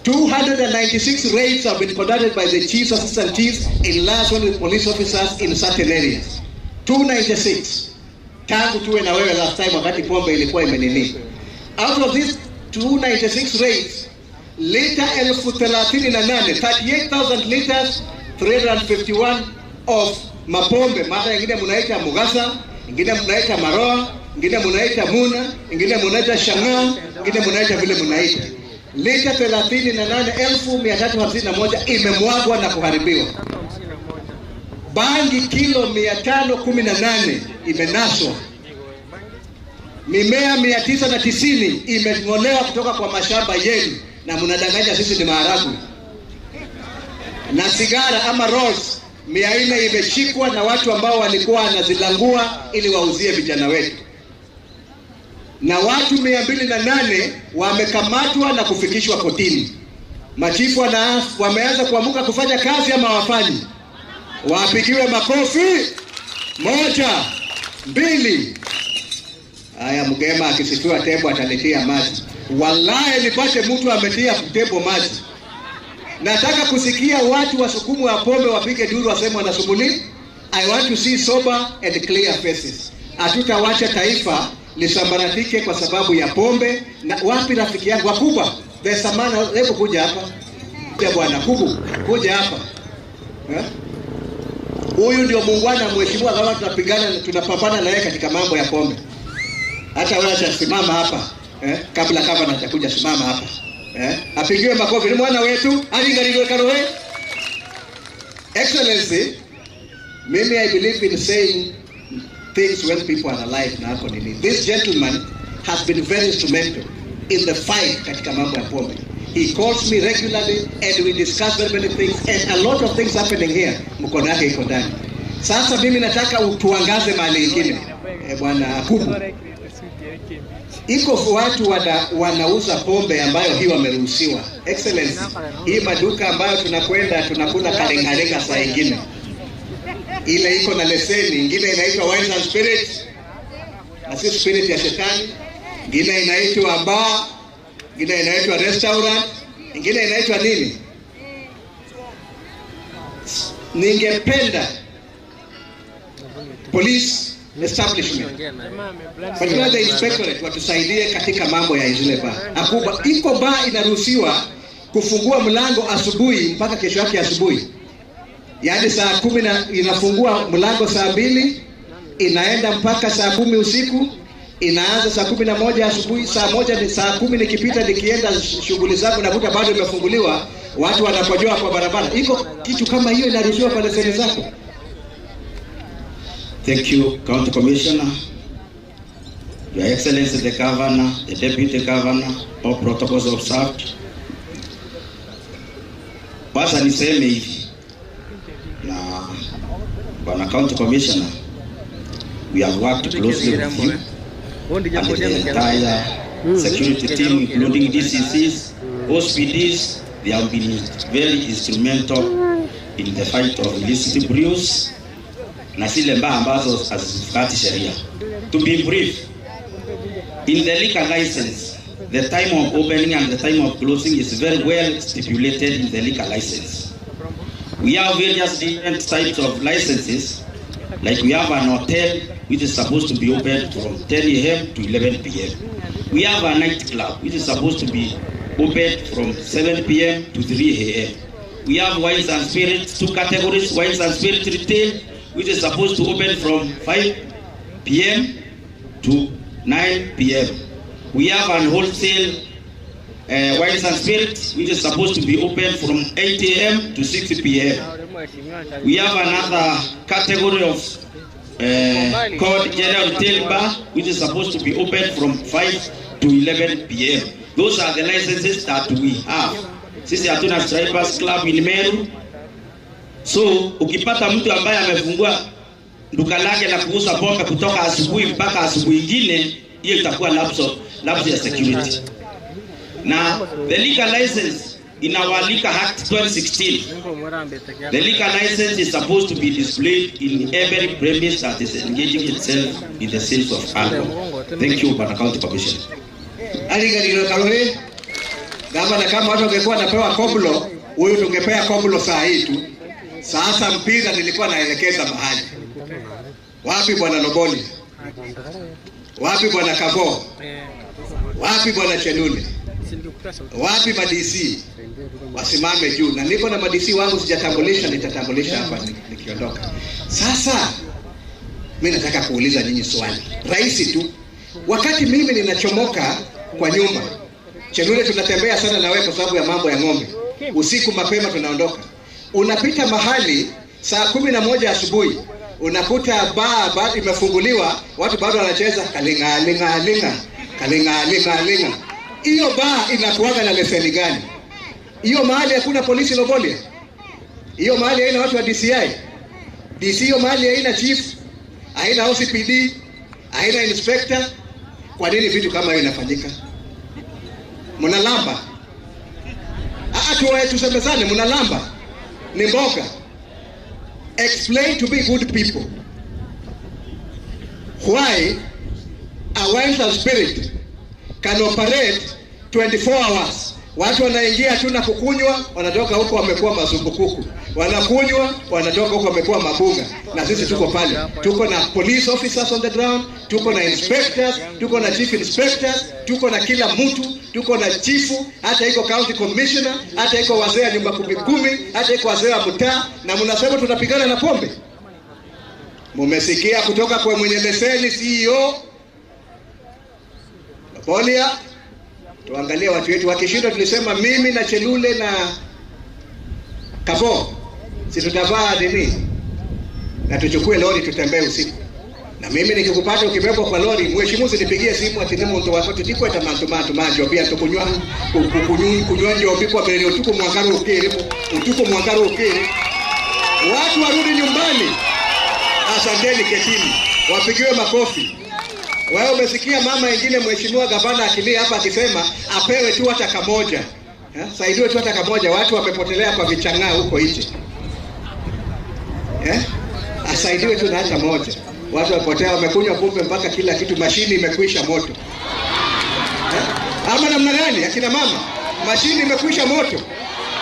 Two hundred and ninety-six raids have been conducted by the chiefs, assistant chiefs, in liaison with police officers in certain areas. Two ninety-six. Tangu tuwe na wewe last time wakati pombe ilikuwa imenini. Out of these two ninety-six raids, lita elfu thelathini na nane, thirty-eight thousand liters, three hundred fifty-one of mapombe. Mara ingine munaita Mugasa, ingine munaita Maroa, ingine munaita Muna, ingine munaita Shang'aa, ingine munaita vile munaita. Lita thelathini na nane elfu mia tatu hamsini na moja imemwagwa na kuharibiwa. Bangi kilo mia tano kumi na nane imenaswa. Mimea mia tisa na tisini imeng'olewa kutoka kwa mashamba yenu, na mnadanganya sisi ni maharagwe. Na sigara ama rolls mia nne imeshikwa na watu ambao walikuwa wanazilangua ili wauzie vijana wetu. Na watu mia mbili na nane wamekamatwa na kufikishwa kotini. Machifu wana-, wameanza kuamuka kufanya kazi ama wafanyi? Wapigiwe makofi. Moja, mbili. Haya, Mgema akisifiwa tembo ataletea maji. Wallahi, nipate mtu ametia tembo maji. Nataka kusikia watu wasukumwe wa pombe wapige duru waseme wanasumuli. I want to see sober and clear faces. Hatutawacha taifa lisambaratike kwa sababu ya pombe. Na wapi rafiki yangu wakubwa? There's a man, hebu kuja hapa. Kuja bwana, kubu, kuja hapa. Eh? Huyu ndio muungwana, mheshimiwa, kama tunapigana, tunapambana na yeye katika mambo ya pombe. Hata wewe acha simama hapa. Eh? Kabla gavana hajakuja, simama hapa. Eh? Apigiwe makofi, ni mwana wetu, aringarirwe karoe. Excellency, mimi, I believe in saying things when people are alive na ako nini. This gentleman has been very instrumental in the fight katika mambo ya pombe. He calls me regularly and we discuss very many things and a lot of things happening here, mkono yake iko ndani. Sasa mimi nataka utuangaze mahali ingine. Eh, bwana Kubu. Iko watu wana-, wanauza pombe ambayo hii wameruhusiwa. Excellency, hii maduka ambayo tunakwenda tunakula kalengalenga saa ingine. Ile iko na leseni, ingine inaitwa Wines and Spirits. Na sio spirit ya shetani. Ingine inaitwa bar, ingine inaitwa restaurant, ingine inaitwa nini? Ningependa police establishment, particularly the inspectorate, watusaidie katika mambo ya zile bar. Akuba, iko bar inaruhusiwa kufungua mlango asubuhi mpaka kesho yake asubuhi, yaani saa kumi na, inafungua mlango saa mbili, inaenda mpaka saa kumi usiku. Inaanza saa kumi na moja asubuhi, saa moja ni, saa kumi nikipita nikienda shughuli zangu, nakuta bado imefunguliwa, watu wanakojoa kwa barabara. Iko kitu kama hiyo inaruhusiwa kwa leseni zako? Thank you, County Commissioner. Your Excellency the Governor, the Deputy Governor, all protocols observed. Kwanza niseme hivi, na Bwana County Commissioner, we have worked closely with you and the entire security team, including D C Cs, O C Ps. They have been very instrumental in the fight of illicit brews. na zile mbaya ambazo hazifuati sheria. To be brief, in the liquor license, the time of opening and the time of closing is very well stipulated in the liquor license. We have various different types of licenses, like we have an hotel which is supposed to be open from ten a m to eleven p m. We have a nightclub which is supposed to be open from seven p m to three a m. We have wines and spirits, two categories, wines and spirits retail, which is supposed to open from five p m to nine p m. We have an wholesale uh, wines and spirits, which is supposed to be open from eight a m to six p m. We have another category of uh, called General Retail Bar, which is supposed to be open from five to eleven p m. Those are the licenses that we have. Sisi hatuna strippers club in Meru. So ukipata mtu ambaye amefungua duka lake la kuuza pombe kutoka asubuhi mpaka asubuhi ingine, hiyo itakuwa lapse of, lapse ya security. Na the liquor license in our Liquor Act twenty sixteen, the liquor license is supposed to be displayed in every premise that is engaging itself in the sales of alcohol. Thank you, Bwana County Commissioner. Aligariro Karuri, gavana, kama watu wangekuwa wanapewa koblo, huyu tungepea koblo saa hii tu. Sasa mpira nilikuwa naelekeza mahali. Wapi Bwana Loboni? Wapi Bwana Kavo? Wapi Bwana Chelule? Wapi ma D C? Wasimame juu. Na niko na ma D C wangu sijatambulisha, nitatambulisha hapa ni- nikiondoka. Sasa mimi nataka kuuliza nyinyi swali rahisi tu. Wakati mimi ninachomoka kwa nyumba, Chelule, tunatembea sana na wewe kwa sababu ya mambo ya ng'ombe. Usiku mapema tunaondoka. Unapita mahali saa kumi na moja asubuhi, unakuta baa bado imefunguliwa, watu bado wanacheza kalinga linga linga, kalinga linga linga. Hiyo baa inakuwaga na leseni gani? Hiyo mahali hakuna polisi Lobolia? Hiyo mahali haina watu wa D C I? D C, hiyo mahali haina chief, haina O C P D, haina inspector? Kwa nini vitu kama hiyo inafanyika? Mnalamba. Ah, tuwe tusemezane, mnalamba. Ni mboga. Explain to me, good people, why a wines and spirit can operate twenty-four hours. Watu wanaingia tu na kukunywa, wanatoka huko wamekuwa masumbukuku. Wanakunywa, wanatoka huko wamekuwa mabunga. Na sisi tuko pale. Tuko na police officers on the ground, tuko na inspectors, tuko na chief inspectors, tuko na kila mtu, tuko na chifu, hata iko county commissioner, hata iko wazee ya nyumba kumi kumi, hata iko wazee wa mtaa, na mnasema tunapigana na pombe? Mumesikia kutoka kwa mwenye leseni, C E O? Lobolia, tuangalie watu wetu. Wakishindwa, tulisema mimi na Chelule na Kavo, si tutavaa nini? Na tuchukue lori tutembee usiku. Na mimi nikikupata ukibebwa kwa lori, mheshimiwa, usinipigie simu ati ni muntu wakwa, tutikweta mantu mantu ma njobi, antu kunywa, ku- ku- kunywa, kunywa njobi kwa mbere utuku mwanka rukiri, utuku mwanka rukiri. Watu warudi nyumbani. Asanteni, ketini. Wapigiwe makofi. Wewe umesikia mama ingine, mheshimiwa gavana akilia hapa akisema apewe tu hata kamoja. Eh? Saidiwe tu hata kamoja, watu wamepotelea kwa vichang'aa huko nje. Eh? Asaidiwe tu na hata moja. Watu wamepotea, wamekunywa pombe mpaka kila kitu, mashini imekwisha moto. Eh? Ama namna gani, akina mama? Mashini imekwisha moto.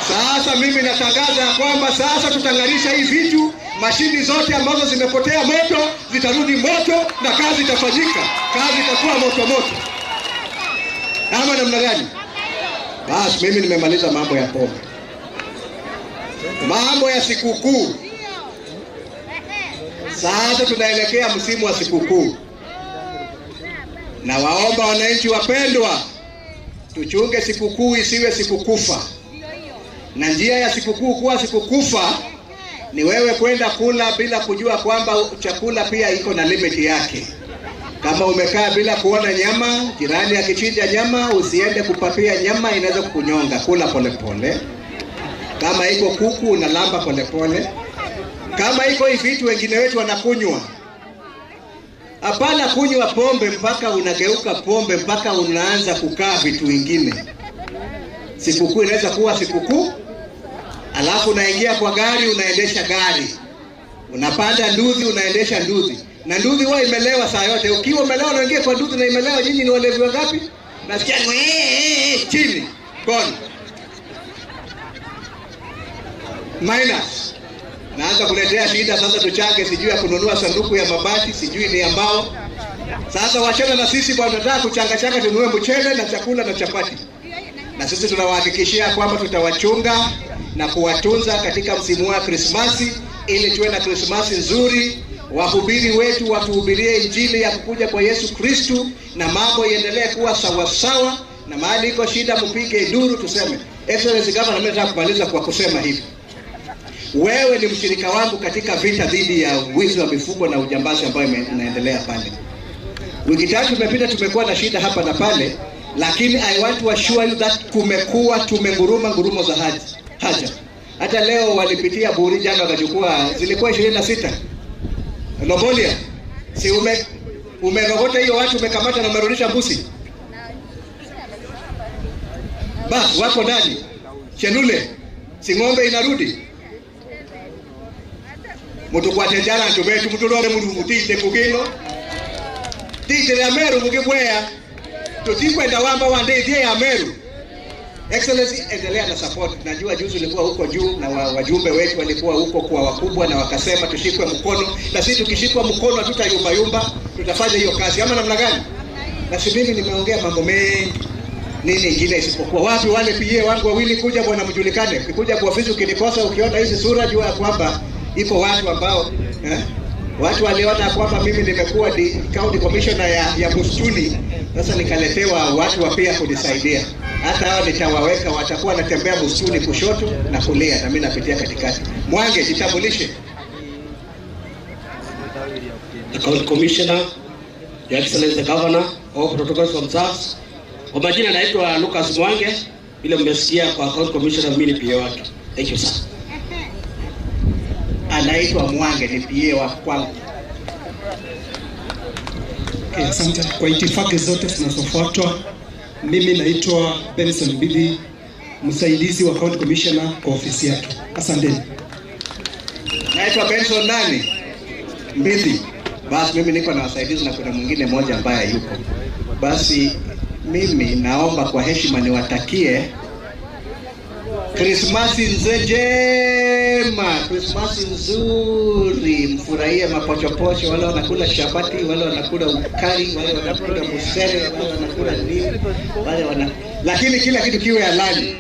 Sasa mimi natangaza ya kwamba sasa tutang'arisha hii vitu, mashini zote ambazo zimepotea moto zitarudi moto na kazi itafanyika, kazi itakuwa moto moto. Ama namna gani? Basi mimi nimemaliza mambo ya pombe. Mambo ya sikukuu. Sasa tunaelekea msimu wa sikukuu. Na waomba wananchi wapendwa, tuchunge sikukuu isiwe siku kufa. Na njia ya sikukuu kuwa siku kufa ni wewe kwenda kula bila kujua kwamba chakula pia iko na limit yake. Kama umekaa bila kuona nyama, jirani akichinja nyama, usiende kupapia nyama, inaweza kukunyonga. Kula polepole. Kama iko kuku, unalamba polepole. Kama iko hivi vitu wengine wetu wanakunywa, hapana kunywa pombe mpaka unageuka pombe, mpaka unaanza kukaa vitu vingine. Sikukuu inaweza kuwa sikukuu, alafu unaingia kwa gari, unaendesha gari. Unapanda nduthi, unaendesha nduthi. Na nduthi huwa imelewa saa yote. Ukiwa umelewa na uingie kwa nduthi na imelewa, nyinyi ni walevi wangapi? Nasikia ngwe, eh, eh, eh, chini. Gone. Minus. Naanza kuletea shida sasa, tuchange sijui ya kununua sanduku ya mabati, sijui ni ya mbao. Sasa wachana na sisi bwana, tunataka kuchanga changa, tununue mchele na chakula na chapati. Na sisi tunawahakikishia kwamba tutawachunga na kuwatunza katika msimu wa Krismasi, ili tuwe na Krismasi nzuri, wahubiri wetu watuhubirie injili ya kukuja kwa Yesu Kristu, na mambo iendelee kuwa sawasawa, na mahali iko shida, mpige nduru, tuseme. Excellency Governor, mimi nataka kumaliza kwa kusema hivi. Wewe ni mshirika wangu katika vita dhidi ya wizi wa mifugo na ujambazi ambayo ime-, inaendelea pale. Wiki tatu imepita, tumekuwa na shida hapa na pale, lakini I want to assure you that kumekuwa, tumenguruma ngurumo za haja, haja. Hata leo walipitia Buri jana, wakachukua, zilikuwa ishirini na sita. Lobolia, si ume-, umerogota hiyo watu, umekamata na umerudisha mbuzi? Basi, wako ndani. Chelule, si ng'ombe inarudi? Mutukwate njara antu betu, muturore Murungu, tite kugino. Tite ya Meru mugibwea. Tutikwenda wamba wa ndithie ya Meru. Excellency, endelea na support. Najua juzi ulikuwa huko juu na wa-, wajumbe wetu walikuwa huko kwa wakubwa na wakasema tushikwe mkono. Na sisi tukishikwa mkono, hatutayumba yumba, tutafanya hiyo kazi. Ama namna gani? Na si mimi nimeongea mambo mengi. Nini ingine isipokuwa wapi wale P A wangu wawili? Kuja bwana, mjulikane. Ukikuja kwa ofisi ukinikosa, ukiona hizi sura, jua ya kwamba iko watu ambao, eh, watu waliona kwamba mimi nimekuwa di-, county commissioner ya, ya msituni. Sasa nikaletewa watu wa pia kunisaidia. Hata hao nitawaweka, watakuwa wanatembea msituni kushoto na kulia, na mimi napitia katikati. Mwange, jitambulishe. The County Commissioner, Your Excellency the Governor, all protocols observed. Kwa majina naitwa Lucas Mwange, vile mmesikia kwa County Commissioner, mimi ni P A wake. Thank you, sir. Anaitwa Mwange, ni P A wa kwangu. Okay, asante. Kwa itifaki zote zinazofuatwa, mimi naitwa Benson Mbidi, msaidizi wa County Commissioner kwa ofisi yake. Asanteni. Naitwa Benson nani? Mbidi. Basi mimi niko na wasaidizi na kuna mwingine mmoja ambaye yuko. Basi mimi naomba kwa heshima niwatakie Krismasi nze-, njema, Krismasi nzuri, mfurahie mapochopocho, wale wanakula chapati, wale wanakula ukari, wale wanakula musere, wale wanakula nini, wale wana-, lakini kila kitu kiwe halali.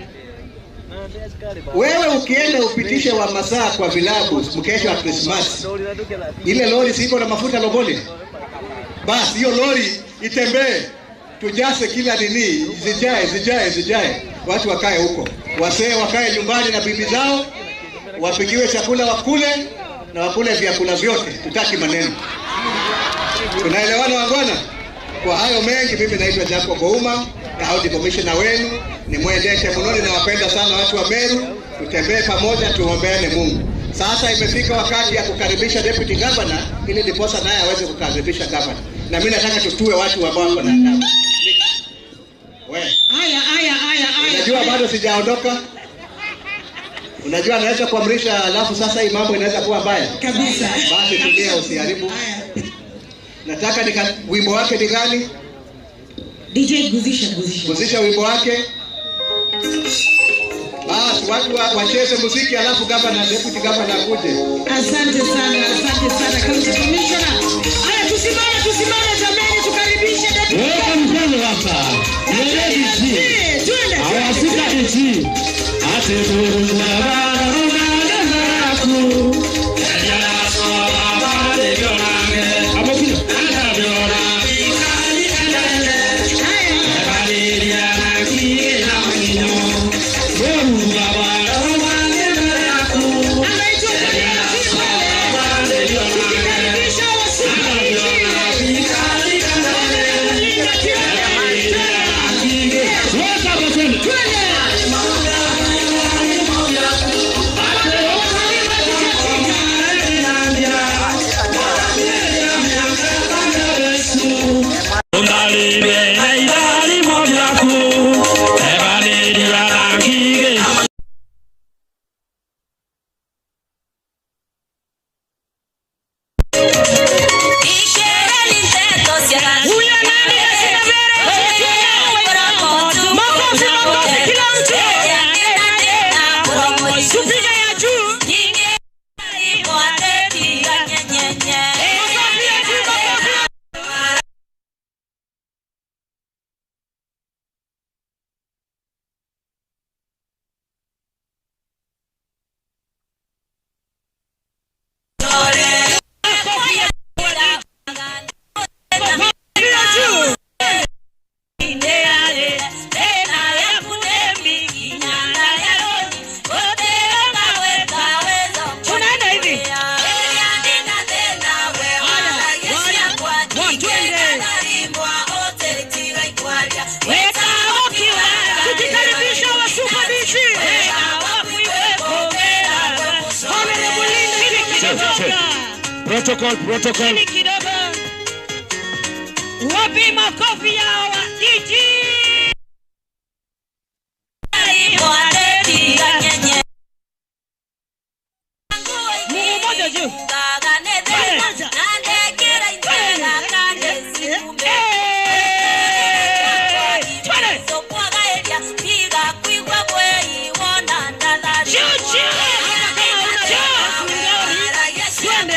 Wewe ukienda upitishe wa masaa kwa vilabu mkesha wa Krismasi, ile lori si iko na mafuta Lobolia? Basi hiyo lori itembee, tujaze kila nini, zijae, zijae, zijae, watu wakae huko, wasee wakae nyumbani na bibi zao, wapikiwe chakula wakule, na wakule vyakula vyote, tutaki maneno. Tunaelewana wangwana? Kwa hayo mengi, mimi naitwa Jacob Ouma, County Commissioner wenu, nimwendete muno, ninawapenda sana watu wa Meru, tutembee pamoja, tuombeane Mungu. Sasa imefika wakati ya kukaribisha Deputy Governor, ili ndiposa naye aweze kukaribisha Governor. Na mimi nataka tutue watu ambao wako na adabu. We. Haya, haya, haya, haya. Unajua bado sijaondoka. Unajua anaweza kuamrisha, alafu sasa hii mambo inaweza kuwa mbaya. Kabisa. Basi tulia, usiharibu. Haya. Nataka nika-, wimbo wake ni gani? D J guzisha, guzisha. Guzisha wimbo wake. Basi, watu wa-, wacheze muziki, alafu gavana, deputy gavana akuje. Asante sana, asante sana, County Commissioner. Haya, tusimame, tusimame jameni, tukaribishe deputy. Weka mkono hapa. Twende, twende. Awasika iti. Ati kurungwa barona. Abokinya. Protocol, protocol. Chini kidogo. Wapi makofi ya wa D J? Mguu mmoja juu. Twende. Eh, twende. Juu, juu. Hata kama una juu. Twende.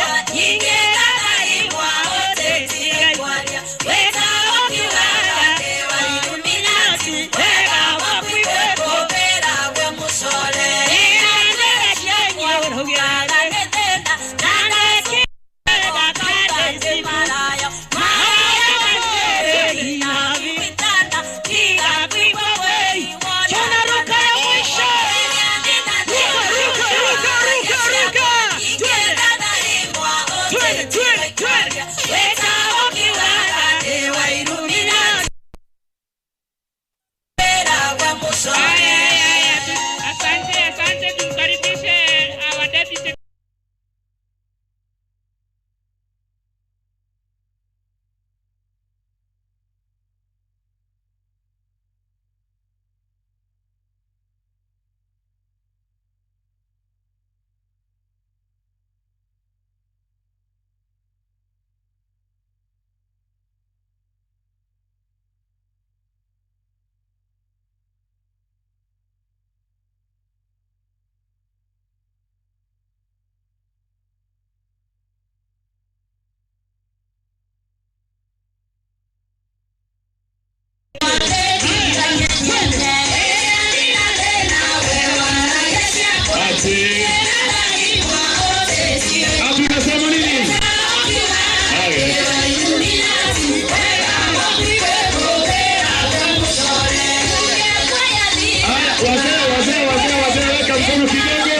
Aya, aya, aya, tu-, asante, asante, tumkaribishe our deputy. Ati. Ati unasema nini? Haya. Haya, wazee, wazee, wazee, wazee, weka mkono kidogo.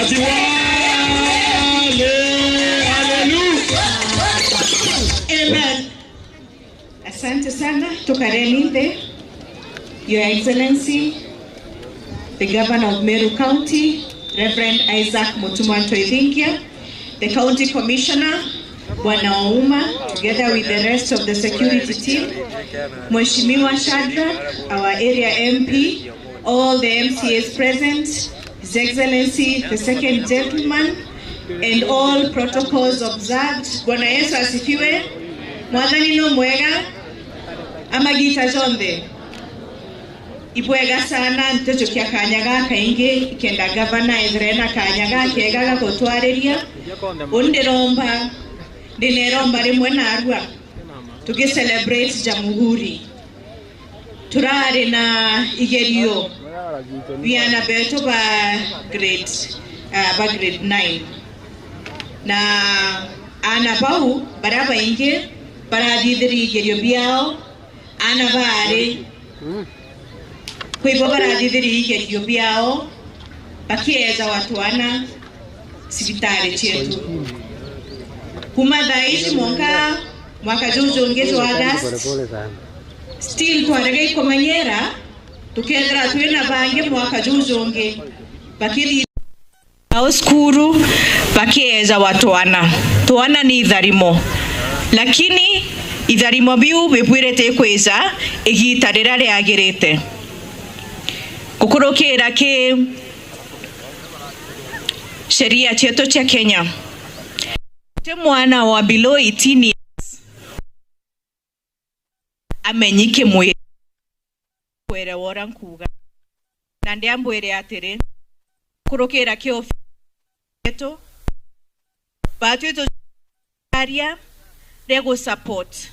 Ati wale, haleluya. Amen. Asante sana. Tukareni nthi. Your Excellency, the Governor of Meru County, Reverend Isaac Mutuma Ntoithingia, the County Commissioner, Bwana Ouma, together with the rest of the security team, Mheshimiwa Shadrack, our area M P, all the M C As present, His Excellency, the second gentleman, and all protocols observed. Bwana Yesu asifiwe. Mwathani no mwega, amagita jonthe. Ibwega sana, ntijukia kanya gaka ingi, ikenda gavana ethire na kanya gakega ga gutwariria. Undiromba, ndineromba rimwe narua, tugi celebrate Jamhuri. Turari na igerio bia ana betu ba grade, ah, ba grade nine. Na ana bau baria baingi barathithirie igerio biao, ana baari. Kwi bo barathithirie igerio biao, bakieejawa twana cibitari cietu. Kuma thaa ici mwanka mwaka juu jungi jwa August, still twarega ikumenyera, tukethira twina bangi mwaka juu jungi bakithii ao cukuru, bakieejawa twana. Twana ni itharimo, lakini itharimo biu bibwirite kwija igiita riria riagirite. Gukurukira ki sheria cietu cia Kenya, guti mwana wa below eighteen years amenyi kimwiri kwerewa uria nkuuga. Na ndiambwire atiri, gukurukira ki ofi- yetu, batwi tujaria ria gu support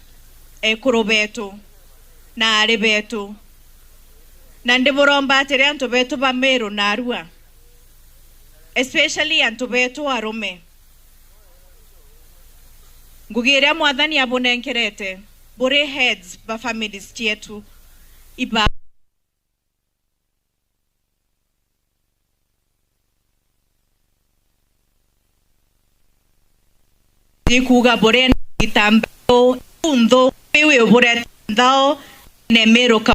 ekuru betu na aari betu. Na ndiburomba atiri antu betu ba Meru narua, especially antu betu arume, ngugi iria Mwathani abunenkerete buri heads ba families cietu, iba Ikuuga burenda gitambao, nthu, wiwi ubureta nthao, nemiruka.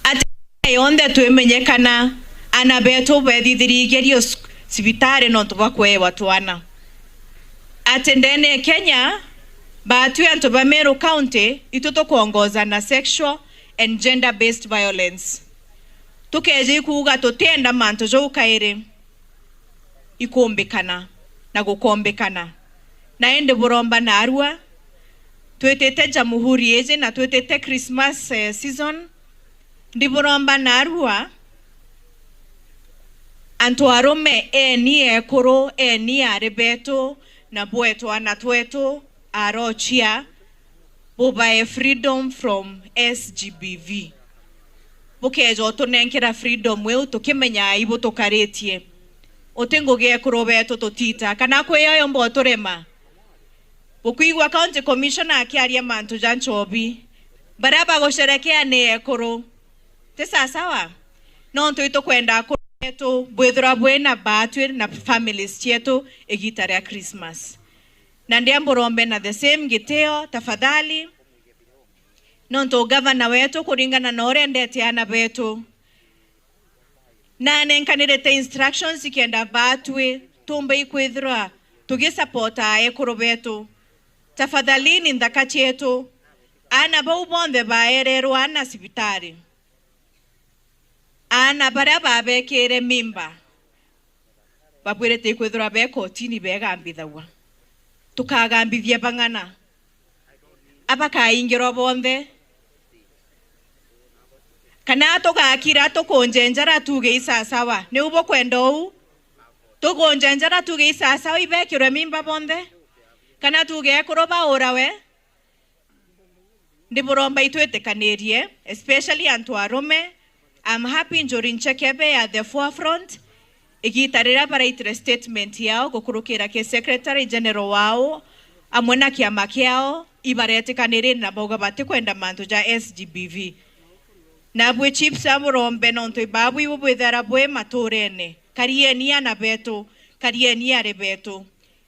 Ati yonthe twimenyekana, ana betu bethithirie igerio suk-, cibitari nontu bwa kweewa twana. Ati ndene ya Kenya, baatwi antu ba Meru County, itu tukwongoza na sexual and gender-based violence. Tukeeja ikuuga tutienda mantu jau kairi ikumbikana na gukombikana. Na indi buromba naarua, twitite Jamhuri iji na twitite Christmas, eh, season, ndiburomba naarua, antu arume, eeni ekuru, eeni aari betu, na bwe twana twetu, arochia, bubae freedom from S G B V. Bukeeja utunenkera freedom iu, tukimenyaa ibu tukaritie. Uti ngugi ekuru betu tutita, kana kwi yo yumba uturema. Bukwigua County Commissioner akiaria mantu ja nchobi. Baria bagusherekea ni ekuru. Ti sasawa? Nontu itukwenda akuru betu bwithirwa bwina baatwi na families cietu igiita ria Christmas. Na ndia mburombe na the same gitio, tafadhali. Nontu gavana wetu, kuringana na uria endete aana betu, na anenkanirite instructions ikenda baatwi tumbe ikwithirwa tugisupporta ekuru betu. Tafadhalini, nthaka cietu, aana bau bonthe baererwa aana cibitari, aana baria babekire mimba, babwirite ikwithirwa be kotini begambithagua. Tukagambithia bang'ana? Abakaingirwa bonthe? Kana tugakira tukunjenjera tuge isasawa? Niu bukwenda uu? Tukunjenjera tuge isasawa ibekirwe mimba bonthe? Kana tuge ekuru baurawe? Ndiburomba itwitikanirie, especially antu arume. I'm happy Njuri Nchekebe at the forefront. Igiita riria baraitire statement yao gukurukira ki Secretary General wao amwe na kiama kiao, ibaretikanirie na bauga batikwenda mantu ja S G B V. Nabwi chiefs aburombe nontu ibabu ibu bwithara bwi maturene. Karieni ana betu, karieni ari betu.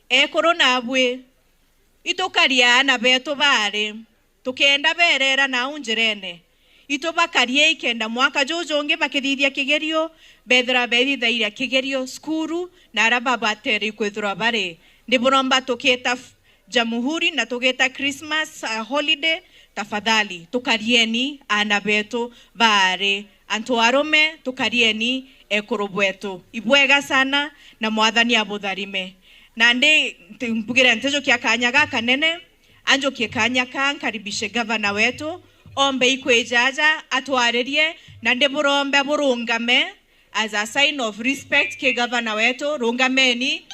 Ekuru nabwi, itukaria aana betu baari, tukienda berera nau njirene. Itubakarie ikenda mwaka juju ungi bakithithia kigerio, bethira bethithairia kigerio cukuru, na aria babatere ikwithirwa bari. Ndiburomba tukita f-, Jamhuri na tugita Christmas, uh, holiday, tafadhali, tukarieni aana betu baari. Antu arume, tukarieni ekuru bwetu. Ibwega sana, na Mwathani abutharime. Nandi nti-, mbugire ntijukia kanya gakanene, anjukie kanya ka nkaribishe gavana wetu, ombe ikwija aja atwaririe, na ndiburombe burungame as a sign of respect ki gavana wetu. Rungameni.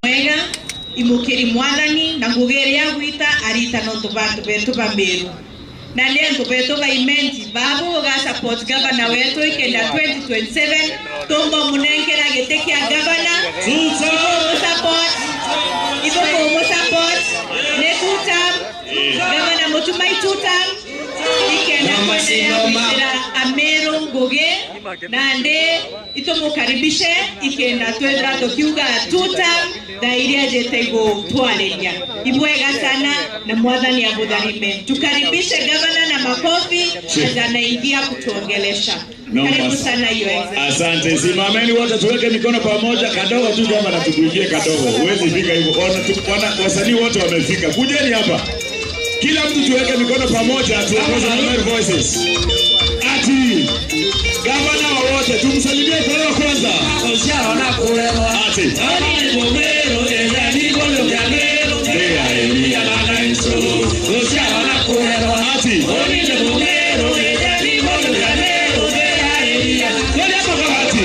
Mwega, imukiri Mwathani, na ngugi iria agwita arita nontu ba antu betu ba Meru. Na ni antu betu ba Imenti, babu uga support gavana wetu ikenda twenty twenty-seven, tumba umunenkera giti kia gavana. Itumusupport, itumusupport, ni two term, gavana Mutumai two term, ikenda kwendelea gwitira Ameru ngugi. Nandi itumukaribishe ikenda twethira tukiuga two term, thaa iria jete igutwariria. Ibwega sana na Mwathani abutharime. Tukaribishe gavana na makofi, as anaingia kutuongelesha. Karibu sana, Your Excellency. Asante. Simameni wote, tuweke mikono pamoja. Kadogo tu gavana, tukuimbie kadogo. Huwezi fika hivyo. Ona tu, ona wasanii wote wamefika. Kujeni hapa. Kila mtu tuweke mikono pamoja, tuongoze na Meru Voices. Ati, gavana wa wote, tumsalimie kwa leo kwanza. Ati. Ati. Kweli hapa kama ati.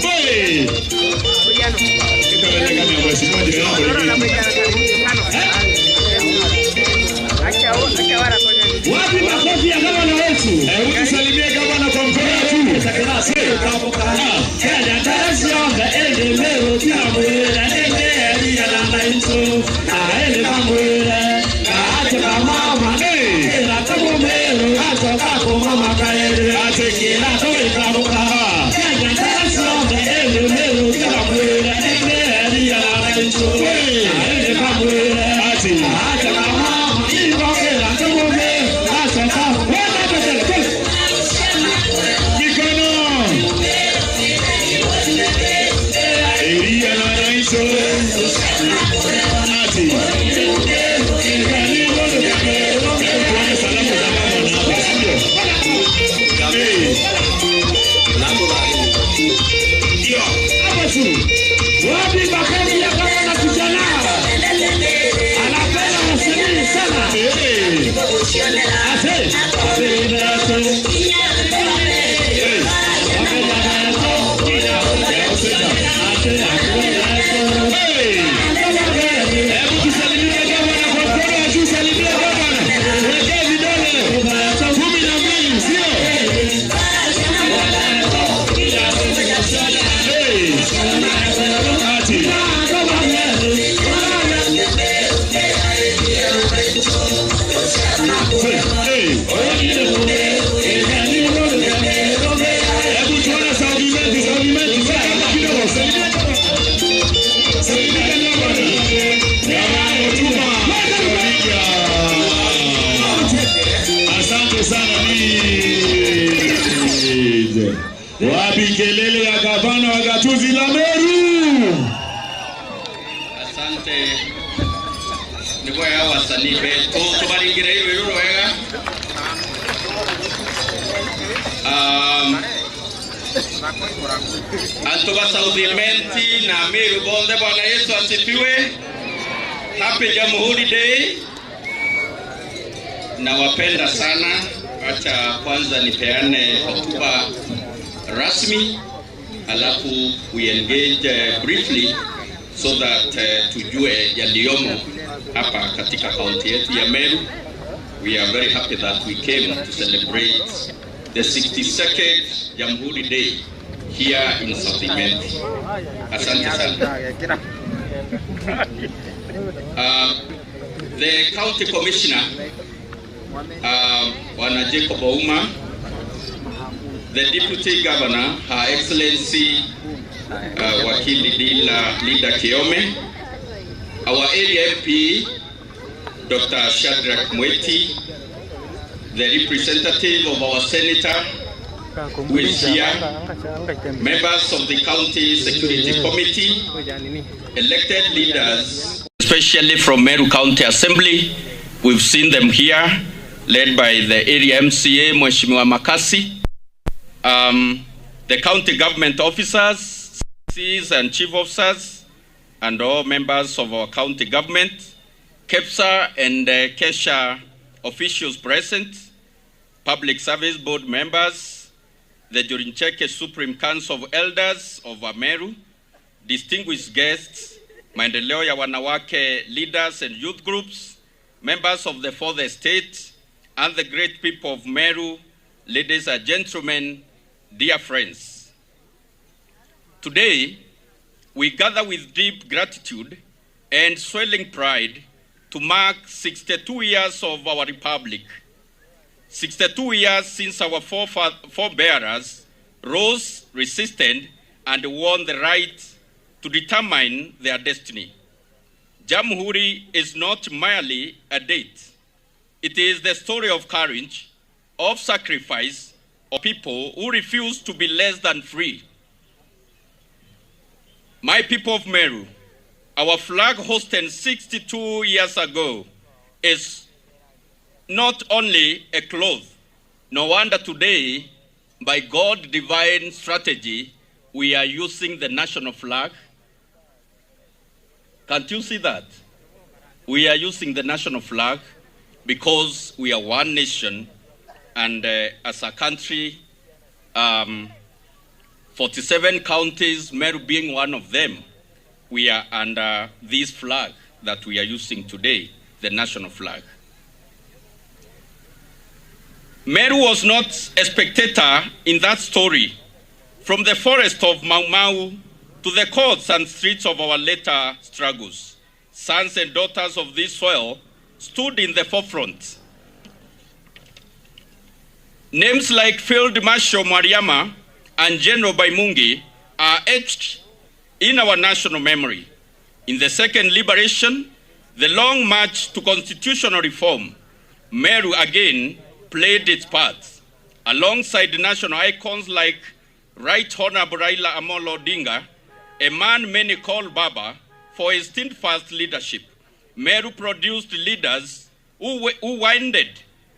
Hey! Wapi makofi ya gavana wetu? Hebu Ati. Mikono. Eria na Raiso. Ati. Tuone salamu za gavana hapa, sio? Hey. Ndio. Hapo tu. Wapi makofi ya gavana kijana? Anapenda wasanii sana. Hey. Ase. Hebu tusalimie gavana kwa mkono wa juu, salimia gavana. Wekee vidole kumi na mbili, sio? Hey. Ati. Hey. Hebu tuone South Imenti, South Imenti, sasa kidogo, salimia gavana. Salimia gavana. Gavana Mutuma. Asante sana, D J. Wapi kelele ya gavana wa gatuzi la Meru? Asante. Ni bwega wasanii betu, tubaringire iru iru wega. Um, antu ba South Imenti na Meru bonthe, Bwana Yesu asifiwe. Happy Jamhuri Day. Nawapenda sana. Acha kwanza nipeane hotuba rasmi, alafu we engage, eh, briefly so that, eh, tujue yaliyomo hapa katika kaunti yetu ya Meru. We are very happy that we came to celebrate the sixty-second Jamhuri Day here in South Imenti. Asante sana. Uh, the county commissioner, uh, Bwana Jacob Ouma, the deputy governor, Her Excellency, uh, Wakili Dila, Linda Kiome, our area M P, Doctor Shadrack Mweti, the representative of our senator who is here, members of the county security committee, elected leaders, especially from Meru County Assembly. We've seen them here, led by the area M C A, Mheshimiwa Makasi, um, the county government officers, C Cs and chief officers, and all members of our county government, KEPSA and, uh, KESHA officials present, Public Service Board members, the Njuri Ncheke Supreme Council of Elders of Ameru, distinguished guests, maendeleo ya wanawake leaders and youth groups, members of the fourth estate, and the great people of Meru, ladies and gentlemen, dear friends. Today, we gather with deep gratitude and swelling pride to mark sixty-two years of our Republic. Sixty-two years since our forefa-, forebearers rose, resisted, and won the right to determine their destiny. Jamhuri is not merely a date. It is the story of courage, of sacrifice, of people who refuse to be less than free. My people of Meru, our flag hoisted sixty-two years ago is not only a cloth. No wonder today, by God divine strategy, we are using the national flag. Can't you see that? We are using the national flag because we are one nation, and, uh, as a country, um, forty-seven counties, Meru being one of them, we are under this flag that we are using today, the national flag. Meru was not a spectator in that story. From the forest of Mau Mau to the courts and streets of our later struggles, sons and daughters of this soil stood in the forefront. Names like Field Marshal Mwariama and General Baimungi are etched in our national memory. In the second liberation, the long march to constitutional reform, Meru again played its part. Alongside national icons like Right Honorable Raila Amolo Odinga, a man many call Baba for his steadfast leadership, Meru produced leaders who, who winded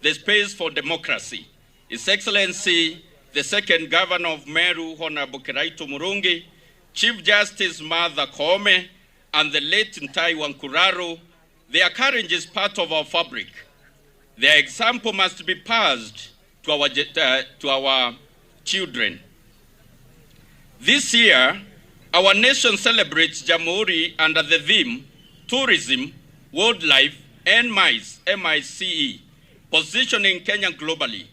the space for democracy. His Excellency, the second Governor of Meru, Honorable Kiraitu Murungi, Chief Justice Martha Koome, and the late Ntai wa Nkuraru, their courage is part of our fabric. Their example must be passed to our, ge- uh, to our children. This year, our nation celebrates Jamhuri under the theme Tourism, Wildlife, and Mice, M I C E, positioning Kenya globally.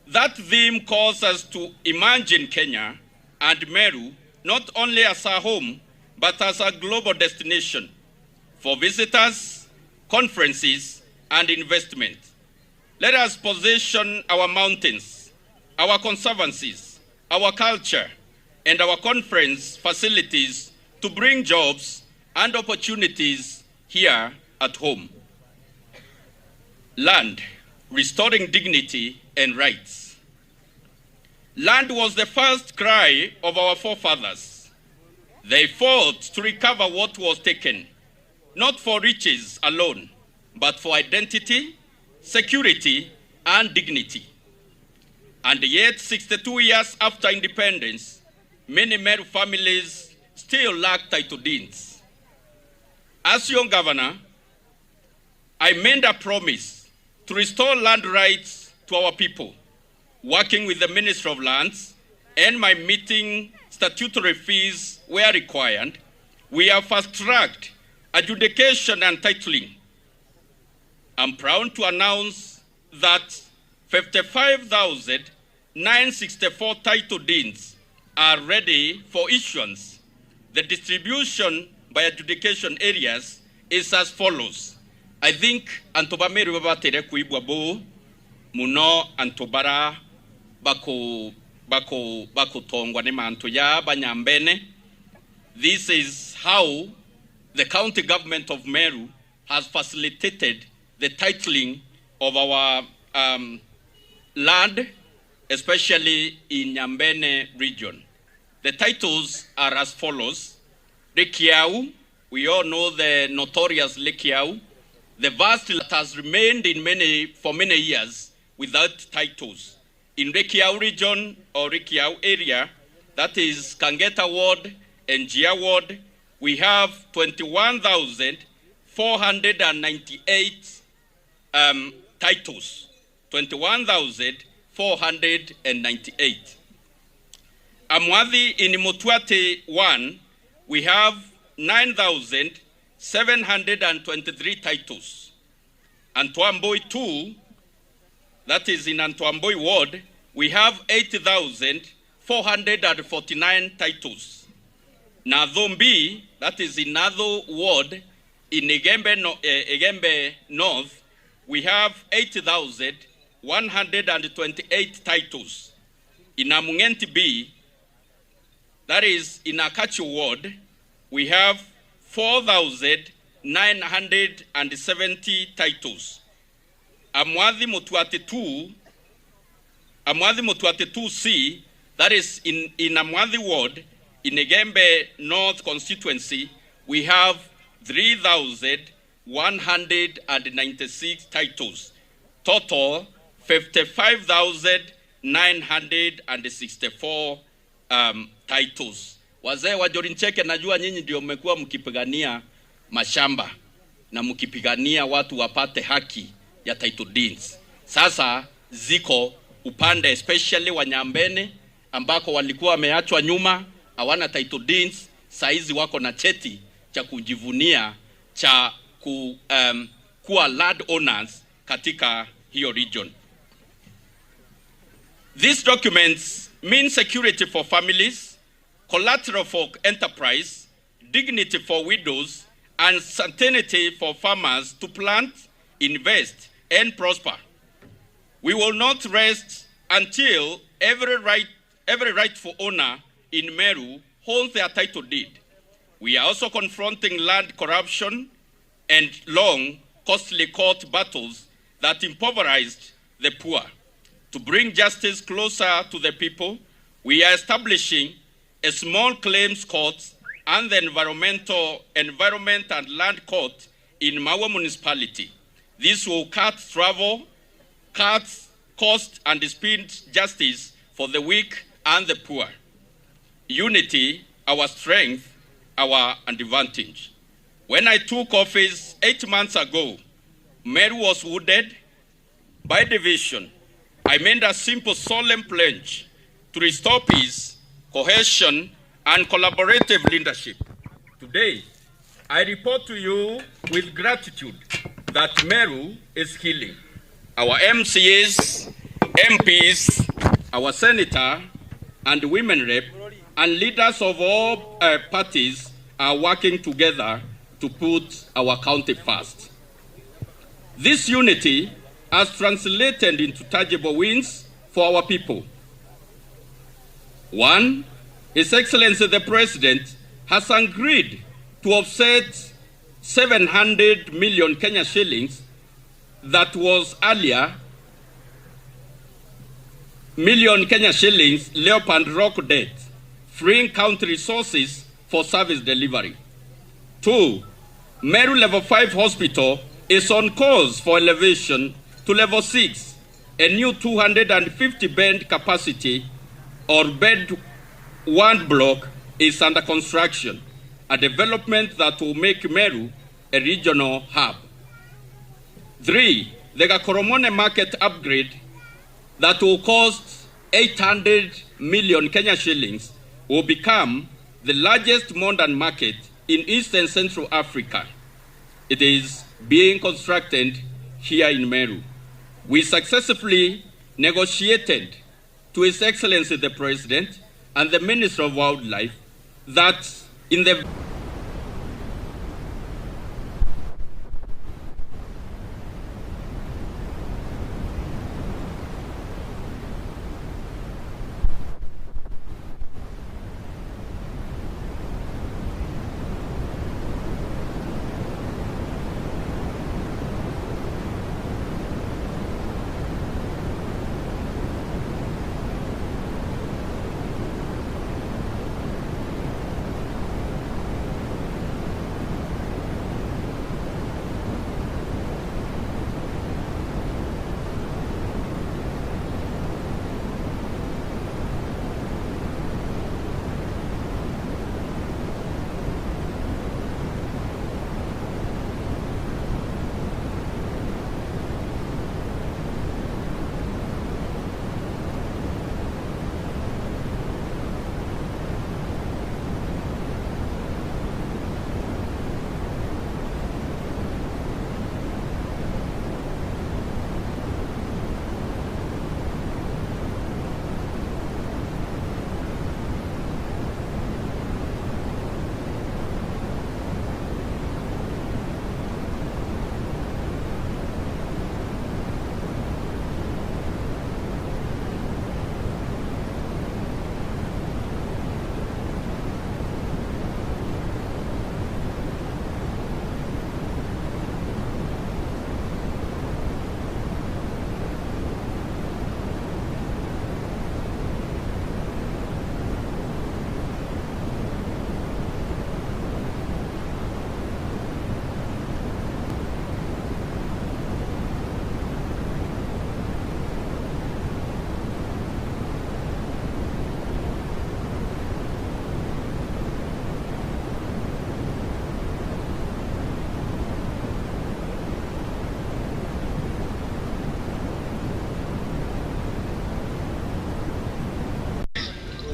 That theme calls us to imagine Kenya and Meru not only as a home, but as a global destination for visitors, conferences, and investment. Let us position our mountains, our conservancies, our culture, and our conference facilities to bring jobs and opportunities here at home. Land, restoring dignity and rights. Land was the first cry of our forefathers. They fought to recover what was taken, not for riches alone, but for identity, security, and dignity. And yet, sixty-two years after independence, many Meru families still lack title deeds. As your governor, I made a promise to restore land rights to our people, working with the Ministry of Lands and my meeting statutory fees where required. We have fast-tracked adjudication and titling. I'm proud to announce that fifty-five thousand nine sixty-four title deeds are ready for issuance. The distribution by adjudication areas is as follows. I think antu ba Meru babatire kuigua buu muno, antu bara baku baku bakutongwa ni mantu ya banyambene. This is how the county government of Meru has facilitated the titling of our um, land, especially in Nyambene region. The titles are as follows. Lake Yau, we all know the notorious Lake Yau, the vast that has remained in many, for many years without titles. In Lake Yau region or Lake Yau area, that is Kangeta Ward and Jia Ward, we have twenty-one thousand four hundred and ninety-eight um, titles. Twenty-one thousand four hundred and ninety-eight. Amwathi in Mutuati one, we have nine thousand seven hundred and twenty-three titles. Antuamboi two, that is in Antuamboi ward, we have eight thousand four hundred and forty-nine titles. Nathumbi, that is in Nathu ward, in Igembe, no, eh, Igembe North, we have eight thousand one hundred and twenty-eight titles. In Amung'enti B, that is in Akachu ward, we have four thousand nine hundred and seventy titles. Amwathi Mutuati two, Amwathi Mutuati two C, that is in, in Amwathi ward, in Igembe North constituency, we have three thousand one hundred and ninety-six titles. Total fifty-five thousand nine hundred and sixty-four um, titles. Wazee wa Njuri Ncheke, najua nyinyi ndio mmekuwa mkipigania mashamba na mkipigania watu wapate haki ya title deeds. Sasa ziko upande especially wa Nyambene ambako walikuwa wameachwa nyuma, hawana title deeds, saizi wako na cheti cha kujivunia cha ku, um, kuwa land owners katika hiyo region. These documents mean security for families, collateral for enterprise, dignity for widows, and certainty for farmers to plant, invest, and prosper. We will not rest until every right, every rightful owner in Meru holds their title deed. We are also confronting land corruption and long, costly court battles that impoverished the poor. To bring justice closer to the people, we are establishing a small claims court and the environmental, environment and land court in Maua Municipality. This will cut travel, cut cost and speed justice for the weak and the poor. Unity, our strength, our advantage. When I took office eight months ago, Meru was wounded by division. I made a simple solemn pledge to restore peace, cohesion, and collaborative leadership. Today, I report to you with gratitude that Meru is healing. Our M C As, M Ps, our senator, and women rep, and leaders of all, uh, parties are working together to put our county first. This unity has translated into tangible wins for our people. One, His Excellency the President has agreed to offset seven hundred million Kenya shillings that was earlier million Kenya shillings Leopard Rock debt, freeing county resources for service delivery. Two, Meru Level five Hospital is on course for elevation to Level six. A new two hundred and fifty bed capacity or bed one block is under construction, a development that will make Meru a regional hub. Three, the Gakoromone market upgrade that will cost eight hundred million Kenya shillings will become the largest modern market in East and Central Africa. It is being constructed here in Meru. We successfully negotiated to His Excellency the President and the Minister of Wildlife that in the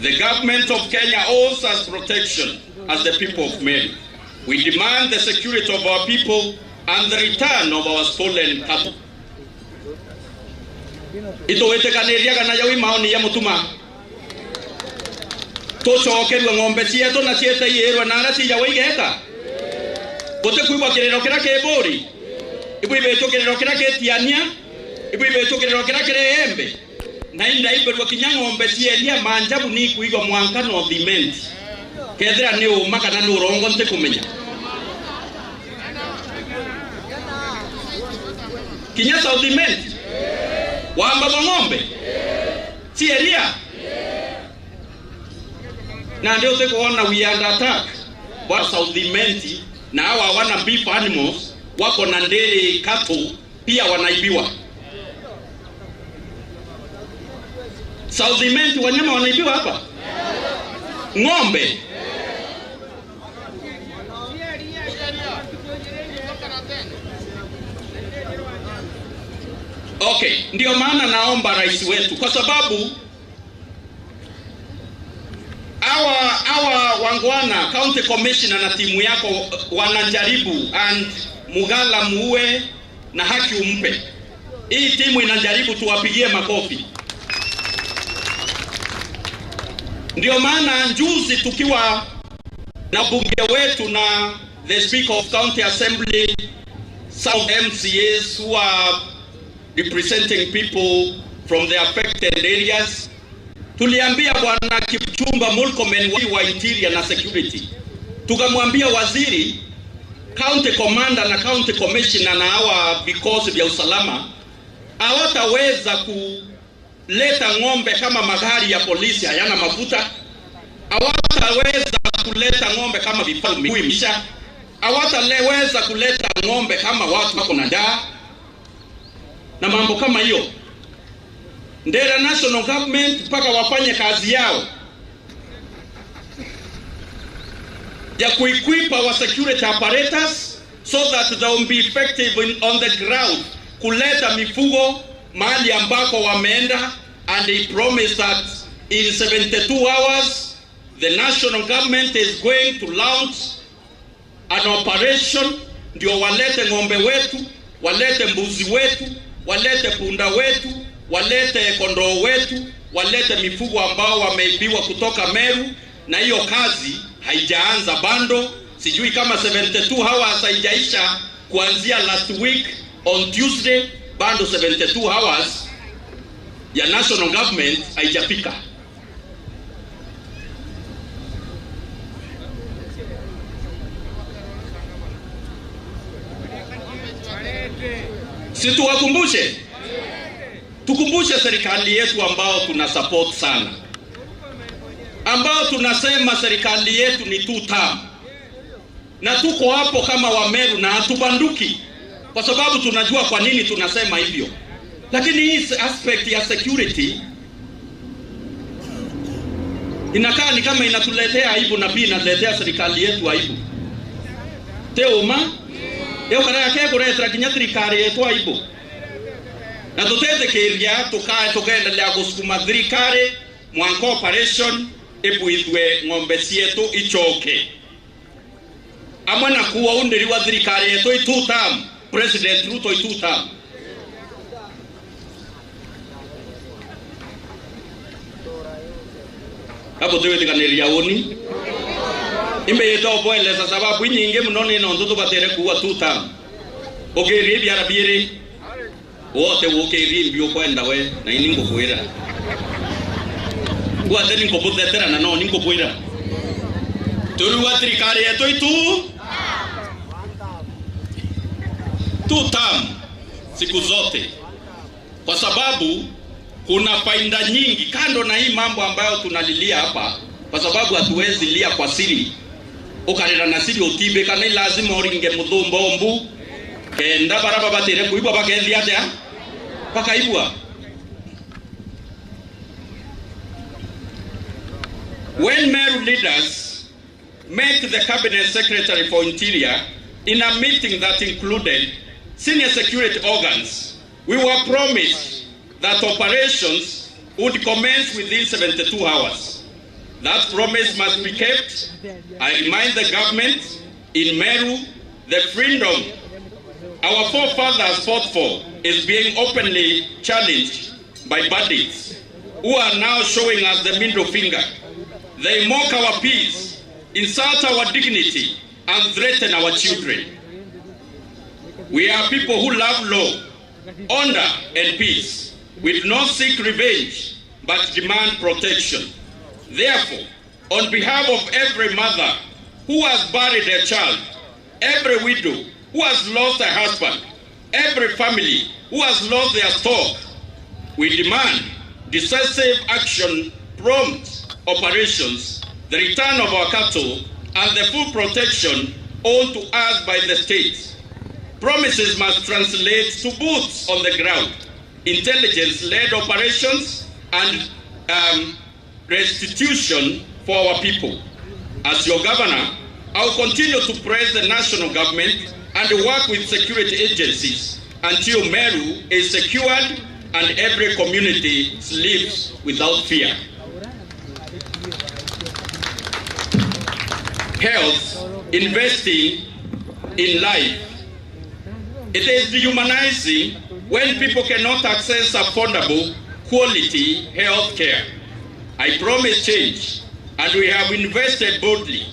The government of Kenya owes us protection as the people of Meru. We demand the security of our people and the return of our stolen cattle. Itugwitikaniria kana jau i maoni ja Mutuma? Tucokerue ng'ombe cietu na ciete iirwe na aria ciijagwa igeta? Butikwigua kiriro kiria ki Buri? Ibwibitue kiriro kiria ki Tiania? Ibu ibetukiriro kiria kiri Embe. Na indaimberua kinya ng'ombe cia iria manjabu ni ikuigwa mwanka North Imenti. Kethira ni uma kana ni urongo ntikumenya. Kinya South Imenti. Wamba bwa ng'ombe. Cia iria. Nandi utikuona we under attack. Bwa South Imenti na awa wana beef animals wako na ndiri cattle pia wanaibiwa. South Imenti wanyama wanaibiwa hapa. Ng'ombe. Okay, ndio maana naomba rais wetu, kwa sababu hawa, hawa wangwana, county commissioner na timu yako wanajaribu, and Mugala muue na haki umpe. Hii timu inajaribu, tuwapigie makofi. Ndio maana juzi tukiwa na bunge wetu na the Speaker of County Assembly, some of M C As who are representing people from the affected areas, tuliambia Bwana Kipchumba Murkomen, waziri wa interior na security, tukamwambia waziri, county commander na county commissioner na hawa vikosi vya usalama hawataweza kuleta ng'ombe kama magari ya polisi hayana mafuta, hawataweza kuleta ng'ombe kama vifaa vimeisha, hawataweza kuleta ng'ombe kama watu wako na njaa na mambo kama hiyo. Ndera national government mpaka wafanye kazi yao ya kuequip our security apparatus so that they will be effective in, on the ground, kuleta mifugo mahali ambako wameenda, and they promise that in seventy-two hours the national government is going to launch an operation, ndio walete ng'ombe wetu, walete mbuzi wetu, walete punda wetu, walete kondoo wetu, walete mifugo ambao wameibiwa kutoka Meru, na hiyo kazi haijaanza bado. Sijui kama seventy-two hours haijaisha kuanzia last week on Tuesday, bado seventy-two hours ya national government haijafika. Si tuwakumbushe? Tukumbushe serikali yetu ambao tuna support sana, ambao tunasema serikali yetu ni two term. Na tuko hapo kama Wameru na hatubanduki, kwa sababu tunajua kwa nini tunasema hivyo. Lakini hii aspect ya security inakaa ni kama inatuletea aibu, na pia inaletea serikali yetu aibu. Ti uma? Iyo karaka ke kuretera kinya thirikari yetu aibu. Na tutetikiria tukae tukendelea gusukuma thirikari mwanka operation ibuithue ng'ombe cietu icoke. Amwe na kuua undiri wa thirikari yetu i two term, President Ruto i two term. Abo tiwitikaniria uni. Imbe yito kueleza sababu inyingi muno ni nontu tubatire kuua two term. Ukirie biara biiri. Wote ukirie mbi ukwenda we, na ini ngukwira. Kwate ni nkubuthetera na no ni ngukwira. Turiwa thirikari yetu itu two term siku zote, kwa sababu kuna faida nyingi kando na hii mambo ambayo tunalilia hapa, kwa sababu hatuwezi lia kwa siri. Ukarira na siri utibika, ni lazima uringe muthumba umbu, kenda bara babatire kuigua bakethia atia? Bakaigua. When Meru leaders met the Cabinet Secretary for Interior in a meeting that included senior security organs, we were promised that operations would commence within seventy-two hours. That promise must be kept. I remind the government in Meru, the freedom our forefathers fought for is being openly challenged by bandits who are now showing us the middle finger. They mock our peace, insult our dignity, and threaten our children. We are people who love law. Honor and peace. We do not seek revenge, but demand protection. Therefore, on behalf of every mother who has buried a child, every widow who has lost a husband, every family who has lost their stock, we demand decisive action, prompt operations, the return of our cattle, and the full protection owed to us by the state. Promises must translate to boots on the ground, intelligence-led operations, and, um, restitution for our people. As your governor, I will continue to press the national government and work with security agencies until Meru is secured and every community sleeps without fear. Health, investing in life. It is dehumanizing when people cannot access affordable, quality health care. I promise change, and we have invested boldly.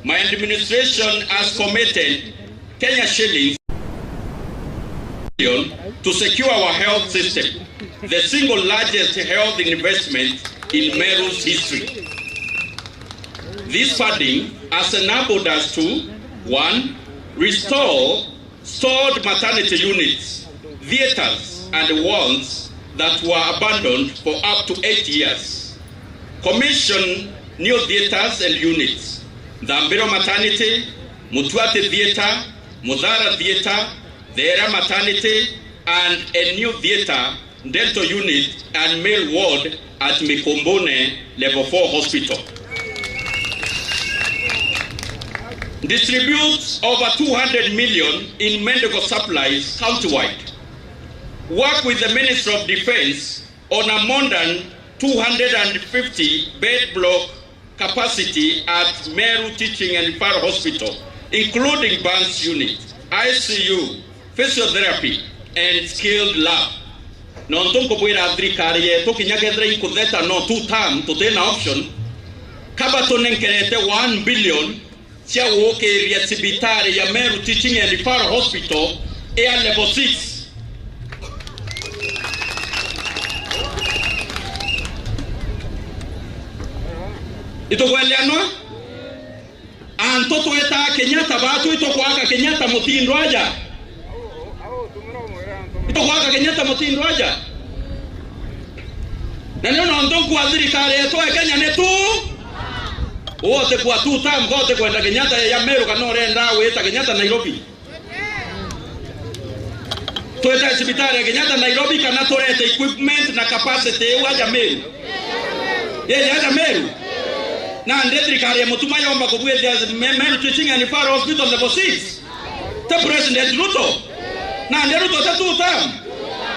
My administration has committed Kenya shillings billion to secure our health system, the single largest health investment in Meru's history. This funding has enabled us to, one, restore stored maternity units, theatres and wards that were abandoned for up to eight years. Commission new theatres and units, Thambiro Maternity, Mutuati Theatre, Muthara Theatre, Thera Maternity, and a new theatre, dental unit, and male ward at Mikombone Level four Hospital. Distribute over two hundred million in medical supplies countywide. Work with the Ministry of Defence on a modern two hundred and fifty bed block capacity at Meru Teaching and Referral Hospital, including burns unit, I C U, physiotherapy, and skilled lab. Nontu nkubwira thirikari yetu kinya kethira inkutheta no two term, tutina option, kaba tunenkerete one billion cia gukiria cibitari ya Meru Teaching and Referral Hospital ya level six. Itukweleanwa? Antu tweta Kenyatta, batu itukwaka Kenyatta mutindo aja. Itukwaka Kenyatta mutindo aja. Na nio nontu nkua thirikari yetu ya Kenya ni tu. Wote kwa two term, wote kwenda Kenyatta ya Meru kana urenda wita Kenyatta Nairobi. Twete cibitari ya Kenyatta Nairobi kana turete equipment na capacity iu aja Meru? Yeye aja Meru? Nandi thirikari ya Mutuma yomba kubwithia Me-, Meru Teaching and Referral Hospital level six? Te President Ruto? Nandi Ruto te two term?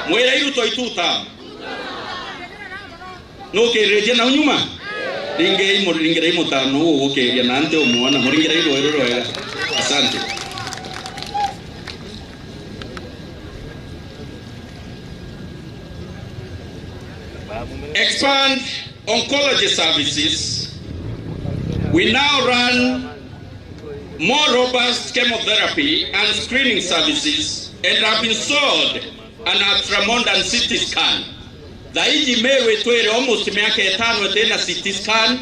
Mwirei Ruto i two term. Nukiritie nau nyuma? Ringei mu-, ringirei mutano uu gukiria na nti umwona, muringirei rwiri rwega. Asante. Expand oncology services. We now run more robust chemotherapy and screening services and have installed an ultra-modern C T scan. Thaiji Meru itwire almost miaka itano itina C T scan,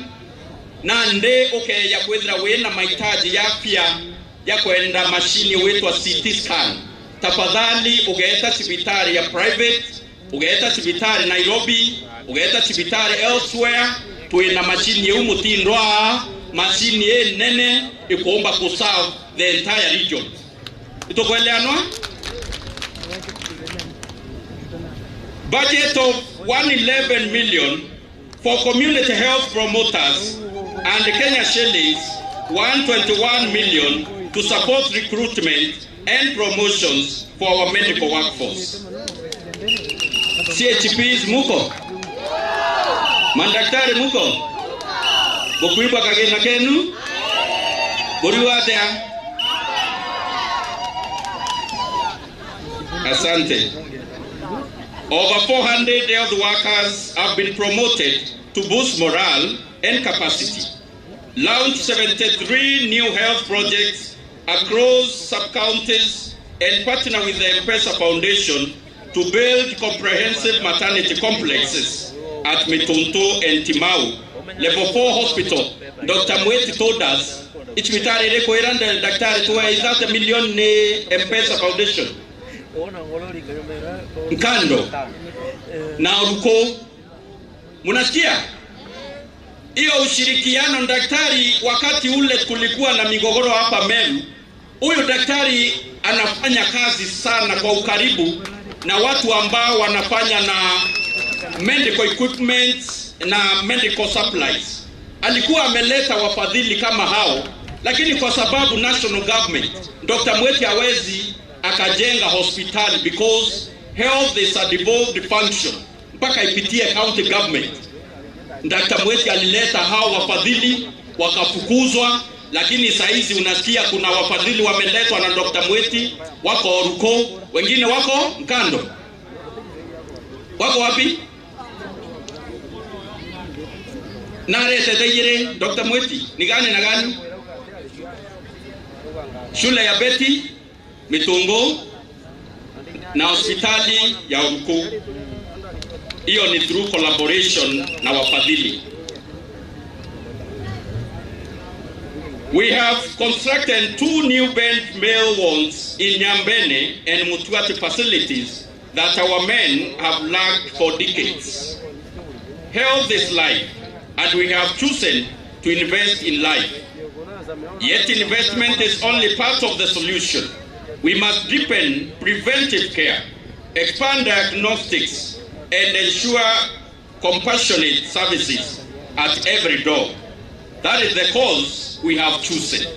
nandi ukeeja kwithira wina mahitaji ya afya ya kwenda mashini witwa C T scan, tafadhali ugeeta cibitari ya private, ugeeta cibitari Nairobi, ugeeta cibitari elsewhere, twina mashini iu mutindwa, mashini inene ikuumba ku serve the entire region. Itukweleanwa? Budget of one eleven million for community health promoters and Kenya shillings one twenty-one million to support recruitment and promotions for our medical workforce. C H Ps muko? Madaktari muko? Bukuigua kagina kenu? Buriu atia? Asante. Over four hundred health workers have been promoted to boost morale and capacity. Launch seventy-three new health projects across sub-counties and partner with the M-Pesa Foundation to build comprehensive maternity complexes at Mituntu and Timau. Level four hospital, Doctor Mwiti told us, icibitari iri kwira nda-, daktari tuwe thirty million ni M-Pesa Foundation. Nkando na Oruku. Munasikia? Hiyo ushirikiano, daktari, wakati ule kulikuwa na migogoro hapa Meru, huyu daktari anafanya kazi sana kwa ukaribu na watu ambao wanafanya na medical equipment na medical supplies. Alikuwa ameleta wafadhili kama hao, lakini kwa sababu national government, Doctor Mweti hawezi akajenga hospitali because health is a devolved function mpaka ipitie county government. Doctor Mweti alileta hao wafadhili, wakafukuzwa, lakini saizi unasikia kuna wafadhili wameletwa na Doctor Mweti, wako Oruku, wengine wako Nkando. Wako wapi? Na aretete igiri, Doctor Mweti, ni gani na gani? Shule ya Betty, Mitungu na hospitali ya Oruku. Hiyo ni through collaboration na wafadhili. We have constructed two new bent meal wards in Nyambene and Mutuati facilities that our men have lacked for decades. Health is life, and we have chosen to invest in life. Yet investment is only part of the solution. We must deepen preventive care, expand diagnostics, and ensure compassionate services at every door. That is the cause we have chosen.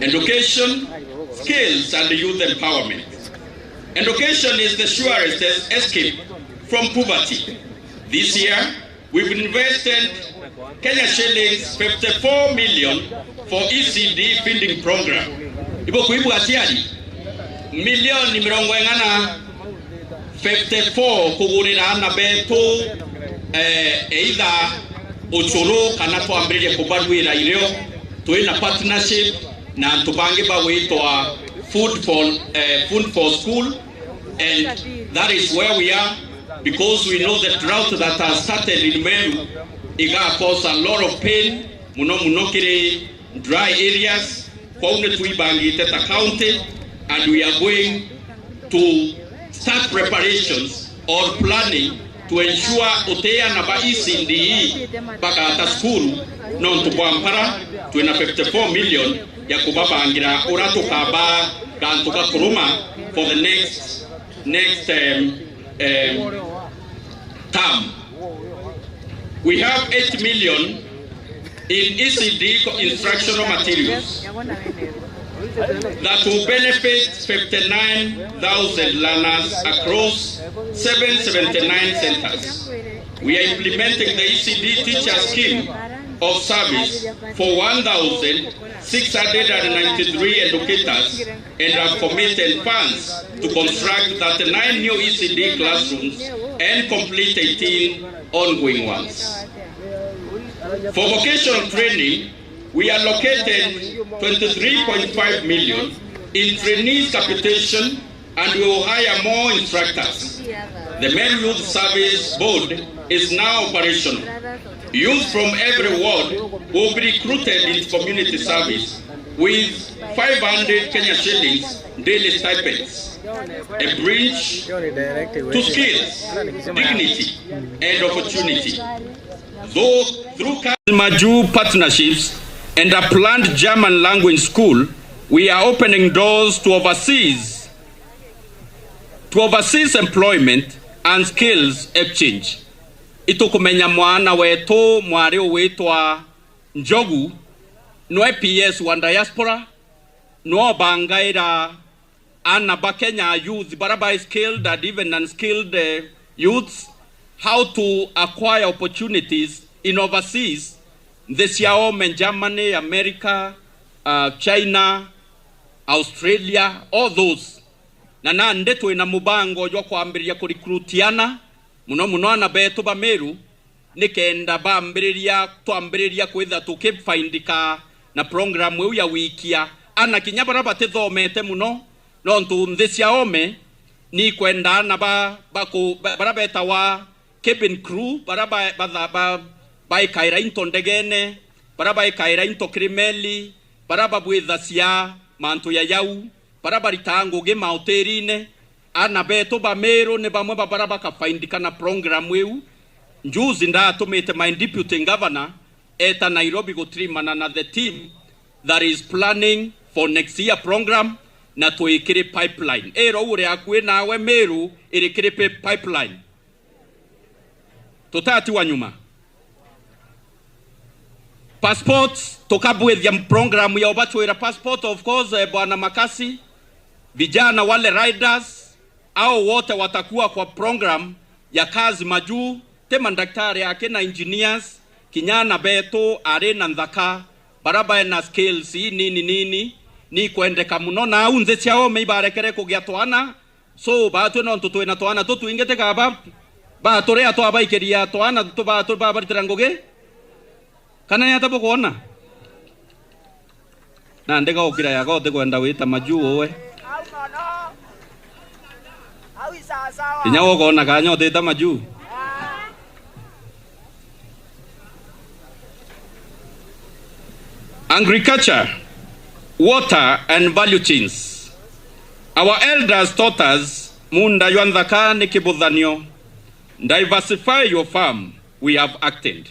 Education, skills, and youth empowerment. Education is the surest es-, escape from poverty. This year, we've invested Kenya shillings fifty-four million for E C D feeding program. Ibo kuibwa aciari, milioni mirongo ing'ana fifty-four kugurira ana betu, eh, either ucuru kana twambiririe kubaruira irio. Twina partnership na antu bangi bagwitwa Food for, eh, Food for School, and that is where we are, because we know the drought that has started in Meru iga cause a lot of pain, muno muno kiri dry areas. Kwou ni twibangite ta county, and we are going to start preparations or planning to ensure uteana ba E C D E bagata cukuru, nontu bwa mpara twina fifty-four million ya kubabangira uria tukabaa gantu ga kuruma for the next, next, um, um, term. We have eight million in E C D co-, instructional materials that will benefit fifty-nine thousand learners across seven seventy-nine centers. We are implementing the E C D teacher scheme of service for one thousand six hundred and ninety-three educators and have committed funds to construct thirty-nine new E C D classrooms and complete eighteen ongoing ones. For vocational training, we allocated twenty-three point five million in trainees capitation, and we will hire more instructors. The Meru Youth Service Board is now operational. Youth from every ward will be recruited into community service with five hundred Kenya shillings daily stipends, a bridge to skills, dignity, and opportunity. Though through Maju partnerships and a planned German language school, we are opening doors to overseas, to overseas employment and skills exchange. Itukumenya mwana wetu mwari ugwitwa Njogu, nwe P S wa diaspora, nwe ubangaira ana ba Kenya youth bara ba skilled and even unskilled, eh, youths how to acquire opportunities in overseas, nthi cia ome, Germany, America, uh, China, Australia, all those. Na nandi twina mubango jwa kwambiriria kurecruit ana, muno muno ana betu ba Meru, nikenda bambiriria, twambiriria kwitha tukifindika na program iu ya gwikia ana kinya bara batithomete muno, nontu nthi cia ome Ni kwenda aana ba, ba ku, ba, bara betawa cabin crew, bara ba, ba, ba, baikaira into ndegene, bara baikaira into kiri meli, bara babwithacia mantu ya yau, bara baritaa ngugi mahotelini. Aana betu ba Meru ni bamwe ba bara bakafaidika na program iu. Njuzi ndatumite my deputy governor eta Nairobi gutirimana na the team that is planning for next year program, na twikiri pipeline. Iro uri akui nawe, Meru iri kiri pi-, pipeline. Tutatiwa nyuma. Passport, tukabwithia program ya ubachwira passport, of course, eh, Bwana Makasi, vijana wale riders, au wote watakuwa kwa program ya kazi majuu, ti mandaktari aki na engineers, kinya aana betu ari na nthaka, bara bae na skills nini nini, ni kwendeka muno. Na au nthi ciao me ibarekere kugia twana, so, batwi nontu twina twana tutwingi, tiga ba, baturia twabaikiria twana, tuba, tubabaritira ngugi? Kana ni ata bukwona? Na ndiga ukira yaga utikwenda wita majuu uwe. Kinya we ukona kanya utita majuu. Agriculture, water and value chains. Our elders taught us, munda jwa nthaka ni kibuthanio. Diversify your farm, we have acted.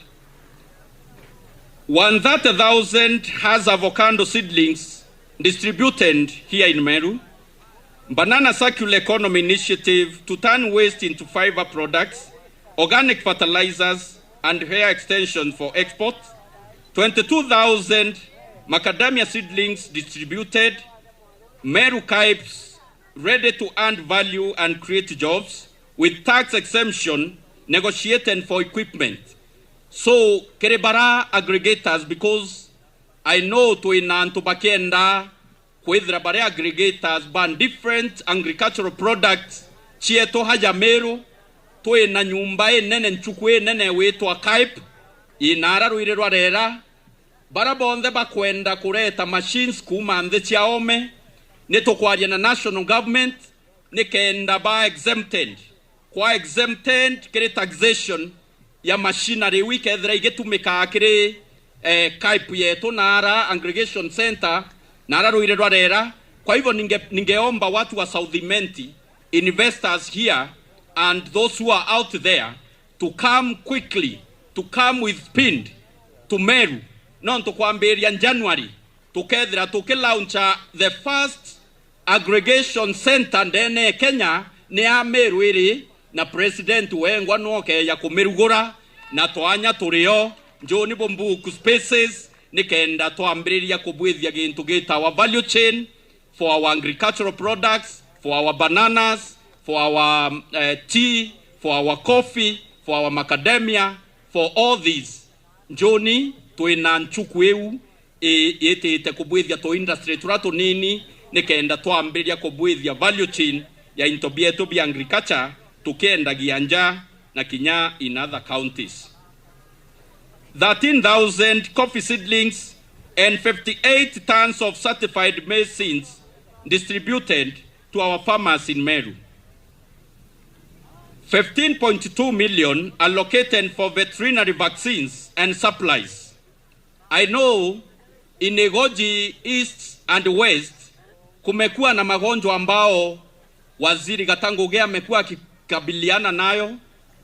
One thirty thousand has avocado seedlings distributed here in Meru. Banana Circular Economy Initiative to turn waste into fiber products, organic fertilizers, and hair extensions for export. Twenty-two thousand macadamia seedlings distributed. Meru Kipes, ready to add value and create jobs with tax exemption, negotiating for equipment. So, kiri bara aggregators, because I know twina antu bakienda kwithira bari aggregators ba different agricultural products cietu haja Meru. Twina nyumba inene, nchuku inene witwa Kipes, inara rwiri rwa Rera. Bara bonthe bakwenda kureta machines kuuma nthi cia oome, ni tukwaria na national government nikenda ba exempted, kwa exempted kiri taxation ya machinery iu ikethira igitumikaa kiri, eh, Kipes yetu na ara aggregation center na ara rwiri rwa Rera. Kwa hivyo ninge-, ningeomba watu wa South Imenti, investors here and those who are out there, to come quickly, to come with speed to Meru, nontu kwambiria January tukethira tukilauncha the first aggregation center ndene ya Kenya ni ya Meru iri, na president wengwa nwokeja kumirugura, na twanya turio, njuni bumbuku spaces, nikenda twambiriria kubwithia gintu gitawa value chain for our agricultural products, for our bananas, for our, eh, tea, for our coffee, for our macadamia, for all these. Njuni twina nchuku iu i-, itite kubwithia tu industry tura tunini, nikenda twambiriria kubwithia value chain ya into bietu bia agriculture, tukiendagia nja na kinya in other counties. Thirteen thousand coffee seedlings and fifty-eight tons of certified maize seeds distributed to our farmers in Meru. Fifteen point two million allocated for veterinary vaccines and supplies. I know in Igoji East and West kumekuwa na magonjwa ambao Waziri Gatanguge amekuwa akikabiliana nayo,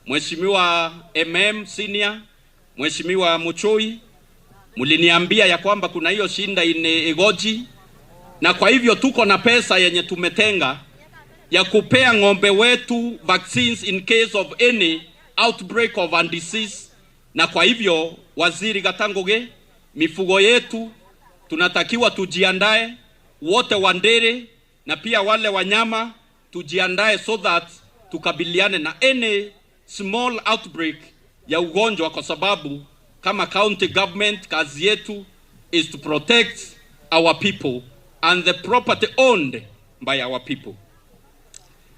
Mheshimiwa M M Senior, Mheshimiwa Muchui, mliniambia ya kwamba kuna hiyo shinda in Igoji, na kwa hivyo tuko na pesa yenye tumetenga ya kupea ng'ombe wetu vaccines in case of any outbreak of a disease. Na kwa hivyo, Waziri Gatanguge, mifugo yetu tunatakiwa tujiandae, wote wa ndiri na pia wale wanyama tujiandae so that tukabiliane na any small outbreak ya ugonjwa, kwa sababu kama county government, kazi yetu is to protect our people and the property owned by our people.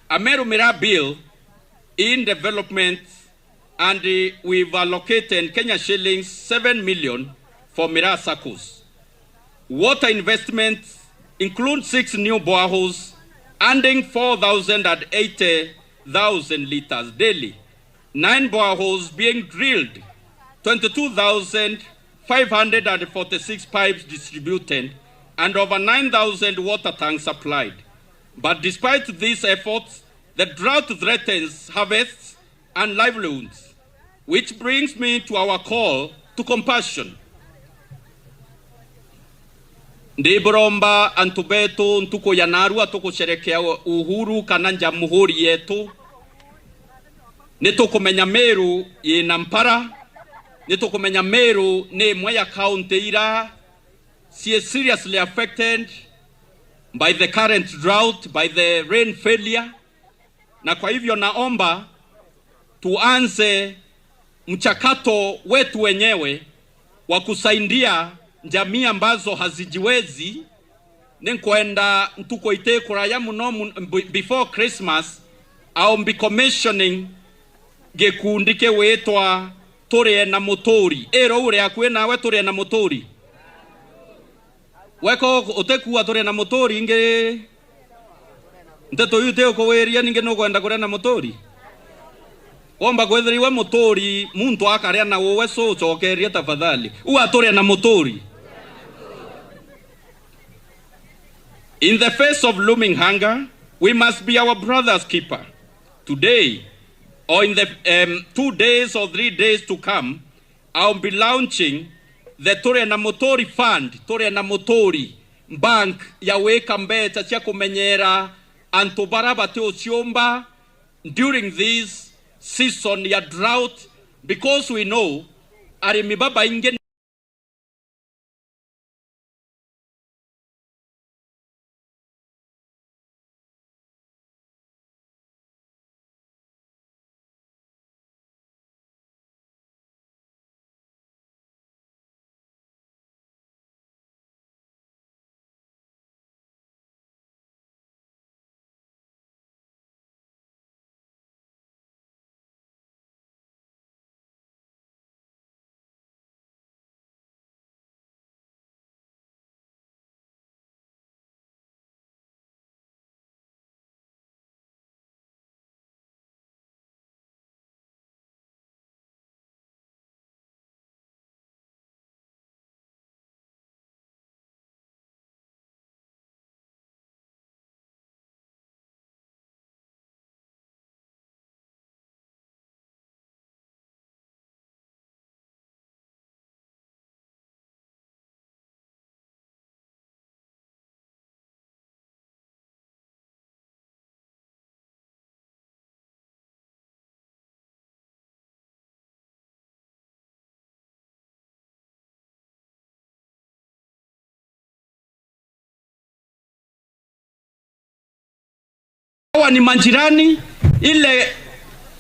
Ameru Miraa Bill in development, and, uh, we've allocated Kenya shillings seven million for Miraa SACCOs. Water investments include six new boreholes, adding four thousand and eighty thousand liters daily, nine boreholes being drilled, twenty-two thousand five hundred and forty-six pipes distributed, and over nine thousand water tanks supplied. But despite these efforts, the drought threatens harvests and livelihoods, which brings me to our call to compassion. Ndiburomba antu betu, ntuku ya narua tugucerekea uhuru kana njamuhuri yetu, ni tukumenya Meru yina mpara, ni tukumenya Meru ni imwe ya kaunti ira cii seriously affected by the current drought, by the rain failure. Na kwa hivyo naomba tuanze mchakato wetu wenyewe wa kusaidia jamii ambazo hazijiwezi. Ninkwenda ntuku iti kuraya muno mun-, b-, before Christmas, I'll be commissioning gikundi kiwitwa Turie na Muturi. Iro uri akui nawe Turie na Muturi? Weko utekua Turie na Muturi ingi. Nteto iu ti ukuwiria ningi nukwenda kuria na muturi? Womba kwithira iwe muturi, muntu akaria na uwe, so ucokeria tafadhali. Ua Turie na Muturi. In the face of looming hunger, we must be our brother's keeper. Today, or in the, um, two days or three days to come, I'll be launching the Turie na Muturi Fund, Turie na Muturi Bank, ya gwika mbeca cia kumenyera antu bara bati uciumba during this season ya drought, because we know arimi babaingi Hawa ni majirani, ile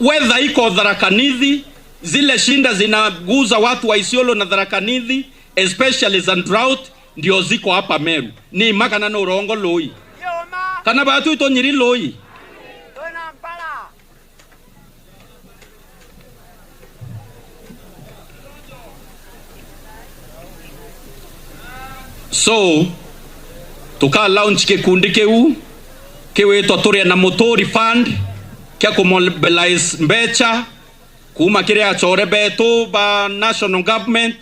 weather iko Tharaka Nithi, zile shinda zinaguza watu wa Isiolo na Tharaka Nithi, especially za drought, ndio ziko hapa Meru. Ni ma kana ni urongo lui? Kana batu itunyiri lui? So, tuka launch gikundi kiu kiwitwa Turie na Muturi Fund, kia ku mobilize mbeca kuma kiri acore betu ba national government,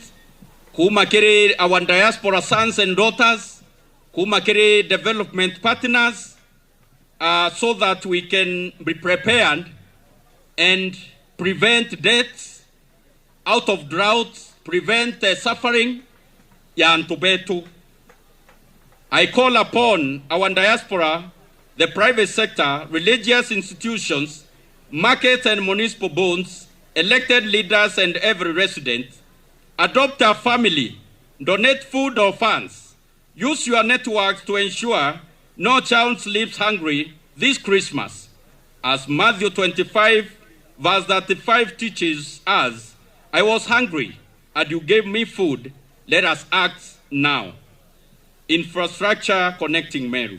kuma kiri our diaspora sons and daughters, kuma kiri development partners, uh, so that we can be prepared and prevent deaths out of droughts, prevent, uh, suffering ya antu betu. I call upon our diaspora, the private sector, religious institutions, markets and municipal boards, elected leaders and every resident, adopt a family, donate food or funds, use your networks to ensure no child sleeps hungry this Christmas. As Matthew twenty-five, verse thirty-five teaches us, "I was hungry, and you gave me food. Let us act now." Infrastructure connecting Meru.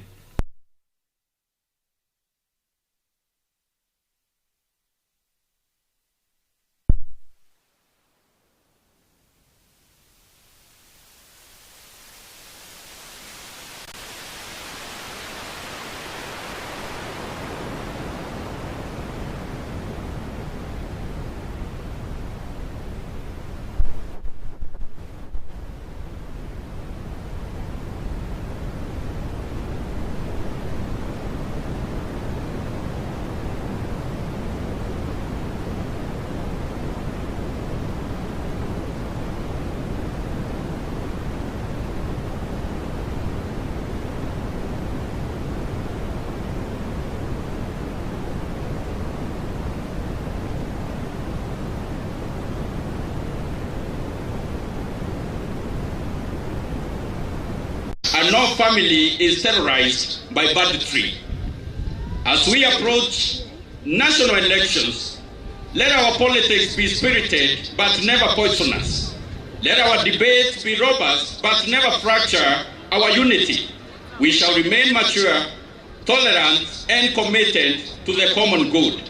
No family is terrorized by banditry. As we approach national elections, let our politics be spirited but never poisonous. Let our debates be robust but never fracture our unity. We shall remain mature, tolerant, and committed to the common good.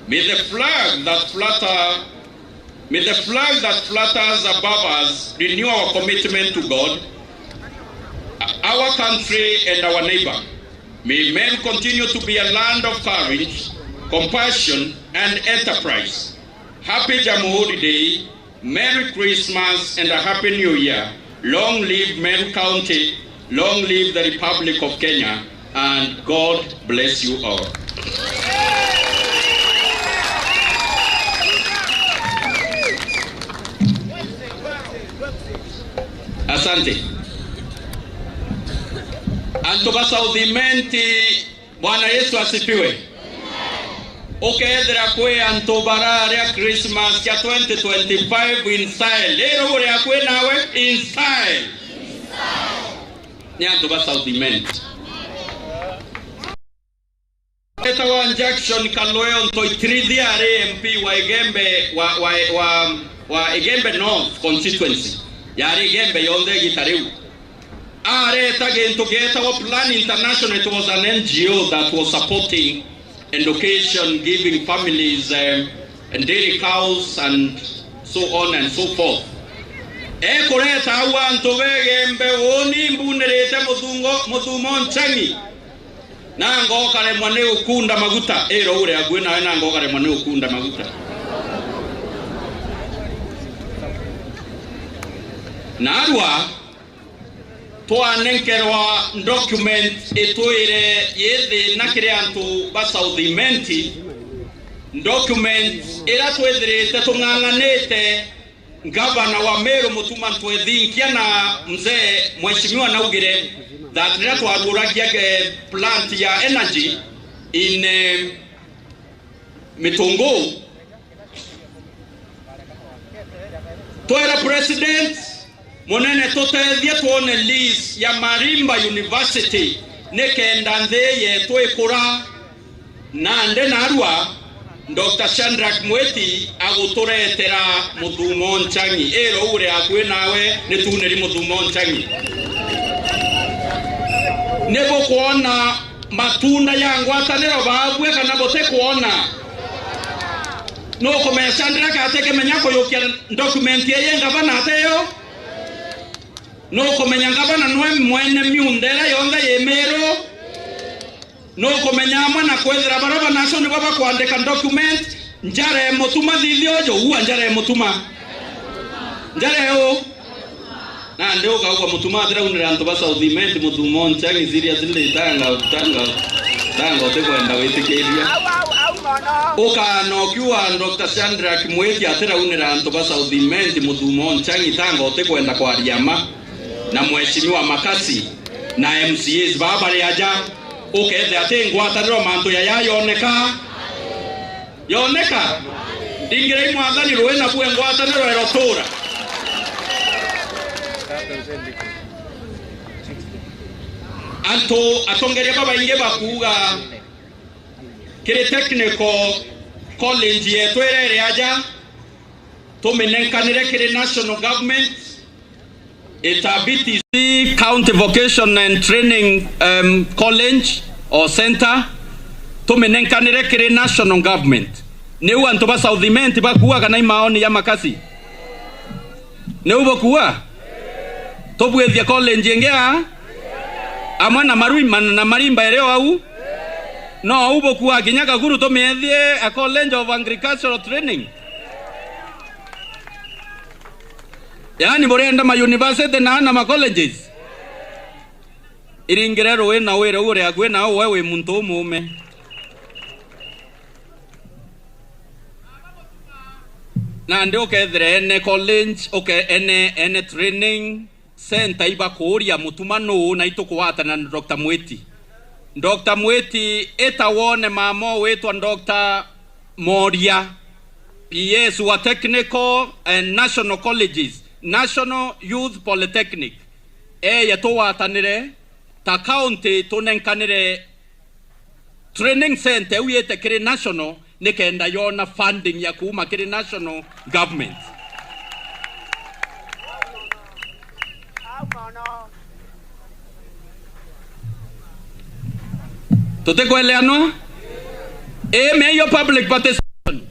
May the flag that flutter, may the flag that flutters above us renew our commitment to God, our country, and our neighbor. May Meru continue to be a land of courage, compassion, and enterprise. Happy Jamhuri Day, Merry Christmas, and a Happy New Year. Long live Meru County, long live the Republic of Kenya, and God bless you all. Asante. Antu ba South Imenti, Bwana Yesu asifiwe. Ukethira kwi antu bararia Christmas ya twenty twenty-five in style, ira uri akui nawe in style. Ni antu ba South Imenti. Etagwa Jackson Kalweo Ntoitirithi, ari M P wa Igembe, wa, wa, wa, wa Igembe North constituency. Yari Igembe yonthe igita riu. Areta gintu gietagwa Plan International. It was an N G O that was supporting education, giving families, um, and dairy cows and so on and so forth. Ekureta au antu begembe uni mbunirite muthungo, muthumo nchang'i. Na ngokaremwa ni gukunda maguta. Ira uri akui nawe, na ngokaremwa ni gukunda maguta. Narua twanenkerwa document itwire yi thina kiri antu ba South Imenti, document ira twithirite tung'ang'anite. Ngavana wa Meru Mutuma Ntwethinkia na mzee mheshimiwa naugire that riria twaruragia, eh, plant ya energy in, eh, Mitungu, twera president, munene, tutethie twone lease ya Marimba University nikenda nthi yetu ikura. Nandi narua, Doctor Shadrack Mwiti aguturetera muthumo nchang'i. Ira uri akui nawe, ni tuniri muthumo nchang'i. Ni bukwona matunda ya ngwataniro baabue kana butikwona? Nukumenya Shadrack atikimenya kuyukia document ii ngavana ateyo? Nukumenya ngavana nwe mwene miunda ira yonthe yi Meru? Nukumenya amwe na kwithira baria ba national nibo bakwandika document, njara ya Mutuma thithio jo, ua njara ya Mutuma. Njara ya u? Nandi ukaugwa Mutuma atiraunira antu ba South Imenti, muthumo nchang'i, seriously, tanga, tanga, tanga utikwenda gwitikiria. Ukana ukiuga Doctor Shadrack Mwiti atiraunira antu ba South Imenti, muthumo nchang'i, tanga utikwenda kwaria ma. Na mheshimiwa Makasi, na M C As baba bari aja, ukethira ati ngwataniro mantu yaya yoneka? Yoneka? Ndingirai mwathani rui na bue ngwataniro erotura. Antu atongeria babaingi bakuuga kiri technical college yetu ira iri aja, tuminenkanire kiri national government, Itabiti County Vocation and Training, um, College or Center, tuminenkanire kiri national government. Niu antu ba South Imenti bakuuga kana i maoni ya Makasi? Niu bukuuga? Tubwithie college ingi aa? Amwe na Marui-, na Marimba iri o au? No au bukuuga kinya Kakuru tumiethie a College of Agricultural Training? Yaani, burenda ma university na, na ma colleges? Iringire rui na wire uu uri akui nao, we wi muntu umuume. Nandi ukethire ene college, uke-, ene, ene training center ibakuuria Mutuma nuu, na itukugwatana na Doctor Mwiti. Doctor Mwiti, ita wone mama uu witwa Doctor Moria, P S wa technical and national colleges, National Youth Polytechnic. Eye tugwatanire, ta county tunenkanire training center iu yite kiri national, nikenda yona funding ya kuuma kiri national government. Tutikweleanwa? Ii, mea iyo public participation.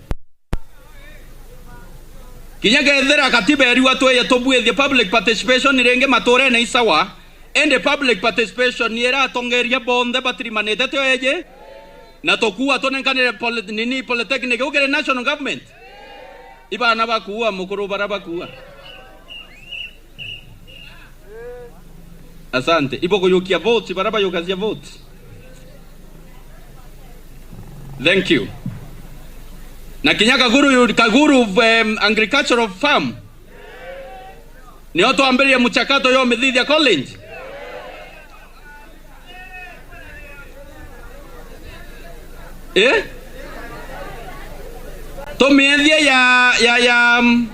Kinya kethira katiba eriwa tweye tubwithie public participation ringi maturene i sawa, indi public participation iratongeria bonthe batirimanite tio eji, na tukua tunenkanire poly-, nini, polytechnic ukiri national government. Ibana bakua mukuru bara bakua. Asante. Ibukuyukia vote, bara bayukagia vote. Thank you. Na kinya Kaguru, Kaguru, um, Agricultural Farm. Nio twambiririe mchakato yo mithithia college. Eh? Tumiethie ya, ya, ya, mm,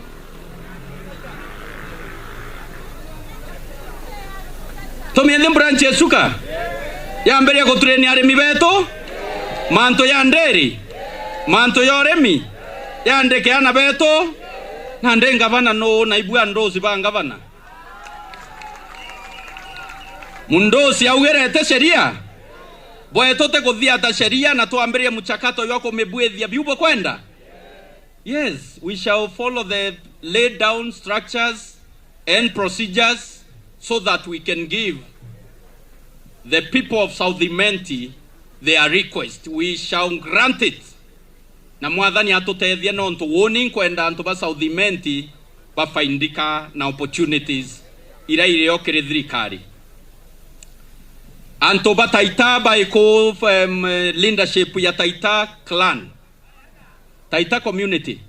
tumiethie branch ya suka. Yambirie gutrain arimi betu. Mantu ya nderi. Mantu ya urimi. Yandike ana betu. Na ndi ngavana nuu na ibua ndosi ba ngavana? Mundu ucio augirete sheria? Bwetu ti kuthiata sheria na twambirie mchakato jwa kumibwithia biu bukwenda? Yes, we shall follow the laid down structures and procedures so that we can give the people of South Imenti their request. We shall grant it. Na Mwathani atutethie, nontu uuni nkwenda antu ba South Imenti bafaindika na opportunities iria irio kiri thirikari. Antu ba Taita baiku, em, leadership ya Taita clan, Taita community.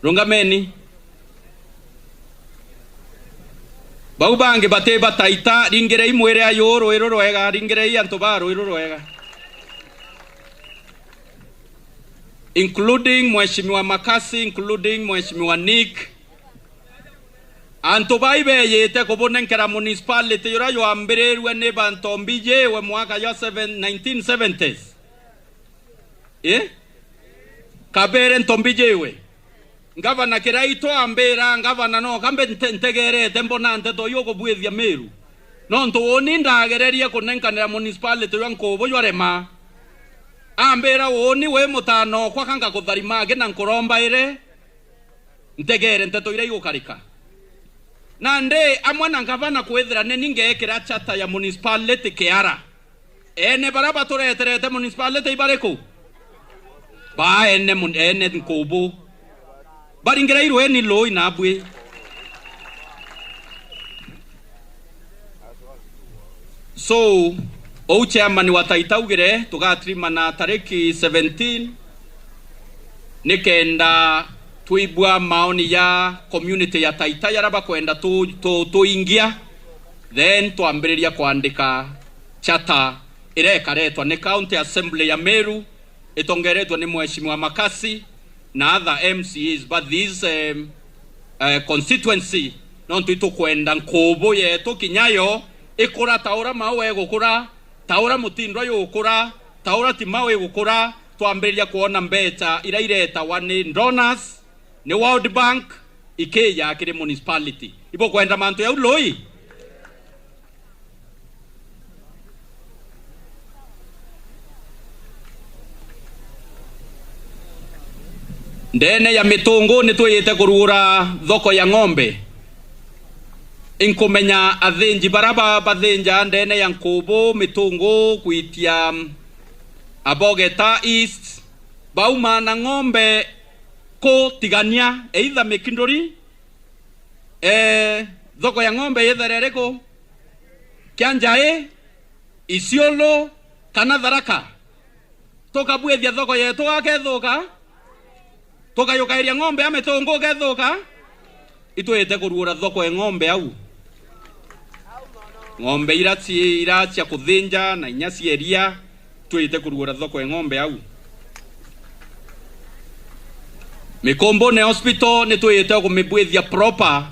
Rungameni. Bau bangi bati ba Taita, ringirei mwire ayu rui rurwega, ringirei antu ba rui rurwega. Including Mheshimiwa Makasi, including Mheshimiwa Nick. Antu bai beyite kubunenkera municipality juria jwambirirue ni ba Ntombi Jiwe mwaka jwa seven, nineteen seventies. Eh? Kabere Ntombi Jiwe. Ngavana Kiraitu ambira, ngavana, no kambe nte-, ntegerete mbona nteto iu ukubwithia Meru. Nontu uuni ndagererie kunenkanira municipality jwa Nkubu jwarema. Ambira, uuni wi mutano okwa ka ngakutharima aki na nkuromba iri. Ntegere nteto iria igukarika. Nandi amwe na ngavana kwithira ni ni ngeekira charter ya municipality kiara. Ene baria batureterete municipality ibariku? Ba ene mun-, ene Nkubu. Baringirairwe ni lui nabwi. So, uu chairman wa Taita augire, tugatirimana tariki seventeen, nikenda twibua maoni ya community ya Taita, jaria bakwenda tu-, tu-, tuingia, then twambiriria kwandika charter iria ikaretwa ni County Assembly ya Meru, itongeretwe ni Mheshimiwa Makasi na other M C As ba this, um, uh, constituency, nontu itukwenda Nkubu yetu kinya yo ikura ta ura maua igukura, ta ura mutindwa yukura, ta ura timau igukura, twambiriria kwona mbecha iria iretawa ni donors, ni World Bank, ikija kiri municipality. Ibukwenda mantu jau lui? Ndene ya Mitungu nitwijite kurugura thoko ya ng'ombe. Inkumenya athinji bara ba-, bathinja ndene ya Nkubu, Mitungu, kwitia Abogeta East, bauma na ng'ombe kutigania either Mikinduri, eh, thoko ya ng'ombe yithera iriku? Kianjai, Isiolo, kana Tharaka? Tukabwithia thoko yetu gakethuka? Tukayukairia ng'ombe ya Mitungu ukethuka? Itwite kurugura thoko ya ng'ombe au. Ng'ombe ira ci-, ira cia kuthinja na inya cia iria, twite kurugura thoko ya ng'ombe au. Mikumbune Hospital nitwite kumibwithia proper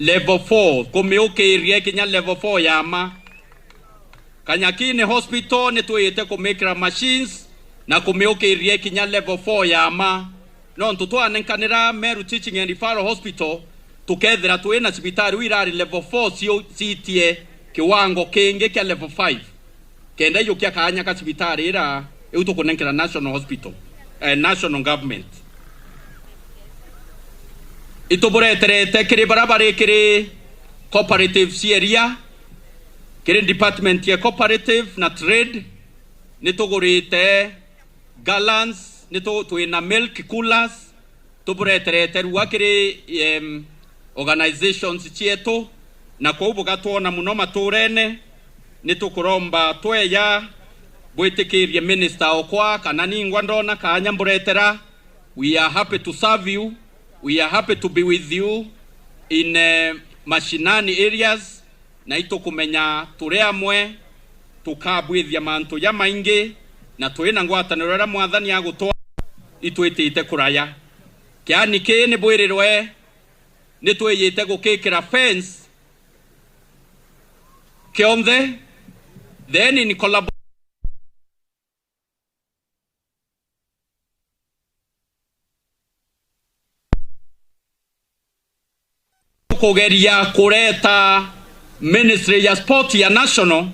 Level four, kumiukiria kinya level four ya ma. Kanyakini Hospital ni twiyite kumikira machines na kumiukiria kinya level four ya ma. Nontu twanenkanira Meru Teaching and Referral Hospital, tukethira twina cibitari iu irari level four ciu-, ciitie kiwango kingi kia level five. Kenda ijukia kaanya ka cibitari ira iu tukunenkera National Hospital, eh, National Government. Itubureterete kiri bara bari kiri cooperatives cia iria, kiri department ya cooperative na trade, nitugurite gallons, nitu-, twina milk coolers, tubureterete rua kiri, em, organizations cietu, na kwou bugatwona muno maturene. Nitukuromba tweya bwitikirie minister okwa kana ningwa ndona kaanya mburetera. We are happy to serve you. We are happy to be with you in, eh, mashinani areas. Na itukumenya turi amwe, tukabwithia mantu jamaingi, na turi na ngwataniro iria Mwathani agutwa itwitite kuraya. Kiani kii ni bwirirwe, ni twiyite gukikira fence kionthe, then in collab- kugeria kureta Ministry ya Sport ya National,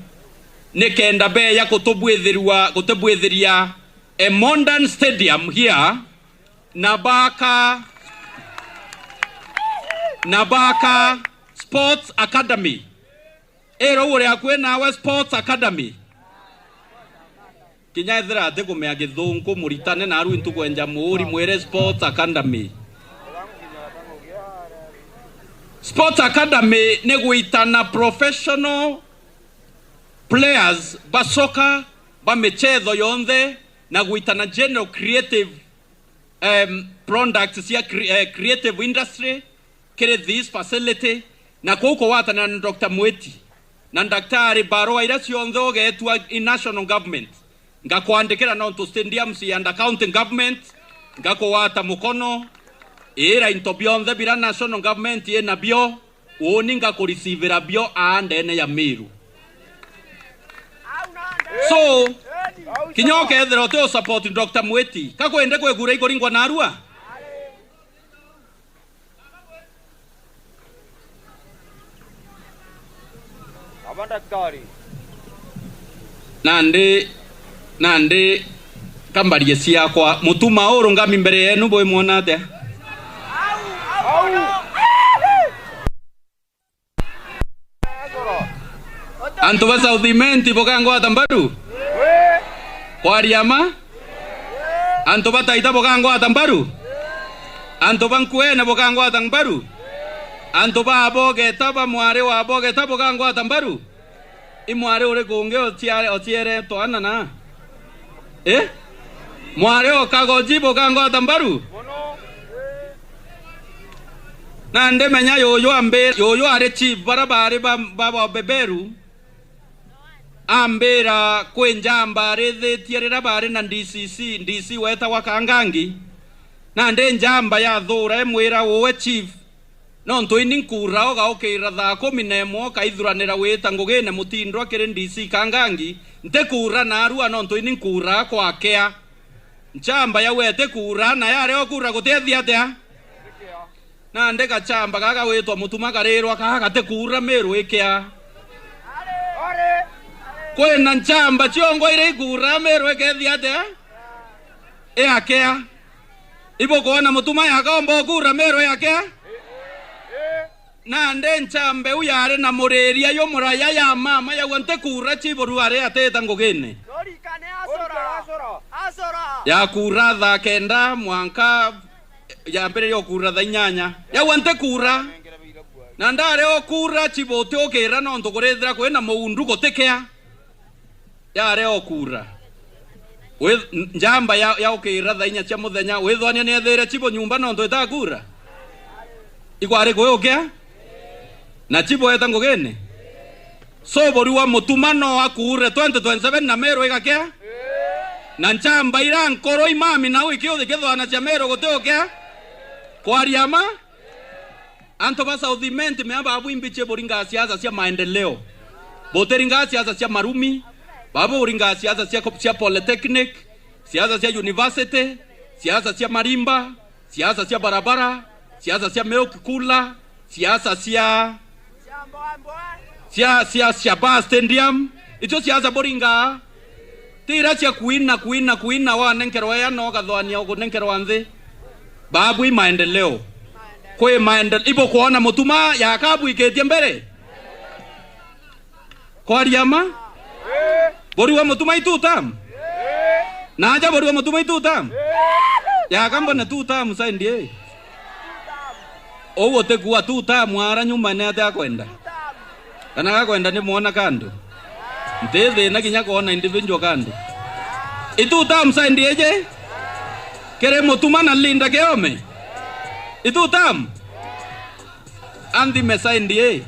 nikenda beya kutubwithirua, kutubwithiria a modern stadium here, na baka, na baka Sports Academy. Ira uri akui nawe Sports Academy. Kinya ethira atikumea Githungu, muritane naarua intu kwenja muuri, mwire Sports Academy. Sports Academy ni gwitana professional players ba soka ba michetho yonthe, na gwitana general creative, em, products cia cre-, eh, creative industry kiri this facility, na kuu kugwatanira na Doctor Mwiti na Daktari, barua iria cionthe ugeetua i national government, ngakwandikira nontu stadiums i under county government, ngakugwata mukono, ira into bionthe bira national government inabio, uuni ngakureceive-ra bio aa ndene ya Meru. So, kinya ukethira uti u support Doctor Mwiti, ka kwende kwi kura ikuringwa naarua? Aba ndagitari. Nandi, nandi, kambarie ciakwa. Mutuma urungami mbere yenu, bwimwona atia? Antu ba South Imenti bukangwata mbaru? Kwaria ma? Antu ba Taita bukangwata mbaru? Antu ba Nkuene bukangwata mbaru? Antu ba Abogeta, ba mwari wa Abogeta bukangwata mbaru? I mwari uriku ungi uciare-, uciere twana na? Eh? Mwari o Kagoji bukangwata mbaru? Nandi menya yuyu ambi-, yuyu ari chief bara bari ba, ba, ba beberu. Ambira kwi njamba arithitie riria bari na D C C, D C wetagwa Kangangi. Nandi njamba yathura imwira, uwe chief, nontu ini nkuura ugaukira thaa kumi na imwe ukaithuranira wita ngugine Mutindwa kiri D C Kangangi, ntikuura naarua nontu ini nkuura kwakea. Nchamba yauga itikuura, na yaria ukuura gutiethia atia? Nandi gachamba gaga gwitwa Mutuma karirwa kaa gatikuura Meru ikea. Kwina nchamba ciongo iria ikuura Meru ikethia atia? Iakea. Ibukwona Mutuma yakomba ukuura Meru iakea? Nandi nchamba iu yari na muriria yumuraya ya mama yauga, "Ntikuura chief uru ari atita ngugine." Yakuura thaa kenda mwanka yambiriria ukuura thaa inyanya. Yauga, "Ntikuura." Na ndari ukuura chief uti ukira nontu kurithira kwina muundu gutikea. Yaria ukuura. Wi-, njamba ya, yaukira thaa inya cia muthenya, withwania ni ethiire chief nyumba nontu itakuura? Ikwari kuyukia? Na chief eta ngugine? So buri wa Mutuma no akuure twenty twenty-seven na Meru igakea? Na njamba ira nkoro imami nau ikiuthi kithwanacia Meru gutiukia? Kwaria ma? Antu ba South Imenti mea babu imbichi buringaa siasa cia maendeleo. Butiringaa siasa cia marumi, babu buringaa siasa cia, cia polytechnic, siasa cia university, siasa cia marimba, siasa cia barabara, siasa cia milk cooler, siasa cia, cia, cia Shabaha Stadium. Icio siasa buringaa. Ti iria cia kuina, kuina, kuina, wanenkerwa ea na ugathwania ugunenkerwa nthi. Babu i maendeleo. Kwi maendeleo. Ibukwona Mutuma ya kabu ikitie mbere? Kwaria ma? Buriwa Mutuma i two term? Na aja buriwa Mutuma i two term? Ya kamba na two term saindi ii. Uu utikua two term ara nyuma ni atia akwenda? Kana gakwenda ni mwona kandu? Nti thina kinya kwona individual kandu. I two term saindi iji? Kiri Mutuma na Linda Kiome? I two term? Anthime saindi ii.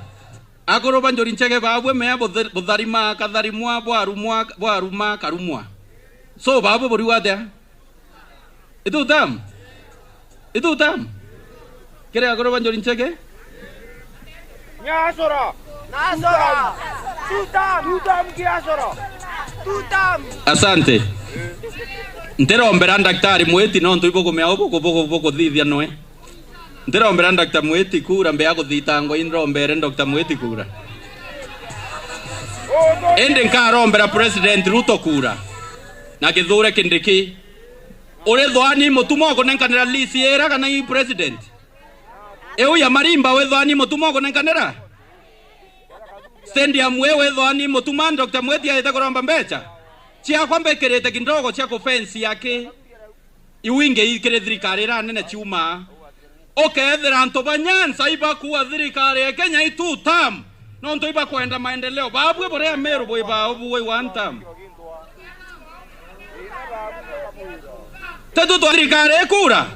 Akuru ba Njuri Ncheke babwe mea buthe-, butharima, katharimwa, bwarumwa, bwaruma, karumwa. So babwe buriwa atia? I two term? I two term? Kiri akuru ba Njuri Ncheke? Nyasora. Nasora. Two term. Two term kiasora. Two term. Asante. Ntirombera Daktari Mwiti nontu ibukumea ubu kubuku bukuthithia noe. Ntirombera Doctor Mwiti kura mbea kuthitangwa, inrombere Doctor Mwiti kura. Indi nkarombera President Ruto kura. Na Kithure Kindiki. Uri thwani Mutuma ukunenkanira list ira kana i president? Iu ya marimba wi thwani Mutuma ukunenkanira? Stadium wi wi thwani Mutuma Doctor Mwiti aite kuromba mbecha? Ciakwa mbikirite kindogo cia kufence yaki. Iu ingi ikiri thirikari ira nene ciuma. Ukethira antu ba Nyanza ibakua thirikari ya Kenya i two term, nontu ibakwenda maendeleo. Babwe buria Meru bwi bao bwi one term. Tetu twa thirikari ikura.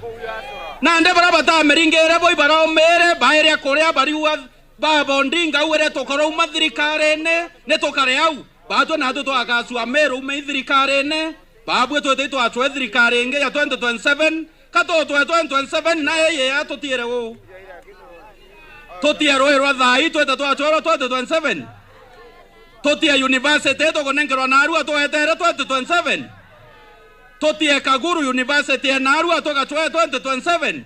Nandi baria batamiringire bo ibaromire, baire kuria bariua, Baba Odinga auire tukarouma thirikarine, ni tukare au. Batwe natwe twakacua Meru ume i thirikarine. Babwe twite twacwe thirikari ingi ya twenty twenty-seven. Ka tutwe twenty twenty-seven na eye ya tutiere u. Tutie rui rwa thai twite twacwerwa twenty twenty-seven. Tutie university tukunenkerwa narua twetere twenty twenty-seven. Tutie Kaguru University e narua tugacwe twenty twenty-seven.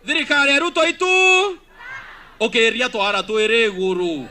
Thirikari ya Ruto itu. Ukiria twara twiri iguru.